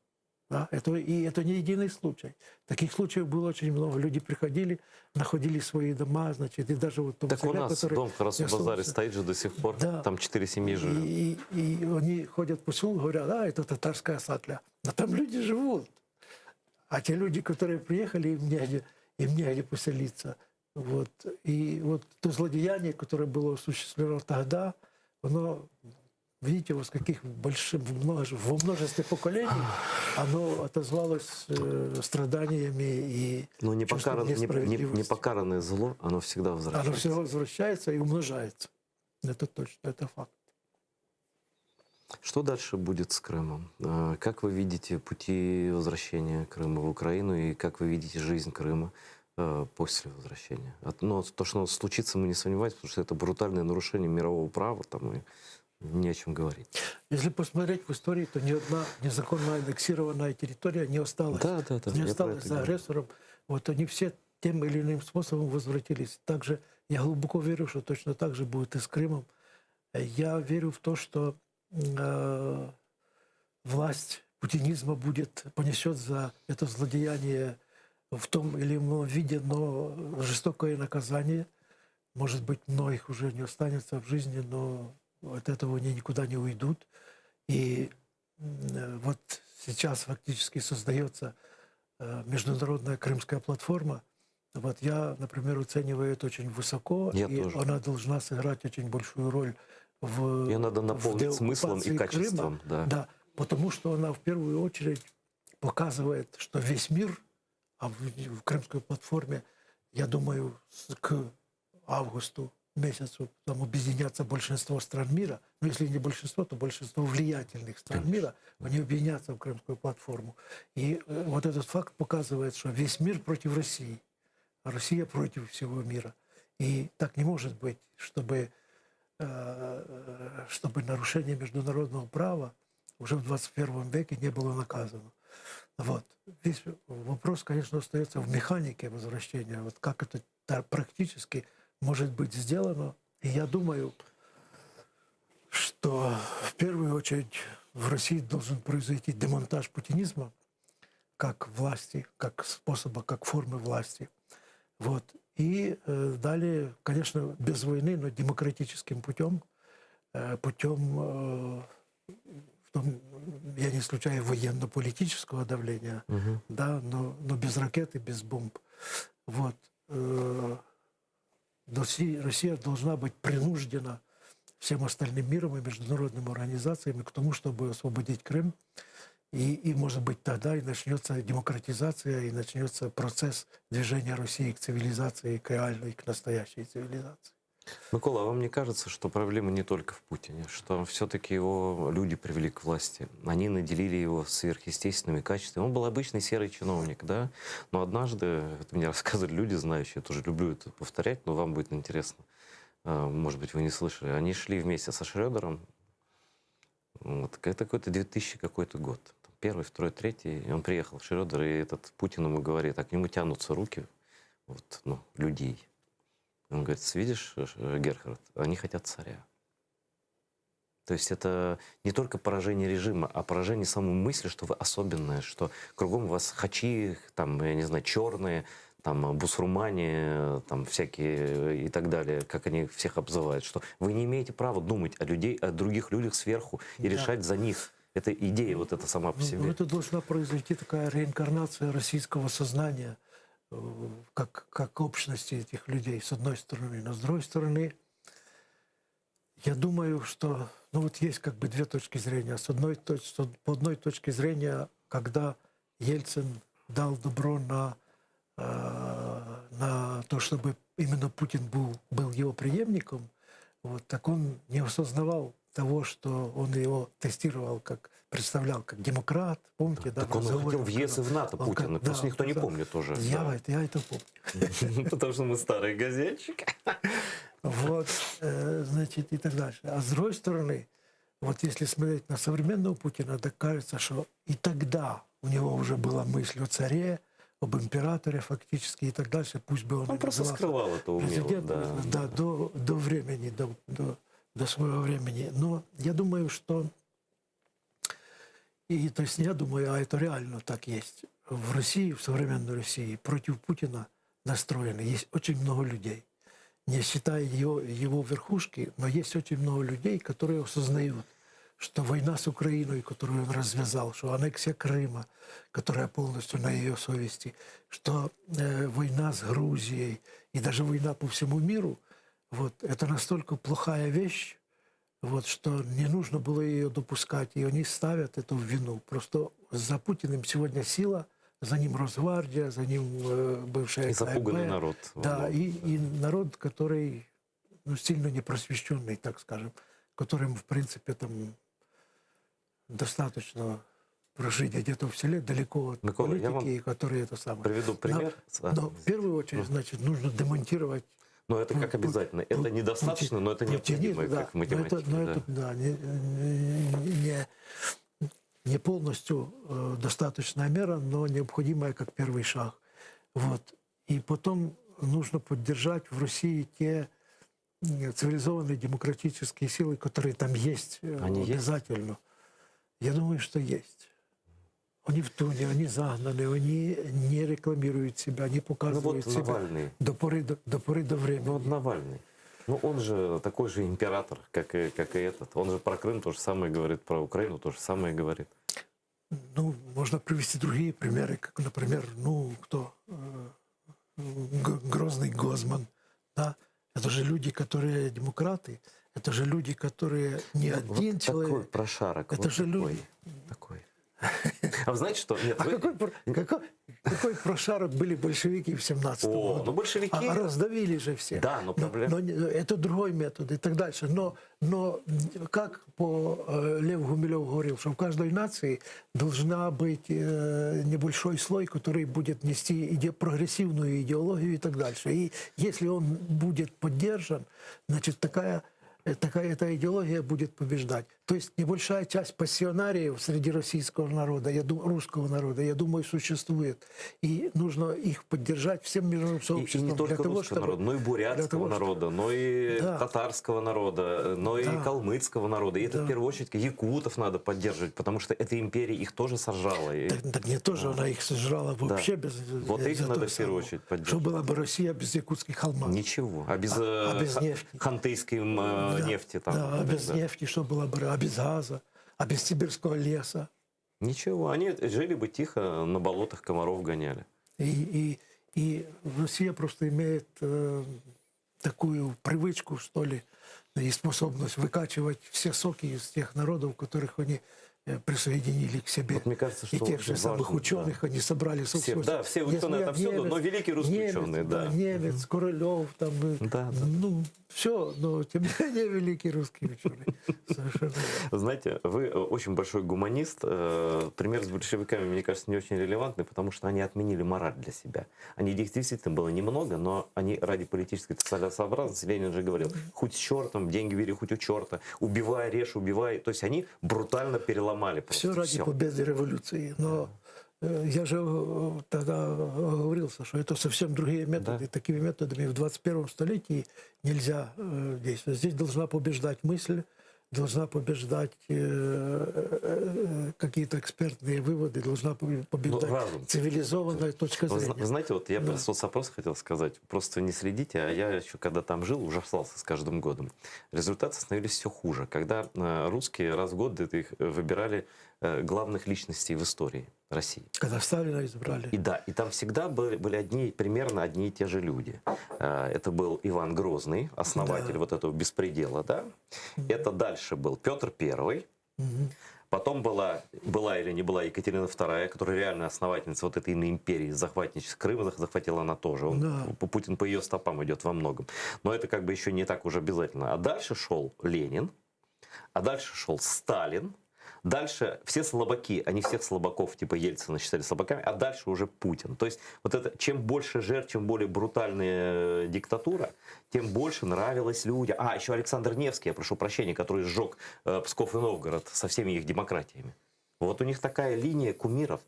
да, это, и это не единый случай. Таких случаев было очень много. Люди приходили, находили свои дома, значит, и даже вот в том Так у селе, нас который дом в Карасу-Базаре я стоит же до сих пор. Да. Там четыре семьи живет. и, и они ходят по селу, говорят, а, это татарская сатля. Но там люди живут. А те люди, которые приехали, им негде, им негде поселиться. Вот. И вот то злодеяние, которое было осуществлено тогда, оно, видите, вот с каких большим, в множе- во множестве поколений, оно отозвалось э, страданиями и Но чувством непокаран- не- не- несправедливости. непокаранное зло, оно всегда Оно возвращается. все возвращается и умножается. Это точно, это факт. Что дальше будет с Крымом? Э, Как вы видите пути возвращения Крыма в Украину и как вы видите жизнь Крыма э, после возвращения? От- Но то, что оно случится, мы не сомневаемся, потому что это брутальное нарушение мирового права, там и не о чем говорить. Если посмотреть в истории, то ни одна незаконно аннексированная территория не осталась. Да, да, да, Не я про осталась это за говорю. агрессором. Вот они все тем или иным способом возвратились. Также я глубоко верю, что точно так же будет и с Крымом. Я верю в то, что э, власть путинизма будет, понесет за это злодеяние в том или ином виде, но жестокое наказание. Может быть, многих уже не останется в жизни, но от этого они никуда не уйдут. И м, вот сейчас фактически создается э, международная крымская платформа. Вот я, например, оцениваю это очень высоко, Я и тоже. она должна сыграть очень большую роль в Ее надо в наполнить смыслом и деоккупации качеством. Крыма. Да. Да, потому что она в первую очередь показывает, что весь мир, а в, в крымской платформе, я думаю, с- к августу месяцу там объединятся большинство стран мира, ну если не большинство, то большинство влиятельных стран мира, они объединятся в крымскую платформу. И э, вот этот факт показывает, что весь мир против России, а Россия против всего мира. И так не может быть, чтобы э, чтобы нарушение международного права уже в 21 веке не было наказано. Вот. весь вопрос, конечно, остается в механике возвращения. Вот как это практически может быть сделано. И я думаю, что в первую очередь в России должен произойти демонтаж путинизма как власти, как способа, как формы власти. Вот. И э, далее, конечно, без войны, но демократическим путем, э, путем, э, в том, я не исключаю военно-политического давления, Мгм. да, но, но без ракет и без бомб. Вот. Э, Россия, Россия должна быть принуждена всем остальным миром и международными организациями к тому, чтобы освободить Крым. И, и, может быть, тогда и начнется демократизация, и начнется процесс движения России к цивилизации, к реальной, к настоящей цивилизации. Микола, а вам не кажется, что проблема не только в Путине, что все-таки его люди привели к власти? Они наделили его сверхъестественными качествами. Он был обычный серый чиновник, да? Но однажды, это мне рассказывали люди, знающие, я тоже люблю это повторять, но вам будет интересно. А, Может быть, вы не слышали. Они шли вместе со Шредером. Вот, это какой-то 2000 какой-то год. Там Первый, второй, третий. И он приехал, Шредер, и этот Путин ему говорит, а к нему тянутся руки вот, ну, людей. Он говорит, видишь, э, Герхард, они хотят царя. То есть это не только поражение режима, а поражение самой мысли, что вы особенные, что кругом вас хачи, там, я не знаю, черные, там, бусурмане, там, всякие и так далее, как они всех обзывают, что вы не имеете права думать о людей, о других людях сверху и Да. решать за них. Это идея вот эта сама по Ну, себе. ну, это должна произойти такая реинкарнация российского сознания, э, как, как общности этих людей, с одной стороны. Но с другой стороны, я думаю, что ну вот есть как бы две точки зрения. С одной точ- по одной точке зрения, когда Ельцин дал добро на, э, на то, чтобы именно Путин был, был его преемником, вот, так он не осознавал того, что он его тестировал, как представлял как демократ, помните, да? Так он разговоре, уходил в ЕС и в НАТО он Путина. как- Просто да, никто не да. помнит уже. Я, да. это, я это помню. Потому что мы старые газетчики. Вот, э, значит, и так дальше. А с другой стороны, вот если смотреть на современного Путина, так кажется, что и тогда у него уже была мысль о царе, об императоре фактически и так дальше. Пусть бы он, Он и просто назывался скрывал это умело, президентом, да. да, до, до времени, до, до, до своего времени. Но я думаю, что и, то есть не я думаю, а это реально так есть. В России, в современной России, против Путина настроены есть очень много людей. Не считая его, его верхушки, но есть очень много людей, которые осознают, что война с Украиной, которую он развязал, что аннексия Крыма, которая полностью на ее совести, что э, война с Грузией и даже война по всему миру, вот, это настолько плохая вещь, вот, что не нужно было ее допускать, и они ставят это в вину. Просто за Путиным сегодня сила, за ним Росгвардия, за ним э, бывшая И запуганный КГБ. народ. Да, Вот. и, и народ, который ну, сильно непросвещенный, так скажем, которым, в принципе, там достаточно прожить где-то в селе, далеко от Микола, я политики, вам и которые это самое. Приведу пример. Но, но в первую очередь, значит, нужно демонтировать Но это как обязательно. Это недостаточно, но это путинизм, необходимо, да. как в математике. Но это, но да. это, да, не, не, не полностью э, достаточная мера, но необходимая как первый шаг. Вот. И потом нужно поддержать в России те м, цивилизованные демократические силы, которые там есть э, Они есть? обязательно. Я думаю, что есть. Они в туне, они загнаны, они не рекламируют себя, не Ну показывают вот себя Навальный. до поры до, до поры до времени. Ну вот Навальный. Ну он же такой же император, как и, как и этот. Он же про Крым то же самое говорит, про Украину то же самое говорит. Ну, можно привести другие примеры, как, например, ну, кто? Э, Г- Грозный Гозман, да? Это же люди, которые демократы, это же люди, которые не Ну, Вот один такой человек. прошарок. Это вот же такой, люди. Такой. А вы знаете что? Нет, А вы- какой, про- какой, какой прошарок были большевики в 17 О, году? ну большевики- А раздавили же все. Да, но проблема- Но, не- это другой метод и так дальше. Но, но как по э, Лев Гумилев говорил, что в каждой нации должна быть э, небольшой слой, который будет нести иде- прогрессивную идеологию и так дальше. И если он будет поддержан, значит, такая... Такая эта идеология будет побеждать. То есть небольшая часть пассионариев среди российского народа, я думаю, русского народа, я думаю, существует. И нужно их поддержать всем мировым И, и сообществом. не только для того, русского чтобы, народа, но и для бурятского того, чтобы- народа, но и Да. татарского народа, но и Да. калмыцкого народа. И это Да. в первую очередь якутов надо поддерживать, потому что эта империя их тоже сожрала. И- Так, так не тоже она их сожрала Да. вообще без... Вот из-за их надо того в первую самого. очередь Что поддерживать. была бы Россия без якутских алмазов? Ничего. А без, А- а э, без ха- нефти? хантыйской м, э, Да, нефти там. Да, а без Да. нефти, что было бы, а без газа, а без сибирского леса. Ничего. Они жили бы тихо, на болотах комаров гоняли. И, и, и Россия просто имеет э, такую привычку, что ли, и способность выкачивать все соки из тех народов, которых они э, присоединили к себе. Вот мне кажется, и что тех же очень самых важно, ученых они собрали. Все, собственно, да, все ученые Если отовсюду, немец, но великие русские немец, ученые, да. Немец, Королев, там, э, ну, все, но тем не менее великие русские ученые. Совершенно верно. Знаете, вы э, очень большой гуманист. Э, Пример с большевиками, мне кажется, не очень релевантный, потому что они отменили мораль для себя. Они их действительно было немного, но они ради политической целесообразности, Ленин же говорил, хоть с чертом, деньги бери хоть у черта, убивай, режь, убивай. То есть они брутально переломали просто Все ради всё. победы революции. Но э, я же э, тогда говорился, что это совсем другие методы. Такими методами в 21 столетии нельзя э, действовать. Здесь должна побеждать мысль, должна побеждать э, э, какие-то экспертные выводы, должна побеждать Ну, разум. цивилизованная точка Вы, зрения. зна- вы знаете, вот я Да. про соцопрос хотел сказать. Просто не следите, а я еще когда там жил, ужасался с каждым годом. Результаты становились все хуже. Когда э, русские раз в год это их э, выбирали э, главных личностей в истории России. Когда Сталина избрали. И да, и там всегда были, были одни, примерно одни и те же люди. Э, Это был Иван Грозный, основатель вот этого беспредела, да. Это дальше был Петр Первый. Мгм. Потом была, была или не была Екатерина II, которая реально основательница вот этой иной империи, захватнической Крыма захватила она тоже. Он, Да. П- Путин по ее стопам идет во многом. Но это как бы еще не так уже обязательно. А дальше шел Ленин, а дальше шел Сталин, Дальше все слабаки, они всех слабаков типа Ельцина считали слабаками, а дальше уже Путин. То есть вот это, чем больше жертв, чем более брутальная э, диктатура, тем больше нравилось людям. А, еще Александр Невский, я прошу прощения, который сжег э, Псков и Новгород со всеми их демократиями. Вот у них такая линия кумиров.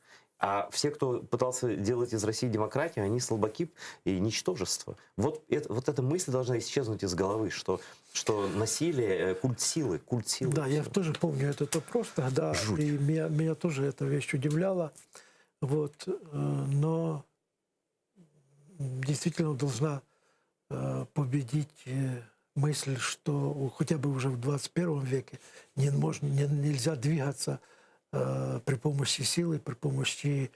А все, кто пытался делать из России демократию, они слабаки и ничтожество. Вот, это, вот эта мысль должна исчезнуть из головы, что, что насилие, э, культ силы, культ силы. Да, я тоже помню этот вопрос тогда, Жуть. и меня, меня тоже эта вещь удивляла. Вот, э, но действительно должна э, победить э, мысль, что у- хотя бы уже в 21 веке не можно, не- нельзя двигаться э, при помощи силы, при помощи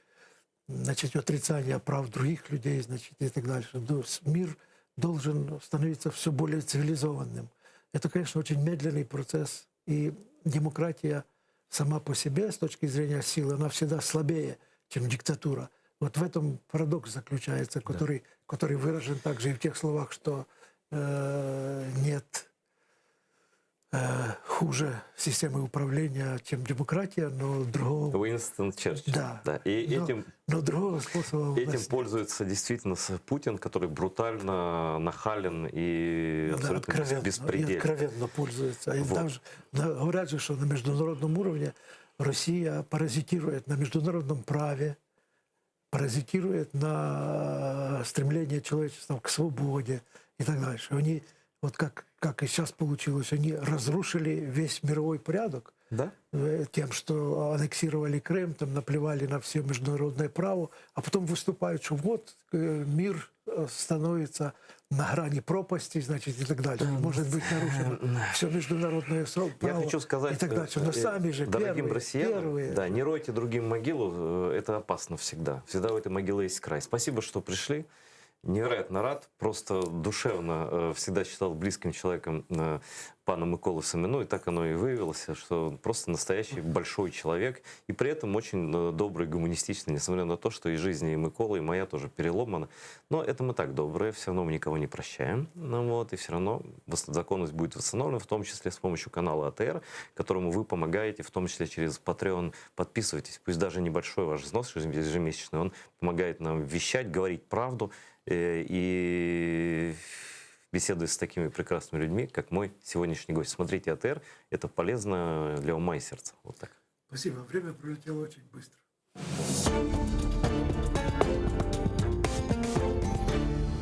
значит, отрицания прав других людей, значит, и так дальше. То есть Мир должен становиться все более цивилизованным. Это, конечно, очень медленный процесс, и демократия сама по себе, с точки зрения силы, она всегда слабее, чем диктатура. Вот в этом парадокс заключается, который, который выражен также и в тех словах, что э, нет э, хуже системы управления, чем демократия, но другого, Уинстон Черчилль. Да. И но, этим, но другого способа у нас этим пользуется действительно с- Путин, который брутально нахален и Да, абсолютно бес- откровенно, и беспредельен. откровенно пользуется. И Вот. даже, да, говорят же, что на международном уровне Россия паразитирует на международном праве, паразитирует на стремлении человечества к свободе и так дальше. Они, вот как, как и сейчас получилось, они разрушили весь мировой порядок Да? э, тем, что аннексировали Крым, там наплевали на все международное право, а потом выступают, что вот э, мир э, становится на грани пропасти, значит, и так дальше. Может быть нарушено все международное сро- Я право хочу сказать, и так дальше. Но э, сами же дорогим первые, россиянам, первые. да, не ройте другим могилу, э, это опасно всегда. Всегда у этой могилы есть край. Спасибо, что пришли. Невероятно рад, просто душевно э, всегда считал близким человеком э, пана Миколу Семену, и так оно и выявилось, что он просто настоящий большой человек, и при этом очень э, добрый, гуманистичный, несмотря на то, что и жизнь и Миколы, и моя тоже переломана. Но это мы так добрые, все равно мы никого не прощаем, ну вот, и все равно вос- законность будет восстановлена, в том числе с помощью канала АТР, которому вы помогаете, в том числе через Patreon. Подписывайтесь, пусть даже небольшой ваш взнос ежемесячный, он помогает нам вещать, говорить правду, э, и... беседуя с такими прекрасными людьми, как мой сегодняшний гость. Смотрите АТР, это полезно для ума и сердца. Вот так. Спасибо. Время пролетело очень быстро.